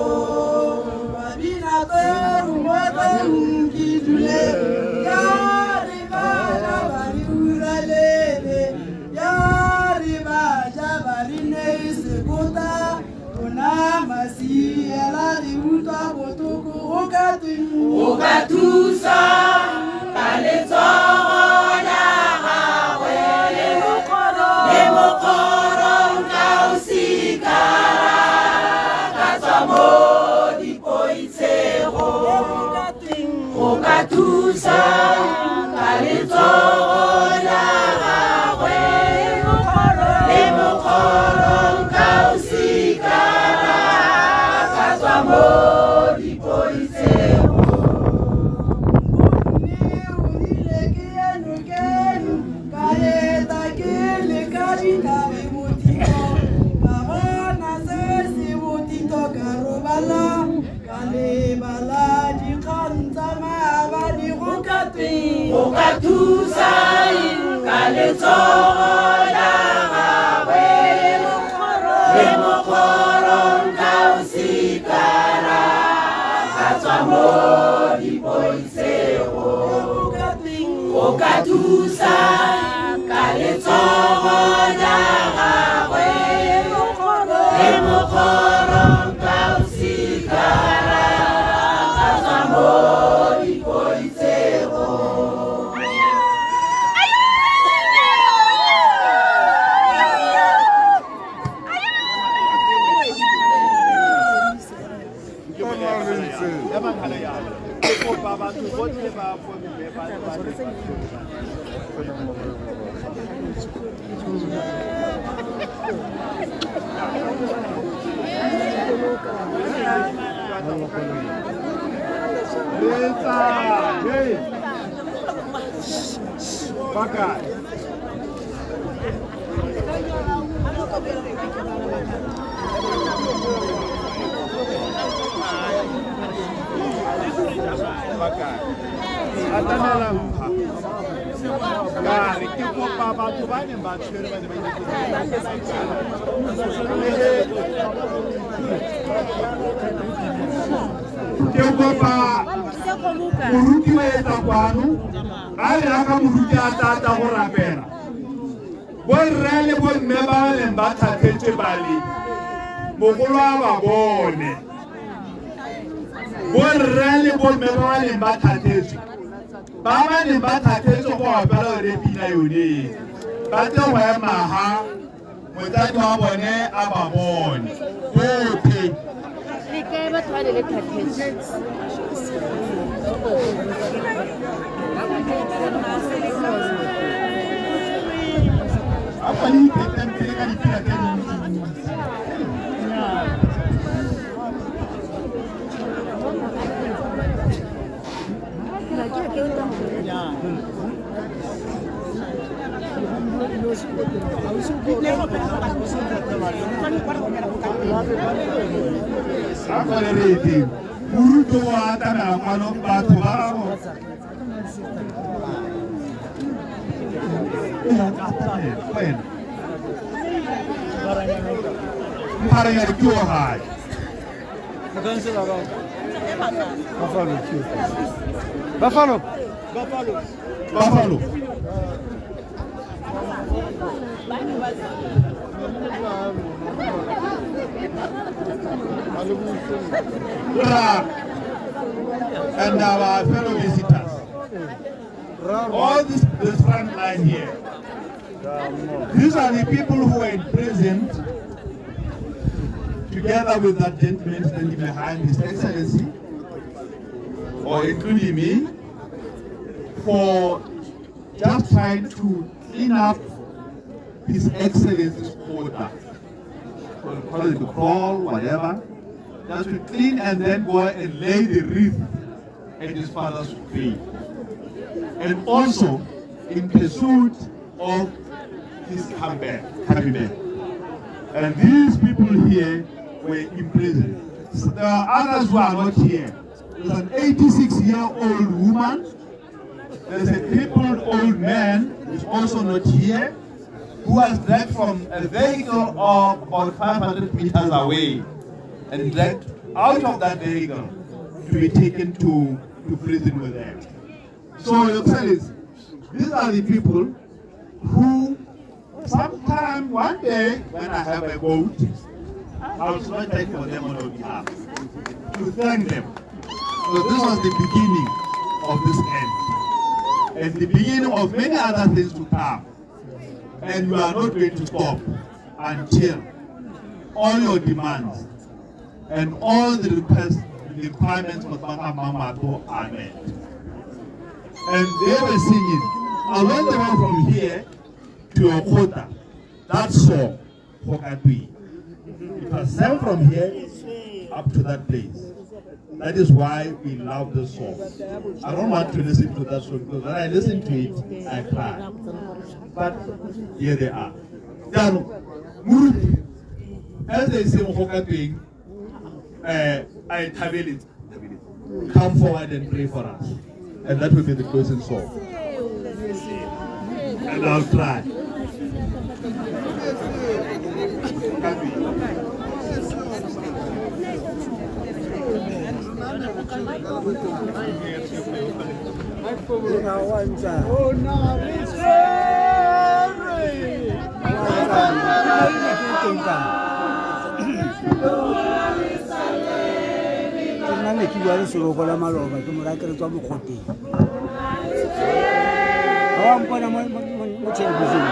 S8: O ka thusa ka letsogo la gagwe le mokgorong ka o sikara ka tswa mo dipoitshego. O ka thusa ka letsogo la gagwe le mokgorong ka o sikara ka tswa mo dipoitshego. O ka thusa ka letsogo la gagwe le mokgorong ka o sikara ka tswa mo dipoitshego. O ka thusa ka letsogo la gagwe le mokgorong.
S21: Emang gale yana. Ke kopa batho botlhe ba bomme ba Letsa, hey. Baka. Baka. Atamela mpha. Ka re ke kopa batho ba neng ba tshwere ba ne ba ile. Ke kopa moruti wa etsa kwano a re ka moruti a tata go rapela. Borre le bomme ba leng ba thathetswe bale mogolo a ba bone. Borre le bomme ba leng ba thathetswe ba ba neng ba thathetswe go opela yone pina yone ba tle go ema ha motsadi wa bone a ba bone botlhe.
S26: Le kae batho ba ne le thathetswe?
S21: A le ipheteng pele ka dipina tse dintsi. A ko le rete moruti o atamela kwano batho ba go wena mpharanyane ke o gae.
S13: Buffalo.
S21: Buffalo. Ra and our fellow visitors, all this front line here, these are the people who were imprisoned together with that gentleman standing behind His Excellency, or including me, for just trying to clean up His Excellency's quota. So call it the crawl, whatever. Just to clean and then go and lay the wreath at his father's grave. And also in pursuit of his coming back. And these people here were imprisoned. So there are others who are not here. There's an 86-year-old woman. There's a crippled old man who's also not here, who was dragged from a vehicle of about 500 meters away and dragged out of that vehicle to be taken to prison with them. So, Your Excellency, these are the people who sometime, one day, when I have a goat, I will slaughter it for them on our behalf, to thank them. So this was the beginning of this end, and the beginning of many other things to come. And you are not going to stop until all your demands and all the requests, the requirements for Mamato are met. And they were singing along the way from here to Okota, that song, Hokatui. It was sung from here up to that place. That is why we love the song. I don't want to listen to that song because when I listen to it, I cry. But here they are. As they say, I come forward and pray for us. And that will be the closing song. And I'll try.
S13: Nna ne ke bua le seroko la maloba ke mora ke re tswa mokgoteng. Ga wa mpona mo television.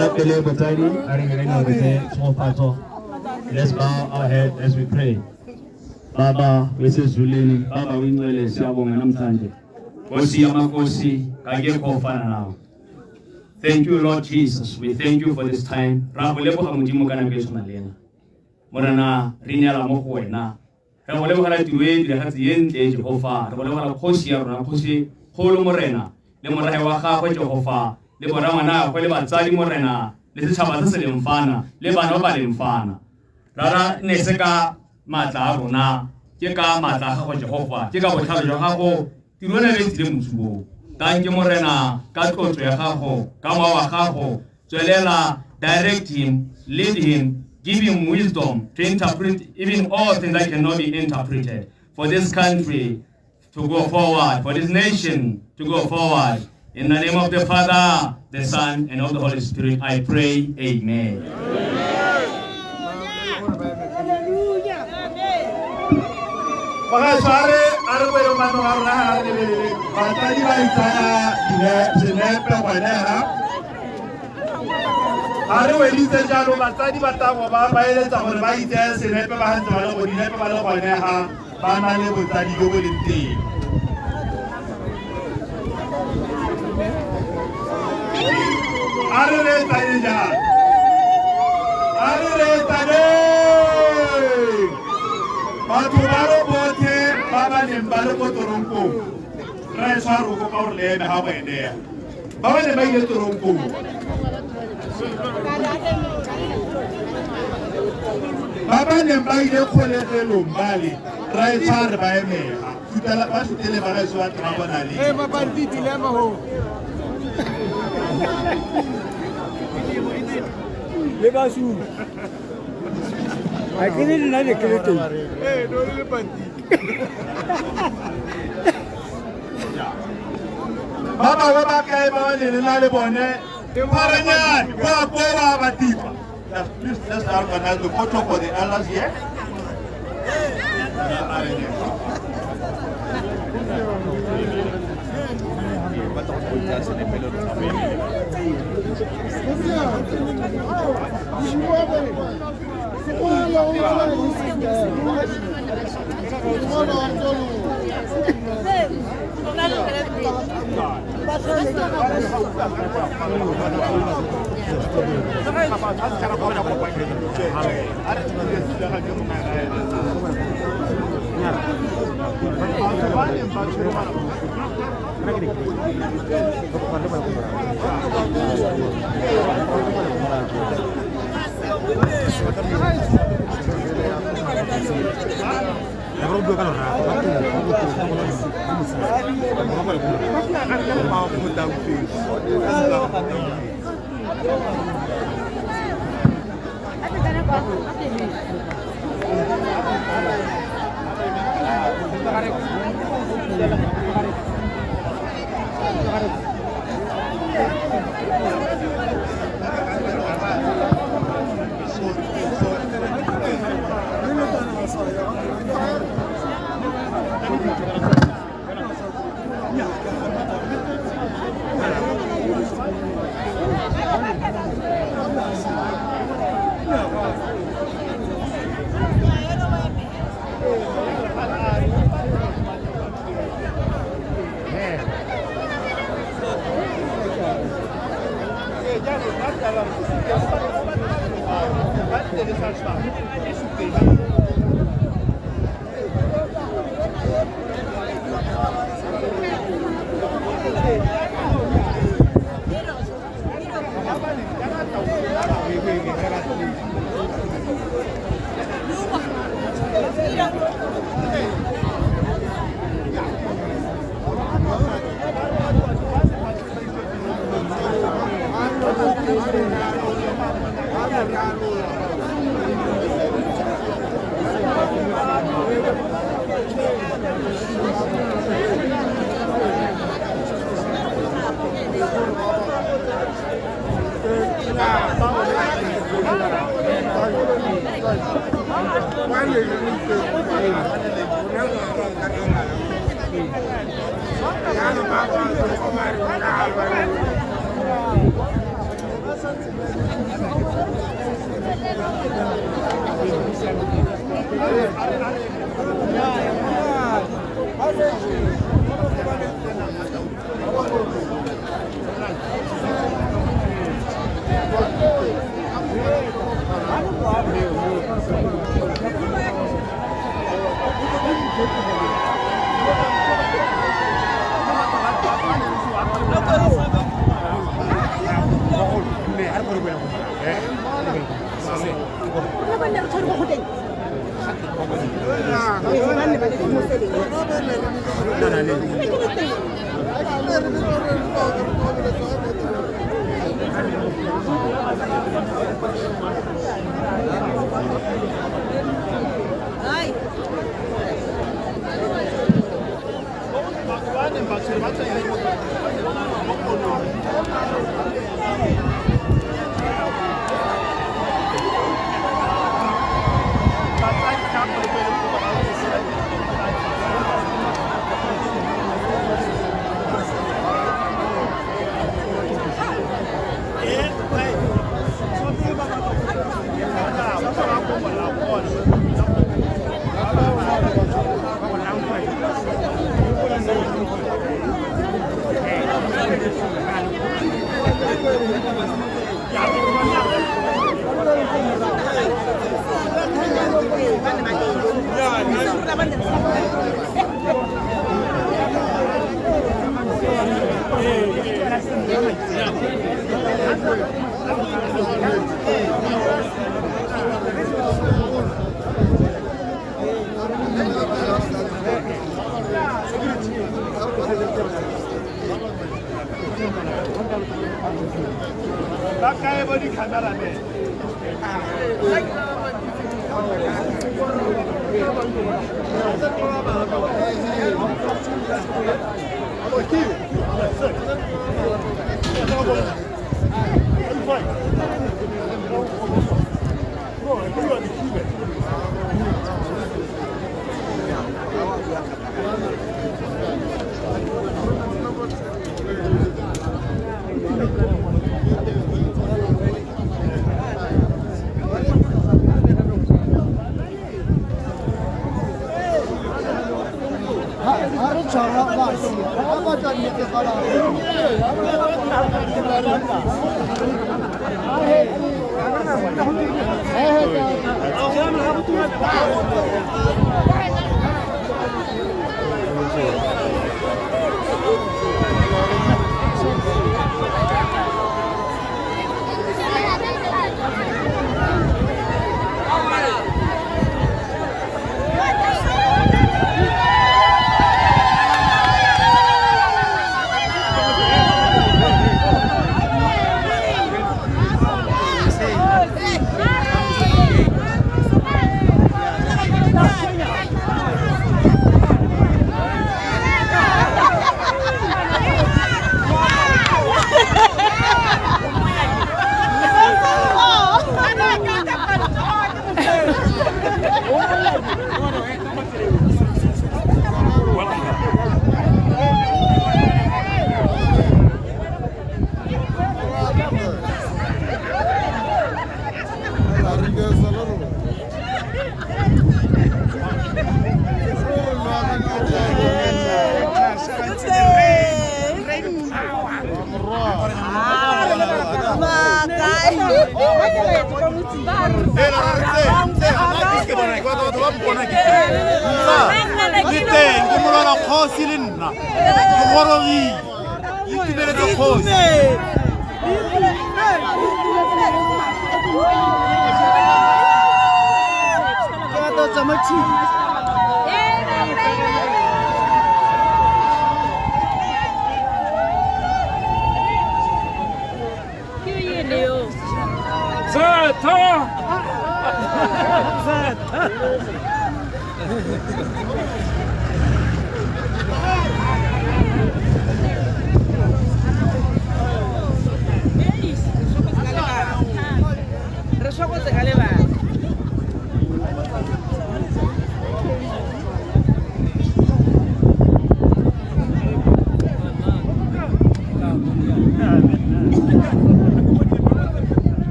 S11: Rapele botsadi a re re nngwe tshegofatso. Let's bow our head as we pray. Baba wesezulwini, Baba wingcwele, siyabonga namhlanje. Nkosi yamakhosi, akekho ofana nawe. Thank you, Lord Jesus. We thank you for this time. Ra go leboga Modimo ka nako e tshwana le ena. Morena, re neela mo go wena. Re go lebogela tiro e diragatse e ntle, Jehova. Re go lebogela kgosi ya rona, kgosi kgolo Morena, le morahe wa gagwe Jehova, le borangwanagwe le batsadi Morena, le setšhaba se se leng fana, le bana ba ba leng fana. Rara, ne se ka maatla a rona, ke ka maatla a gago Jehova, ke ka botlhale jwa gago, tiro ena e tsile motsuo. Thank you Morena ka tlotlo ya gago, ka mowa wa gago, tswelela, direct him, lead him, give him wisdom to interpret even all things that cannot be interpreted, for this country to go forward, for this nation to go forward. In the name of the Father, the Son, and of the Holy Spirit, I pray, amen.
S9: Bagaetsho, a re boele manong a rona, ga re lebelele batsadi ba itsaya senepe gone ha. A re weditse jalo, batsadi ba tabo ba eletsa gore ba itseye senepe ba gantse ba le go dinepe ba le gone ha ba na le botsadi jo bo leng teng. A re reetsane jalo, a re reetsaneng. Batho ba re botlhe ba ba neng ba le ko toronkong, ra e tshwaro kopa gore le eme ga go enea. Ba ba neng ba ile toronkong, ba ba neng ba ile kgolegelong bale, ra e tshware ba emega. Ba sutele ba gaetsho batho ba bona le.
S4: Ee, mabanditi le ema ho. Le basu. A ke le nna le ke le teng. Ee, no le banditi.
S9: Ba bangwe ba kae ba ba neng le na le bone? Pharenyane, kwa ko ba ba tipa. Please, let's organize the photo for the elders here.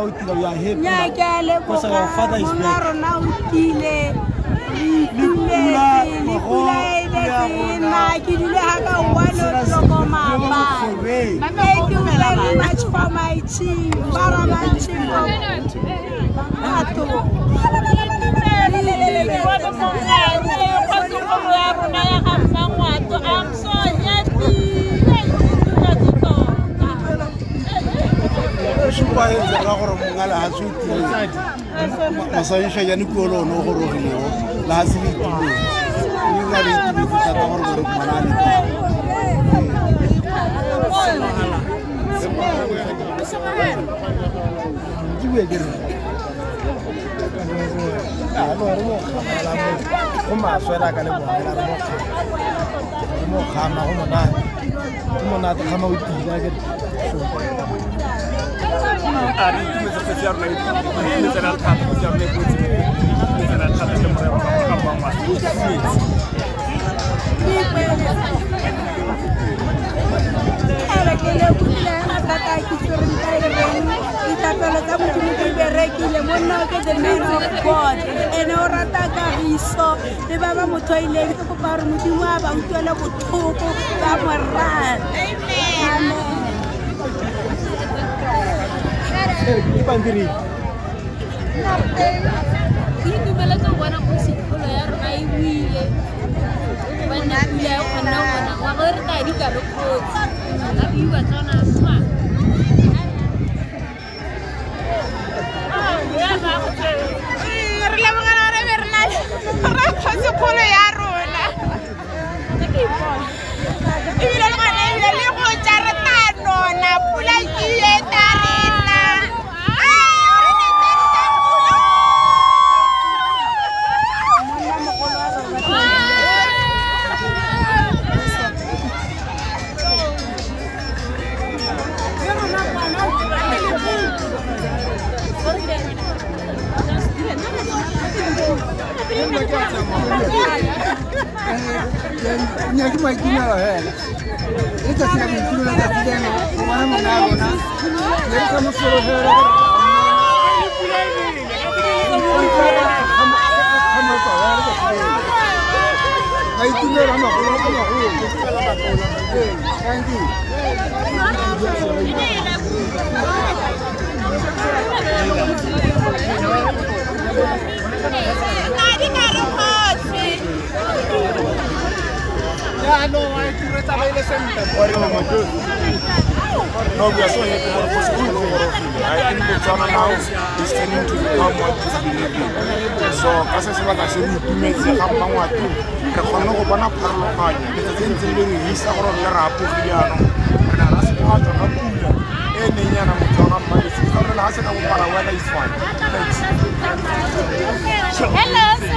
S7: o tila, we are happy.
S22: Nnyaa, ke a
S7: Because our
S22: leboga
S7: father is
S22: monga
S7: back.
S22: Rona o tile, re itumetse le pula e netse nna ke dule ga ka 1 o'clock maabane. Thank you very much for my chief, paramount chief of Batho.
S5: I'm so happy.
S7: Supaetse ka gore monga lehatshe o tile masanyešanyane puo le one o gorogilego lehatshe le itumetse mme ra le itumetse thata gore gore ngwana a le teng. Ke bue ke re
S18: Ah, no, re mo kgamala mo go maswe la ka le bona re mo kgama, re mo kgama go monate, go monate kgama o tila ke.
S16: A re itumetse kgotsi ya rona e itumetse la thata, kgotsi ya rona e botse itumetse la thata le morero ga mmangwato o itumetse.
S22: Ere ke lebogile thata, ke itse gore nka e reng, dithapelo tsa Modimo di berekile. Monna o ke the man of God, ene o rata kagiso le ba ba mo tlhoileng. Ke kopa gore Modimo a ba utlwele botlhoko ba mo rata. Amen.
S7: Ke pampiri.
S5: Ke itumeletse go bona kgosikgolo ya rona e buile gobane pula e kgona gona ngwaga re tla di ka re kgotsi love you Batswana.
S8: Re lebogela gore be re na le re kgosikgolo ya rona ebile le gona ebile le go ja re tla nona pula ke e tla rena.
S7: Nnyaa, ke maitumelo fela, letsatsi la boitumelo, letsatsi leno go bona monga ya rona ne re sa mo solofela maitumelo a magolo a magolo. Thank you.
S18: Jaanong a tiro e tsamaile sentle.
S16: No, we are so happy for Kgosikgolo o gorogile. I think Botswana now is turning to become what it's believing. So ka se sebaka se re itumetse ga mmangwato, re kgonne go bona pharologanyo. Letsatsi ntse le re hisa gore re re apogile jaanong. Re ne ra segogatswa ka pula e neng yana motho wa ga Mmabesi. Ka gore lehatshe ka bophara weather is fine. Thanks.
S5: Hello, Sir.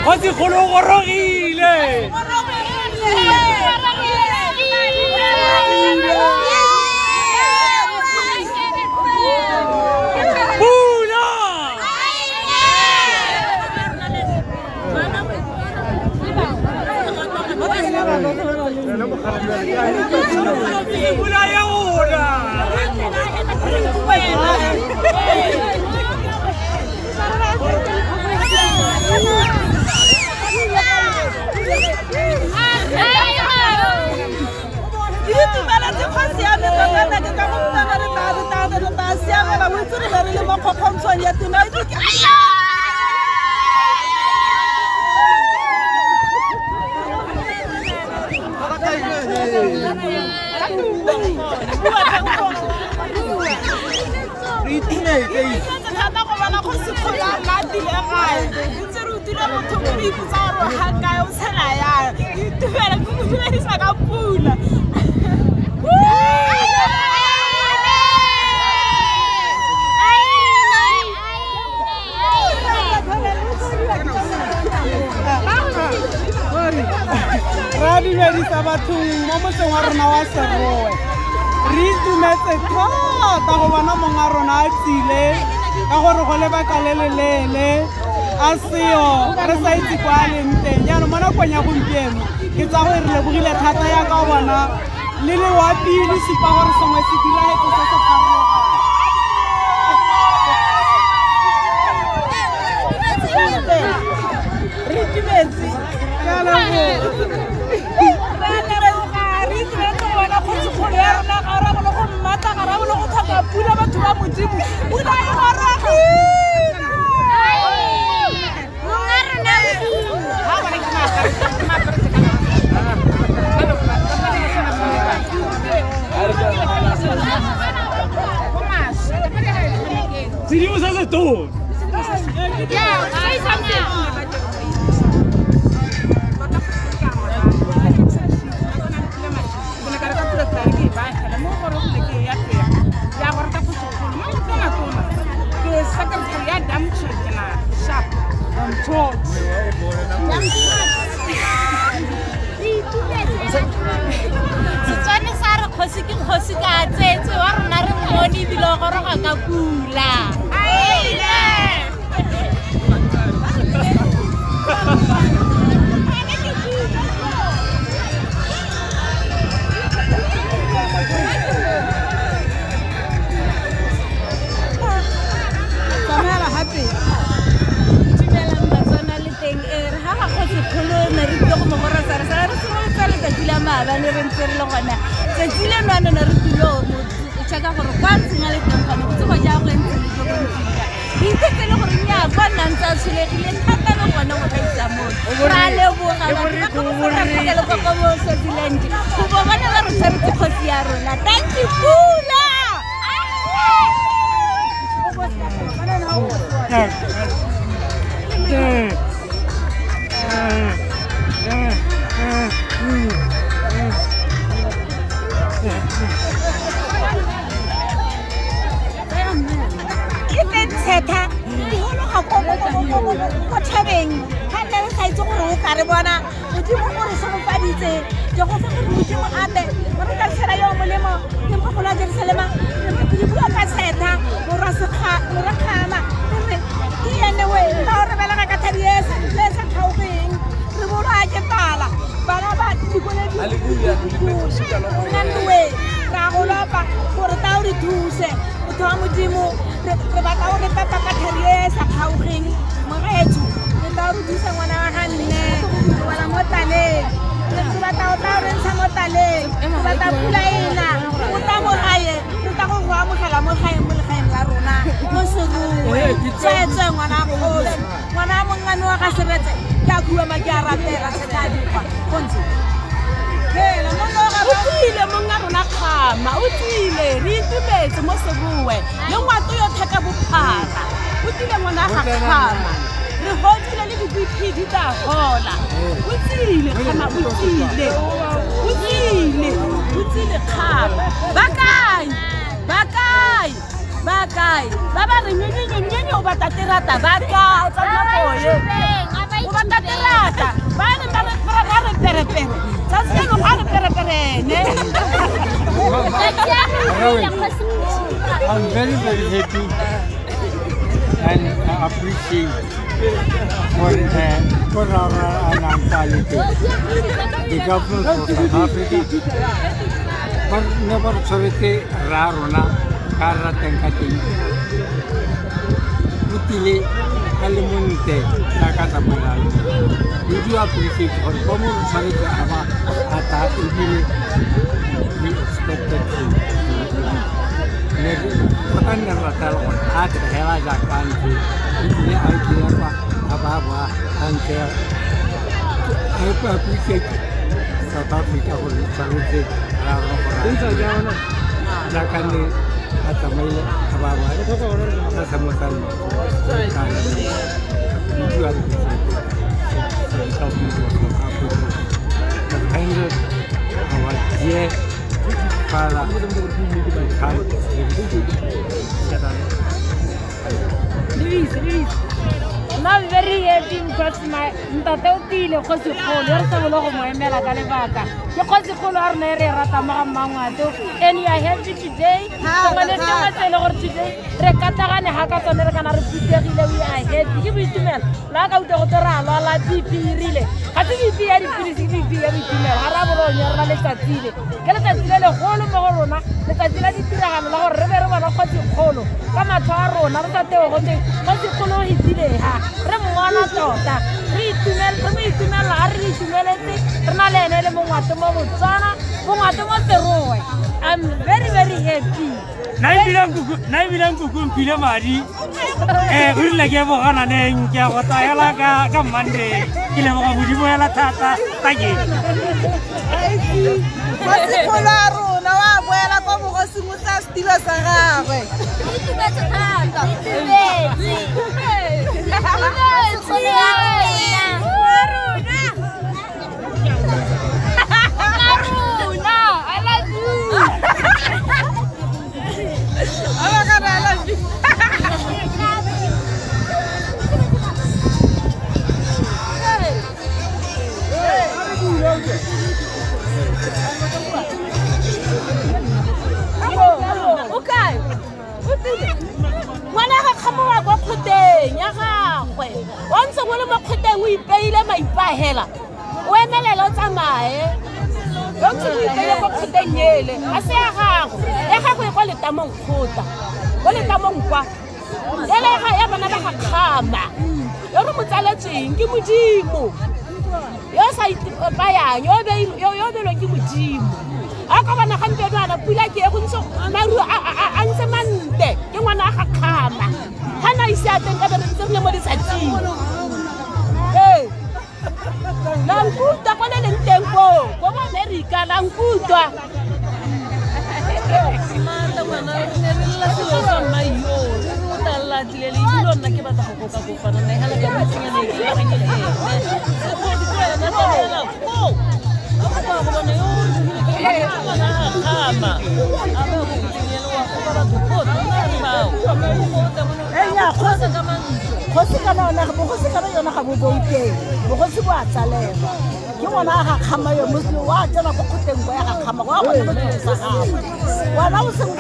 S13: Kgosikgolo o gorogile. Pula! Pula ya rona.
S6: Ke itumeletse kgosi ya me tota, nna ke ka go mpana re tla re tla re tla siamela o itse re be re le mo kgokgontshong ya tona.
S8: Re itumetse thata go bona kgosikgolo a rona a tile gae ntse re utlwile botlhoko re ipotsa gore ga kae o tshela yang ke itumela ke mo dumedisa ka pula.
S15: Ra dumedisa bathong mo motseng wa rona wa Serowe. Re itumetse thata go bona mong a rona a tsile ka gore go lebaka le le leele a seo re sa itse kwa a leng teng. Jaanong mo nakong ya gompieno ke tsa gore re lebogile thata yaka o bona le lewapi le supa gore sengwe se diragetse se se farologaneng.
S8: Re itumetse. Re itumetse go bona kgosikgolo ya rona ga re bolo go mmata ga re bolo go tlhoka pula batho ba Modimo pula e gorogile.
S19: Sedimo sa setone.
S5: Yeah, say something.
S26: Setswana sa re kgosi ke kgosi ka tsetse wa rona re mmone ebile o goroga ka pula.
S8: Tsamaela gape.
S26: Dumelang Batswana le teng e re ga ga kgosikgolo ne re tlile go mo gorosa re sala re simolotsa letsatsi la maabane re ntse re le gona tsatsi leno ano ne re tlile mo checka gore kwa ntseng a le teng gone go tsogo jang go ntse le go ntse re ithetse le gore nnyaa kwa nna ntse a tsholegile thata le gone go ka isa moo. Ra leboga batho ba go le kwa mo Swaziland go bo bona ba re tshwaretse kgosi ya rona. Thank you pula.
S8: Ke teng tshetha di gologa ko thabeng ga nne re sa itse gore o ka re bona Modimo o re segofaditse Jehofa gore Modimo ape re tla tshela yo molemo ke mogolo wa Jerusalema re bua ka tshetha morwa kgama re ke ene we ga o re belega ka thabi e sa kgaogeng re bolwa ke tala bana ba dikole di ra go lopa gore ta o re thuse motho wa Modimo re batla o re pepa ka thari e sa kgaogeng mogaetsho re tla o re thusa ngwana wa ga nne re wela mo taleng re batla o tla o re ntsha mo taleng re batla pula ena o tla mo gae re tla go go amogela mo gae mo legaeng la rona mo Serowe tsweetswe ngwana kgosi ngwana mongane wa ga Seretse ke a khumama ke a rapela se tla dikgwa go ntse.
S26: O tsile monga rona kgama o tsile re itumetse mo Serowe le ngwato yotlhe ka bophara o tsile ngwana ga kgama re godile le di-BP di tla gola o tsile kgama o tsile o tsile o tsile kgama ba kae ba kae ba kae ba ba re nyenyenyenyenye o batla terata ba kae tsa nakoe o batla terata ba re ba re perepere tsatsi leno ga re pereperene.
S13: I'm very, very happy and I appreciate for our Anantality, the government of South Africa. But never tshwaretse ra rona ka rateng ka teng. O tlile a le montle jaaka tsamaelano. We do appreciate gore kwa mo re tshwanetse a ba a tla ebile we expected to. Ne tota nne re rata gore a tle hela jaaka a ntse ebile a tlile kwa a ba boa a ntse. I appreciate South Africa gore e tshwanetse rra gore jaaka ne a tsamaile a ba ba a sa mo sa Defended our dear father
S5: Nna very happy because my ntate o tile kgosikgolo e re sa bolo go mo emela ka lebaka ke kgosikgolo a rona e re e ratang mo ga mmangwato and we are happy today. Sengwe le sengwe se e le gore today re katagane ga ka tsone re kana re phuthegile. We are happy ke boitumelo la ka utlwa go te re a lwala BP e rile ga se BP ya dipilisi ke BP ya boitumelo ga re a boro nyorela letsatsi le ke letsatsi le legolo mo go rona letsatsi la ditiragalo la gore re be re bona kgosikgolo ka matlho a rona re sa teo gote kgosikgolo o hetile ha re mmona tota re mo itumelela ga re itumeletse re na le ene le mongwato mo Botswana mongwato mo Serowe. I'm very very happy.
S1: Nna ebile nkuku mphile madi o rile ke bogananeng ke a go tsaya ka Monday ke leboga Modimo hela thata take.
S6: Kgosikgolo a rona wa boela kwa bogosing o tsaya setilo sa gagwe.
S5: Itumetse thata. I love you.
S6: Oh my God, I love you.
S8: Okay. Ngwana ga kgamowa kwa kgoteng ya gagwe wa ntse o le mo kgoteng o ipeile maipahela o emelela o tsamaye yo ntse o ipeile kwa kgoteng ele ga se ya gago ya gago e kwa letamong kgota ko letamong kwa ele ya bana ba ga kgama yo re mo tsaletsweng ke Modimo yo sa ipayang yo beilweng ke Modimo a ka bona gampieno ana pula ke e go ntse maru a ntse mante ke ngwana a ga kgama ga na ise a teng ka be re ntse re le mo letsatsing. Ee la nkutlwa ko le leng teng koo ko bo Amerika la nkutlwa.
S3: Mata ngwana re ne re lela selo sa mma yo re re o tla lla tlile le ebile nna ke batla go koka kopana nae gala ka motsinyane ke lebaganye le ene sekgodi ke wena tsamela koo a kopa go bona yo o tlogile ke ngwana ga kgama a ba go kotseng wa kopa batho ko nna re bao
S22: kgosi kana yona bogosi kana yona ga bo bouteng bogosi bo a tsalelwa ke ngwana a ga kgama yo moslo wa tsena ko kgoteng kwa ya ga kgama wa go le sa gagwe wena o seng o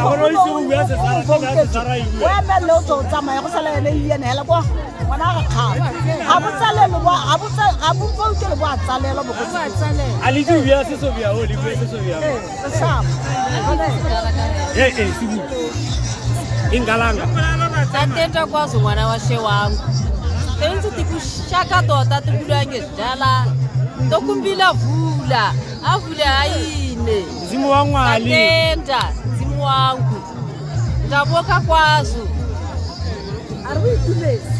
S22: emelele o tswa o tsamaya go sala ene ene hela kwa ngwana a ga kgama ga bo tsalelo ga bo boutele bo a tsalelwa bogosi
S1: a le bua se so bua o le bua se so bua eh sibu ingalanga
S3: tatenda kwazo ngwana wa she wangu tentse tikushaka tota tikulange dala tokumbila vula avula aine
S1: mzimu wangu ali
S3: tatenda mzimu wangu ndaboka kwazo
S22: ari itumetse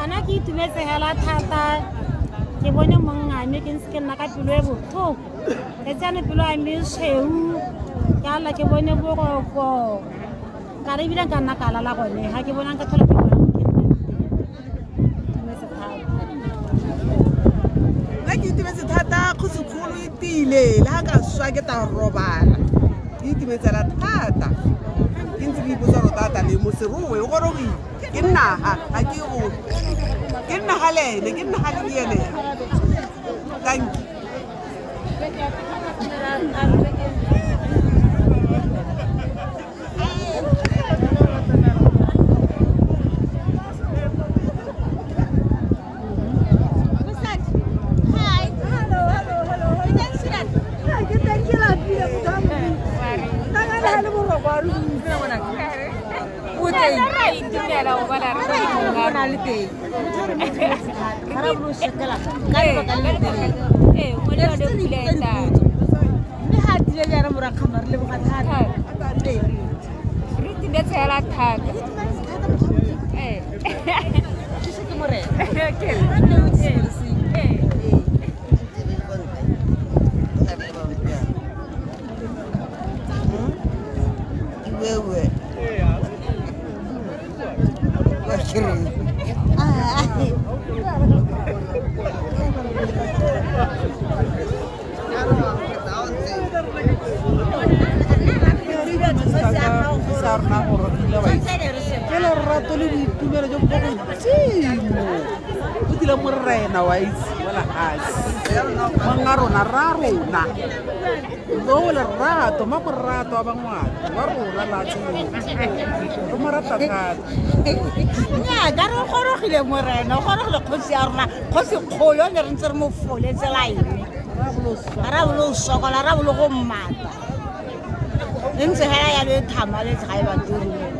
S10: Ana ke itumetse hela thata ke bone mongame ke ntse ke nna ka pelo e botlhoko letsane pelo ya me e tshweu ke ala ke bone boroko ka re ebile nka nna ka lala gone ga ke bona nka tlhola ke bona ke nna itumetse thata.
S6: Nna ke itumetse thata kgosikgolo e tiile le ga ka swa ke tla robala ke itumetsela thata ke ntse ke ipotsa gore tata le mo Serowe o gorogile ke nnaga ga ke go ke nna ga le ene ke nna ga le ene. Thank you.
S8: Mme ga a tile jaana morakgama re leboga thata.
S5: Re itumetse hela thata. Ee.
S8: Ke morena.
S5: Okay. Ee.
S15: Ke lerato le boitumelo jo bo ko godimo o tile morena wa itse wa lehatshe monga rona ra rona o lerato ma morato wa bangwato wa rona latshe re mo rata thata.
S22: Nnyaa, ka re o gorogile morena, o gorogile kgosi ya rona, kgosi kgolo ne re ntse re mo foletse line. Ga ra bolo go sokola, ra bolo go mmata. Re ntse hela yalo e thamaletse ga e batle.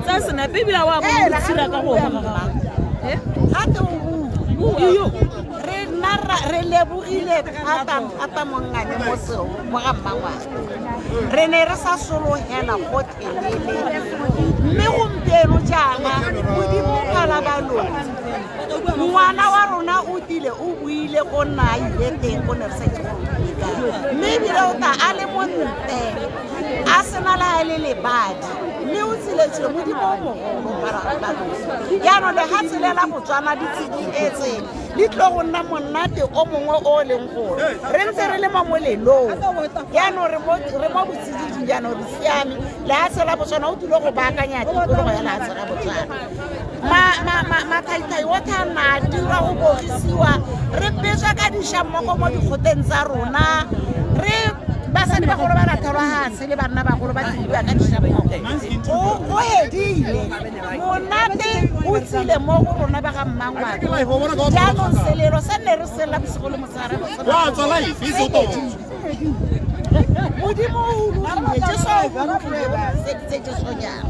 S3: Tsa senepe ebile wa bo tshira ka go
S6: Gape o bua. Re nna re lebogile thata thata mongane mo seo mo ga mmangwana. Re ne re sa sologela gotlhelele mme gompieno jaana Modimo o phala baloi. Ngwana wa rona o tile o buile ko nna a ile teng ko ne re sa itse gore o ile kae. Mme ebile o tla a le montle a sena le ha e le lebadi mme o tsiletsile Modimo o mogolo baloi. Jaanong lehatshe le la Botswana di tsidifetse le tlo go nna monate o mongwe o leng gore re ntse re le mo molelong. Jaanong re mo botsididing, jaanong re siame. Lehatshe la Botswana o tlile go baakanya tikologo ya lehatshe la Botswana. Mathaithai otlhe a nna a dirwa go bogisiwa, re betswa ka diša mmogo mo dikgoteng tsa rona, re basadi bagolo ba lathelwa hatshe le banna bagolo ba tliliwa ka diša mmogo. Go hedile monate o tsile mo go rona ba ga mmangwato. Jaanong selelo se nne re sella bosigo le motshegare. Modimo o lokile, Jesu o lokile, o tliseditse Jesonyana.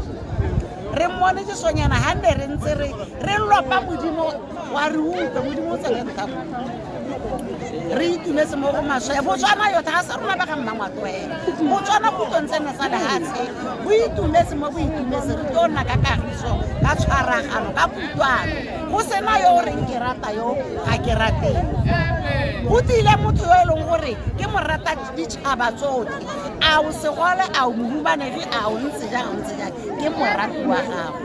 S6: Re mmone Jesonyana ha nne re ntse re lopa Modimo wa re utlwa, Modimo o tsene nthago. Re itumetse mo go maswe. Botswana yothe ga se rona ba ga mmangwato fela. Botswana khutlong tsene tsa lehatshe bo itumetse mo bo itumetse, re tlo nna ka kagiso, ka tshwaragano, ka kutlwano. Go sena yo o reng ke rata yo ga ke rateng. Go tlile motho yo e leng gore ke mo rata ditšhaba tsotlhe, a o segole, a o mohumanegi, a o ntse jang, a o ntse jang, ke morati wa gago.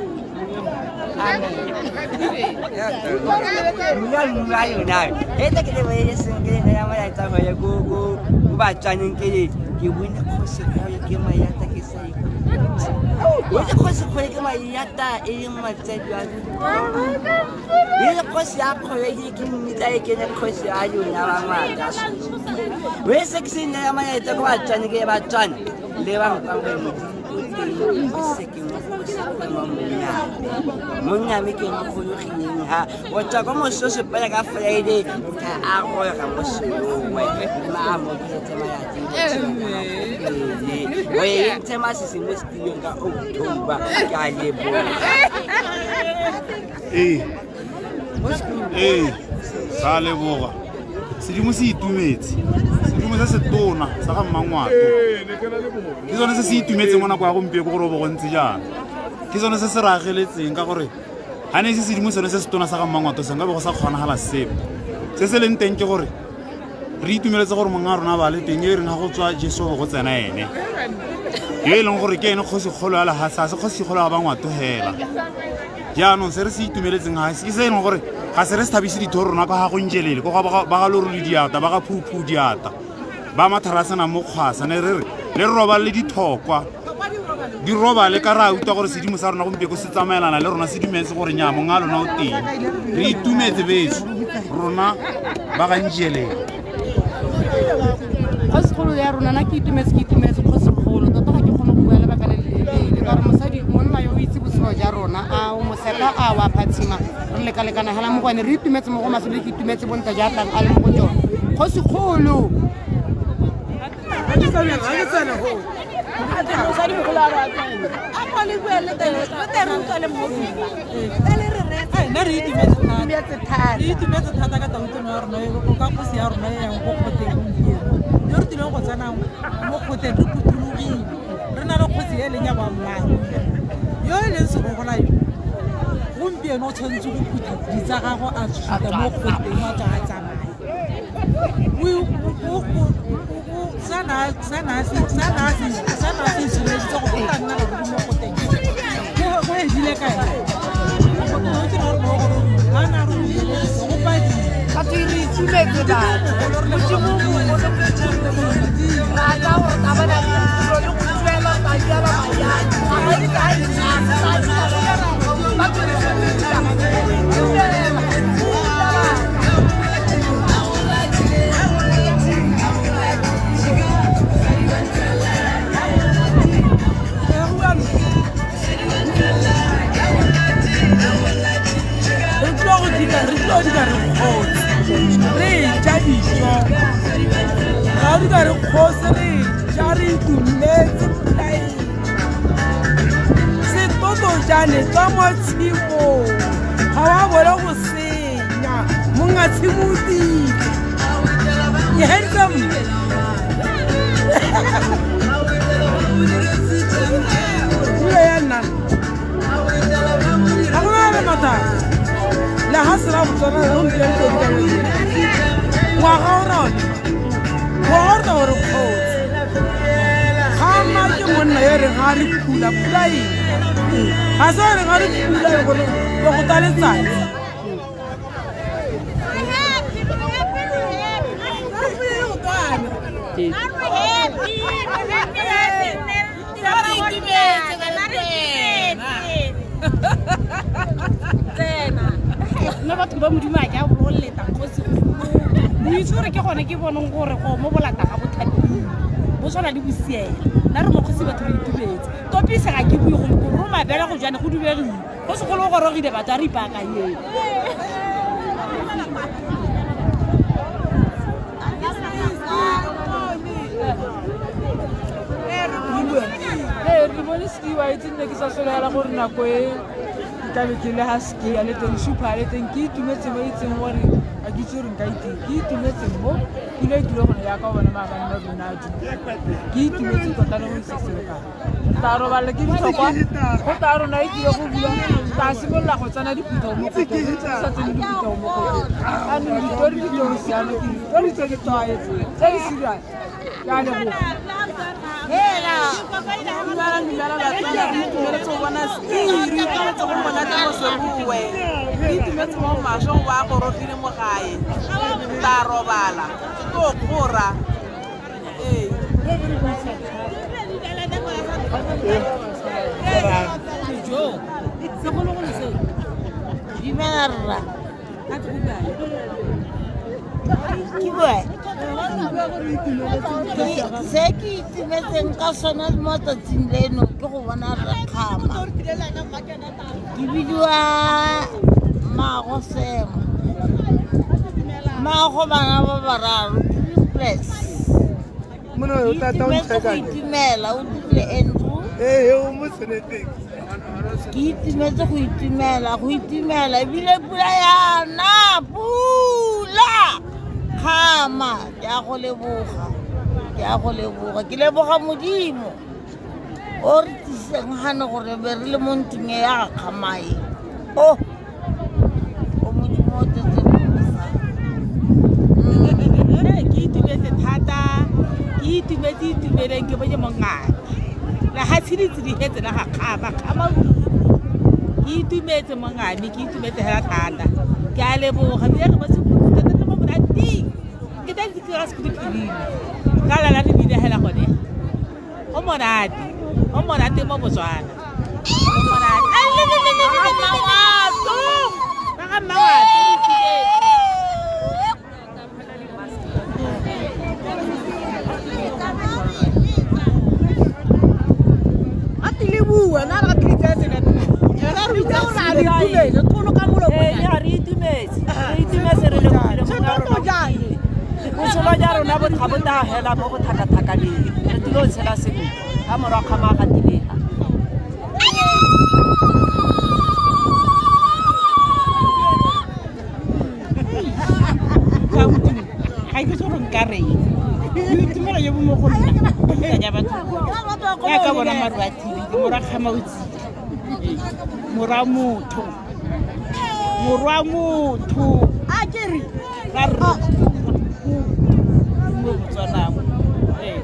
S6: Amen.
S2: Lula yona e ke le boele seng ke le ya molaetsa mo ya go go go Batswaneng ke ke bone kgosi kgolo ke mayata ke sa bone kgosi kgolo ke mayata e leng motsadi wa e le kgosi ya kgolo e ke mmitsa e kene kgosi ya yona wa ngwana we se ke se nna ya molaetsa ko Batswaneng ke Batswana le ba nkwang gore Modimo o teng o se ke mo monna me ke mo gologileng ha o tswa ko moso sepela ka Friday ka a goroga mo Serowe ma a mo tse malatsi o e ntse masisi mo setilong ka October ke a leboga.
S21: Ee, sa leboga. Sedimo se itumetse, sedimo se se tona sa ga mmangwato ke sone se se itumetseng mo nako ya gompieno gore o bo go ntse jaana. Ke sone se se rageletseng ka gore ga ne e se sedimo sone se se tona sa ga mmangwato se nka be go sa kgonagala sepe. Se se leng teng ke gore
S12: Re itumeletse gore mongwe a rona ba le teng, e reng ga go tswa Jesu go tsena ene yo e leng gore ke ene kgosigolo ya lehatshe, ga se kgosigolo ya Bangwato hela. Jaanong se re se itumeletseng ga ke se e leng gore ga se re se thabise ditho rona kwa ga go njelele, ko ga ba ga lorole diata, ba ga phuphu diata, ba mathara a senang mo kgwasa. Ne re re le re robale dithokwa di robale, ka re a utlwa gore sedimo sa rona gompieko se tsamaelana le rona, se dumetse gore nya mongwe a lona o teng. Re itumetse beso rona ba ga njelele.
S26: Kgosigolo ya rona, na ke itumetse, ke itumetse kgosigolo tota. Ga ke kgone go bua lebaka le leleele ka gore mosadi monna yo o itse botshelo ja rona, a o moseta, a wa phatshima, re lekalekana hela mo go ene. Re itumetse mo go masole, ke itumetse bontle ja tlang a le mo go tsone kgosigolo.
S15: Nna re itumetse thata, re itumetse thata ka tautona ya rona, ka kgosi ya rona e yang ko kgoteng gompieno, yo re tlileng go tsena mo kgoteng re phuthologile, re na le kgosi e leng ya boammaaruri yo e leng serogola, yo gompieno o tshwanetse go phutha ditsa gagwe a suta mo kgoteng, a tswa a tsamaya sana se itshireleditse gore o tla nna le mo kgoteng go edile kae.
S22: Batho re itumetse, batho Modimo mogolo rata gore ka bona le go duela madi a ba mayane batho re.
S15: Re tlo go dika, re tlo dika re kgotse, re ja dijo, ga re dika re kgotse, re ja re itumetse. Setoto jane tswa mo tshimong, ga wa bole go senya monga tshimo o tile. Ke handsome pula ya nna, ga gona le mathata. Lehatshe la Botswana gompieno tse di ka ngwaga o rona, ngwaga o rona gore kgotse gama ke monna yo reng ga re pula pula eng, ga se re ga re pula e go go ta letsatsi.
S26: Nna batho ba Modimo a ke a bololeta kgosi o itse gore ke gone ke boneng gore go mo bolata ga bothapile bo tshwana le bosiela. Nna re mo kgosi, batho re itumetse topise. Ga ke bue go roma bela go jane go dubegile go segolo go gorogile, batho a re ipaakanyeng.
S19: Ee, re bone ski wa itse, nne ke sa sologela gore nako e ke tlabe ke le ga ski a le teng, super a le teng. Ke itumetse mo itseng gore ga ke itse gore nka iteng. Ke itumetse mo pula e tlile gone yaka o bona maabane ba rona a dula. Ke itumetse tota le go isa selekane tla robala ke ditlhokwa go tla rona e tlile go bua, tla simolola go tsena diphuthego mo kgoteng, sa tsene diphuthego mo kgoteng. Anong ditori di tlo go siame, ke ditori tse ke tlwaetse tse di serious. Ke a leboga.
S15: Dumela, dumela Batswana, re itumeletse go bona ski, re itumeletse go monate mo Serowe, re itumetse mo mašong go a gorogile mo gae, tla robala ke tlo kgora. Ee.
S20: Dumela rra. Ke bue se ke itumetseng ka sone mo tsatsing leno ke go bona rre Kgama. Ke bidiwa Maago Sema, maago bana ba bararo, triplets. Itumetse go itumela o dirile Andrew. Ke itumetse go itumela, go itumela ebile pula yana pula. Kgama, ke a go leboga, ke a go leboga, ke leboga Modimo o re tlisitseng gane gore be re le mo ntlong e ya ga Kgamae o o Modimo o tletse mosa.
S3: Ke itumetse.
S6: Ke itumetse itumeleng ke bonye mongata. Lehatshe le tsidihetse la ga kgama kgama. Ke itumetse mongame, ke itumetse hela thata. Ke a leboga ebile re botse thata le mo monateng. Ke tla itse ka sekolo phirime. Ka lala re bina hela gone. Go monate. Go monate mo Botswana. Go monate. Ai, le le le le le le le. Ba ga Mmangwato re itumetse.
S22: Bua na re tlitse ena re itse gore a re itumetse tolo ka molomo
S11: ee re itumetse re itumetse re lebogile monga rona botshelo ja rona bo ga bo ta hela mo go thakathakaneng re tlile go tshela sentle ka morago ga magatilega.
S6: Ga ke itse gore nka reng. Boitumelo jo bo mo go nna bo ja batho. Ya ka bona maru a thibe ke morwa kgama o tsile. Morwa motho. Morwa motho.
S22: A ke re
S6: ra re mo Botswana mo. Ee.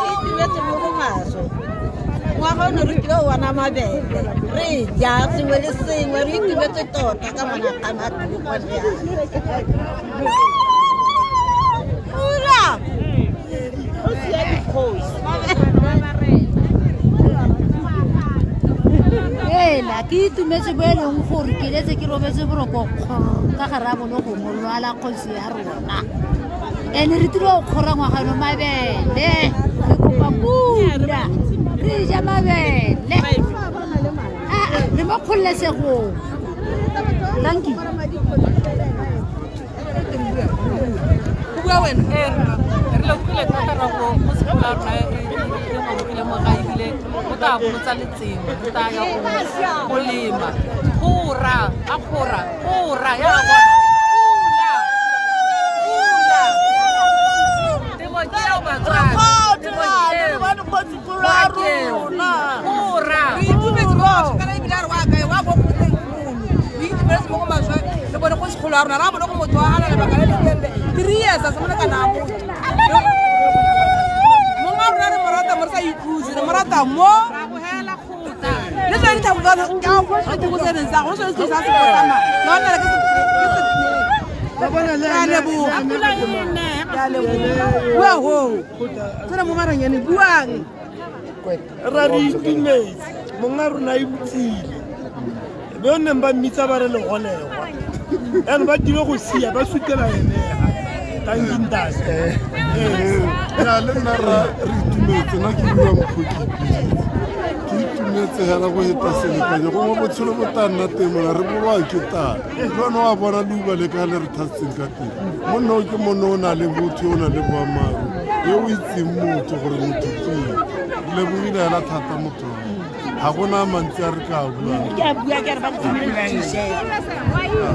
S20: Re itumetse mo go maswe. Ngwaga ono re tlile go bona mabele. Re ja sengwe le sengwe re itumetse tota ka ngwana ga Pula!
S6: Kgosi ya dikgosi.
S10: Ela ke itumetse bo e leng gore ke letse ke robetse boroko kgoro ka gare a bone go mo lwala kgosi ya rona. Ene re tlile go kgora ngwagano mabele, re kopa pula, re ja mabele. Re mo kgololesegong. Thank you.
S3: Bua wena re lebogile thata ra go kgosi ya rona e gorogile mo gae ebile o tla bolotsa letsema o tla ya go lema kgora a kgora kgora ya bona pula pula temo ke eo Batswana temo ke eo kgora
S22: re itumetse mo kana ebile a re wa kae wa bo kgotleng re itumetse mo go maswe le bone kgosi kgolo ya rona ra bone go motho wa gana lebaka le le telele 3 years a simolola kana motho mongwe wa rona re mo rata mo re sa ikhutse re mo rata mo le tsone ditlhako tsa tse tsa go tsone se sa se potama lona ke se a leboga ke a leboga bua ho tsena mo maranyane buang
S18: ra re itumetse monga rona e botsile be o neng ba mmitsa ba re legolegwa yaanong ba tlile go sia ba sutela enega tankintas.
S7: Ya le nna ra re itumetse nna ke bua mokgwa ke ke itumetse hela go heta selekanyo gongwe botshelo bo tla nna teng mola re bolwa ke tala le one wa bona leuba le ka le re thasitseng ka teng monna o ke monna o na le botho o na le boammaaruri yo o itseng motho gore motho ke eng. Re lebogile hela thata motho ga gona mantsi a re ka a buang.
S11: Ke a bua ke re ba nthomile di-t-shirt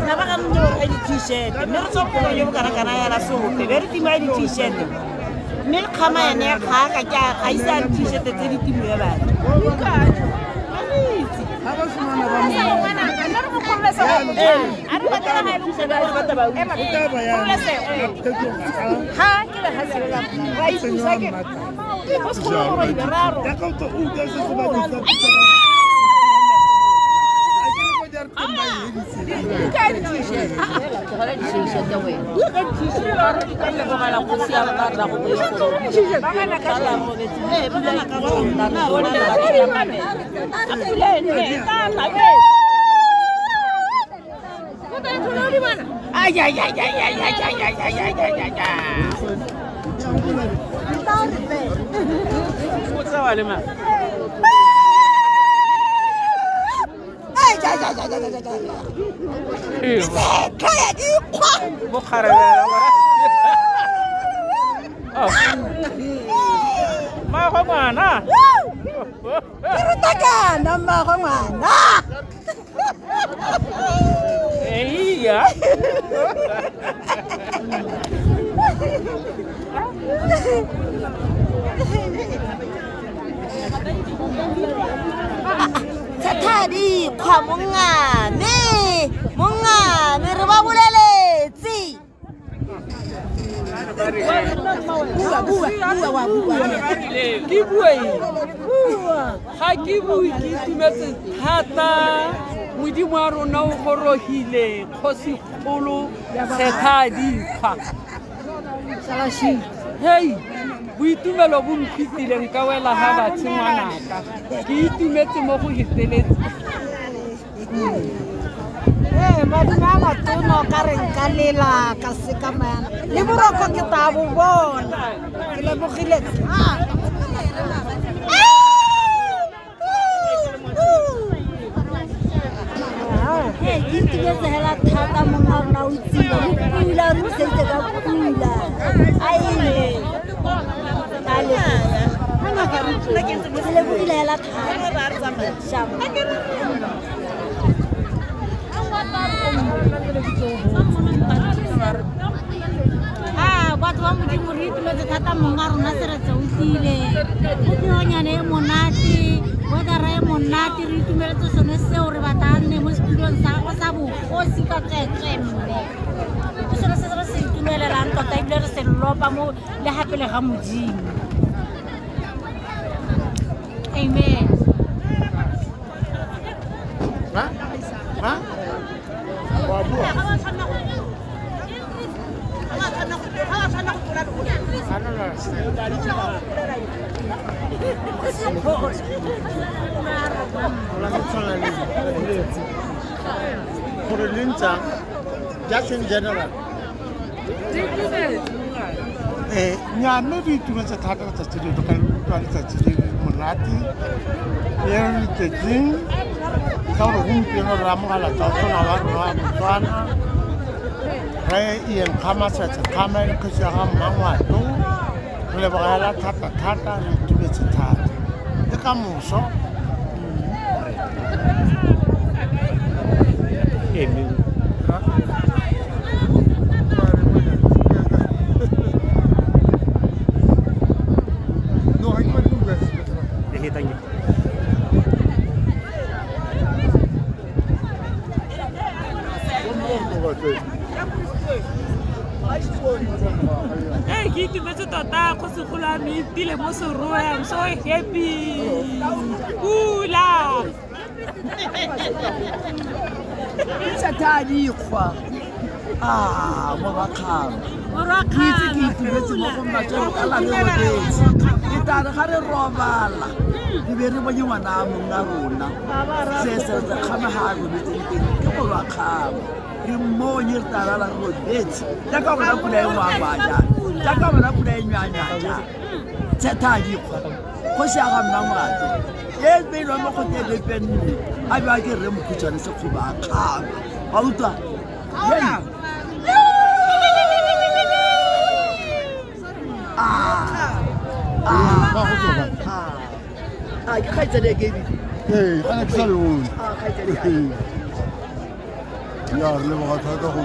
S11: nna ba ga nne gore di-t-shirt mme re tswa polong yo bokanakana yana sope be re tima di-t-shirt mme le kgama yane ya kgaka ke a ga ise a di-t-shirt tse di timiwe batho.
S22: Ay, ay, ay, ay, ay, ay, ay, ay, ay, ay, ay, ay, ay. Ay, ay, ay, ay, ay, ay, ay.
S20: Thatha dikgwa mongame, mongame re ba boleletse.
S19: Ke bue ga ke bue ke itumetse thata modimo wa rona o gorogile kgosikgolo tshetha dikgwa hei boitumelo bo mphitileng ka wela ga batshe ngwanaka ke itumetse mo go heteletse.
S10: Ee madume a matona o ka re nka lela ka sekamayana le boroko ke tla bo bona ke lebogile thata. Ee ke itumetse hela thata mong a rona o tsile le pula re tliseditse ka pula aile ke lebogile hela thata. Batho ba modimo re itumetse thata mong a rona seretse o tlile go pihonyane e monate weathera e monate re itumeletse sone seo re batla a nne mo setulong sa gagwe sa bogosi ka tsweetswe mme ke sone se re se itumelelang tota ebile re se lopa mo le gapele ga modimo. Amen.
S4: Gore le ntsa just in general nya mme re itumetse thata letsatsi le ka utlwa letsatsi le monate le re tletseng ka gore gompieno re amogela tautona wa rona wa Botswana re Ian Khama Seretse Khama e le kgosi ya ga Mmangwato re lebogela thata thata re itumetse thata le ka moso.
S3: Ee ke itumetse tota kgosigolo a me itile mo Serowe. I'm so happy. Pula
S2: Tshetha dikgwa a morwa-kgama ke itse ke itumetse mo go maswe ka la le robetse ke tare ga re robala re be re bonye ngwana a mong a rona se seretse kgama ga a robetseng teng ke morwa-kgama re mmonye re tarala re robetse jaaka bona pula e ngwangwa jang jaaka bona pula e nywanywa jang. Tshetha dikgwa kgosi ya ga Mmangwato e beilwang mo kgoteng penne a bewa ke rre Mokhutshwane Sekgoba a kgama wa utlwa. Ke kgaitsadi ya Kebile.
S7: Ee gana ke sa le bone. Ya re leboga thata go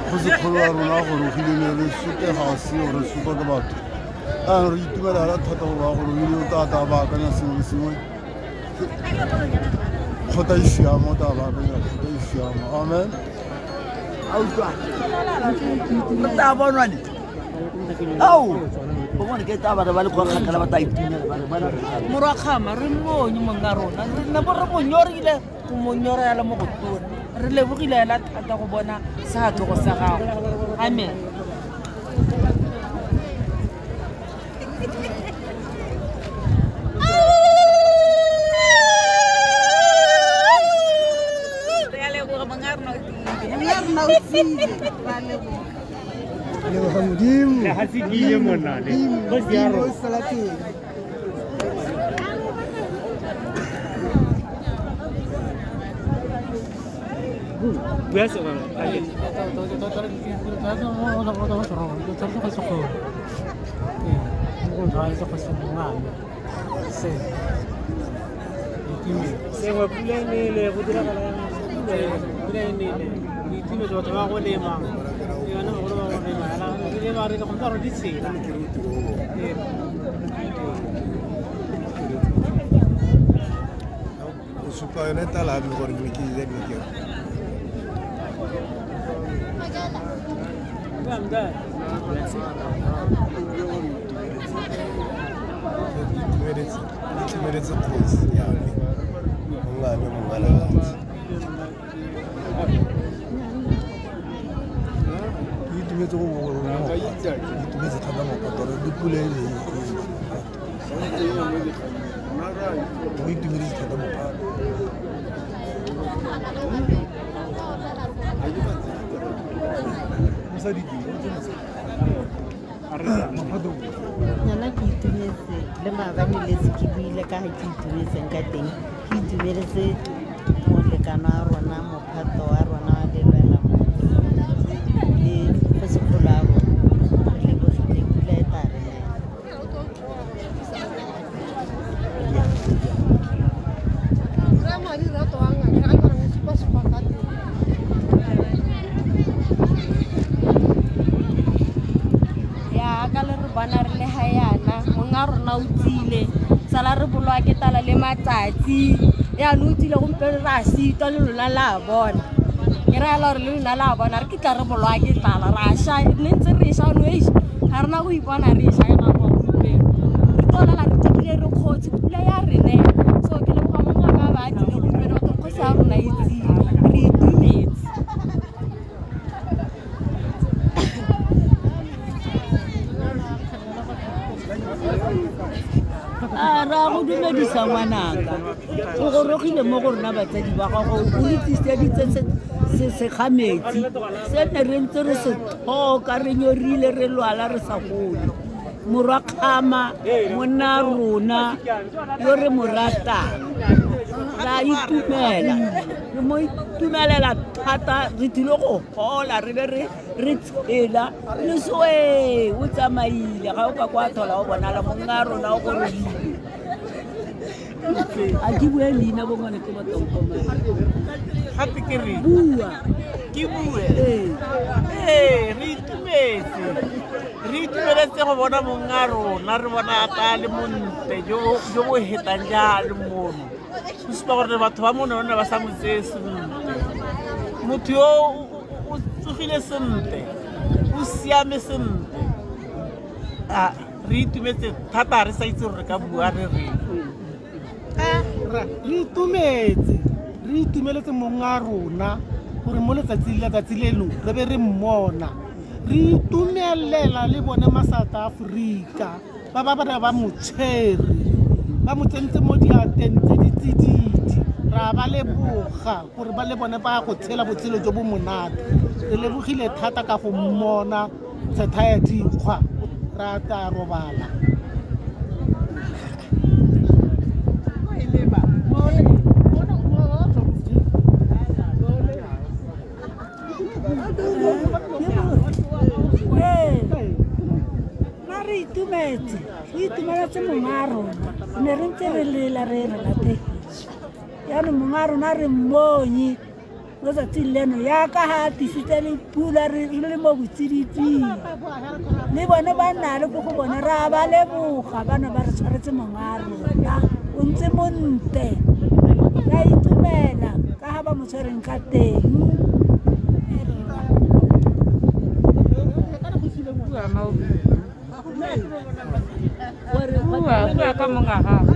S7: kgosikgolo wa rona gorogile ne re sotega seo re sotwa ke batho a re itumela thata gore wa gorogile o tata baakanya sengwe le sengwe kgotsa e siama o tla baakanya kgotsa e siama. Amen.
S2: A utlwa re tla bonwane ao o bone ke taba re ba le kwa kgakala ba tla itumela ba re bona
S3: morwa-kgama re mmonye monga rona re nne bo re mo nyorile go mo nyora yala mo go tona re lebogile hela thata go bona seatlogo sa gago. Amen.
S4: Leboga modimo
S1: le ga se ke ile monna le kgosi ya rona. Bua sengwe. Sengwe pula e nele go diragala
S15: pula e nele boitumetse batho ba go lema yone bagolo ba go lema hela re ba re go re di tshela.
S4: O supa yone tala me gore ke ke dilo ke.
S3: I'm done.
S18: Itumetse. Itumeletse kgosi ya me, mongame mongalefatse. Ke itumetse go ke itumetse thata mophato le pula e le ke itumeletse thata mophato. Mosadi ke mophato.
S11: Nna ke itumetse le maabane letse ke buile ka ga ke itumetseng ka teng. Ke itumeletse molekano wa rona, mophato wa rona wa lelwela motse le kgosikgolo ya rona. Re lebogile, pula e tla re nela.
S9: Ya ka le re bona re le ga yana, monga rona o tsile sala re bolwa ke tala le matsatsi. Yaanong o tsile gompieno, re a sitwa le lona la bona. Ke raya gore le lona la bona re kitla re bolwa ke tlala, ra sha ne ntse re sha no eish, ga rena go ipona re sha ka nako ya gompieno. Re tlolela re tikile re kgotse, pula ya re nela. So ke leboga monga ba ba tlile gompieno, batho kgosi ya rona e tsile, re itumetse.
S14: A ra go dumedisa ngwanaka, o gorogile mo go rona batsadi ba gago, o re tliseditse segametsi se ne re ntse re se tlhoka, re nyorile, re lwala, re sa gole. Morwa Kgama, monna rona yo re mo ratang, ra itumela, re mo itumelela thata. Re tlile go gola re be re tshela le soe. O tsamaile, ga o ka kwa thola o bonala. Monna rona o gorogile. A ke bue leina bongwane ke batongkomane.
S17: Gape ke re
S14: bua.
S17: Ke bue. Ee, re itumetse, re itumeletse go bona monga rona, re bona ka le montle jo bo hetang jalo mono. Go supa gore batho ba mono ne ba sa mo tseye sentle. Motho yo o tsogile sentle, o siame sentle. A re itumetse thata, re sa itse gore re ka bua re reng.
S4: Re itumetse, re itumeletse monga rona gore mo letsatsing letsatsi leno re be re mmona. Re itumelela le bone ma-South Africa ba ba ba ba mo tshwere, ba mo tsentse mo diateng tse di tsididi. Ra ba leboga gore ba le bone ba go tshela botshelo jo bo monate. Re lebogile thata ka go mmona tshetha ya dikgwa, ra tla robala.
S10: Ee, nna re itumetse, re itumeletse mongwe a rona. Re ne re ntse re lela re re latlhegetswe, yaanong mongwe a rona re mmonye mo tsatsing leno, yaka ga a tlisitse le pula, re le mo botsiditsing le bone ba nna le ko go bone. Re a ba leboga, bana ba re tshwaretse mongwe a rona, o ntse montle. Re a itumela ka ga ba mo tshwereng ka teng.
S19: Bua, bua ka monga gago.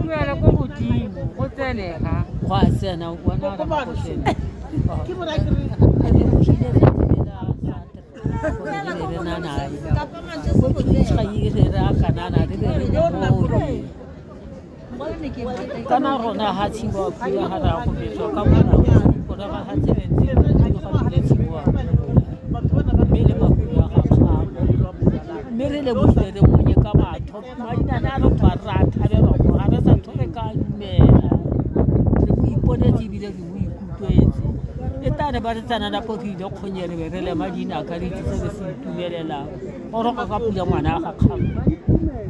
S19: Buela ko godimo, go tsenega.
S3: Go a tsena, o bona re go tsena. Kana rona ha tshingwa pula ga ra go betswa ka morago gore ga ga tsebentse ga pula tshingwa mme le mapula ga kgama, mme re lebogile, re monye ka batho mainane a re tswa re a thabelwa gore ga re sa tlhole ka dumela. Re mo iponetse ebile re mo ikutlwetse. E tla re ba re tsena nako re ile kgonye, re be re lema dinaka, re itse se re se itumelelang. Goroga ka pula ngwana ga kgama,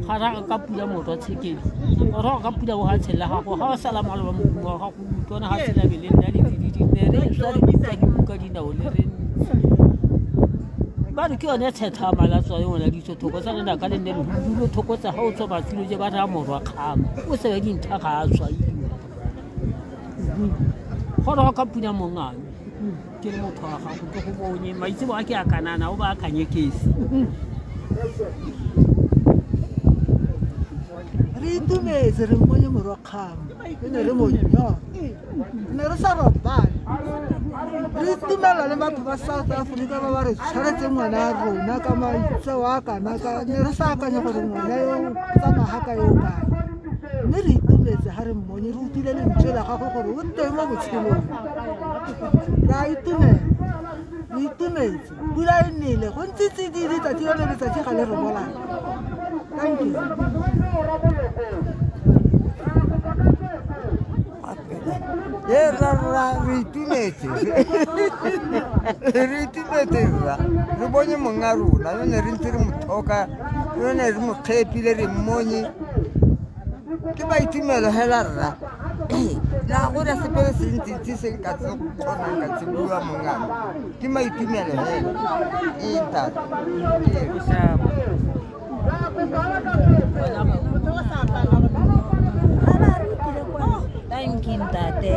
S3: ga raga ka pula morwa tshekedi, goroga ka pula o ga tshela gago, ga o sala maloba modumo wa gago utlwana ga tshela be le nna le tsididi ne re swa re bitsa dibuka dinao le re ntse ba re ke yone tshetlha ya malatswa yona ditso thoko tsa lenaka le nne lehudulo thoko tsa ga o tswa matsilo je ba raya morwa kgama o sebe dintha ga a tshwaiwa.
S14: Goroga ka puna mongame ke le motho wa gago ke go bonye maitsebo a ke a kanana o ba akanye kesi.
S8: Re itumetse re mmonye morwa kgamo e ne re monyo ne re sa robale re itumela le batho ba South Africa ba ba re tshwaretseng ngwana ya rona ka maitseo a kana ka ne re sa akanya gore ngwana yo tsamaya ka yo kae mme re itumetse ga re mmonye re utlwile lentswe la gagwe gore o teng mo botshelong re a itumela re itumetse pula e nele go ntse tsididi letsatsi lone letsatsi ga le re bolaya. Thank you.
S2: E rra re itumetse re itumetse rra re bonye monga rona yo ne re ntse re mo tlhoka yo ne re mo kgepile re mmonye ke maitumelo hela rra la gona sepe se ntsintsi se nka se kgonang ka se bua mongame ke maitumelo hela ee ntate.
S26: Thank you ntate.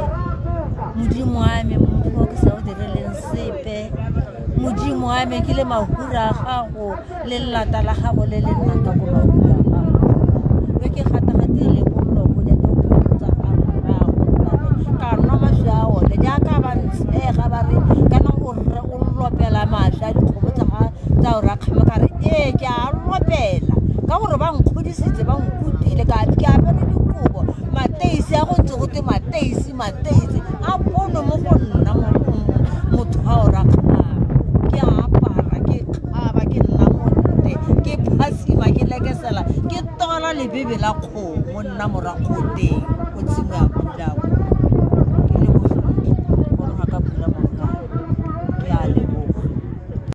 S26: Modimo wa me, modimo o ke sa o direleng sepe. Modimo wa me ke le mahura a gago le lelata la gago le le nnata ko mahura a gago. Yo ke gatagatile bollo bo ja dikgomo tsa gago rrago ntate. Ka nwa mašwi a one jaaka ba ntshega ba re kana o rre o lopela mašwi a dikgomo tsa ga tsa o rakgama ka re ee ke a lopela ka gore ba nkgodisitse ba nkutile ka ke apere dikobo mateisi a go ntse go te mateisi mateisi a pono mo go nna motho a o rakgama ke a apara ke kgaba ke nna monte ke phasima ke lekesela ke tola lebebe la kgomo nna morakgoteng o tshimo ya pula.